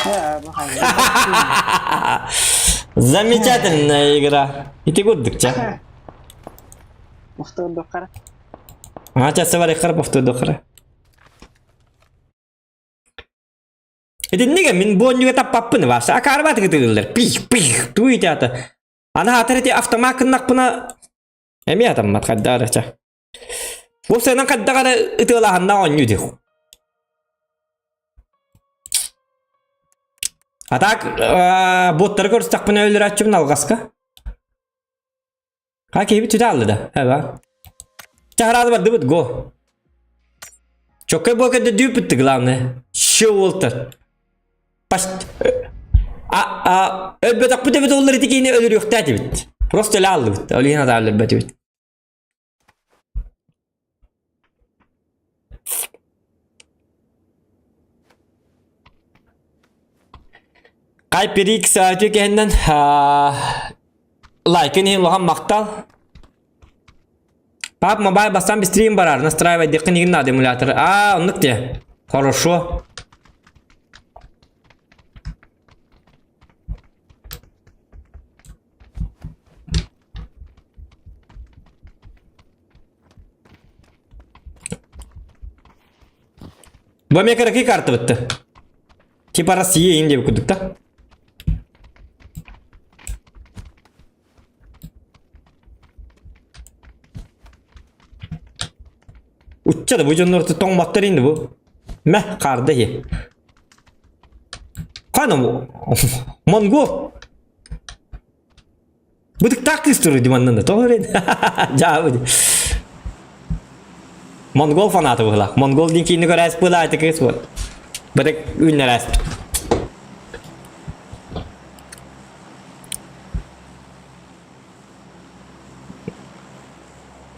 Э, бу хайа. Замечательная игра. Ити курдук ча. Повтордохара. А, часы бар повтордохара. Итиннигэ мин буонньуга таппаппын ваша акаарбат ытыыллар. Пих пих туй теата. Ана хатар ити автомат кыннакпына эмиэ атаммат хайдара ча. Уопсайынан хайдах эрэ ытыалаһанна оонньуу дии. А так боттары көрсөхпүнэ өлөрөөччүбүн алҕаска. Ха киһибит сүтэ алла да. Эба. Чаһараады бардыбыт го. Чоккай буо кэннэ дүүпүттү главное. Шоултар. Паш а а өлбөтөхпүт эбит оллар ити киһини өлөрүөхтээтибит. Просто өлө аллыбыт. Ол иһин атаа өлөрбөтүбүт. HyperX үтүө кэһиннэн лайкын иһин улахан махтал. Пап мобайл бастан быстрее барар, настраивать деххин игин надо эмулятор. А, оннук те. Хорошо. Бу эмиэ кыракый карта бытты. Типа Россия Индия курдук да? Учча да бу дьоннор тоҥмоттор инди бу. Мэ хаарда иһи. Хана монгол. Бытыктаах кыыс турар диманнан да тоҕо эрэ дьаабы Монгол фаната быһылаах. Монгол диэн киинни көрөөс быһылаах ити кыыс вот. Бытык үүннэрээс.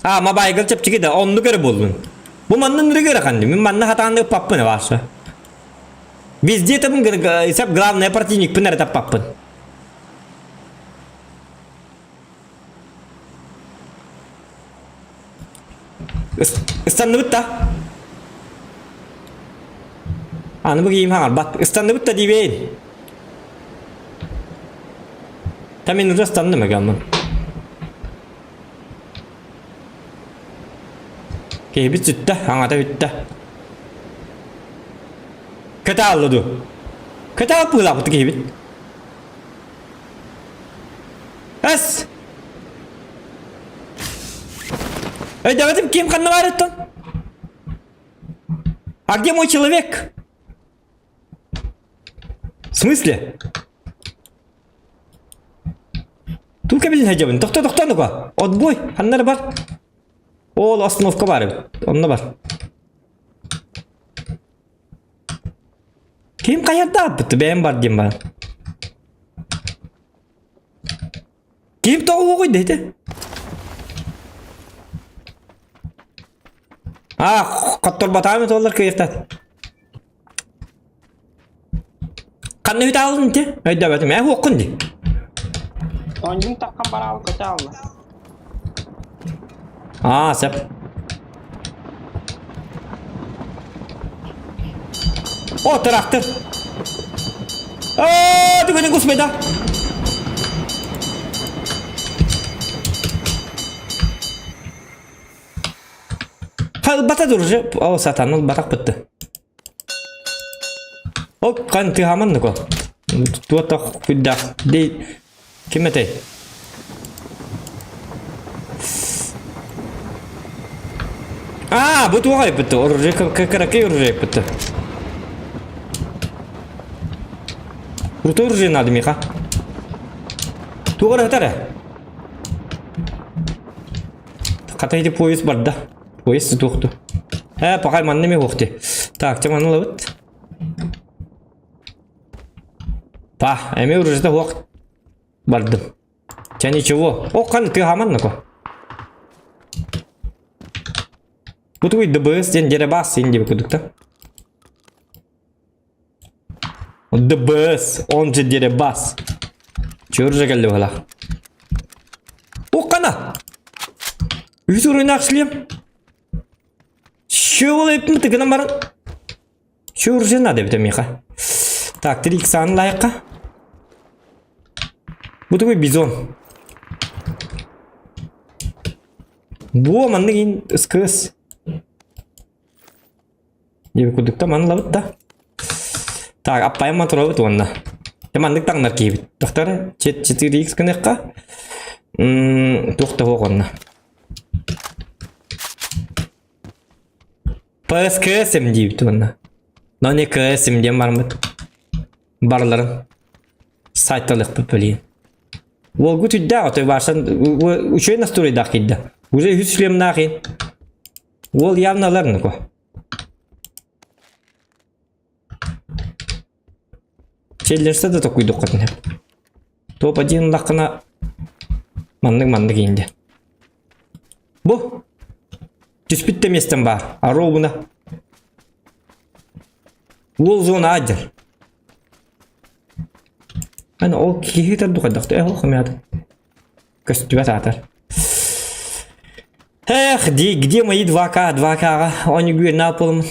А, мобайгал чэпчэки да, оннук эрэ буоллун. Бу манна нырыгы эрэ ханны. Мин манна хатаан ыппаппын ваша. Везде табын сап главное противникпын эрэ таппаппын. Ыстанныбыт да. Аны бу киим хаҥарбат. Ыстанныбыт да диибин. Та мин уже ыстанным эгаммын. Киһибит сүттэ, аҥата бүттэ. Көтө алла ду. Көтө алпыылаабыт киһибит. Эс! Өйдөөбөтүм ким ханна баар оттон? А где мой человек? В смысле? Ту кэбилин хадьабын. Тохто, тохто, ну-ка. Отбой. Ханна бар. Ол остановка бар эбит. Онно бар. Ким хайардааппыт бэйэм бар диэн баран. Ким тоҕуоҕуй дэти? А, хотторботаами туоллар кыйыктат. Ханна үт аалын ти? Өйдөбөтүм, ээ хуоккун ди. Онньуҥ таххан бараал көтө алла. Аа, сөп. О, трактор. Аа, түгэнин куспайда. Бата друже. О, сатан, ол батақ бітті. Ол қан тыһаман нуко. Туота күддах. Дей ким этэй? А, бу туох айбытты? Оружие кыракый оружие айбытты. Крутой оружие надо, Миха. Туох эрэ Хата ити поезд барда. Поезд туохту. Э, пока манна ми хуохти. Так, чэ манна ылабыт. Па, эми уружда хуох бардым. Чэ ничего. О, қан тыһаман нако. Бу тугуй ДБС диэн деребас син диэбит курдук да. ДБС, он же Деребас. Чё уже кэллэ быһалаах. Уккана! Үс уруйнаах шлем. Чё ол эппин тыгынан баран. Чё уже надо эбит миэхэ. Так, 3 икс лайыққа. Бу тугуй бизон? Буо маннык ин СКС. Диэби курдукта маны ылабыт да. Так, аппайым матуробут уонна. Дьэ маннык таҥнар киһибит. Тохтор 4x гыныахха. Туох да суох уонна. ПСКСМ диибит уонна. Но не КСМ диэн бармыт. Барыларын сайталыахпыт блин. Уолгут үрдээх отой барсан үчүгэй настроейдаах киирдэ. Уже үһүс шлемнаах ин. Уол явно ылар нуку. Челлерсе да токуйдуккатын хеп. Топ-1 ыллаххына маннык-маннык иинде. Бу түспүт да миэстэм баар. Ароубуна. Уол зона адьыр. Аны ол киһи тарду хайдахты э ол хомяды. Көстүбэт аатар. Эх, где, где мои 2К, 2К-ға? Они на полым.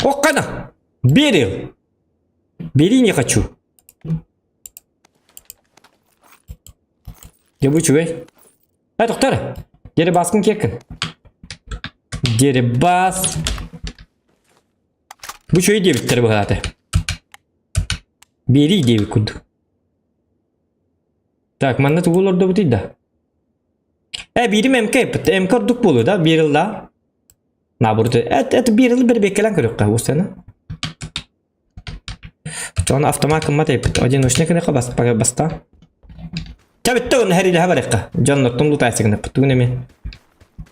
Оккана! Бери! Бери не хочу. Дьэ бу үчүгэй. Э, тоқтар! Дерибаскын кеккин. Дерибас. Бу үчүгэй диэбиттэр быһааты. Биэрии диэбит курдук. Так, манна тугу олордобутуй да? Э, биирим МК эппит. МК ордук буолуо да, биир ылла. Наоборот, это, это биир ыл бэрбиэккэлэн көрүөххэ, устана. Чон автомат кыммат эппит. Одиночный кыныкка бас, баста. Чабитте оны хәрилэһэ барыахха. Дьоннортон лутайсыгыныппыт. Тугун эми.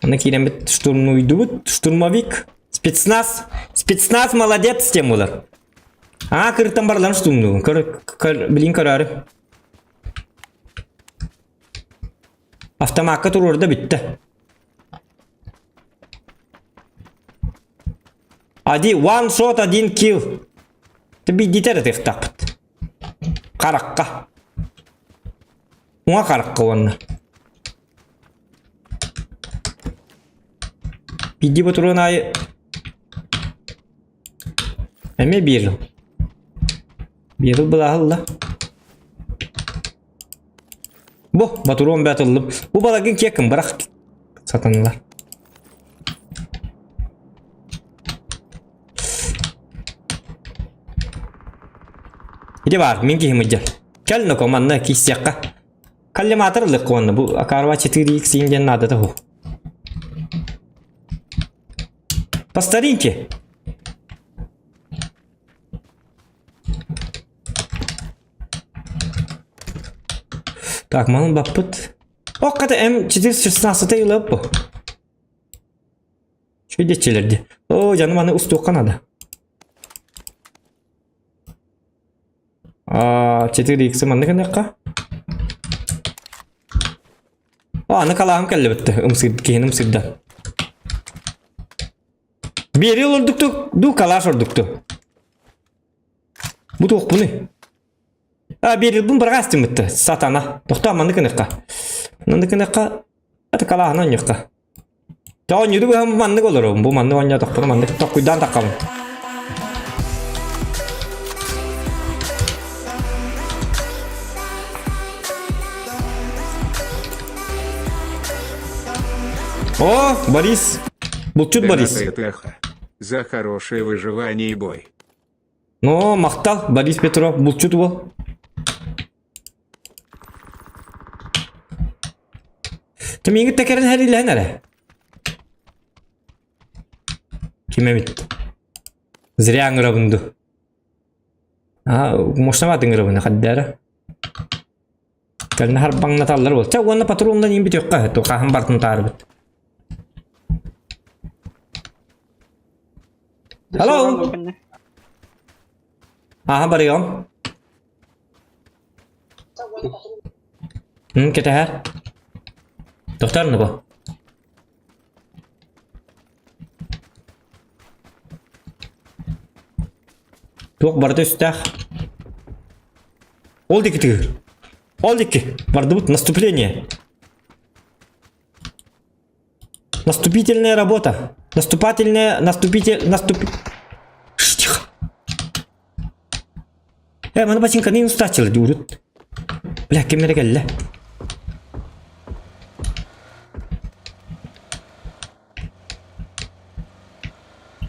Аны киирэммит штурмуйдубут. Штурмовик. Спецназ. Спецназ молодец тем булар. Аа кырыттан барыларын штурмнугун. Көр, көр, билин көрөөрү. Автомакка туруорда бүттэ. Ади one shot один kill. Ты бидитер этихтахпыт. Харахха. Уҥа харахха уонна. Биди ботуруон аайы эмиэ биир биир былааһылла. Бу ботуруон бэт ыллым. Бу балагын киэккин бырах сатанылар. Ити баар, мин киһим ыдьар. Кэл ноко манна кииссиэххэ. Коллиматор ылык уонна бу Акарва 4X диэн наадата ху. По старинке. Так, манын баппыт. Ок, это М416 ылып бу. Чүдечилерди. О, жаным аны устуохха надо. А, 4x манны гыныкка. О, аны калаһым кэллэ битте. Ымсыр, киһини ымсырда. Биэри олордукту, ду калаш ордукту. Бу туохпуну? А, биэрилбин бырҕаас тыммытты. Сатана. Тохтоо манны гыныкка. Манны гыныкка. Это калааһын оонньуохха. Дьэ оонньууру быһан маннык олоробун. Бу маннык оонньоотохпуна маннык токкуйдаан таххабын. О, Борис! Булчут Борис. Донат За хорошее выживание и бой. Ну, махтал, Борис Петров, булчут уол. Ты миигин тэкэрин хэрилэһэн эрэ. Ким эбит? Зря ыҥырабын дуу. Аа, мощноват ыҥырабын хаддара. Кэлин харбаҥнаталлар буол. Чэ, уонна патроннан иин бүтүөххэ, хаһан бартын таарбыт. Hello. Аха барыам. Кэтэһэр. Тохтор бу. Туох барыта үстээх. Ол диэки тыгыр. Ол диэки. Бардыбыт наступление. Наступительная работа. Наступательная, наступите, наступ... Ш, тихо. Э, маны ботинканы устачылы дурут. Бля, кимнere кэллэ?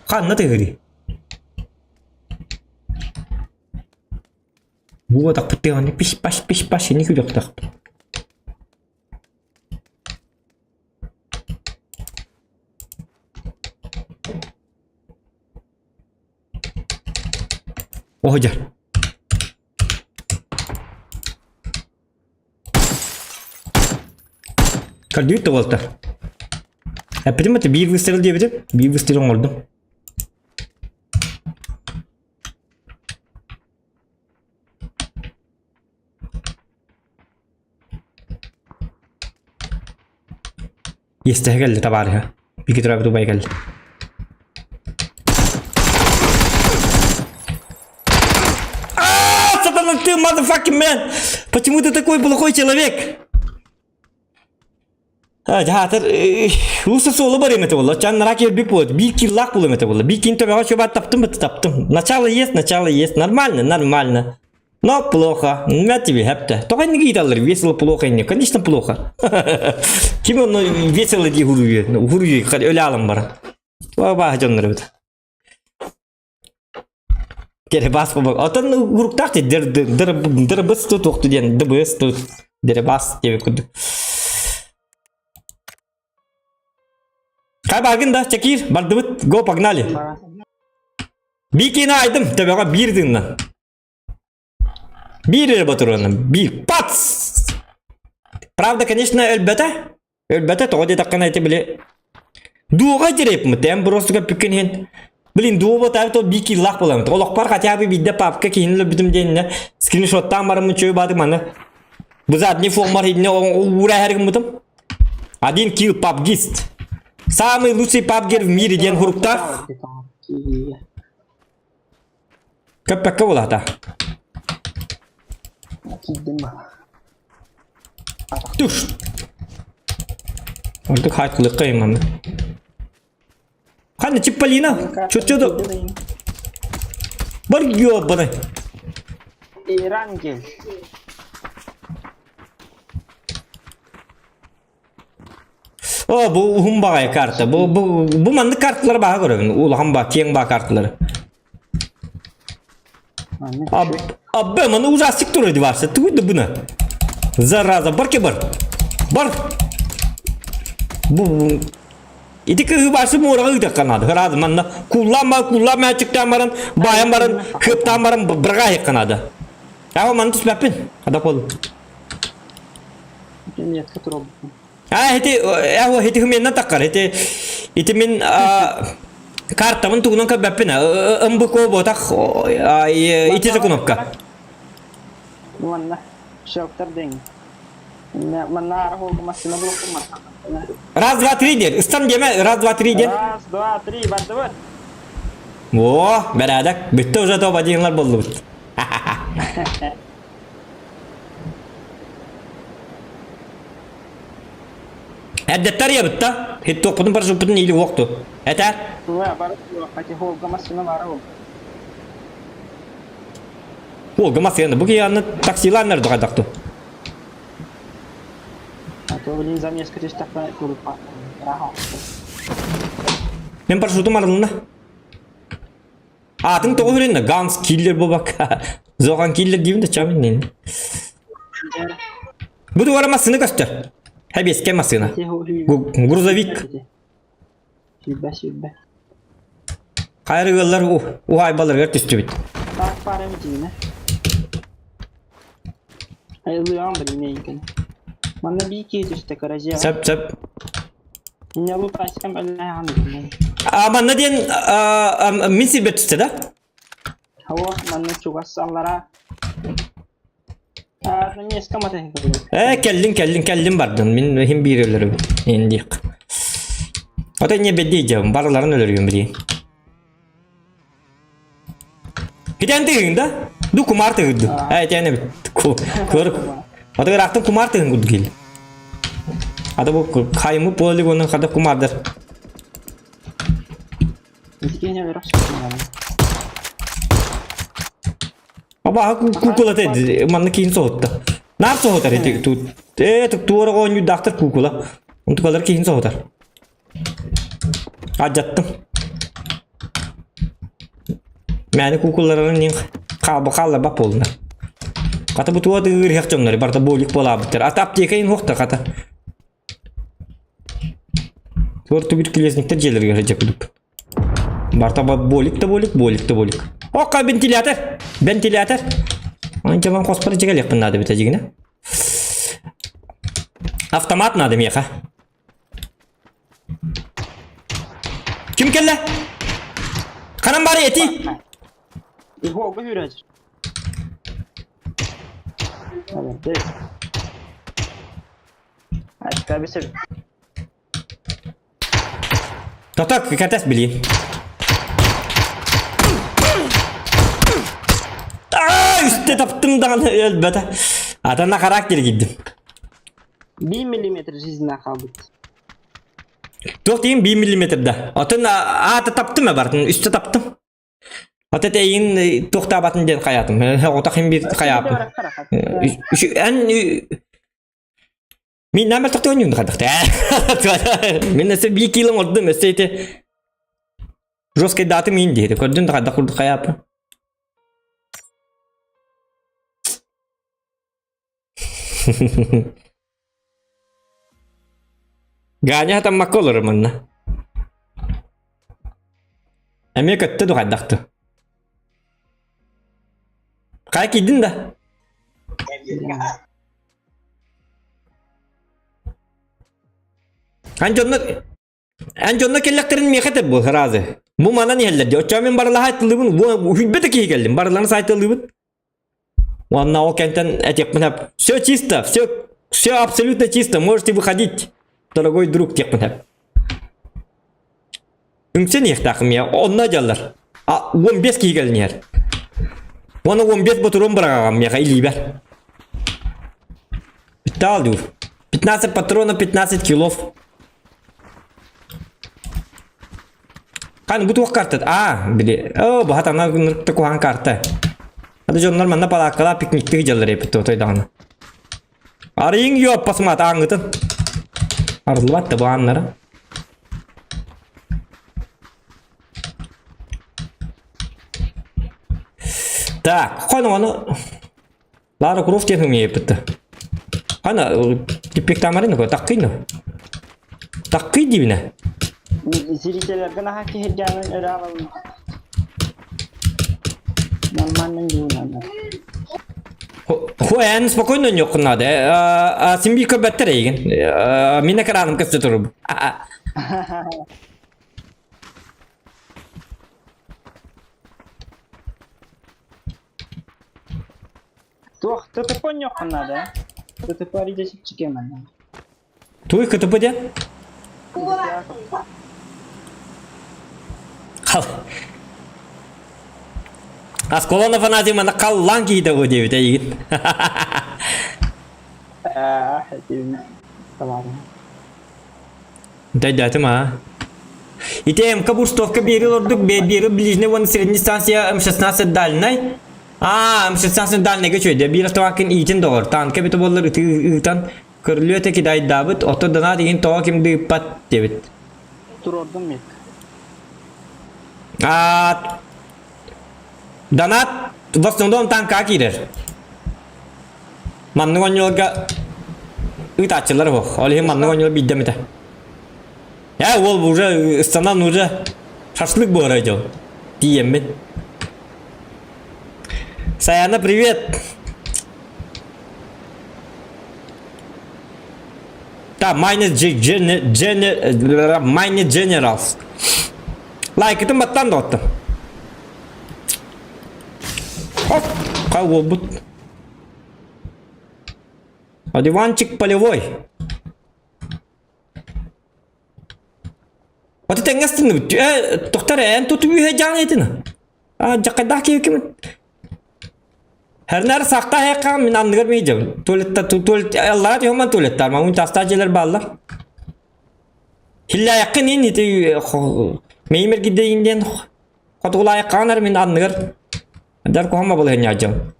Ханна тыгыри? Бу атахпыт пиш-паш пиш-паш ини күлүөхтахпыт. Оһдьар. Көрдүүт да буолта. Эппитим это биир выстрел диэбитим. Биир выстрел оҥордум. Иэстэһэ кэллэ табаарыһа. Биги төрөөбүт убайа кэллэ. А, сатана, ты motherfucking man! Почему ты такой плохой человек? Дьаатар, уса суолу бар эмете болла. Чан нараки бик болот. Бир киллак бул эмете болла. Бир кин төбөҕө чөбат таптым быты таптым. Начало есть, начало есть. Нормально, нормально. Но плохо. На тебе хепте. Тоҕо инниги ыыталлар весело плохо инни. Конечно плохо. Ким онно весело дии хуруйу. Хуруйу өлө алан баран. Баа дьоннор эбит. Деребас бабак. Отон уруктаах ти дыр дыр дырбыс тут туохту диэн дыбыс тут деребас диэбит курдук. Хай баргын да, Чакир, бардыбыт, го, погнали. Бикини айдым, төбөҕө биир тыыннан. Биир эрэ ботуруонум, биир пац! Правда, конечно, өлбөтө. Өлбөтө, тоҕо диэтэххинэ ити били Дуоҕа дирепмит, эн просто көппүккүн иһин. Блин, дуоба таабыт ол биир киллаах буоламмыт. Олохпор хотя бы биирдэ папка киһини өлөрбүтүм диэннэ скриншоттаан бараммын чөй баатым маны. Бу задний фонмар иһиннэ уура эһэр гыммытым. Один килл пабгист. Самый лучший пабгер в мире диэн хуруктаах. Көппөккө булата. Туш. Ордук хайкылыкка иманы. Ханна Чипполина? Чөчөдө. Бар ёбаный. Ирангель. О, бу уһун баҕайы карта. Бу бу бу маннык карталар баҕа көрөбүн. Улахан ба, киэҥ ба карталары. Аб, абbe маны ужастик турар диварса. Тугу да буна. Зараза, бар ке бар. Бар. Бу Ити кыһы башы муораҕа ыытахха наада. Ыраады манна куллаан куллаан мээчиктаан баран, баайан баран, хыптаан баран бырҕаа иһиххэ наада. Аҕа маны түспэппин. Хада кол. Метка туруорбуппун. А, ити, э, ити хменнен таккар. Ити, ити мин картабын тугунан көрбөппүн. МБК ботах ити же кнопка. Манна шелтер день. Манна арахолга машина булуп Раз, два, три ден. Ыстан деме, раз, два, три ден. Раз, два, три, бардыбыт. О, бәрәдәк. Бүтті уже топ одинлар болдубут. Эрдэттэр ябытта. Хит-топпутун парашюппутун или уокту. Этэр? Уолга массыына. Бу киһи таксилааннар духайдахту. Мен парашютум арылына. Аатын тоҕо үрүннэ? Ганс киллер буолбакка. Зохан киллер диибин да чабын нин. Бу тугара массыына көстөр. Хэбиэскэ массыына. Грузовик. Сүүрбэ, сүүрбэ. Хайыр ыаллар уһаайбаларыгар түстүбүт. Так пара митиинэ. Айылыам билмейин Манна бии киһи түстэ кыра дьиэҕэ. Сөп, сөп. Инньэ лупаськам өллөһөҕүн билмей. А манна диэн мин сирбэр түстэ да? Оо, манна чугас аллара. Э, кэллин, кэллин, кэллин бардын. Мин иһин биир өлөрүм. Индик. Ото не бедди дьабын, барыларын өлөрүм били. Китэн тыгын да? Ду кумар тыгырды. Э, тяне бит. Көр. Ото ыраахтан кумар тыгын курдук кил. Ата бу каймы полигонун хада кумардар. Абааһы куукулата манна киин соһутта. Наар соһутар ити тут. Ээ туора оонньуурдаахтар куукула. Онтукалар киин соһутар. Адьаттым. Мээнэ куукулаларын нин хаалба хаалларбат буоллунар. Хата бу туа тыгыр дьоннор барыта болик буолаабыттар. Ата аптека ин хуохта хата. Туор туберкулезниктер дьиэлэригэр сылдьа курдук. Барта болик да болик, болик да болик. Окка вентилятор! Вентилятор! Анчалан хоспор дьигэлиэхпин наада бит дьигинэ. Автомат надо миэхэ. Ким кэллэ? Ханан бары эти? Тоток, кэтэс билиим. Аа, үстэ таптым даҕаны өлбөтө. Атана характер киирдим. 1 миллиметр жизненно хаалбыт. Туох дейин 1 миллиметр да. Атын аата таптым бартын, үстэ таптым. Ата эйин туохтаабатын диэн хайаатым. Оҕотох хим бир хайааппын. Эн Мин нәмәл тохтой ойнуйм хадахта. Мин өссө биир кило оҥордум, өссө ити жесткой даты мин диэти. Көрдүн да хайдах курдук хайааппын. Ганя хатаммакка олорор манна. Эмиэ көттө ду хайдахты. Хайа киирдин да? Эн дьонно эн дьонно кэллэхтэрин миэхэ этэр буол сразу. Бу манан иһэллэр дии. Оччоҕо мин барылаһа айтыллыбын, бу үһүйбэ да киһи кэллим, барыларын сайтыллыбын. Уонна ол кэнтэн этиэхпин сөп. Все чисто, все, все абсолютно чисто, можете выходить, дорогой друг диэхпин сөп. Үҥсэн иһиэхтээхпин я, онно дьаллар. А 15 киһи кэлин иһэр. Уонна 15 ботуруон быраҕаҕам миэхэ илиибэр. Бүттэ дуу. 15 патронов, 15 килов. Хан бу туох карта? А, били. О, бу хатана нырыкта куһаҕан карта. Ады дьоннор манна палааккалаа пикниктии дьаллар эпит тойдаҕына. Арыйыҥ йоппасмат ааҥҥытын. Арыллыбат да бу ааннара. Так, хоно ону Лара Крофт диэн умееппит. Хана типпиктамарын ko таккый Таккый дибинэ. Зрителерге наха киһиргээнин өрө алабын. Нормально дьуунанар. Хо эн спокойно ньоккун надо. Син бир көрбөттөр эйигин. Мин экраным көстө туруб. Туох ТТП ньоккун надо. ТТП арыйда чипчикемэн. Туй КТП диэн? Хал. Осколон Афанасий манна халлаан киһитэ буо диэбит эйигин. Дөйдөөтүм аа. Ити МК Бурстовка биэри олордук, биэри ближний уонна средний станция М16 дальнай. Аа, М16 дальнайга үчүгэй биир автомаккын иитин доҕор. Танка бите буоллар ытыы ыытан Көрүлүөтэ кидайдаабыт, ото донат игин тоҕо ким да ыыппат диэбит. Турордум мин. А донат в основном танка киирэр. Маннык оонньууларга ыытааччылар суох. Ол иһин маннык оонньуулар биирдэ эмитэ. Ээ, уол уже ыстанан уже шашлык буһара дьол. Тиийэммин. Саяна, привет! Да, minus minus generals. Лайкытын баттан да оттым. Оп, қай уолбут. Одуванчик полевой. Ото тэҥҥэстин э тохтор эн туту үһэ дьаан этин. А дьакайдаах киһи ким Хэрнэр сахта хэкка мин анныгар мейдем. Туалетта туалет аллара түһэмэн туалеттар. Мамун таста дьиэлэр бааллар. Хиллаяққын ин ити меймер гидейин диэн. Хотугулаайаххаанар мин анныгар. Дар куһама балыһынньа дьон.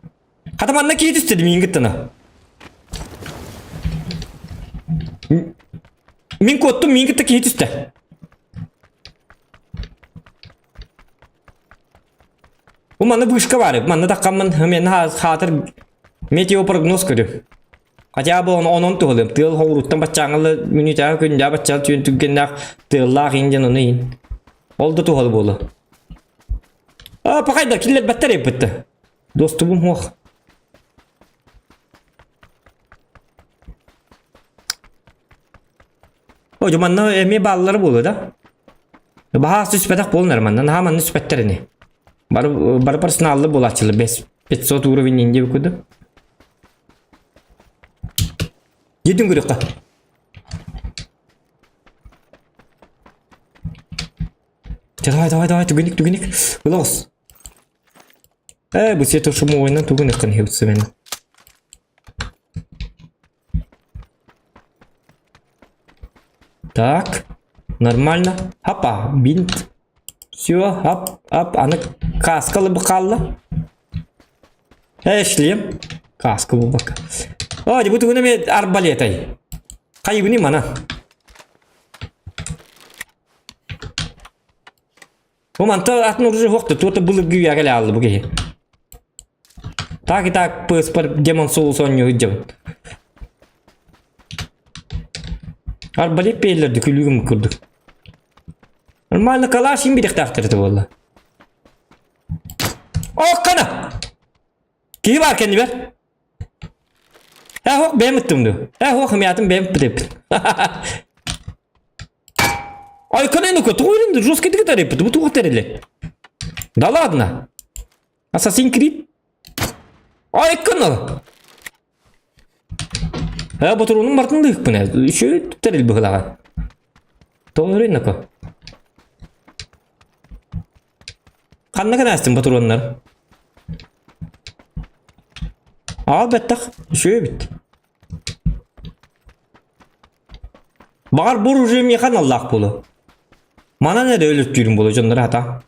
Хата манна кии түстэ миин кыттана. Мин куоттум миин кытта киһи түстэ. Бу манна вышка бар. Манна таххаммын мен хаатыр метеопрогноз көрүм. Хотя бы онон туһалыам. Тыал хоҕуруттан баччааҥҥа мүнүүтэҕэ күндээ баччаан түүн түргэннээх тыаллаах иин диэн ону иин. Ол да туһалы буолуо. А, пахайда киллэрбэттэр эппитте. Достубум хуох. О, манна эмиэ бааллара буолуо да? Баһаас түспэтэх буолунар манна. Наһаа манна түспэттэр ини. Бары, бары персоналлы буолааччылар. 500 уровень инде курдук. Дьиэтин көрүөххэ. Давай, давай, давай, түгенік, түгенік. Ылаҕыс. Э, бу сето шумовойнан тугун ыккын хеутсымен. Так, нормально. Хапа, бинт. Все, ап, ап, аны каскалы быкалла. Эшлем. Каска булбакка. О, бу тугуна ме арбалетай. Хайыбыны мана. Бу манта атын уже хуохта, туота былыргы үйэҕэ алды бу киһи. Так и так пыспар демон соус оонньуу сылдьабын. Арбалет пиэллэрди күлүүгүм курдук. Нормально калаш им бириэхтээхтэр этэ буолла. Оккана! Киһи баар кэннибэр. Э хуох бэйэм ыттым дуу. Э хуох мятым бэйэм ыппыт Ай, канену-ка, тугу жесткий дыгытар бу туох тэрилэ. Да ладно. Assassin's Creed? Ай, кына. Э, ботуруунун бартын дыыкпын. Еще тэрил быһылаҕа. Тоҕо Ханна гынаастын ботуруоннар? Аал бэттэх, үчүгэй эбит. Баҕар бу оружие миэхэ аналлаах буолуо. Манан эрэ өлөртүүрүм буолуо дьоннор хата.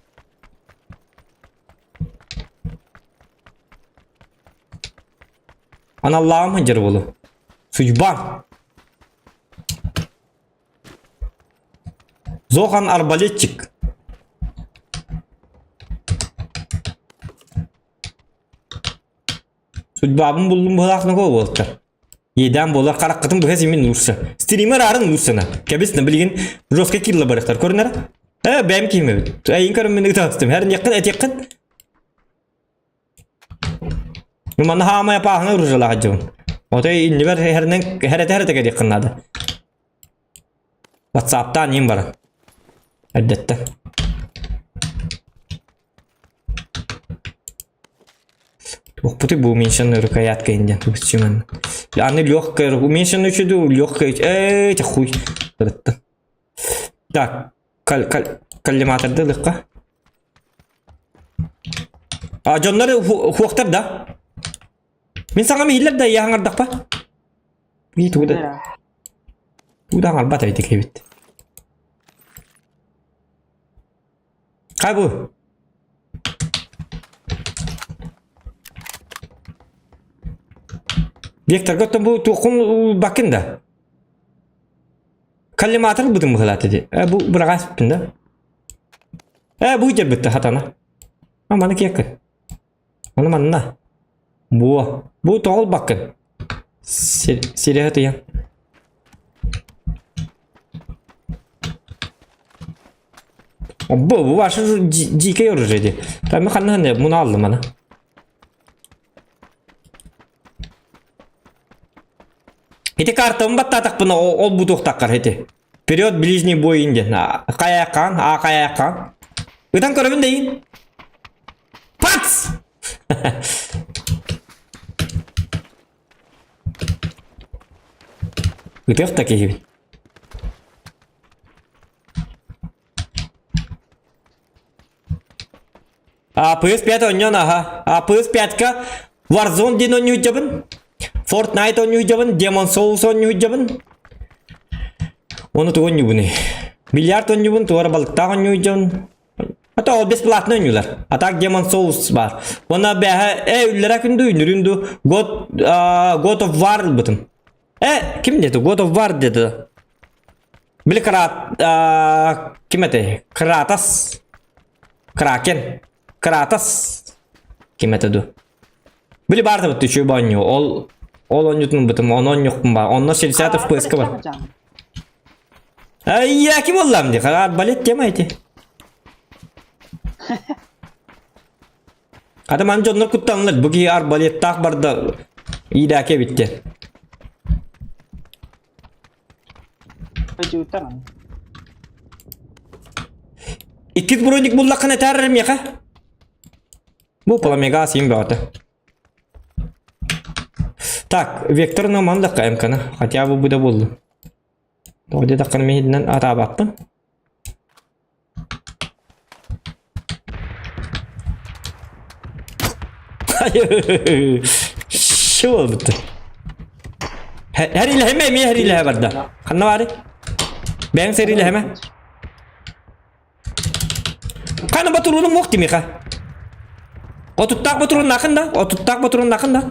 Аналлааҕым сылдьар буолуо. Судьба. Зохан арбалетчик. Судьбабын буллум быһылаах ногоо буолтар. Иэдээн буолар хараххытын быһа симин уурса. Стример арын уурсана. Кэбис на билигин жестко киирла барыхтар көрүнэр. Э бэйэм киһим эбит. Эйин көрөн мин ытаастым. Һэр ньяккын этиэххин. Ну манна хаамай апааһына уружалаах дьон. Отой иннибэр хэрнен хэрэтэ хэрэтэ кэлиэххин наада. Ватсаптаан иин баран. Эрдэттэн. Туохпутуй бу уменьшенную рукоятка диэн тубусчуман. Аны легкая уменьшенную чуду легкая эй ты хуй. Так, кал кал коллиматорды ылыхха. А дьоннор хуохтар да? Мин саҥам иһиллэр да ийэ хаҥардахпа? Ии тугу да тугу да хаҥарбат эбит эбит. Хай бу. Векторга оттон бу туоххун баккын да? Коллиматор бытын быһылаат ити. Э бу быраҕаспын да. Э бу дьэрбитте хатана. А маны киэккин. Ону манна. Буо. Бу тоҕо ылбаккын? Сирэһэ тыйан. Бу, бу ваше дикое оружие ди. Там ханна ханна муну алдым аны. Ити картабын баттаатахпына ол бутуохтаххар ити. Вперед ближний бой диэн. Хайааккаан, а хайааккаан. Ытан көрөбүн дейин. Пац! Ытыах да киһибин. А PS5 оонньоон аха. А PS5-ка Warzone диэн оонньуу сылдьабын. Fortnite оонньуу сылдьабын, Demon Souls оонньуу сылдьабын. Оны тугу оонньуубунуй? Бильярд оонньуубун, туора балыктаах оонньуу сылдьабын. А то ол бесплатно ойнуулар. А так Demon Souls бар. Уонна бэһэ э үллэрэ күндү үнүрүн ду God, God of War ылбытым. Э ким деді? God of War деді. Били Крат ким этэй? Кратос. Кракен. Кратос. Ким этэ ду? Били баар да үчүгэй оонньуу. Ол ол оонньуутун ылбытым, ону оонньуохпун баар. Онно 60 FPS-ка бар. Ай, ким буоллам дии? Арбалет тема эти. Хата маны дьоннор куттаннар. Бу киһи арбалеттаах барда иидээке эбиттэ. Иккис броник буллаххына этээр миэхэ. Бу пламега син бөҕөтө. Так, вектор намандакка МК-ны. Хотя бы бу да буоллун. Тоҕо диэтэххинэ миһинэн атаабаппын. Что буолбут? Хэрилэһэмэ эмиэ хэрилэһэ барда. Ханна баары? Бэйэҥ сэриилэһэмэ. Хана батуруунум муох тимиха. Отуттаах батуруун накын да, отуттаах батуруун накын да.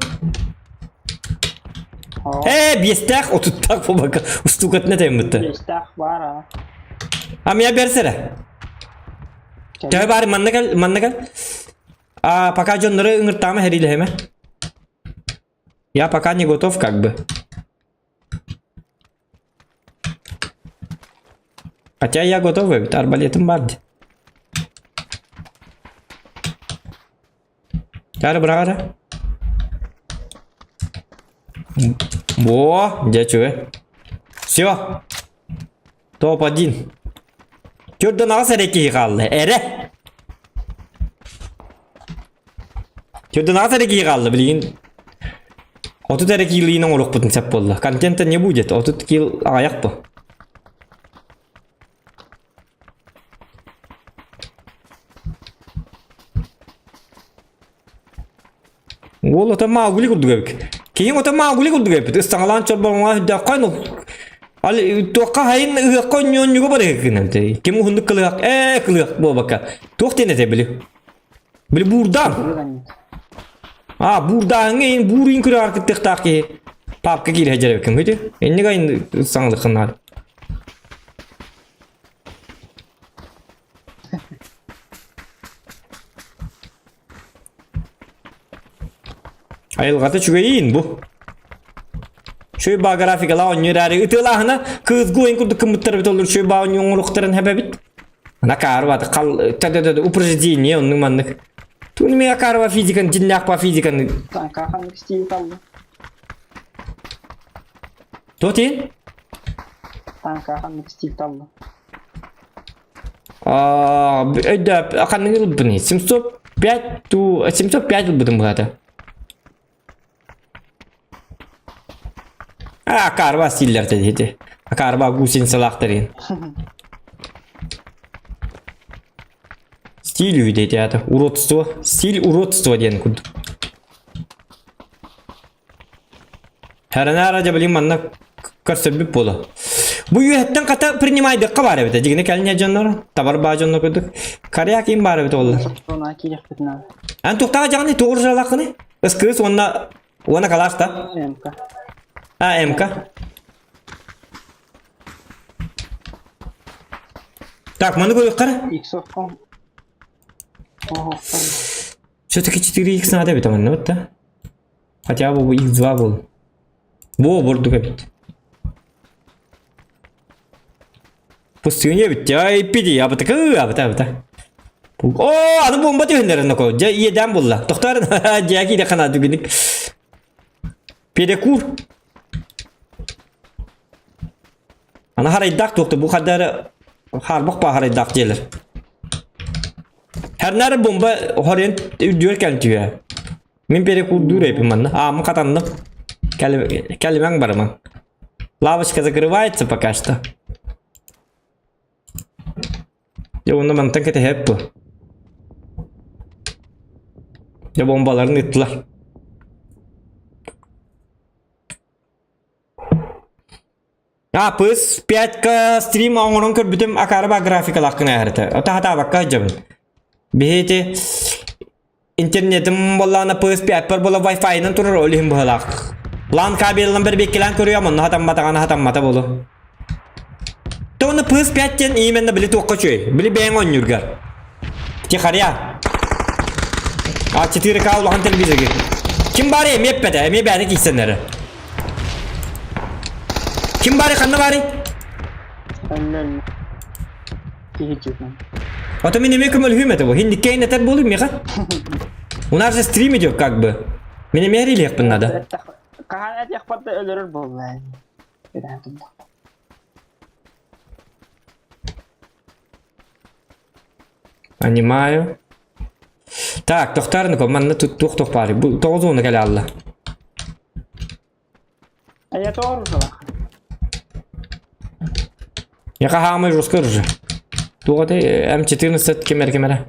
Ээ, биэстээх, отуттаах буолбакка устуукатын этэммитте. Биэстээх баар а. А меня берсere. Төһө баар манна кэл, манна кэл. А пока дьоннору ыҥыртаама хэриилэһэмэ. Я пока не готов как бы. Хотя я готов эбит, арбалетым бар дии. Чары быраҕара. Во, дьэ үчүгэй. Все. Топ-1. Төрдөн аҕыс эрэ киһи хаалла. Эрэ. Төрдөн аҕыс эрэ киһи хаалла билигин. 30 эрэ киилиин оҥоруохпутун сөп буолла. Контента не будет. 30 килл аҕыйах бу. Уол ото Маугли курдук эбит. Киһиҥ ото Маугли курдук эбит. Ыстаҥалаан чорбоҥҥо үрдэххэ ну Ал туохха хайын ыһыахха онньуонньуга барыһыккын Ким уһуннук кылыһах ээ кылыһах буолбакка. Туох диэн этэ били? Били буурдаан. А буурдааһыҥҥа иин буур иин күрэҕэр кыттыахтаах киһи папка киирэ сылдьар эбиккин бүтү. Инник айын саҥалыххын наада. Айылҕата үчүгэйиин бу. Үчүгэй баа графикалаах оонньуу эрээри ытыалааһына кыызгы ойын курдук кыммыттар эбит олор үчүгэй баа оонньуу оҥоруохтарын хэбэбит. Накарова хал та упреждение оннук маннык. Тугун эмиэ Акарова физиканы дьиннээх по физиканы. Ханнык стиль талды? Туох диэн? Танка ханнык стиль талды? Өйдөөп, ханныгы ылбыный? 705 ту 705 ылбытым быһата. А, карва стиллер деді. Карва гусеницалаах тэрин. Стиль үйдети ата. Уродство. Стиль уродство диэн курдук. Харанаара дьэ билигин манна көрсөрбүт буолуо. Бу үөһэттэн хата принимайдыкка баар эбит. Дьигинэ кэлин дьоннор, табар баа дьоннор курдук. Карья ким баар эбит ол. Она киириэхпитин Эн туохтааҕа дьаҕаны тугу жалааххыный? Ыскыыс уонна уонна калаш да? МК. А, МК. Так, маны көрүөххэ. Иксовком. Все-таки 4х надо эбит манна вот да. Хотя бы x2 был. Во, бурдук эбит. Пустыня эбит. Ай, пиди, абытык, абыта, абыта. О, аны бомба түһүннэрин ноко. Дьэ, иэдээн булла. Тохтоор, дьээки да хана түгүнүк. Перекур. Аны харайдаах туохта бу хардары харбах ба харайдаах диэлэр. Хэрнары бомба хорен үрдүгэр кэлэн түһэ. Мин перекурдуур эпим манна. Ааммын хатанным. Кэлимэҥ барымаҥ. Лавочка закрывается пока что. Дьэ уонна мантан кэтэһэп бу. Дьэ бомбаларын ыттылар. А, PS 5К стрим оҥорон көрбүтүм акаарыба графикалаах гына эһэртэ. Ото хатаабакка сылдьабын. Биһи ити интернетим буоллаҕына PS5 буола Wi-Fi-нан турар ол иһин быһалаах. LAN кабелынан бэрбиэккэлээн көрүөм, онно хатамматаҕына хатаммата буолуо. То оны PS5 диэн именно били туохха үчүгэй. Били бэйэҥ оонньуургар. Тихаря. А 4К улахан телевизорга. Ким баары эмиэ эппэтэ, эмиэ бэйэтэ киирсэн эрэ. Ким баары ханна баары? А то мин эмиэ көмөлөһүөм этэ бу. Хиндиккэйин этэр буолуй миэхэ. У нас же стрим идет как бы. Мин эмиэ эрилиэхпин надо. Хаһан этиэхпэр да өлөрөр буолла. Понимаю. Так, тохтаарныко, манна тут туох туох баарый? Бу тоҕо зона кэлэ алла. А я тоже ужала. Я хаамай жестко уже. Туох этэй М14 кемер кемере.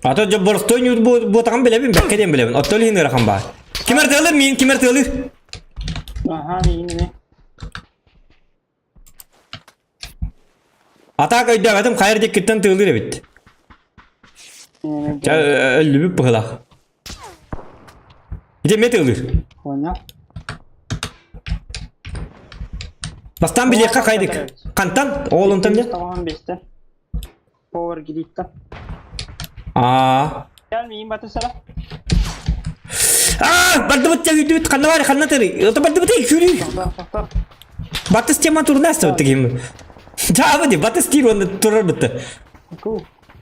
А то дьэ боростой ньуут буотаҕын билэбин, бэккэ диэн билэбин. Оттон иһин ыарахан баар. Ким артыалыр, миин ким артыалыр? Аха, миин эмэ. Атаак өйдөөбөтүм, хайыр диэккиттэн тыалыыр эбит. Чэ, өллүбүт быһылаах. Ити эмиэ тыалыыр. Понял. Бастаан билиэххэ хайдык. Хантан? Ол онтон дьэ? Тоҕоһон биэстэн. Повар гидиттан. Аа. Кэл миин батысара. Аа, бардыбыт дьэ үйдүбүт ханна бар ханна тыры. Ото бардыбыт эй күрүү. Батыс тема турнас тигим. Жаабы ди батыс тиир уонна турар бытты.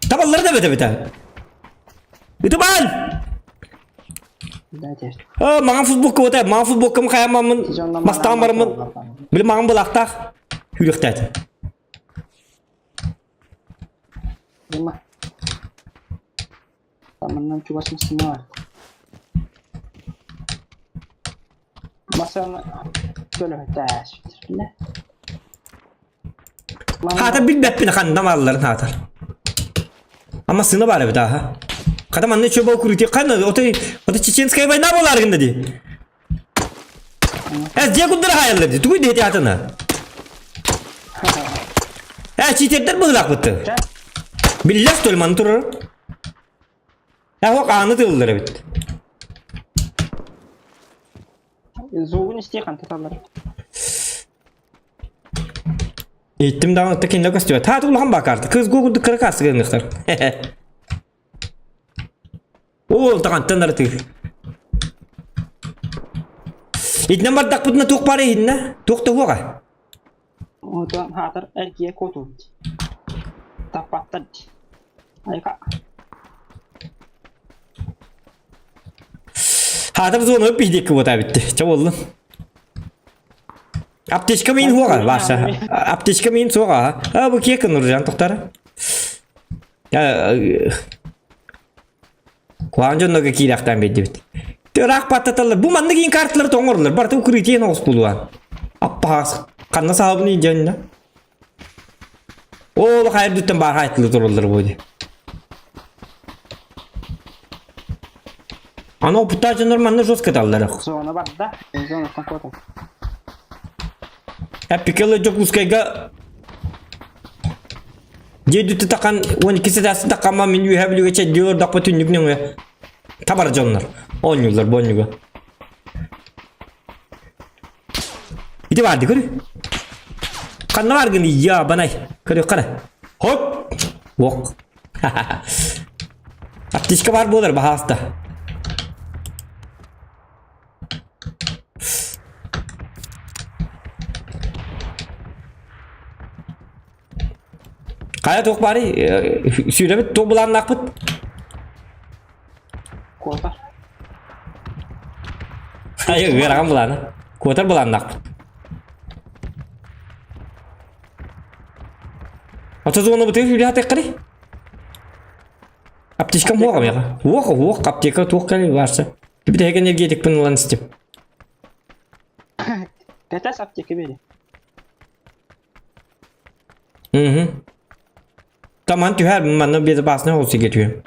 Табаллар да бөтө бөтө. Ытыбан! Аа, маған футболка бота, маған футболкам хаямамын, бастаан барамын. Били маған былақтақ хүрехтәт. Дима. Таманнан чугас массыына бар. Массыына көлөһөтөөс. Хаата билбэппин ханна баалларын хаатар. Ама сына бар эбит аха. Хата манна чөбө укрытие ханна отой ото чеченская война болар гында ди. Э дьиэ курдара хаайаллар дии. Тугуй диэти атына. Э читердер быһылаахпытты. Биллэх что ли маны турар. Э хок ааны тыллар эбит. Звугун истии хантаталлар. Иттим даҕаны кинилэр көстүбэт. Хаата улахан баакаарты. Кыз курдук кыра кааска гыныахтар. Ол таҕантан аратыыр. Итинэн бардахпытына туох баар иһиннэ? Туох да уоҕа? Отон хаатар эргийэ куотуут. Таппаттар дии. Айка. Хаатар зона биһдиэкки буотаа битти. Чэ буоллун. Аптечка мин хуоҕа, Вася. Аптечка мин суоҕа. А бу киэк Нуржан тохтар. Куһаҕан дьоннорго киирэхтээн биэрдибит. Ыраах баттаталлар. Бу маннык иин карталары тоҥорлор. Барыта укрытие оҕус булуан. Аппаас. Ханна саабын дьонно. Ол хайырдыттан баар хайтылы тураллар бу дии. Аны опыттаах дьоннор манна жестко таллар. Зона барда. Зонаттан куотар. Эпикелы Дьокуускайга Дьиэ такан 12 сэтээсти такама мин үөһэ бүлүүгэ чэйдии олордохпо түннүк нөҥүө табар дьоннор оонньууллар бу оонньууга. Ити баарды көрү. Ханна бааргын я банай. Көрү қара. Хоп. Ок. Аптечка бар буолар баһааста. Хайа туох баарый? Сүүрэбит туох былааннаахпыт? Куотар. Хайа ыарахан былаана. Куотар былааннаахпыт. Ото зона бытыгы сүүрэ хатыаххарый? Аптечкам хуоҕа миэхэ. Уох, уох, аптека туох кэлий баарса. Бүтэһик энергетикпин ылан истим. Кэтэс аптека бери. Мгм. Таман түһэр, манна безопасный ол сиргэ түһүөм.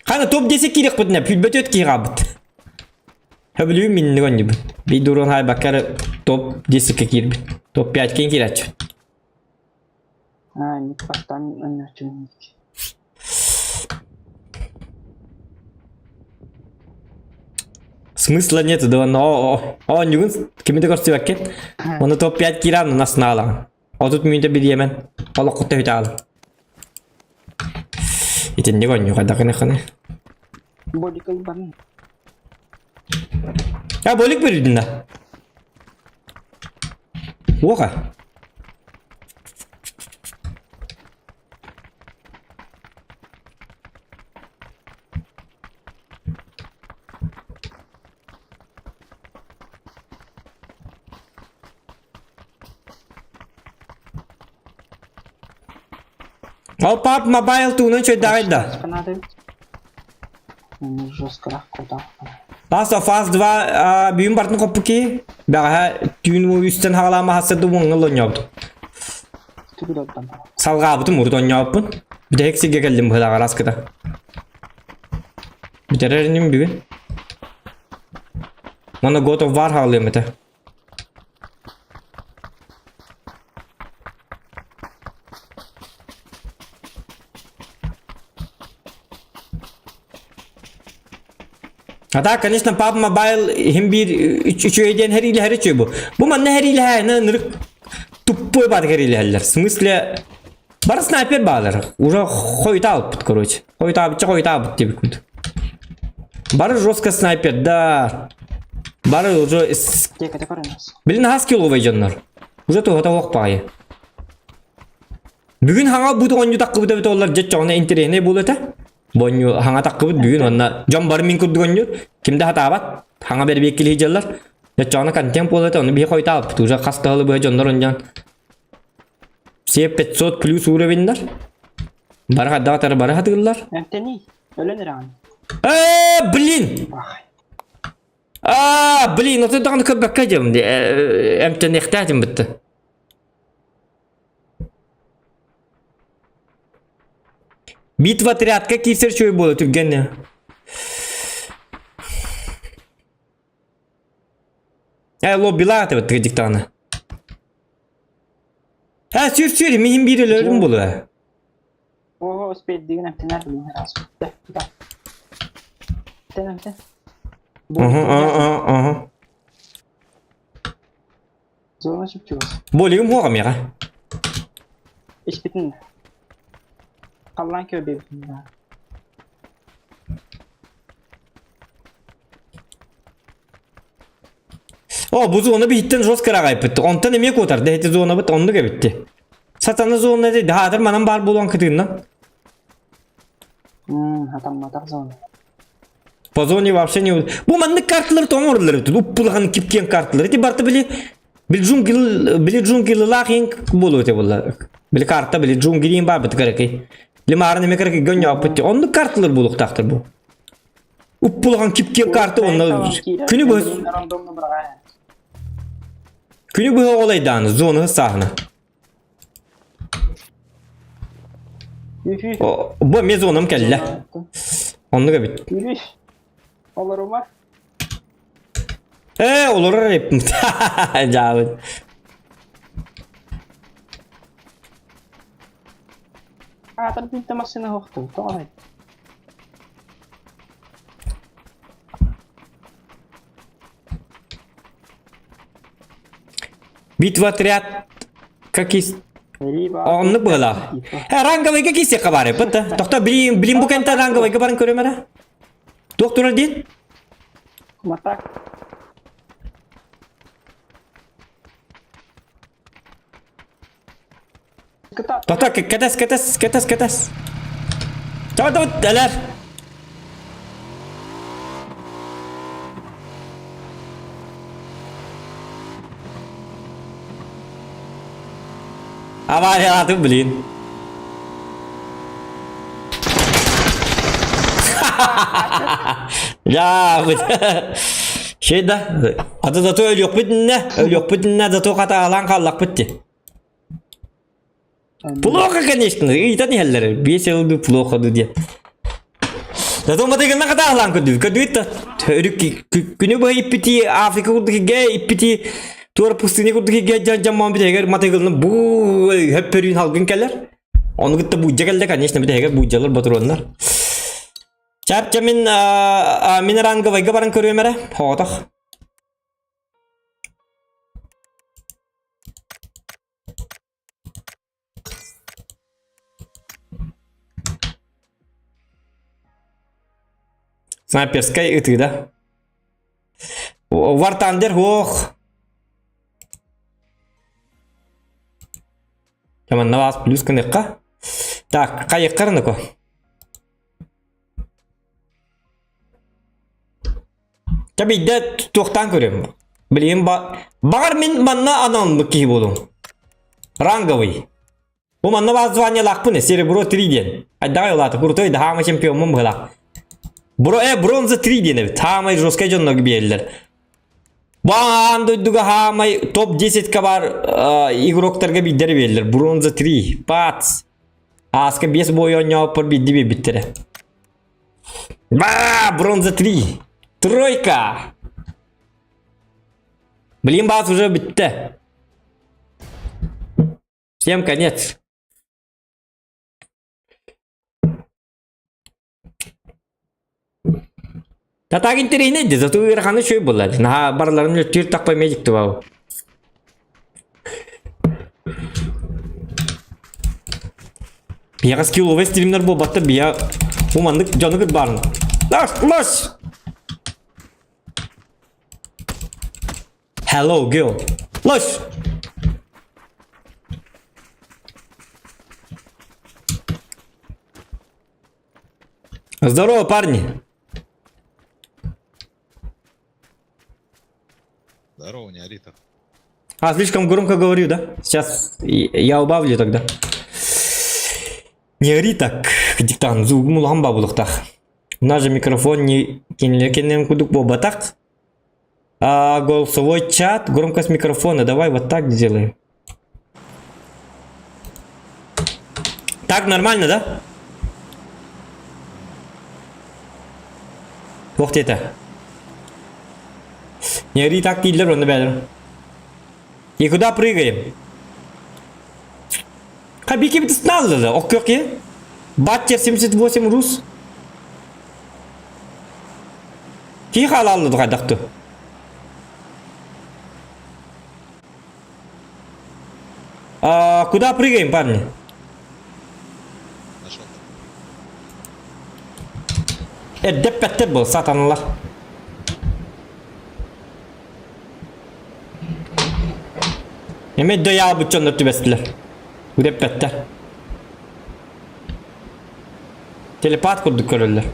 Хана топ 10 киириэхпитинэ, пүүрбэт өт киһи хаалбыт. Хөбүлүүм минник онньубут. Биир дуруон хайбакка эрэ топ 10-ка киирбит. Топ 5 киин киирээччи. А, не бастан ойночун. Смысла нет, да, но оонньугун кими да көрсүбэккин. Оны топ 5 киирэн наснаалаҕын. 30 мүнүүтэ бириэмэн олоххут төһүтэ Итинник оонньуу хайдах гыныаххыный? Бодик ылбан. А, болик бердин да. Уоха. Ол пап мобайл туунан чөйдааҕый да. Last of Us 2 бүгүн бартын хоппу ки. Бэҕэһээ түүн үстэн хаҕалаама хасса уҥҥа лонньообутум. Салҕаабытым урут онньооппун. Бүтэһик сиргэ кэллим быһыылаах араскыта. Бүтэрэр иним бүгүн. Уонна God of War хаалыам этэ. А так, конечно, PUBG Mobile иһин биир үчүгэй диэн хэриилэһэр үчүгэй бу. Бу манна хэриилэһэ ынырык туппой баар хэриилэһэллэр. В смысле, бары снайпер баалар. Уже хойутаабыппыт, короче. Хойутаабычча хойутаабыт диэбит курдук. Бары жестко снайпер, да. Бары уже... Блин, хас киловый дьоннор. Уже туһата суох баҕайы. Бүгүн хаҥа бут оонньуу таххыбыт эбит оллар дьэ чоҕуна интэриэһинэй буолуо этэ. Бонньу хаҥа таххыбыт бүгүн уонна дьон бары мин курдук оонньуур. Ким да хатаабат. Хаҥа бэрбиэккилии дьаллар. Дьэ чоҕуна контент буолуо этэ, ону биһи хойутаабыппыт. Уже хас да сылы быһа дьоннор оонньоон все 500 плюс уровеннар. Бары хайдах бары хатыыллар. Эмтэний, өлөн эрэҕин. Э, блин! Аа, блин, отой даҕаны көрбөккө дьым эмтэниэхтээтим бытты. Битва отрядка киирсэр үчүгэй буола түргэн. Э, лоббилаах этэ быттыга диктаҕына. Э, сүр сүр, миһин биир өлөрүм буолуо. Ого, успеть эмтэнэр билин раз. Да. Эмтэн, эмтэн. Ага, ага, ага. Зона чупчугас. Болигым хуоҕа миэхэ. Испитин. Халлаан көрбөбүтүн да. О, бу зона биһиттэн жестко аҕайпыт. Онтон эмиэ куотар. Дэһити зонабыт оннук эбитти. Сатана зона дии. Хаатыр манан баар буолуон кытыынна. Хатамматах зона. По зоне вообще не... Бу маннык карталар тоҥорлар эбит. Уппулахан кипкиэн карталар. Ити барта били били джунгл били джунглылаах иин буолуо этэ буолла. Били карта били джунглиин баабыт кыракый. Били маарын эме кыракый гөнньооппут. Оннук карталар буолуохтаахтар бу. Уппулахан кипкиэн карта онно күнү быһа күнү быһа оҕолайдааны зона сааһына. Бу эмиэ зонам кэллэ. Оннук эбит. Олорума. Ээ, олорор эбиппин. Дьаабыт. Аатар бинтэ массыына хоқту. Тоҕо Битва отряд как есть Оннук быһыылаах. Э, ранговыйга киирсиэххэ баар эбит да. Тохто, блин, блин бу кэнтэ ранговыйга баран көрүөм эрэ. Туох турар диэн? Матак. Тохто, кэтэс, кэтэс, кэтэс, кэтэс. Давай, давай, элэр. Авариялатым, блин. Я, Şey да, аты зато өлүөхпүт иннэ, өлүөхпүт иннэ зато хатаалаан хааллахпыт дии. Плохо, конечно, ыйтан иһэллэр. Биэс ылды плохо диэн. Зато матыгына катаалаан көрдүбүт. Көрдүбүт да өрүк күнү быһа иппити Африка курдук игэ иппити туора пустыня курдук игэ дьон дьон битэгэр матыгылны бу хөппөрүүн халгын кэлэр. Ону кытта буудьа кэллэ, конечно, битэгэр буудьалар ботуруоннар. Чапча мин мин ранговайга баран көрүөм эрэ. Хоотох. Снайперскай ытыы да. War Thunder ох. Манна вас плюс кыныкка. Так, кайыккарыныко. Чэ биирдэ туохтаан көрүөм. Билигин ба баҕар мин манна аналыммыт киһи буолуом. Ранговый. Бу манна баар званиелаахпын серебро 3 диэн. Айдаҕай улаата крутой да хаама чемпиоммун быһылаах. Бро э бронза 3 диэн эбит. Хаамай жесткай дьоннорго биэрэллэр. Баан дойдуга хаамай топ 10-ка баар игроктарга биирдэрэ биэрэллэр. Бронза 3. Пац. Ааска 5 бой оонньооппор биирдэ биэрбиттэрэ. Ба, бронза 3. Тройка. Блин, бас уже бүттэ. Всем конец. Да так интересно, де, зато ыараханы үчүгэй буолла. Наһаа барыларын лөттүүр тахпай медик тубау. Биһиэхэ скилловый стримнер буолбатта биһиэ бу маннык дьону кырбаарын. Лаш, лаш! Hello, girl. Лаш! Здорово, парни. Здорово, не ори так. А, слишком громко говорю, да? Сейчас я убавлю тогда. Не ори так, диктант, звугум улахан бабулуктах. У нас же микрофон не кинлекенем кудук буолбатах. А голосовой чат, громкость микрофона, давай вот так сделаем. Так нормально, да? Туох диэтэ? Не ори так дииллэр онно бээлэр. И куда прыгаем? Хабики бит да, оккөке. Баттер 78 рус. Кии хаалааллы хайдахту. А, куда прыгаем, парни? Нашел. Эрдэппэттэр был, сатаналар. Эме дөйаабыт дьоннор түбэстилэр. Үрэппэттэр. Телепат курдук көрөллөр.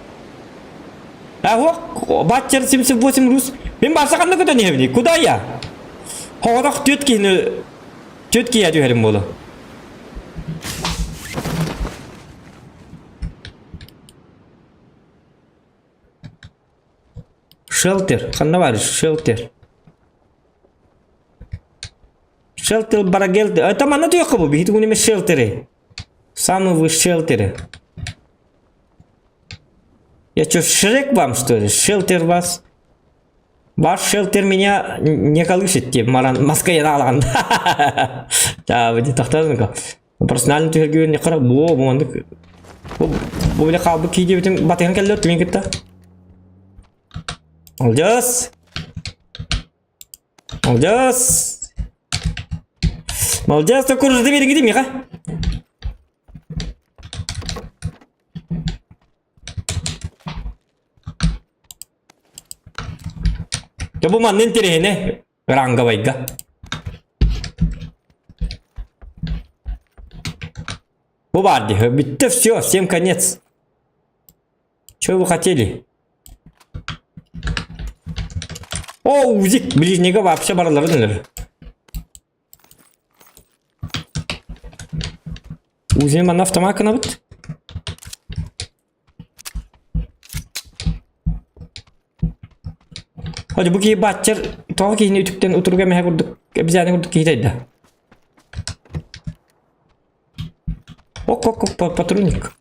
А вот, Батчер 78 рус. Мин барса ханна көтөн иһэбиний? Куда я? Хоҕорох түөрт киһини түөрт киһи түһэрим буолуо. Шелтер. Ханна бар? Шелтер. Шелтер барагел. Это манна туйахха бу. Биһиги тугун эмэ шелтери. Самый вы шелтеры. Я что, Шрек вам, что ли? Шелтер вас. Ваш шелтер меня не колышет, те маран маска я алған. Да, вы тахтазынка. Персональный түһэргүөр не қара бу бу мандык. Бу бу биле қалбы кейде битин батыган келлер түген кетті. Молодец. Молодец. Молодец, ты куржы береги Миха. Дьэ бу манна интэриэһинэй ранговайга. Бу баар дии, бүттэ все, всем конец. Чего вы хотели? О, УЗИк ближнего вообще бараларын өлөр. УЗИ манна автомат кынабыт. Хоть бу киһи бааччар тоҕо киһини үтүктэн утуруга мэһэ курдук обезьяна курдук киһи да. Ок, ок, ок, патрульник.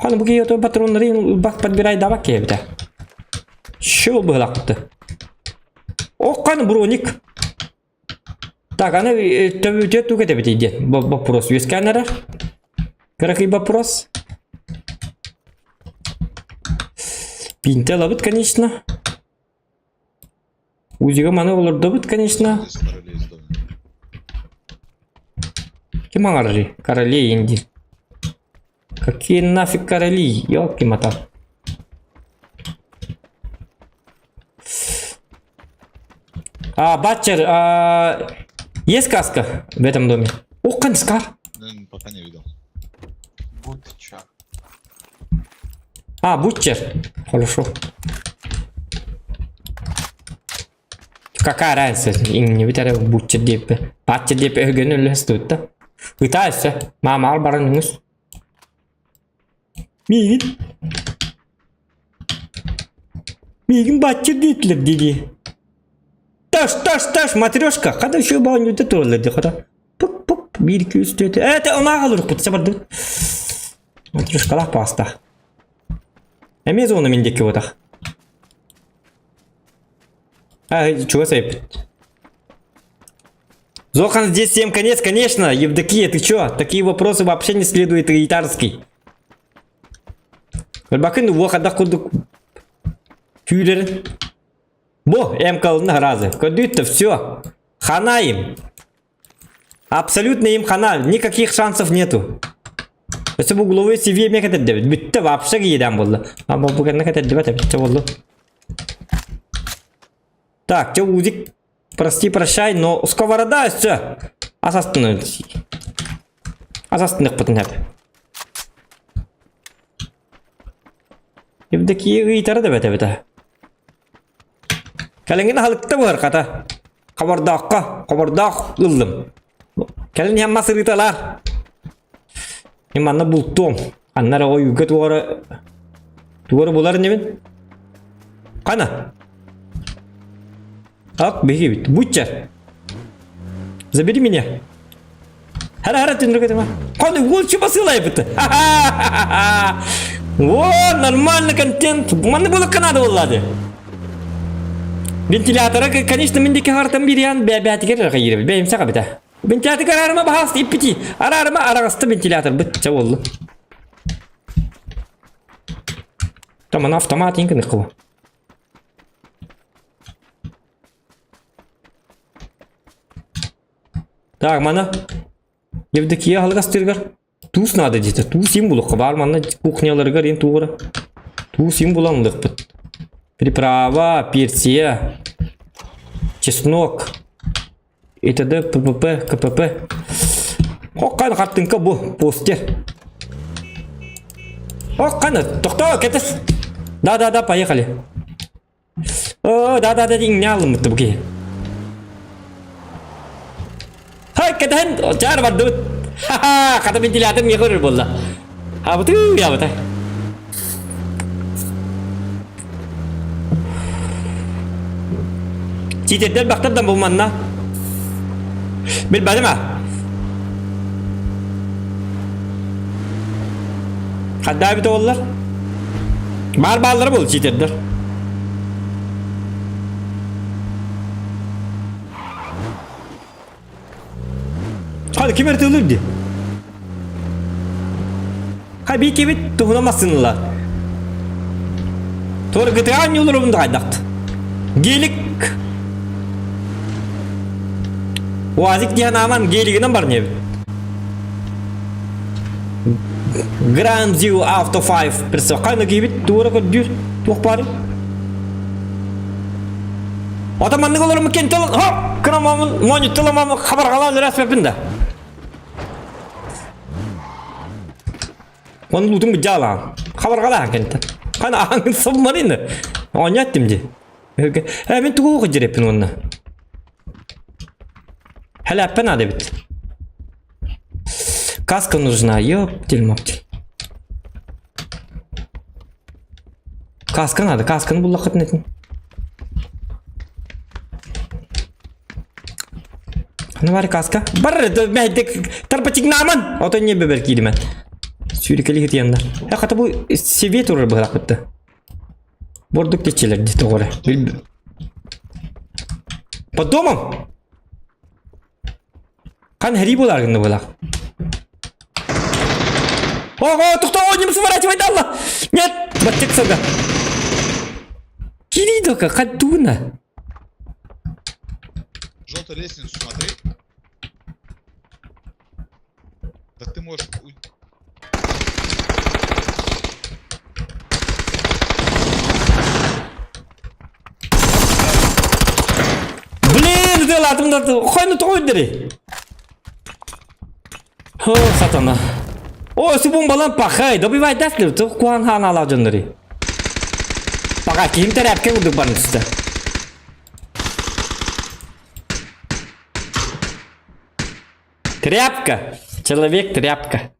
Хан бу киһи патроннары бак подбирай давак киһибитэ. Шо быһылакты. Оккан броник. Так, аны төбүтэ туга тэбитий диэн вопрос үөскээн эрэр. Кыракый вопрос. Пинте ылабыт, конечно. Узига маны олордобут, конечно. Ким аҥарарый? Королей инди. Какие нафиг короли? Ёлки-мотал. А, Батчер, а, есть каска в этом доме? О, скар. Пока не видел. Бутча. А, Бутчер. Хорошо. Какая разница? Не битәрә Бутчер дип. Батчер дип өһгөн өлөс тутта. Ытайсы. Мама ал баран үңүс. Мигин. Мигин батчер дитлер диди. Таш, таш, таш, матрешка. Када еще баню да туралар ди када. Пуп, пуп, бир, 2, 3, 4. Это она алыр кут, сабарды. Матрешкалах паста. Эмиэ зона мин диэки буотах. А, чего сайпит? Зохан, здесь всем конец, конечно. Евдокия, ты чё? Такие вопросы вообще не следует итарский. Бакын уохадах курдук күүлэрин. Бо, МК-лына разы. Көрдүүттэ все. Хана им. Абсолютно им хана. Никаких шансов нету. Өссө бу угловой CV эмиэ кэтэрдэбит. Бүттэ вообще киирэн буолла. А бу бу кэннэ кэтэрдибэт эбит буолла. Так, чё узик, прости, прощай, но сковорода өссө. Асастын Асастыныхпытын хэп. Евдокия ыйтара да бэт эбитэ. Кэлиҥҥин аһылыкта буһар хата. Хобордооххо, хобордоох ыллым. Кэлин иһэн мас ырыыталаар. Мин манна бултуом. Анна эрэ ойууга туора туора булар инибин. Хана? Ак, биһиги Бутчер. Забери меня. Хара-хара түннүк этима. Коны лучше посылай быты. О, нормальный контент. Манны было Канада боллады. Вентилятора, конечно, мен деке хартан бириан бәбәтигер кайыр. Бәйим сака бita. Вентилятор арарыма бахас иппити. Арарыма арагасты вентилятор бытча болду. Там автомат инкин кылы. Так, мана. Евдокия аһылык Туус наада диэтэ. Туус им булуохха баар манна кухняларыгар ин туура. Туус им булан ылыахпыт. Приправа, перция, чеснок, и т.д. ППП, КПП. Хоккан хартыҥка бу постер. Хоккан, тохтоо, кэтэс. Да-да-да, поехали. О, да-да-да, иҥнэ алыммыт бу киһи. Хай, кэтэһэн, чаар бардыбыт. Ха-ха, хата вентилятор миэхэ көрөр буолла. Абытыы, абытай. Читердер бахтар да булманна. Билбэтим а. Хадда эбит оллар. Бар бааллара бол читердер. Hadi ким эртелир ди? Хай би кебит туһуна массыналар. Туора гытыгаан юлурум да хайдахт. Гелик Уазик диэн ааман гелигинэн бар небит. Grand View Auto 5 персо хайна киибит туора көрдүүр туох баары Ата маннык олорум кентел хоп кырамамын монютталамамын хабаргалаан үрэспэппин да. Оны лутун быдьаалаан. Хабаргалаан кентен. Хана аңын сыммарыны. Оонньоттум дии. Э мин тугу кыдьыреппин уонна. Хэлээппэ наада эбит. Каска нужна, ёптель-моптель. Каска надо, касканы буллаххытын этин. Хана бар каска. Бар, мэйдик тарпатигнааман. Ото не бебер кииримэн. Сүүрүкэлии хытыйаннар. Э, хата бу себе турар быһалаах Бордук течелер дии тоҕо эрэ. Под домом! Хан хәрий буолар гынна буолаах. Ого, тохтоо, не сворачивай далла! Нет, баттык сага. Кири дока, хатуна. Желтую лестницу смотри. Так ты можешь... Блин, ытыалаатым да хойну тоҕо үрдэри? О, сатана. О, өсү бомбалан пахай, добивай даслив, тух куан ханаалаах дьоннори. Паха, киһим тэрээпкэ курдук баран түстэ. Тряпка. Человек тряпка.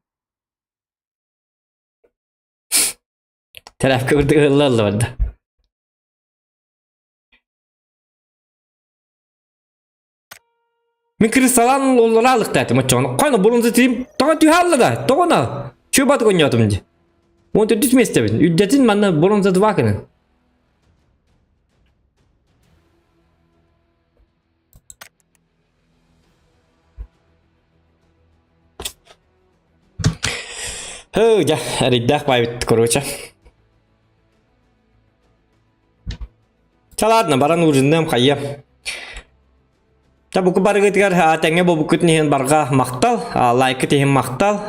Тряпка курдук ылла ылла барда. Мин кристаллан оллара алыктаатым оччоҕуна. Хойно бурунза тиим тоҕо түһэ алла да, тоҕоно. Чуба токонньоотум дии. Уон төрдүс миэстэбин. Үрдэтин манна бронза два кынын. Хөө, дьэ, эрийдээх баайбыт, короче. Ча ладно, баран ужинныам хайыам. Та буку барыгытыгар тэҥҥэ буолбуккутун иһин барҕа махтал, лайкыт иһин махтал.